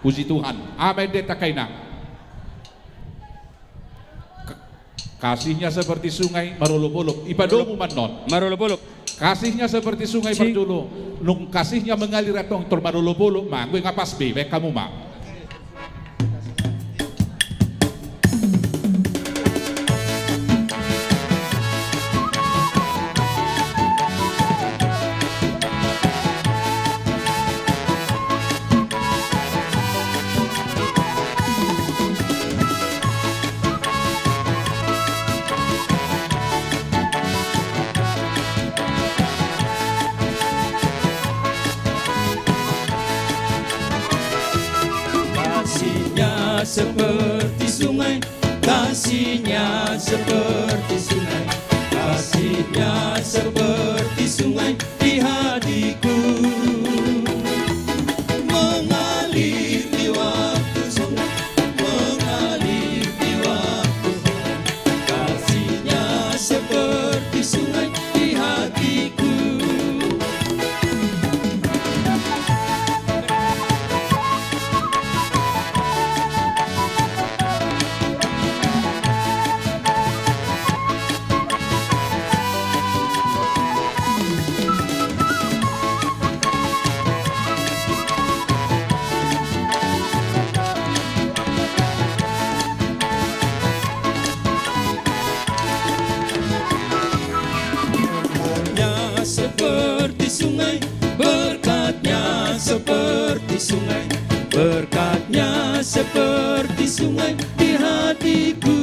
Puji Tuhan. Ama ende tangkaina. Kasihnya seperti sungai marolop-olop. Ipadomu ma annon. Marolop-olop. Kasihnya seperti sungai parjolo. Nung kasihnya mengalir antong tor marolop-olop ma. Gue nga pas be, baen hamu ma. Kasihnya seperti sungai, kasihnya seperti sungai, kasihnya seperti sungai di hatiku. Mengalir di waktu senggang, mengalir di waktu malam, kasihnya seperti sungai di hatiku. Berkatnya seperti sungai, berkatnya seperti sungai, berkatnya seperti sungai di hatiku.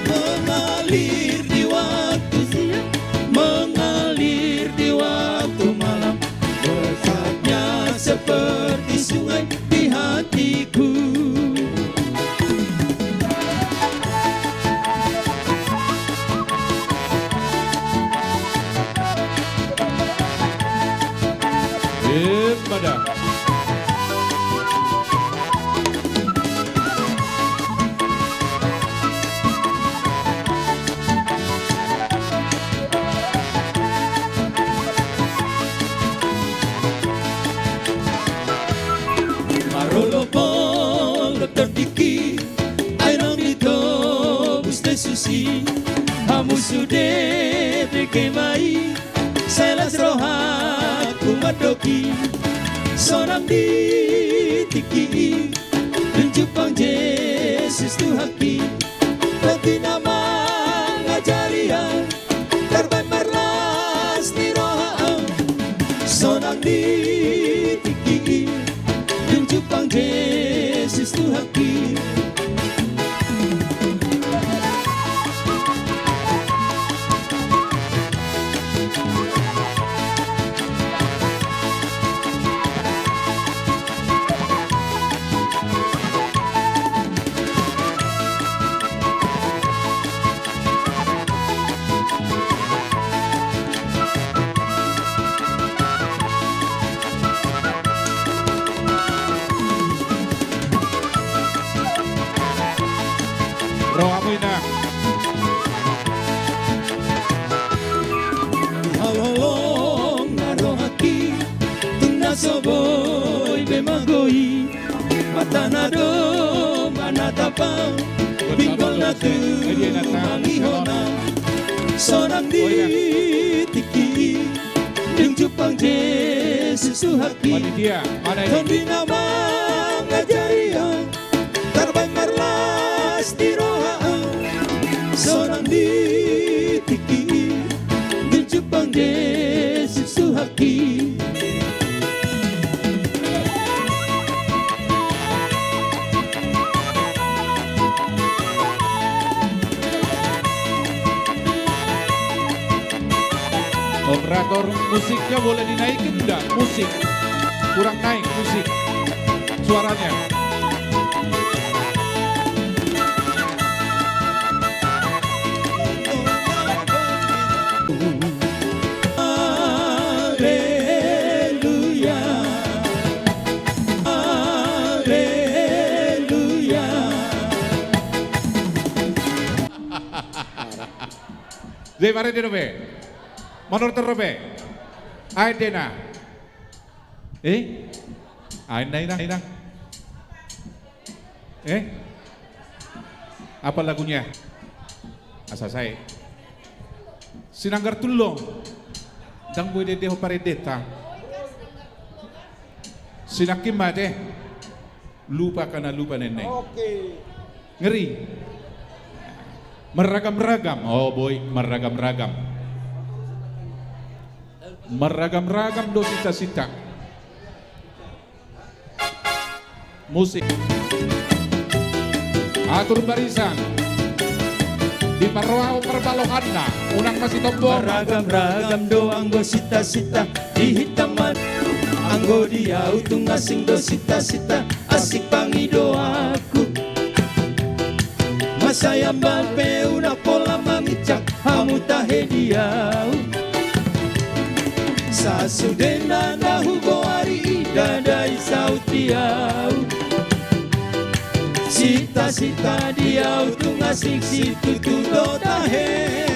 Mengalir di waktu siang, mengalir di waktu malam, berkatnya seperti sungai di hatiku. Emma da. Marolopolop tordiki, ai naung ditobus Jesus i. Hamu sude bege ma i, sai las rohangku mandok i. Sonang di tingki i, dung jumpang Jesus Tuhanki. Berarti na mangajari au, tarbaen marlas ni roha au. Sonang di tingki i, dung jumpang Jesus Tuhanki. So boi be magoi, matana do manatap au, pinggolna tu mangihon au. Sonang di tingki i, dung jumpang Jesus Tuhanki. Panitia, mana ini? Tondi na mangajari au, tarbaen marlas di roha au. Sonang di tingki i, dung jumpang Jesus Tuhanki. Operator, musiknya boleh dinaikin nggak? Musik. Kurang naik musik. Suaranya. Haleluya. Haleluya. Jadi, mari di dope. Manortor dope. Ae dena. Eh? Ae na inang, inang. Eh? Apa lagunya? Asa sae. Sinanggar Tullo. Ndang boi dede ho parendeta. Sinangkin ma te. Lupa kana lupa nenne. Oke. Ngeri. Meragam-ragam. Oh, boi, meragam-ragam. Meragam-ragam do sita-sita. Musik. Atur barisan. Diparroha parbalohanna, unang masitombongan. Meragam-ragam do anggo sita-sita di hita ma. Anggo di au tung asing do sita-sita, asing pangidoanku. Masa i ambal pe unang pola manginsak, hamu tahe di au. Sasudena na hugoari i ndada i saut di au. Sita-sita di au tung asing situtu do tahe.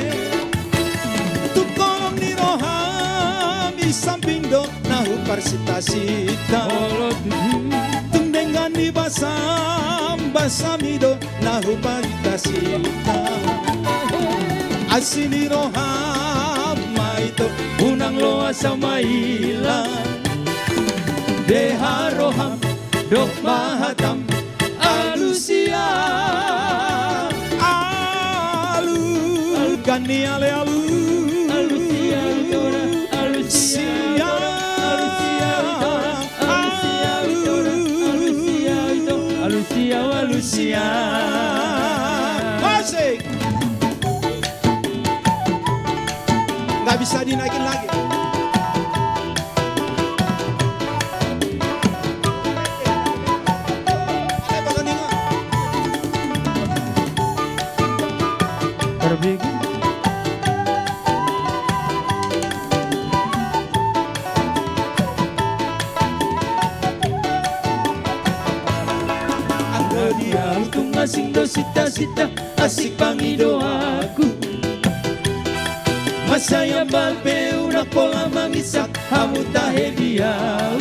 Tung holong ni roham i sambing do na huparsita-sita. Tung denggan ni basam, basam i do na huparsita-sita. Asi ni roham ma ito, unang loas au maila. Beha roham, dok ma hatam, alusia. Alu, gani ale alu. Alusia. Alusia, alusia. Asik. Nggak bisa dinaikin lagi. Anggo di au tung asing do sita-sita, asing pangidoanku. Masa i ambal pe unang pola manginsak, hamu tahe di au.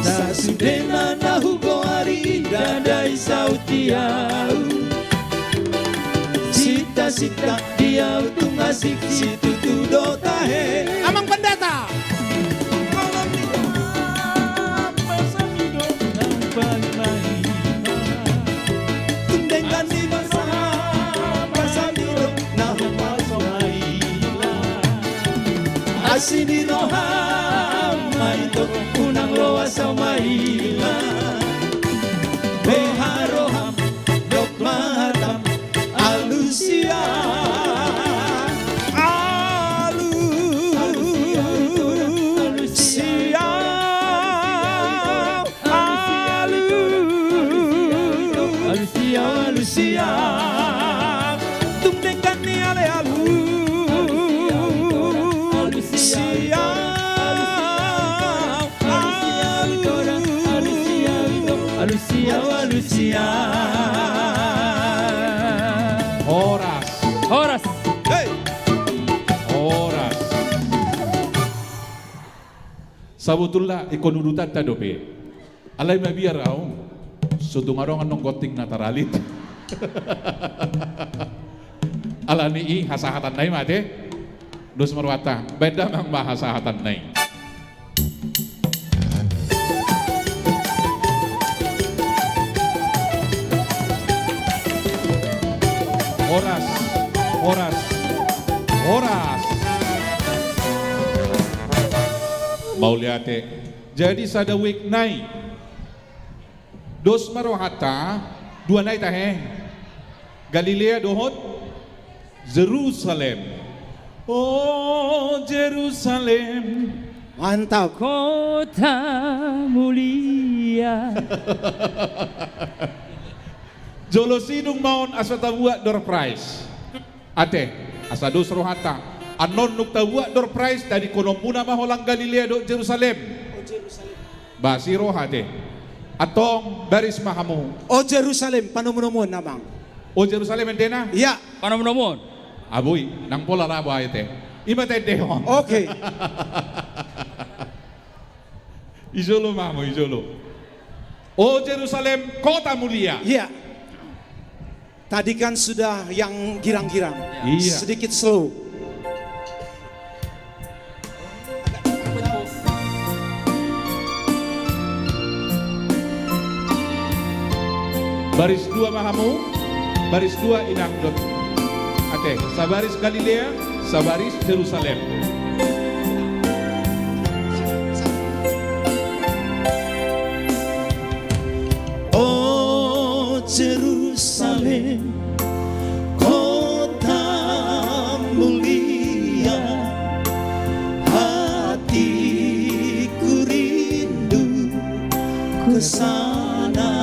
Sasudena na hugoari i ndada i saut di au. Sita-sita di au tung asing situtu do tahe. Amang Pendeta. Tung denggan ni basam, basam i do na huparsita. Asi ni roham ma ito, unang loas au maila. Beha roham, dok ma hatam, alusia. Alusia. Alusia, alusia. Tung denggan ni ale alusia. Alusia, alusia. Horas. Horas. Hei. Horas. Sabotulna ingkon udutanta dope. Alai mabiar ahu, so tung adong annon gonting na taralit. Alani i hasahatanna i ma ate. Dos ma rohanta, baen damang ma hasahatanna i. Horas, horas, horas. Mauliate. Jadi sada wijk nai. Dos ma rohanta, dua nai tahe. Galilea dohot Jerusalem. O Jerusalem. Mantap. Kota mulia. Jolo sidung ma on asa tabuat door prize. Ate, asa dos rohanta. Annon dung tabuat door prize, tadingkononmuna ma holan Galilea dohot Jerusalem. Ba si roha ate. Antong baris ma hamu. O Jerusalem, panomunomuon amang. O Jerusalem endena? Ia. Panomunomuon. Aboi, nang pola raba ate. I ma taendehon. Oke. Ijolo ma hamu, ijolo. O Jerusalem, kota mulia. Ia. Tadi kan sudah yang girang-girang. Iya. Sedikit slow. Baris dua ma hamu, baris dua inang dohot. Ate, sabaris Galilea, sabaris Jerusalem. O Jerusalem, kota mulia, hatiku rindu ke sana.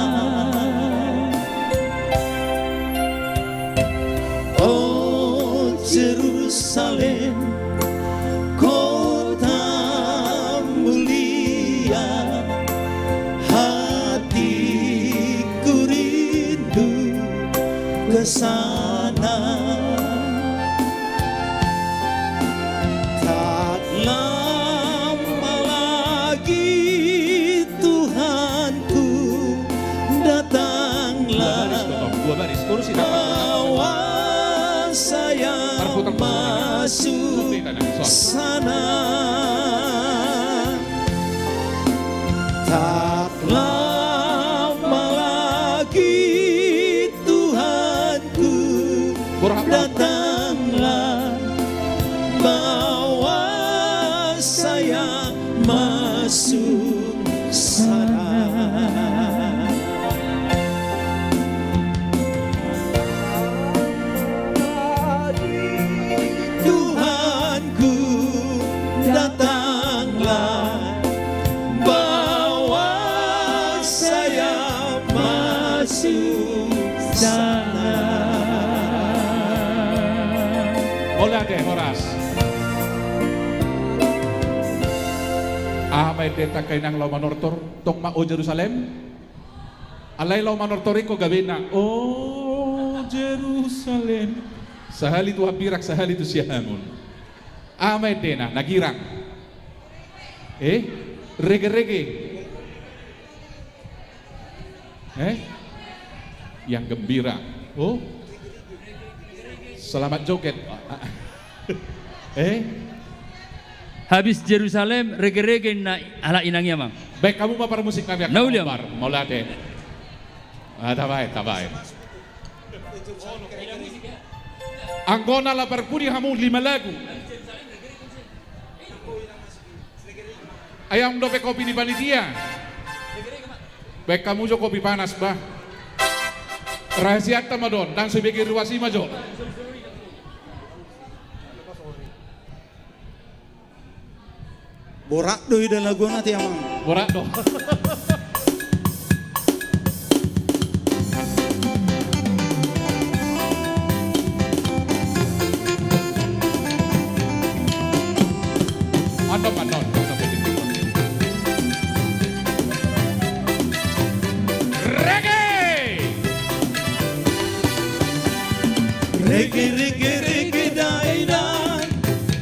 O Jerusalem, kota mulia, hatiku rindu ke sana. Tak lama lagi Tuhanku, datanglah. Dua baris, Gotong. Dua baris. Urusi, dapat. Bawa saya masuk sana. Tak lama lagi Tuhanku, datanglah, bawa saya masuk sana. Tuhanku, datanglah, bawa saya masuk sana. Horas, horas. Aha ma ende angka inang laho manortor, tong ma O Jerusalem? Alai laho manortor ingkon gabena. O Jerusalem. Sahali tu hambirang, sahali tu siamun. Aha ma endena, na girang? Eh? Rege-rege. Eh? Yang gembira. Oh? Selamat joget. Eh? Habis Jerusalem, rege-rege na halak inang i, amang. Baen hamu ma parmusik nami, angka na uli, amang. Mauliate. Ah, tabaen, tabaen. Anggo na laho parpudi hamu lima lagu. Ai adong dope kopi ni panitia. Baen hamu jo kopi panas, bah. Rahasianta ma do on, ndang so ibege ruas i ma jo. Borat do ida lagu on ate, amang. Borat do. Mantap, mantap. Rege! Rege, rege, rege dainang,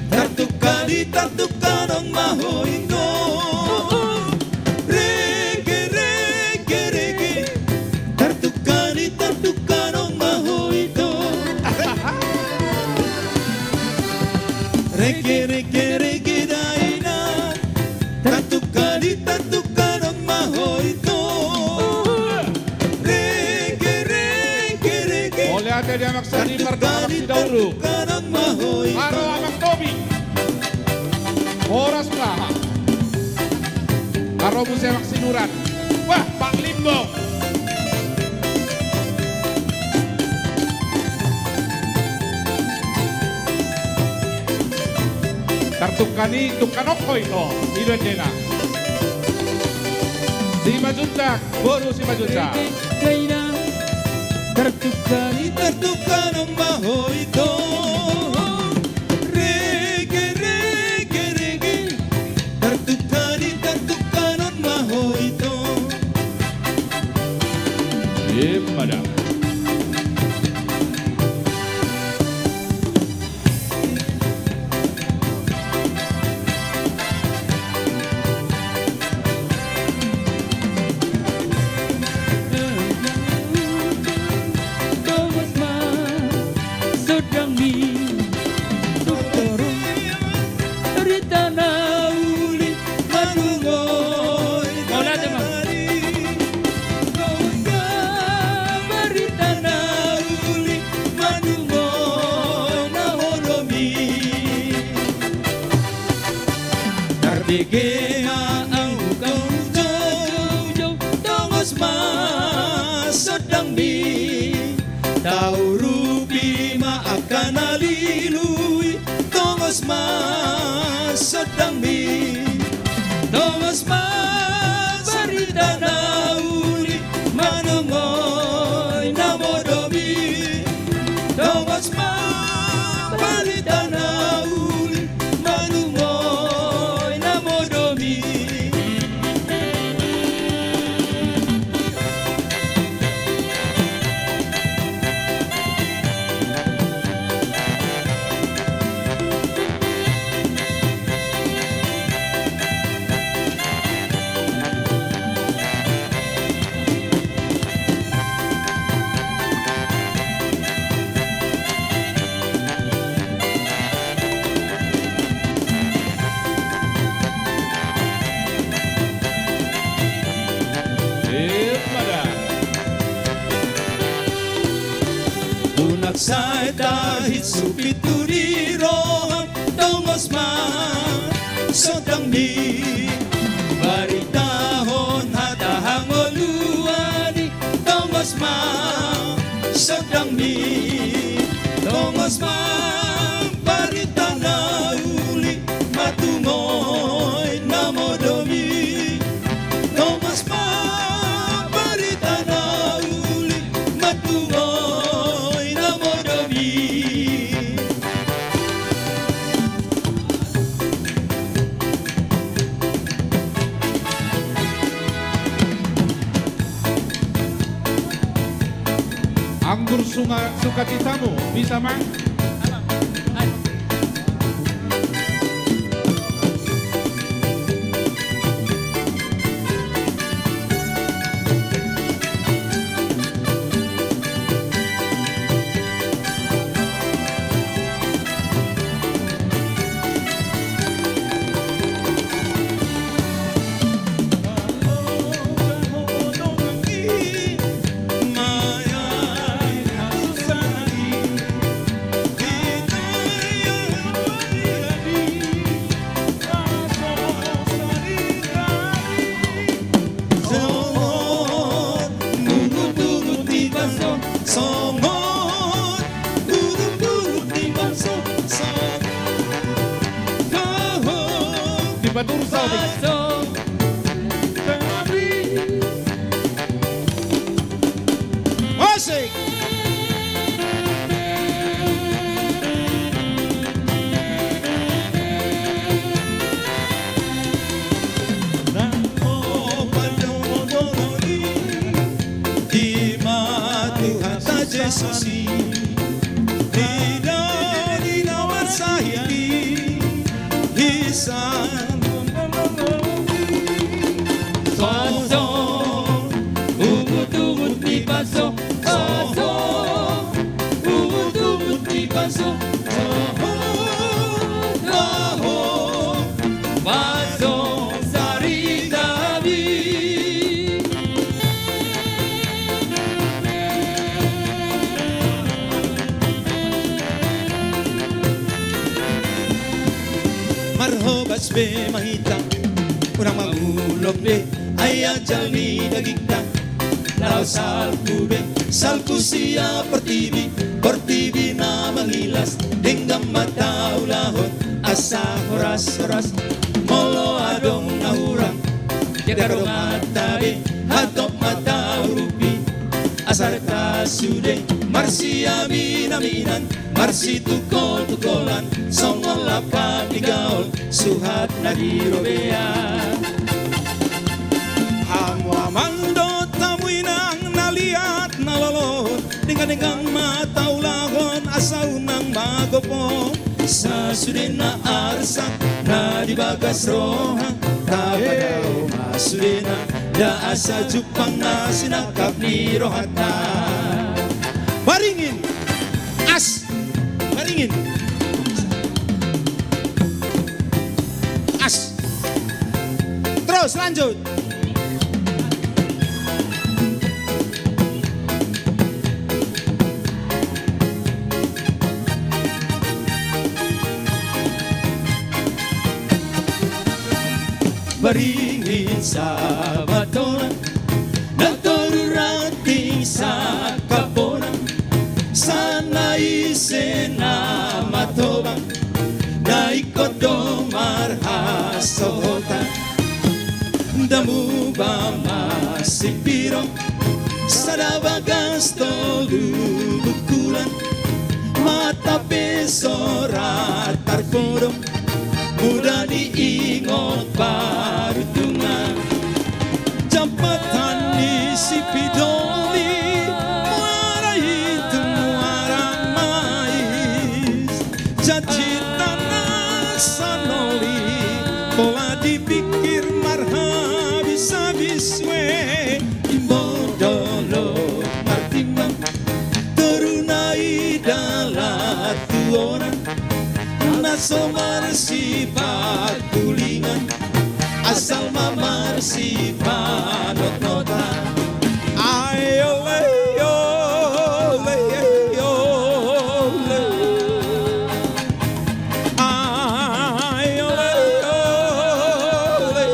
tartukka di tartukka nang mahoinggo. Rege, rege, rege dainang. Tartungkani, tartungkanon ma ho ito. Rege, rege, rege. Mauliate di Amang Sandi, tartungkani, mardomu Amang Sidaulu. Tartungkanon ma ho ito. Aro Amang Tobi. Horas ma. Aro muse Amang Sinurat. Wah, Pak Limbong. Tartungkani, tungkanon ho ito. I do endena. Simanjuntak, boru Simanjuntak. Rege dainang, tartungkani, tartungkanon ma ho ito. Rege, rege, rege. Tartungkani, tartungkanon ma ho ito. Emma da. Tongos ma sondangmi, songon on ma barita na uli, manungoi. Mauliate ma. Tongos ma barita na uli, manungoi na modom i. Tarbege ma angka ujou, tongos ma sondangmi. Taurupi ma angka na lilu i, tongos ma sondangmi. Tongos ma barita na uli, manungoi na modom i. Tongos ma barita na uli, manungoi na modom i. Unang sai tahinsupit tu di roham, tongos ma sondangmi. Baritahon hata hangoluan i, tongos ma sondangmi. Tongos ma barita na uli, manungoi na modom i. Tongos ma barita na uli, manungoi na modom i. Anggur sunga-, sukacitamu, bisa ma? Songon urut-urut ni bangso, songon. Di patur saotik. Asik. Nang ho pandomodomo i, i ma Tuhanta Jesus i, di na, di na marsahit i, i sa. Songon ungut-ungut ni panso, songon ungut-ungut ni panso, songon Marhobas be ma hita, unang mangulon be, ai ajal ni dagingta. Laho salpu be, salpu sian portibi, portibi na mangilas, denggan ma taulahon asa horas-horas. Molo adong na hurang di haroromanta be, hatop ma taurupi, asa rap sude marsiamin-aminan, marsitungkol-tungkolan, songon lapak ni gaol, suhat na di robean. Hamu amang dohot hamu inang na liat na lolohon, denggan-denggan ma taulahon asa unang magopo. Sasudena arsak na di bagas roha, tapadao ma sudena, nda asa jumpang na sinangkap ni rohanta. Baringin. As. Baringin. As. Terus lanjut. Baringin sabatona, na toru ranting sangkapona, sai na ise na matobang, na ingkon do marhasohotan. Damuba masipiro, sada bagas tolu bungkulan, mata pe so ra tarpodom, muda ni ingot paruntungan. Jampatan ni sipidoli, muara i tu muara mais, janjita na sanoli, pola dipikir marhabis-habis we. Imbo dolok martimbang, toruna i dalan tuona, na so marsipakulingan, asal ma marsipanotnotan. Ai ole, ole, ole. Ai ole, ole,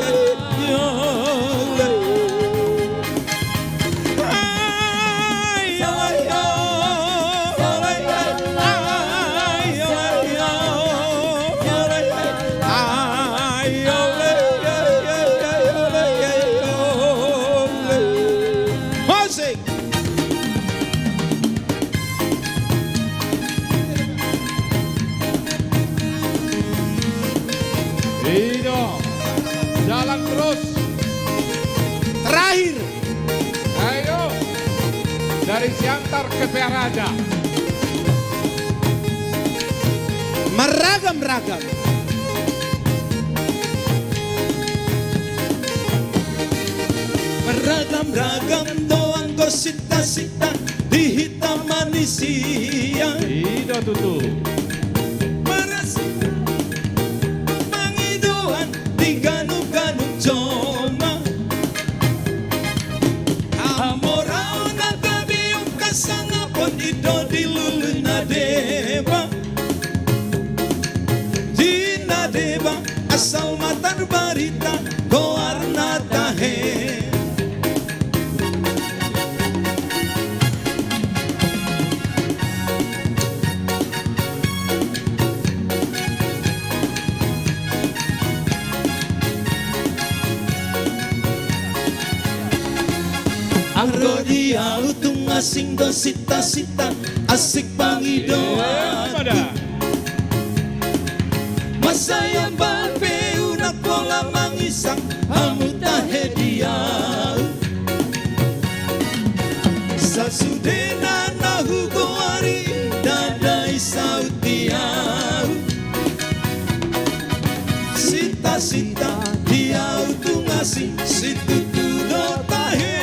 ole. Musik. I do. Jalan terus. Terakhir. Ayo. Dari Siantar ke Pearaja. Marragam-ragam. Marragam-ragam do anggo sinta-sinta di hita manisia. I do tutu. Marasi pangidoan di ganup-ganup jolma. Hamoraon na gabe ungkasangapon i do di lului na deba. Di na deba asal ma tarbarita goarna tahe. Anggo di ahu tung asing do sinta-sinta, asing pangidoan. Mansai ambal pe unang pola mangisang hamu tahe di ahu. Sasudena na hugoari ndada i saut di ahu. Sinta-sinta di ahu tung asing situtu do tahe.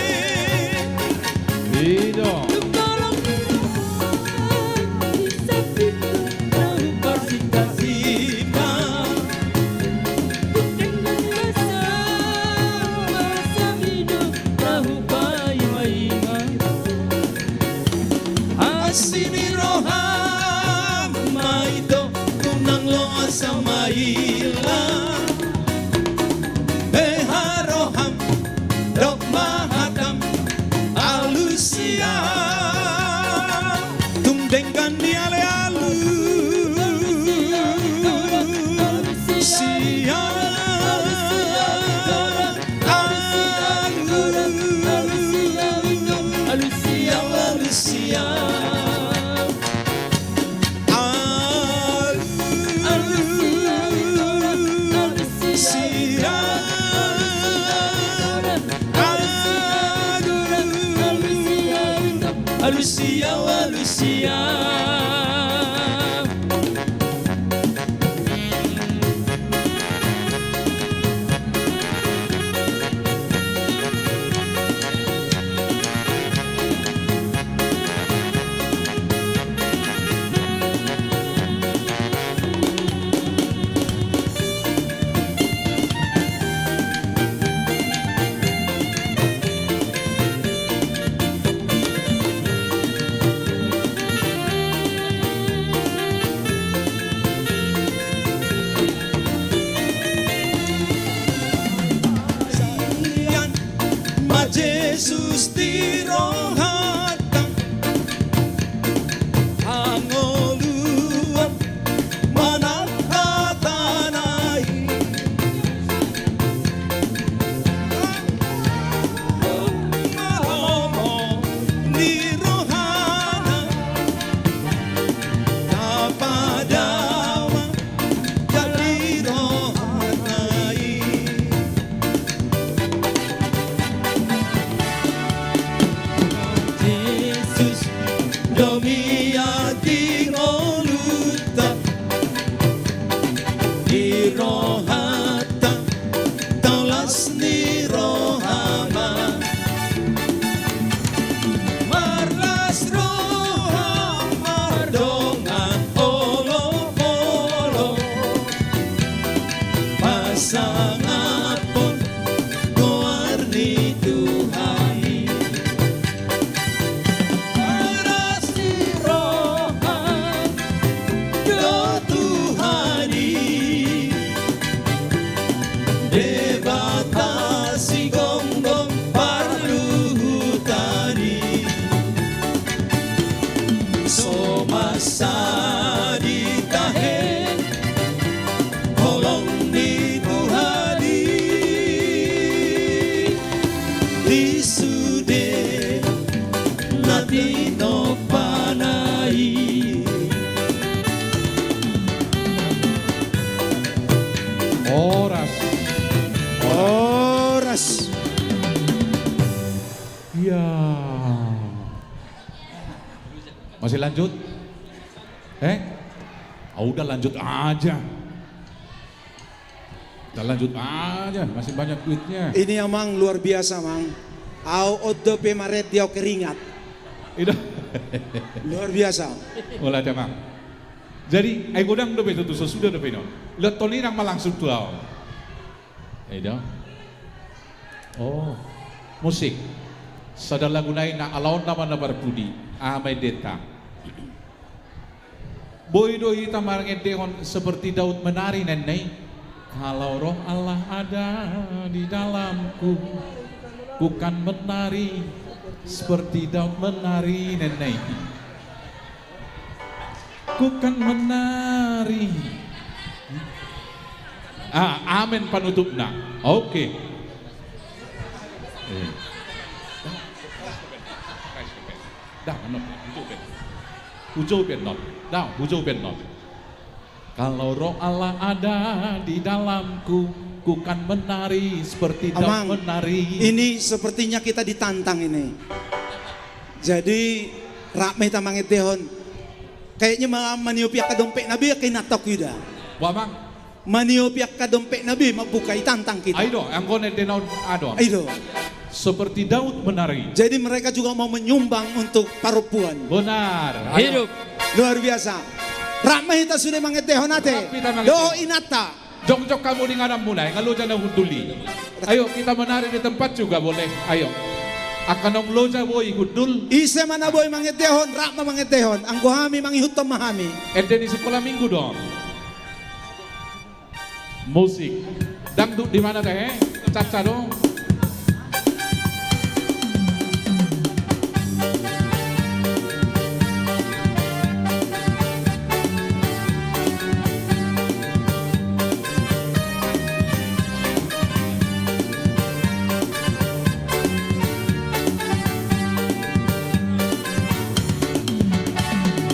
I do. Asi ni roham ma ito, unang loas ma i. Ila, beha roham, dok ma hatam, alusia. Tung denggan ni ale alusia. Alusia, alusia. Alusia, alusia, alusia. Sian ma Jesus di rohanta, hangoluan manang hatana i. Malomo ni rohana na padawa jadi rohana i. Jesus, do miat di ngolunta, di rohanta, tong las ni roha ma. Marlas roha mardongan olopolop, pasangaphon goar ni Tuhan i. Marlas ni roha do Tuhan i, Debata sigomgom parluhutan i. So masa ditahe holong ni Tuhan i di sude na tinompana i. Horas. Horas. Iya. Masih lanjut? Eh? Ah, udah lanjut aja. Kita lanjut aja, masih banyak duitnya. Ini, Amang, luar biasa, Mang. Au on dope maret dia keringat. Itu. Luar biasa. Olah, Amang. Jadi, ai godang dope tutu, so sudah dope non. Lihat toni nang ma langsung tu au. Ido. Oh, musik. Sada lagu nai na ala on nama na parpudi. Aha ma endenta? Boi do hita mangendehon seperti Daud menari ninna i. Kalau Roh Allah ada di dalamku, ku kan menari seperti Daud menari ninna i. Ku kan menari. Ah, amen panutupna. Oke. Eh. Dah, non, hujou pe. Hujou pe non. Dah, hujou pe non. Kalau Roh Allah ada di dalamku, ku kan menari seperti Daud menari. Amang, ini sepertinya kita ditantang ini. Jadi, rap ma hita mangendehon. Kayaknya ma-, maniopi angka dompetna be angka inanta on, Ida. Boha, Amang? Maniopi angka dompetna be, mambuka, ditantang kita. Ai do, anggo na endena on, adong. Ai do. Seperti Daud menari. Jadi mereka juga mau menyumbang untuk parompuan. Benar. Ayo. Hidup. Luar biasa. Rap ma hita sude mangendehon ate. Rap hita mangendehon. Dohot inanta. Jongjong hamu di ingananmuna, nga loja na hundul i. Ayo, kita menari di tempat juga boleh. Ayo. Angka naung loja boi hundul. Ise ma na boi mangendehon, rap ma mangendehon. Anggo hami mangihuthon ma hami. Ende ni sikola minggu do. Musik. Dangdut di mana, Teh? Caca dong.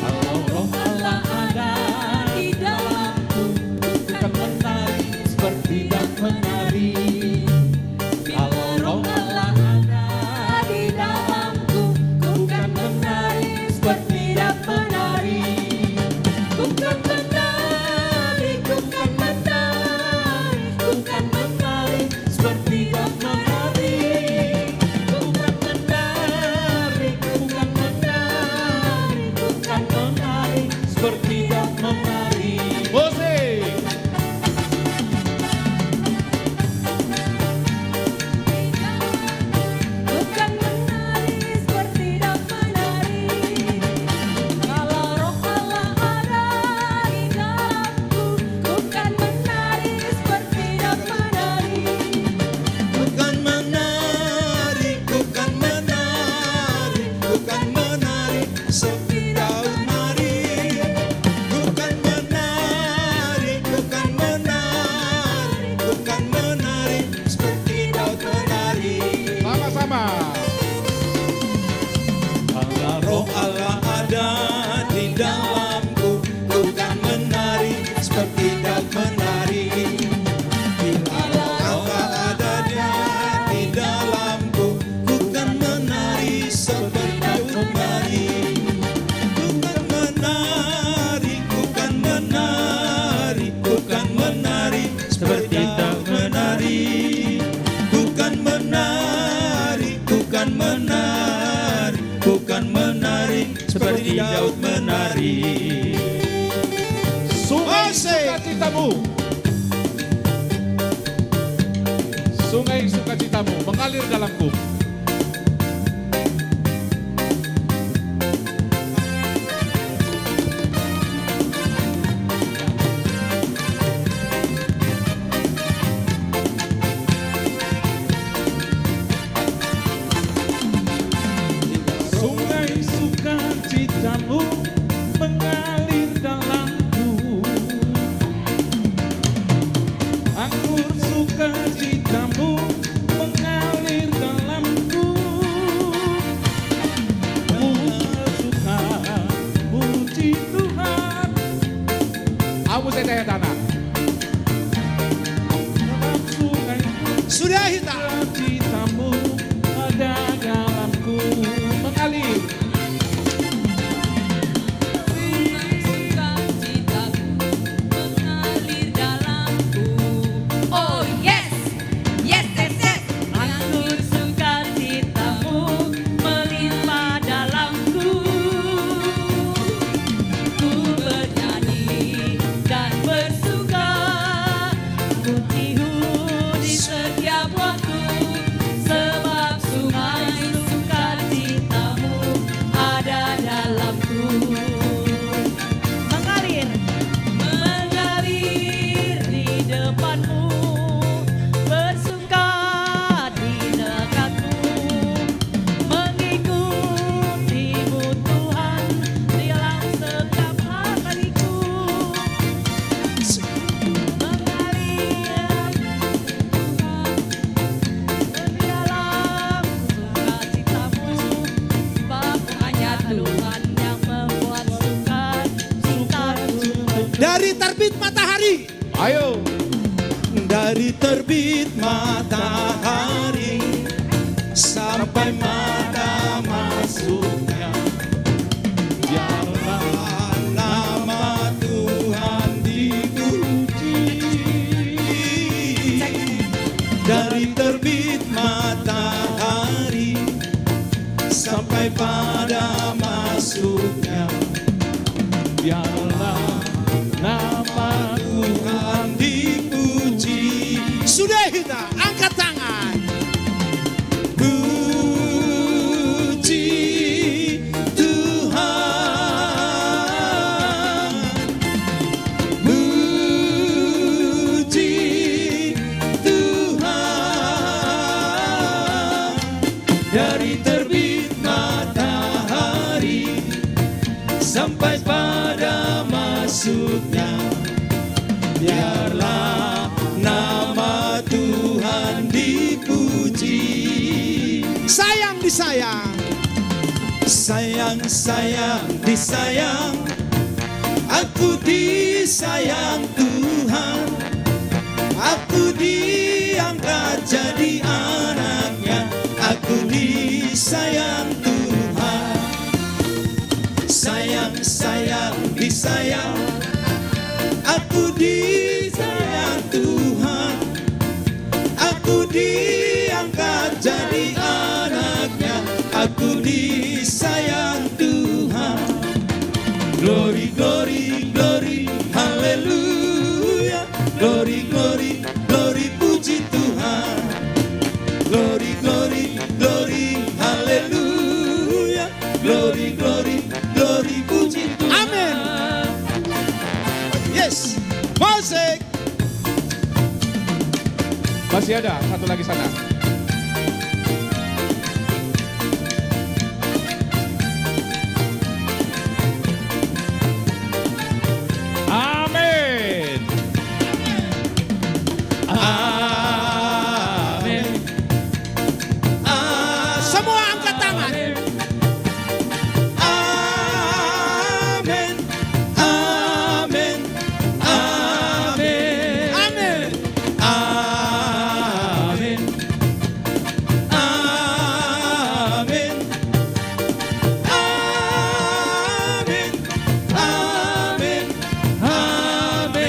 Kalau Roh Allah ada di dalamku, ku kan menari seperti Daud menari. Kalau Roh Allah ada di dalamku, ku kan menari seperti Daud menari. Ku kan menari, ku kan menari, ku kan menari seperti Daud menari. Ku kan menari, ku kan menari, ku kan menari seperti Daud menari. Musik. Ku kan menari seperti Daud menari. Kalau Roh Allah ada di dalamku, ku kan menari seperti Daud menari. Ku kan menari, ku kan menari, ku kan menari seperti Daud menari. Ku kan menari, ku kan menari, ku kan menari seperti Daud menari. Sama-sama. Kalau Roh Allah ada di dalamku, ku kan menari seperti Daud menari. Bila Roh Allah ada di dalamku, ku kan menari seperti Daud menari. Ku kan menari, ku kan menari, ku kan menari seperti Daud menari. Ku kan menari, ku kan menari, ku kan menari seperti Daud menari. Sungai sukacitamu. Sungai sukacitamu mengalir dalamku. Sungai sukacitamu mengalir dalamku. Anggur sukacitamu mengalir dalamku. Ku bersuka, puji Tuhan. Amu saya tanya tanah. Dalam sungai. Sudah, hita. Sukacitamu ada dalamku. Mengalir. Sukacitamu mengalir dalamku. Oh, yes. Yes, yes, yes. Anggur sukacitamu melimpah dalamku. Ku bernyanyi dan bersuka, ku tiup di setiap waktu, sebab sungai sukacitamu ada dalamku. Mengalir, mengalir di depanmu, bersuka di dekatmu, mengikutimu Tuhan, di dalam setiap hariku. Mengalir, Tuhan, di dalam sukacitamu, sebab hanya Tuhan yang membuat sukacitaku. Dari terbit matahari. Ayo. Dari terbit matahari sampai pada masuknya, biarlah nama Tuhan dipuji. Dari terbit matahari sampai pada masuknya, biarlah nama Tuhan dipuji. Sudah, hita angkat tangan. Puji Tuhan, puji Sayang disayang. Sayang, sayang, disayang. Aku disayang Tuhan. Aku diangkat jadi anaknya. Aku disayang Tuhan. Sayang, sayang, disayang. Aku disayang Tuhan. Aku diangkat jadi anaknya. Aku disayang Tuhan. Glory, glory, glory, haleluya. Glory, glory, glory, puji Tuhan. Glory, glory, glory, haleluya. Glory, glory, glory, puji Tuhan. Amin. Yes. Musik. Masih ada satu lagi sana. Amin. Amin. Semua angkat tangan. Amin. Amin. Amin. Amin. Amin. Amin. Amin. Amin.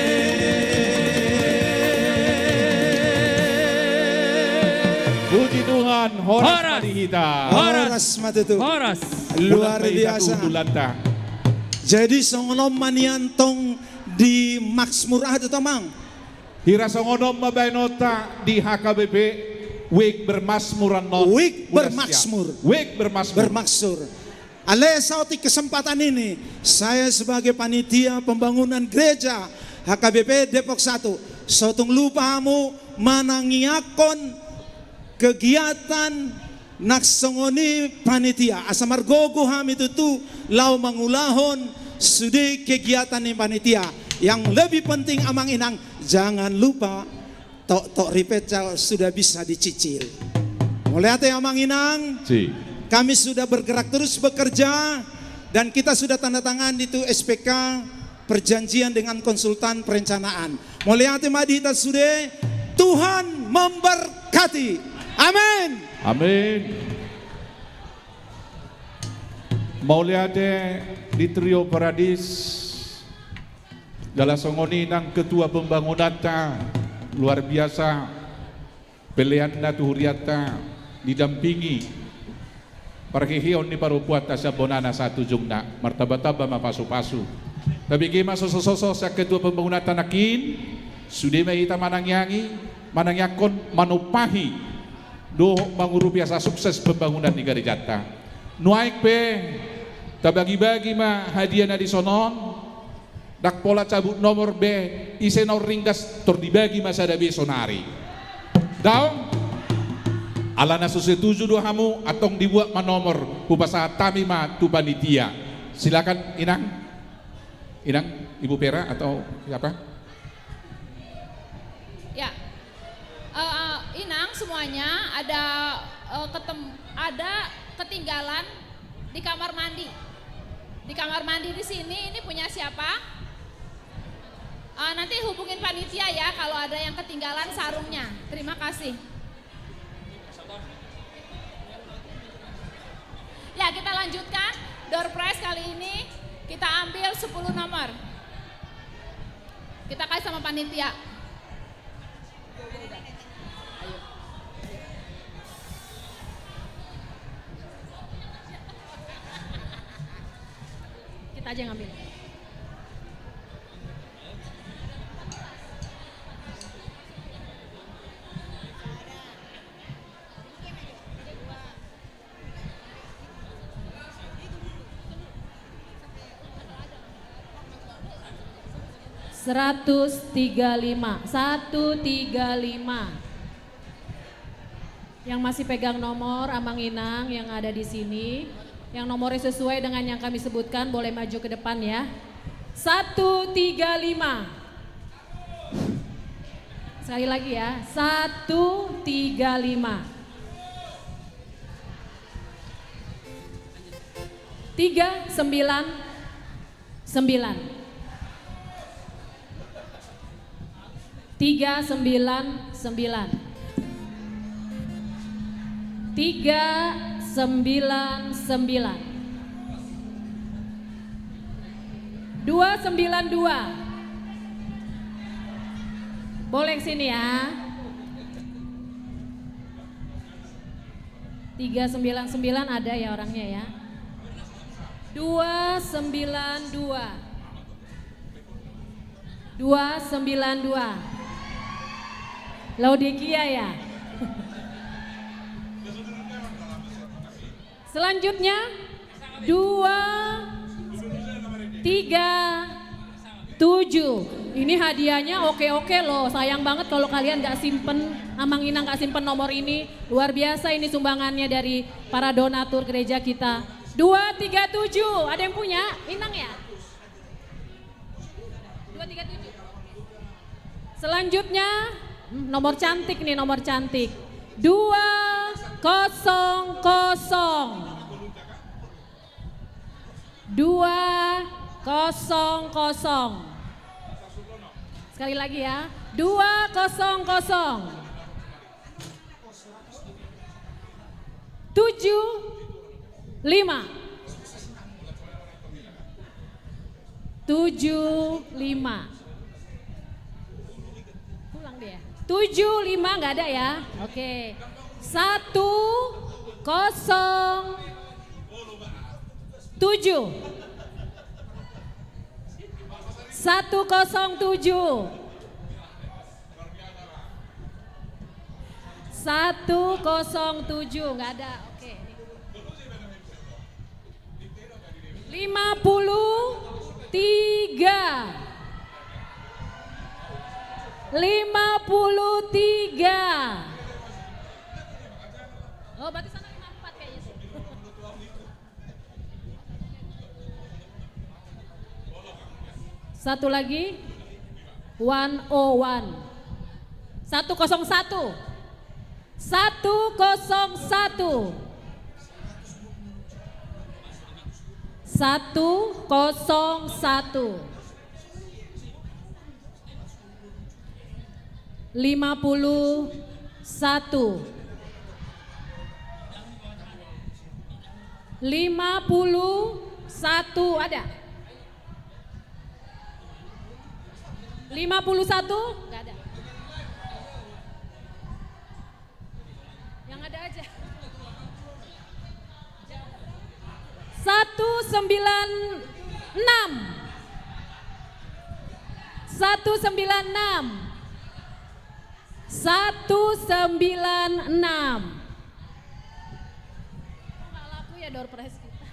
Puji Tuhan, horas. Horas ma di hita. Horas. Horas ma tutu. Horas. Luar biasa. Undulanta. Jadi songon on ma nian tong di Mazmur, aha do, Amang? Hira songon on ma baenonta di H K B P, Wijk Bermazmur annon. Wijk Bermazmur. Wijk Bermazmur. Bermazmur. Alai saotik kesempatan ini, saya sebagai panitia pembangunan gereja H K B P Depok satu, so tung lupa hamu manangiangkon kegiatan nang songon i panitia, asa margogo hami tutu laho mangulahon sude kegiatan ni panitia. Yang lebih penting, Amang Inang, jangan lupa toktok ripenca sudah bisa dicicil. Mauliate, Amang Inang. Si. Kami sudah bergerak terus bekerja dan kita sudah tanda tangan itu S P K, perjanjian dengan konsultan perencanaan. Mauliate ma di hita sude, Tuhan memberkati. Amin. Amin. Mauliate di Trio Paradis. Jala songon i nang ketua pembangunanta, luar biasa. Peleanna tu hurianta didampingi parheheon ni parompuanta sian bona na sahat tu ujungna, martamba-tamba ma pasu-pasu. Tabege ma soso-soso sian ketua pembangunanta nangkin, sude ma hita manangiangi, manangiangkon, manumpahi dohot mangurupi asa sukses pembangunan ni garejanta. Nuaeng pe tabagi-bagi ma hadiah na dison on. Ndang pola cabut nomor be, ise na umringgas, tor dibagi ma sada be sonari. Daong. Ala na so setuju do hamu, antong dibuat ma nomor, hupasahat hami ma tu panitia. Silakan, Inang. Inang, Ibu Pera atau siapa? Ya. Eh, eh, Inang semuanya, ada, eh, ketem-, ada ketinggalan di kamar mandi. Di kamar mandi di sini, ini punya siapa? Eh, nanti hubungin panitia ya kalau ada yang ketinggalan sarungnya. Terima kasih. Ya, kita lanjutkan. Door prize kali ini kita ambil sepuluh nomor. Kita kasih sama panitia. Ayo. Kita aja yang ambil. Seratus tiga lima, satu tiga lima. Yang masih pegang nomor, Amang Inang yang ada di sini, yang nomornya sesuai dengan yang kami sebutkan, boleh maju ke depan ya. Satu tiga lima. Sekali lagi ya, satu tiga lima. Tiga sembilan sembilan. Tiga sembilan sembilan. Tiga sembilan sembilan. Dua sembilan dua. Boleh sini ya. Tiga sembilan sembilan ada ya orangnya ya. Dua sembilan dua. Dua sembilan dua. Laodikia ya. Selanjutnya, dua tiga tujuh. Ini hadiahnya oke-oke loh. Sayang banget kalau kalian nggak simpen, Amang Inang nggak simpen nomor ini. Luar biasa ini sumbangannya dari para donatur gereja kita. Dua tiga tujuh. Ada yang punya? Inang ya? Dua tiga tujuh. Selanjutnya, hmm, nomor cantik nih, nomor cantik. Dua kosong kosong. Dua kosong kosong. Sekali lagi ya. Dua kosong kosong. Tujuh lima. Tujuh lima. Pulang dia. Tujuh lima nggak ada ya? Oke. Satu kosong tujuh. Satu kosong tujuh. Satu kosong tujuh, nggak ada. Oke. Lima puluh tiga. Lima puluh tiga. Oh, berarti sana lima empat kayaknya sih. Satu lagi. One oh one. Satu kosong satu. Satu kosong satu. Satu kosong satu. Lima puluh satu. Lima puluh satu ada? Lima puluh satu? Nggak ada. Yang ada aja. Satu sembilan enam. Satu sembilan enam. Satu sembilan enam. Kok nggak laku ya door prize kita?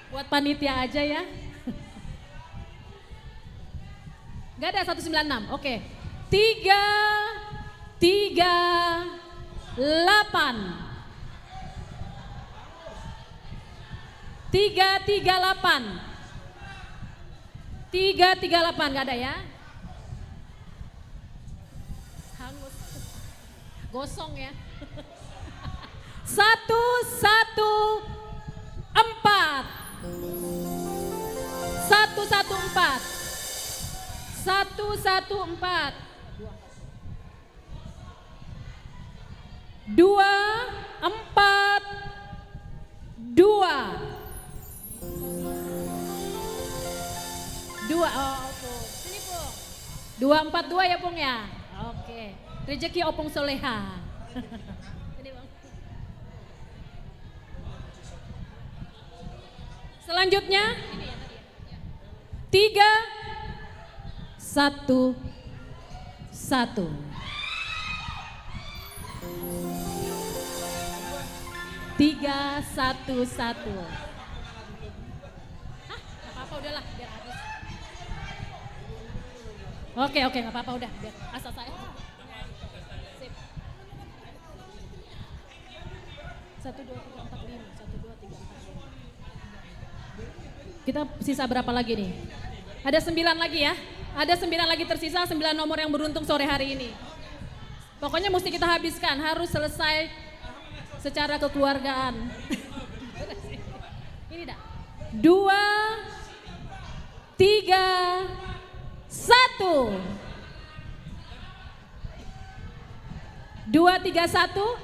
Buat panitia aja ya. Nggak ada satu sembilan enam. Oke. Tiga tiga delapan. Tiga tiga delapan. Tiga tiga delapan, nggak ada ya? Hangus. Gosong ya. Satu satu empat. Satu satu empat. Satu satu empat. Dua empat dua. Dua, oh, Pung. Sini, Pung. Dua empat dua ya, Pung, ya? Oke. Rezeki Opung Soleha. Sini, Pung. Selanjutnya, tiga satu satu. Tiga satu satu. Hah? Nggak apa-apa, udahlah, biar habis. Oke, oke, nggak apa-apa, udah, biar asal saya. Sip. Satu, dua, tiga, empat, lima. Satu, dua, tiga, empat, lima. Kita sisa berapa lagi nih? Ada sembilan lagi ya. Ada sembilan lagi tersisa, sembilan nomor yang beruntung sore hari ini. Pokoknya mesti kita habiskan, harus selesai secara kekeluargaan. Dua, tiga, satu. Dua, tiga, satu.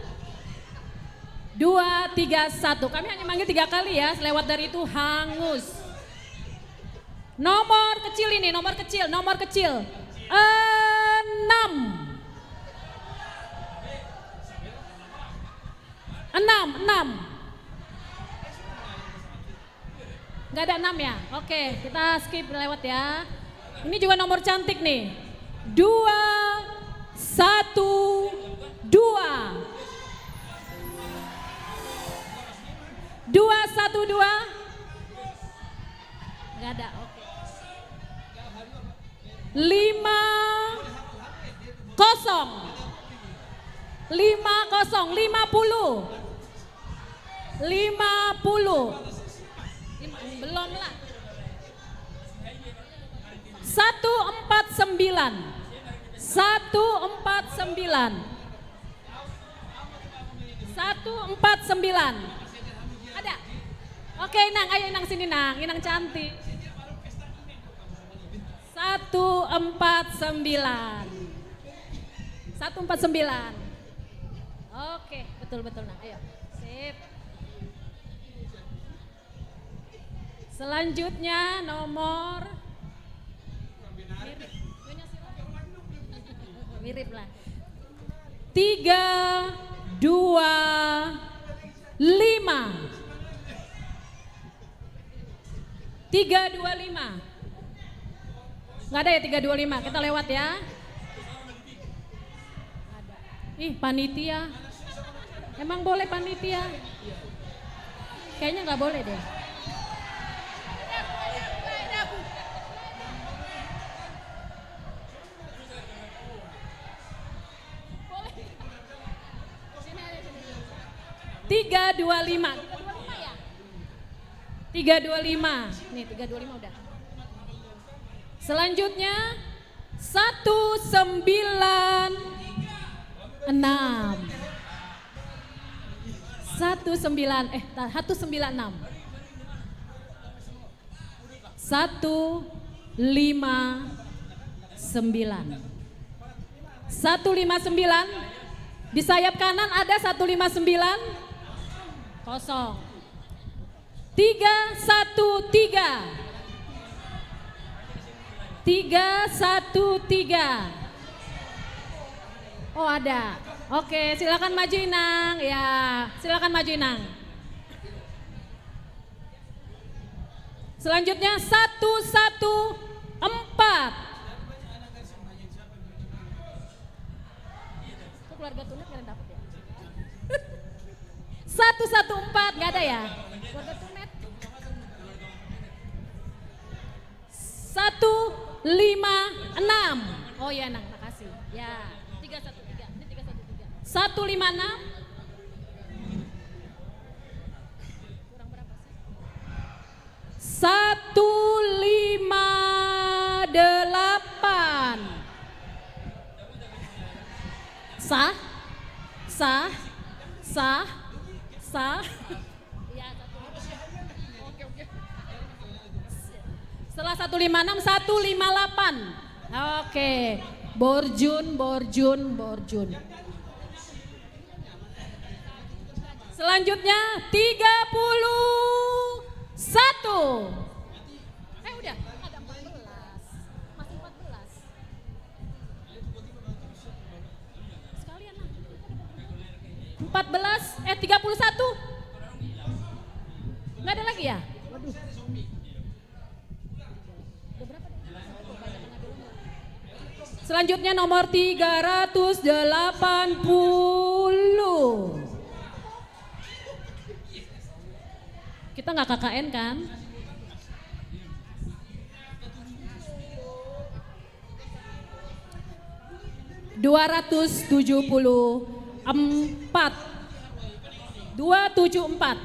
Dua, tiga, satu. Kami hanya manggil tiga kali ya, lewat dari itu hangus. Nomor kecil ini, nomor kecil, nomor kecil. Enam. Enam, enam. Nggak ada enam ya? Oke, kita skip lewat ya. Ini juga nomor cantik nih. Dua, satu, dua. Dua, satu, dua. Nggak ada, oke. Lima kosong. Lima kosong, lima puluh. Lima puluh. Belum lah. Satu empat sembilan. Satu empat sembilan. Satu empat sembilan. Ada? Oke, Inang, ayo Inang sini, Nang. Inang cantik. Satu empat sembilan. Satu empat sembilan. Oke, betul, betul, Nang. Ayo. Sip. Selanjutnya nomor mirip. Mirip lah. Tiga, dua, lima. Tiga, dua, lima. Nggak ada ya tiga, dua, lima. Kita lewat ya. Ih, panitia. Emang boleh panitia? Kayaknya nggak boleh deh. Tiga, dua, lima. Tiga, dua, lima. Nih, tiga, dua, lima udah. Selanjutnya, satu, sembilan, enam. Satu, sembilan, eh, ta-, satu, sembilan, enam. Satu, lima, sembilan. Satu, lima, sembilan. Di sayap kanan ada satu, lima, sembilan. Kosong. Tiga, satu, tiga. Tiga, satu, tiga. Oh, ada. Oke, silakan maju, Inang. Ya, silakan maju, Inang. Selanjutnya satu satu empat. Kok keluarga Tunet nggak ada dapet ya? Satu satu empat nggak ada ya? Keluarga Tunet. Satu lima enam. Oh ya, Nang, makasih. Ya, tiga satu tiga. Ini tiga satu tiga. Satu lima enam. Kurang berapa sih? Satu lima delapan. Sah? Sah? Sah? Sah? Setelah satu lima enam, satu lima delapan. Oke. Borjun, borjun, borjun. Selanjutnya tiga puluh satu. Eh, udah, ada empat belas. Masih empat belas. Sekalian lah. Empat belas, eh, tiga puluh satu. Nggak ada lagi ya? Waduh. Selanjutnya nomor tiga ratus delapan puluh. Kita nggak K K N kan? Dua ratus tujuh puluh empat. Dua tujuh empat.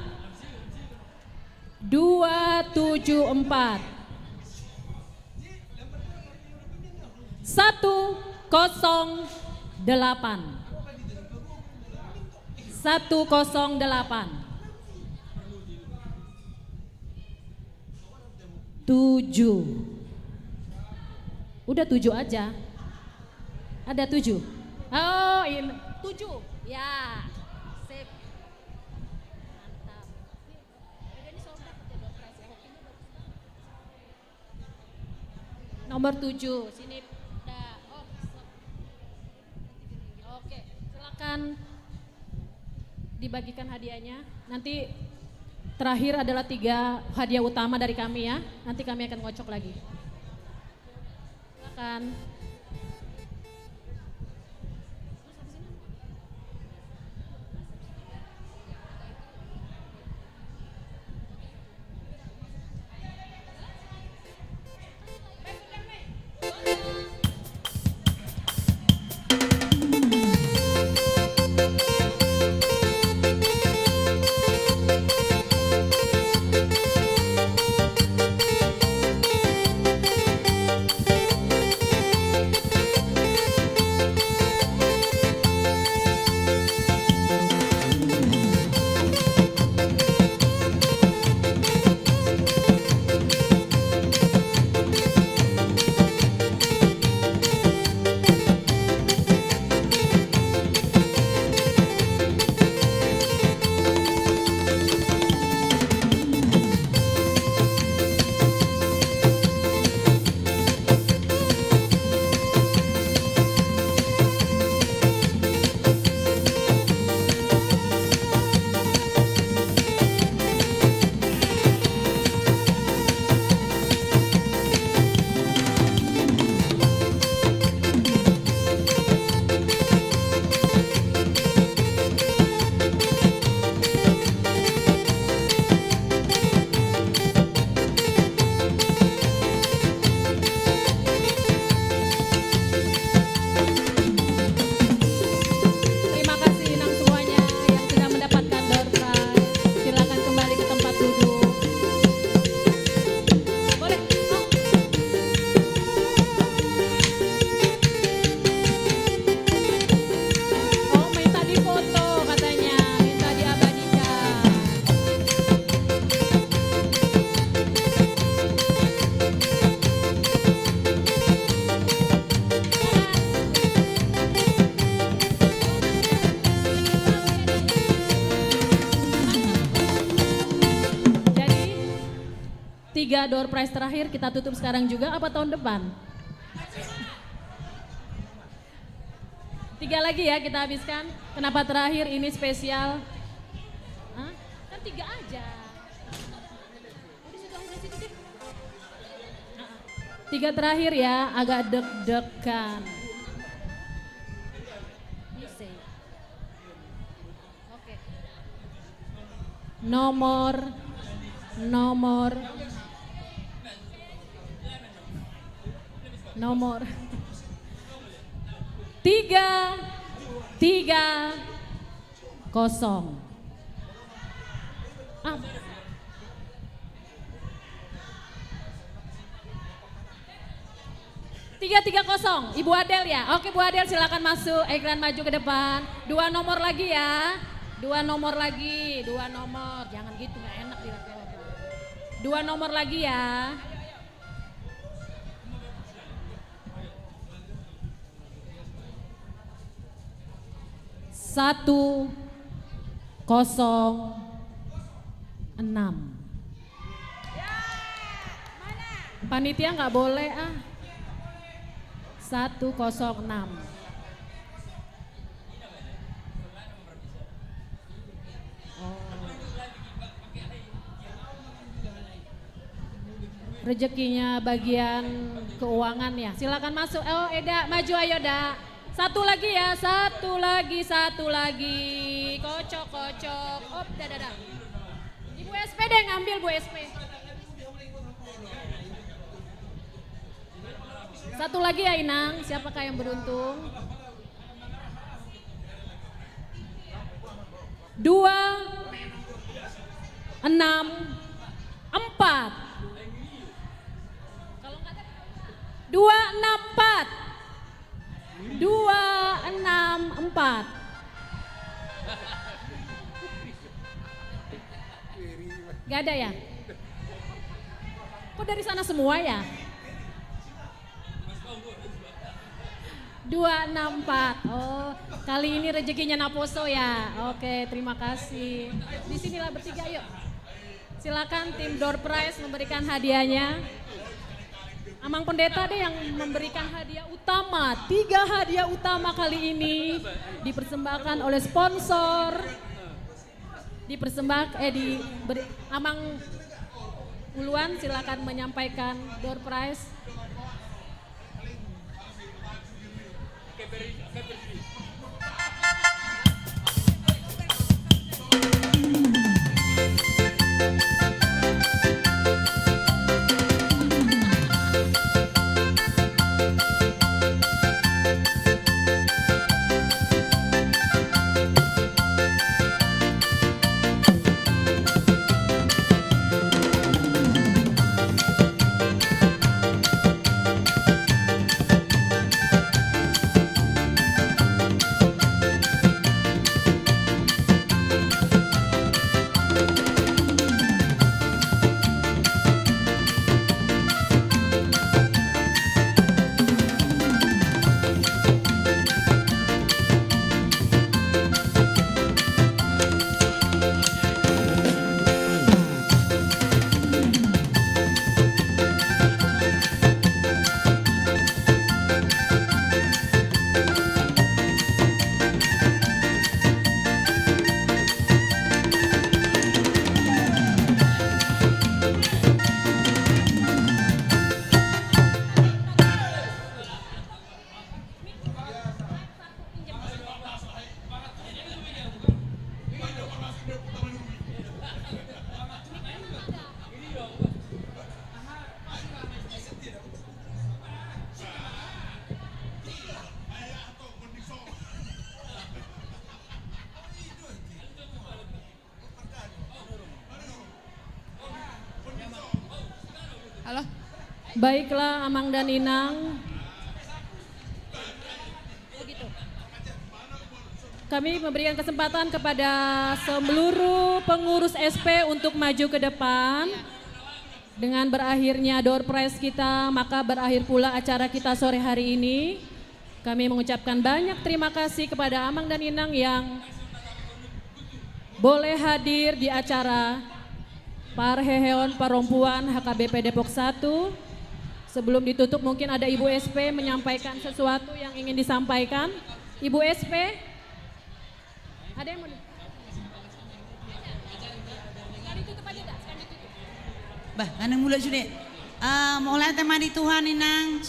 Dua tujuh empat. Satu kosong delapan. Satu kosong delapan. Tujuh. Udah tujuh aja. Ada tujuh. Oh, ini tujuh. Ya, sip. Mantap. Nomor tujuh, sini. Dah. Oh, oke, silakan dibagikan hadiahnya. Nanti terakhir adalah tiga hadiah utama dari kami ya. Nanti kami akan ngocok lagi. Silakan. Terima kasih Inang semuanya yang sudah mendapatkan door prize. Silakan kembali ke tempat duduk. Boleh. Oh. Oh, minta difoto katanya, minta diabadikan. Jadi, tiga door prize terakhir kita tutup sekarang juga apa tahun depan? Tiga lagi ya kita habiskan. Kenapa terakhir ini spesial? Hah? Kan tiga aja. Udah situ aja, situ deh. Tiga terakhir ya, agak deg-degan. Bisa. Oke. Nomor, nomor, nomor tiga, tiga, kosong. Ah. Tiga tiga kosong, Ibu Adel ya? Oke, Bu Adel, silakan masuk, eh, Iklan maju ke depan. Dua nomor lagi ya. Dua nomor lagi, dua nomor. Jangan gitu, nggak enak di radio. Dua nomor lagi ya. Satu kosong enam. Panitia nggak boleh, ah. Satu kosong enam. Oh. Rezekinya bagian keuangan ya. Silakan masuk. Oh, Eda, maju ayo, Da. Satu lagi ya, satu lagi, satu lagi. Kocok, kocok. Op, dah, dah, dah. Ibu S P deh, ngambil Bu S P. Satu lagi ya, Inang, siapakah yang beruntung? Dua, enam, empat. Dua, enam, empat. Dua, enam, empat. Gak ada ya? Oh, dari sana semua ya? Dua enam empat. Oh, kali ini rezekinya naposo ya. Oke, terima kasih. Di sinilah bertiga, yuk. Silakan tim door prize memberikan hadiahnya. Amang Pendeta deh yang memberikan hadiah utama. Tiga hadiah utama kali ini dipersembahkan oleh sponsor. Dipersembah-, eh, diberi, Amang Uluan silakan menyampaikan door prize. Halo. Baiklah, Amang dan Inang. Kami memberikan kesempatan kepada seluruh pengurus S P untuk maju ke depan. Dengan berakhirnya door prize kita, maka berakhir pula acara kita sore hari ini. Kami mengucapkan banyak terima kasih kepada Amang dan Inang yang boleh hadir di acara Parheheon Parompuan H K B P Depok satu. Sebelum ditutup, mungkin ada Ibu S P menyampaikan sesuatu yang ingin disampaikan. Ibu S P, ada yang mau di- Bah, ngana mulak sude. Ah, mauliate ma di Tuhan, Inang.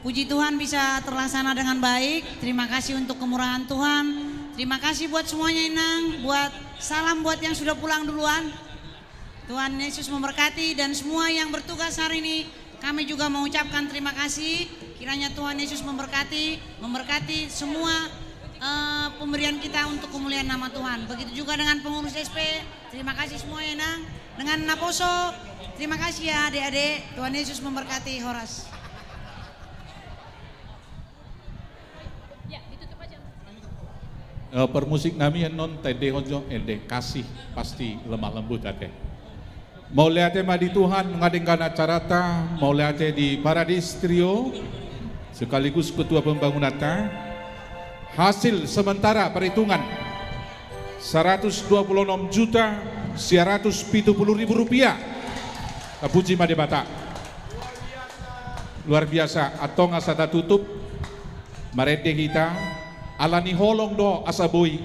Puji Tuhan bisa terlaksana dengan baik. Terima kasih untuk kemurahan Tuhan. Terima kasih buat semuanya, Inang. Buat salam buat yang sudah pulang duluan. Tuhan Yesus memberkati dan semua yang bertugas hari ini. Kami juga mengucapkan terima kasih. Kiranya Tuhan Yesus memberkati, memberkati semua, eh, pemberian kita untuk kemuliaan nama Tuhan. Begitu juga dengan pengurus S P. Terima kasih semua ya, Nang. Dengan naposo. Terima kasih ya, adik-adik. Tuhan Yesus memberkati. Horas. Eh, parmusik nami, annon taendehon jo ende Kasih Pasti Lemah Lembut, ate. Mauliate ma di Tuhan, nga denggan acarata, mauliate di Paradis Trio, sekaligus ketua pembangunanta. Hasil sementara perhitungan, seratus dua puluh enam juta sembilan ratus pitu puluh ribu rupiah. Tapuji ma Debata. Luar biasa, antong asa tatutup. Marende hita, ala ni holong do asa boi.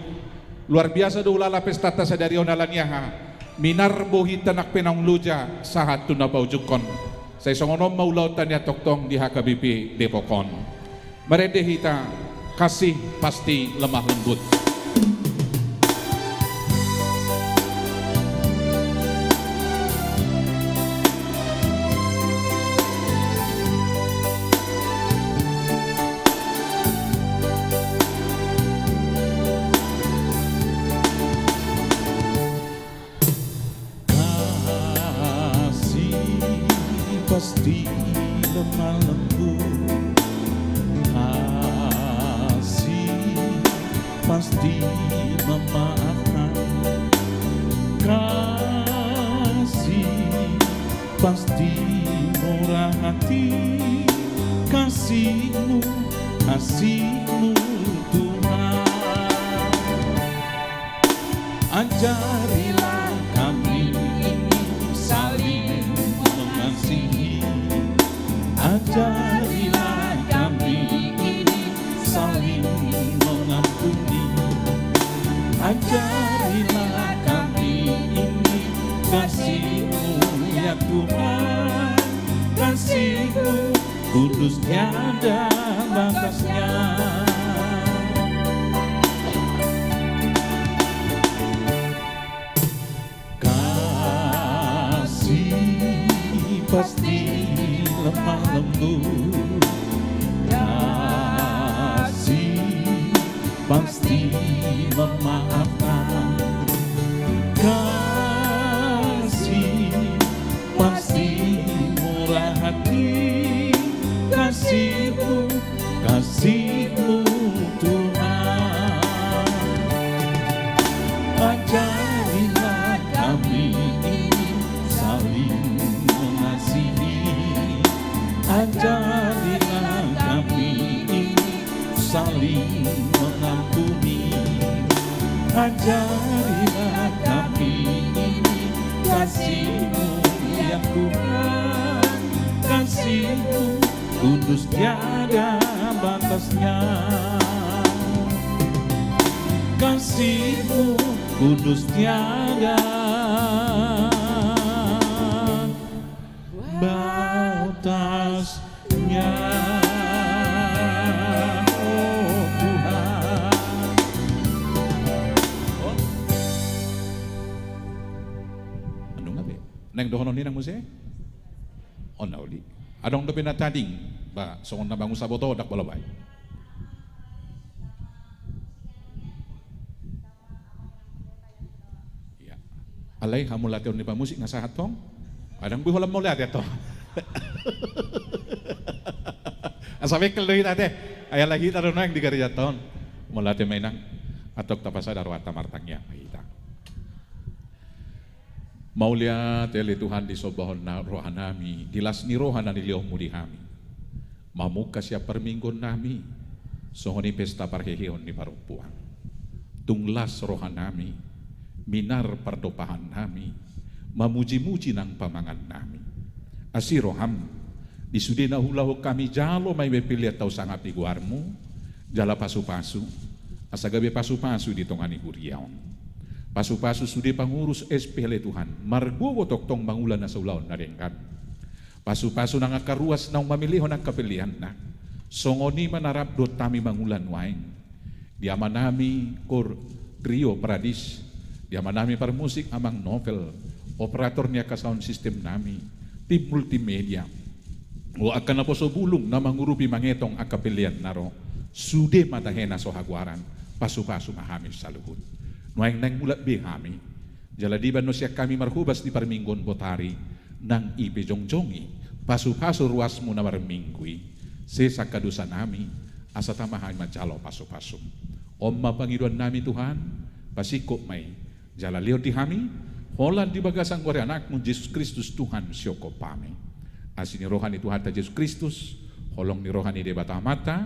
Luar biasa do ulala pestanta sadari on, ala ni aha? Minar bohinta nang pe naung loja sahat tu na paujunghon. Sai songon on ma ulaonta nian tongtong di H K B P Depok on. Marende hita, Kasih Pasti Lemah Lembut. Kasih pasti lemah lembut, kasih pasti memaafkan, kasih pasti Murah hati, kasih-Mu, kasih-Mu Tuhan. Ajarilah kami ini saling mengasihi. Ajarilah kami ini saling mengampuni. Ajarilah kami ini kasih-Mu, ya Tuhan, kasih-Mu kudus tiada batasnya. Kasih pasti lemah lembut, kasih pasti memaafkan, kasih pasti murah hati, kasih-Mu, kasih-Mu Tuhan. Ajarilah kami ini saling mengasihi. Ajarilah kami ini saling mengampuni. Ajarilah kami ini kasih-Mu, ya Tuhan, kasih-Mu kudus tiada batasnya. Kasih-Mu kudus tiada batasnya, oh Tuhan. Anu nga be? Naeng dohonon ni nang muse? On na uli. Adong dope na tading, ba, songon na mangusaboto, dak bolo bae. Ia. Alai hamauliateon ni pamusik nga sahat tong. Adong boi holan mauliate tong. Asa bengkel do hita te. Ai ala hita do naeng di gareja tong. Mauliate ma inang. Antong tapasada rohanta martangiang ma hita. Mauliate ale Tuhan di sombahon na roha nami, di las ni roha na nilehonmu di hami. Mamungka sian parmingguon nami, songon i pesta parheheon ni parompuan. Tung las roha nami, minar pardompahan nami, mamujimuji nang pamangan nami. Asi roham, di sude na huulahon hami jalo ma iba pelean tau sangap di goarmu, jala pasupasu, asa gabe pasupasu di tonga ni huria on. Pasupasu sude pangurus S P ale Tuhan, margogo tongtong mangula na saulaon na denggan. Pasupasu nang angka ruas naung mamelehon angka peleanna. Songon i ma na rap dohot hami mangula nuaeng. Di amanami kor trio Paradis, di amanami parmusik Amang Novel, operator ni angka sound system nami, tim multimedia, dohot angka naposo bulung na mangurupi mangetong angka pelean na ro, sude ma tahe na so hagoaran, pasupasu ma hami saluhut. Nuaeng naeng mulak be hami, jala dibahen do sian hami marhobas di parmingguon botari, nang i pe jongjong i, pasupasu ruasmu na marminggu i, sesa angka dosa nami, asa tama hami manjalo pasupasum. On ma pangidoan nami Tuhan, pasingkop ma i, jala lehon di hami, holan di bagasan goar ni Anakmu Jesus Kristus Tuhan siongkop hami. Asi ni roha ni Tuhanta Jesus Kristus, holong ni roha ni Debata Amanta,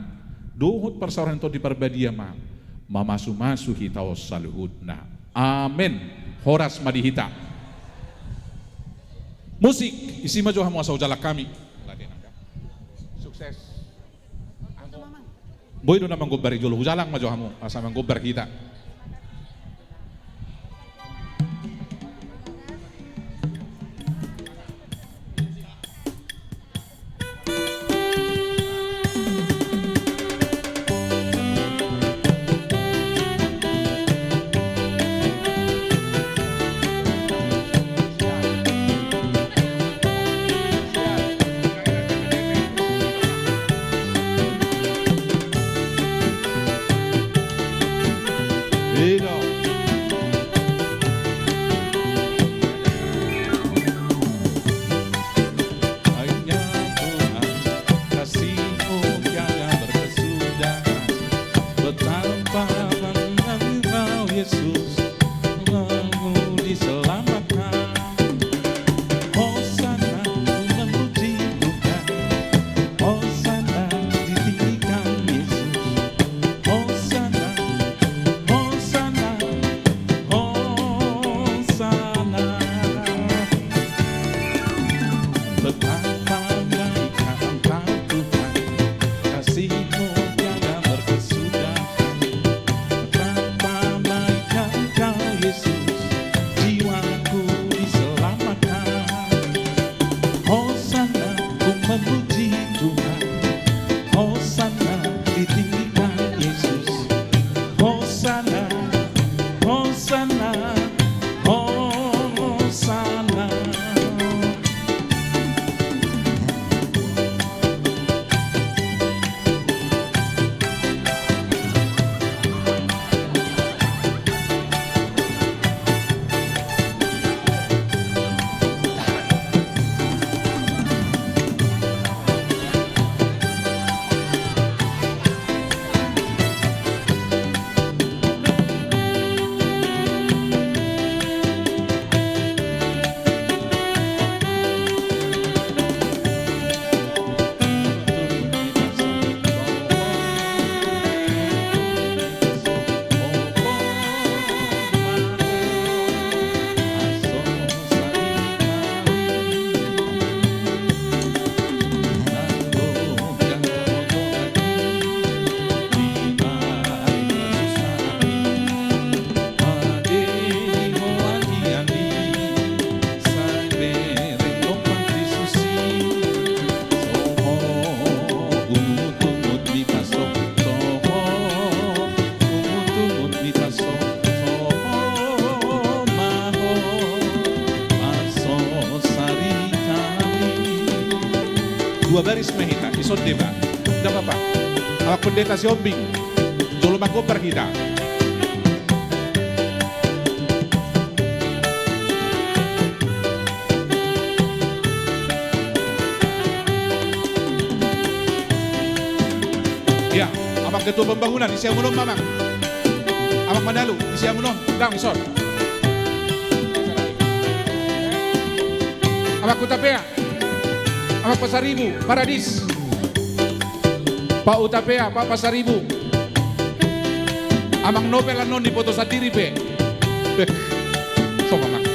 dohot parsaoran ni Tondi Parbadia ma, mamasumasu hita on saluhutna. Amen. Horas ma di hita. Musik, isi ma jo hamu asa hujalang hami. Sukses. Boi do na manggombar i jolo, hujalang ma jo hamu asa manggombar hita. Hanya Tuhan, kasih-Mu tiada berkesudahan, betapa bangga Engkau Yesus, memuji selamatkan. Hosana, ku memuji-Mu, Dua baris ma hita, dison deba. Nda apa-apa. Amang Pendeta Sihombing, jolo manggombar hita. Ya, Amang Ketua Pembangunan, disi hamu on, Amang. Amang Manalu, disi hamu on, dang, dison. Amang Hutapea. Amang Pasaribu, Paradis. Pak Hutapea, Pak Pasaribu. Amang Nobel annon diboto sandiri pe. Beh, so, Amang.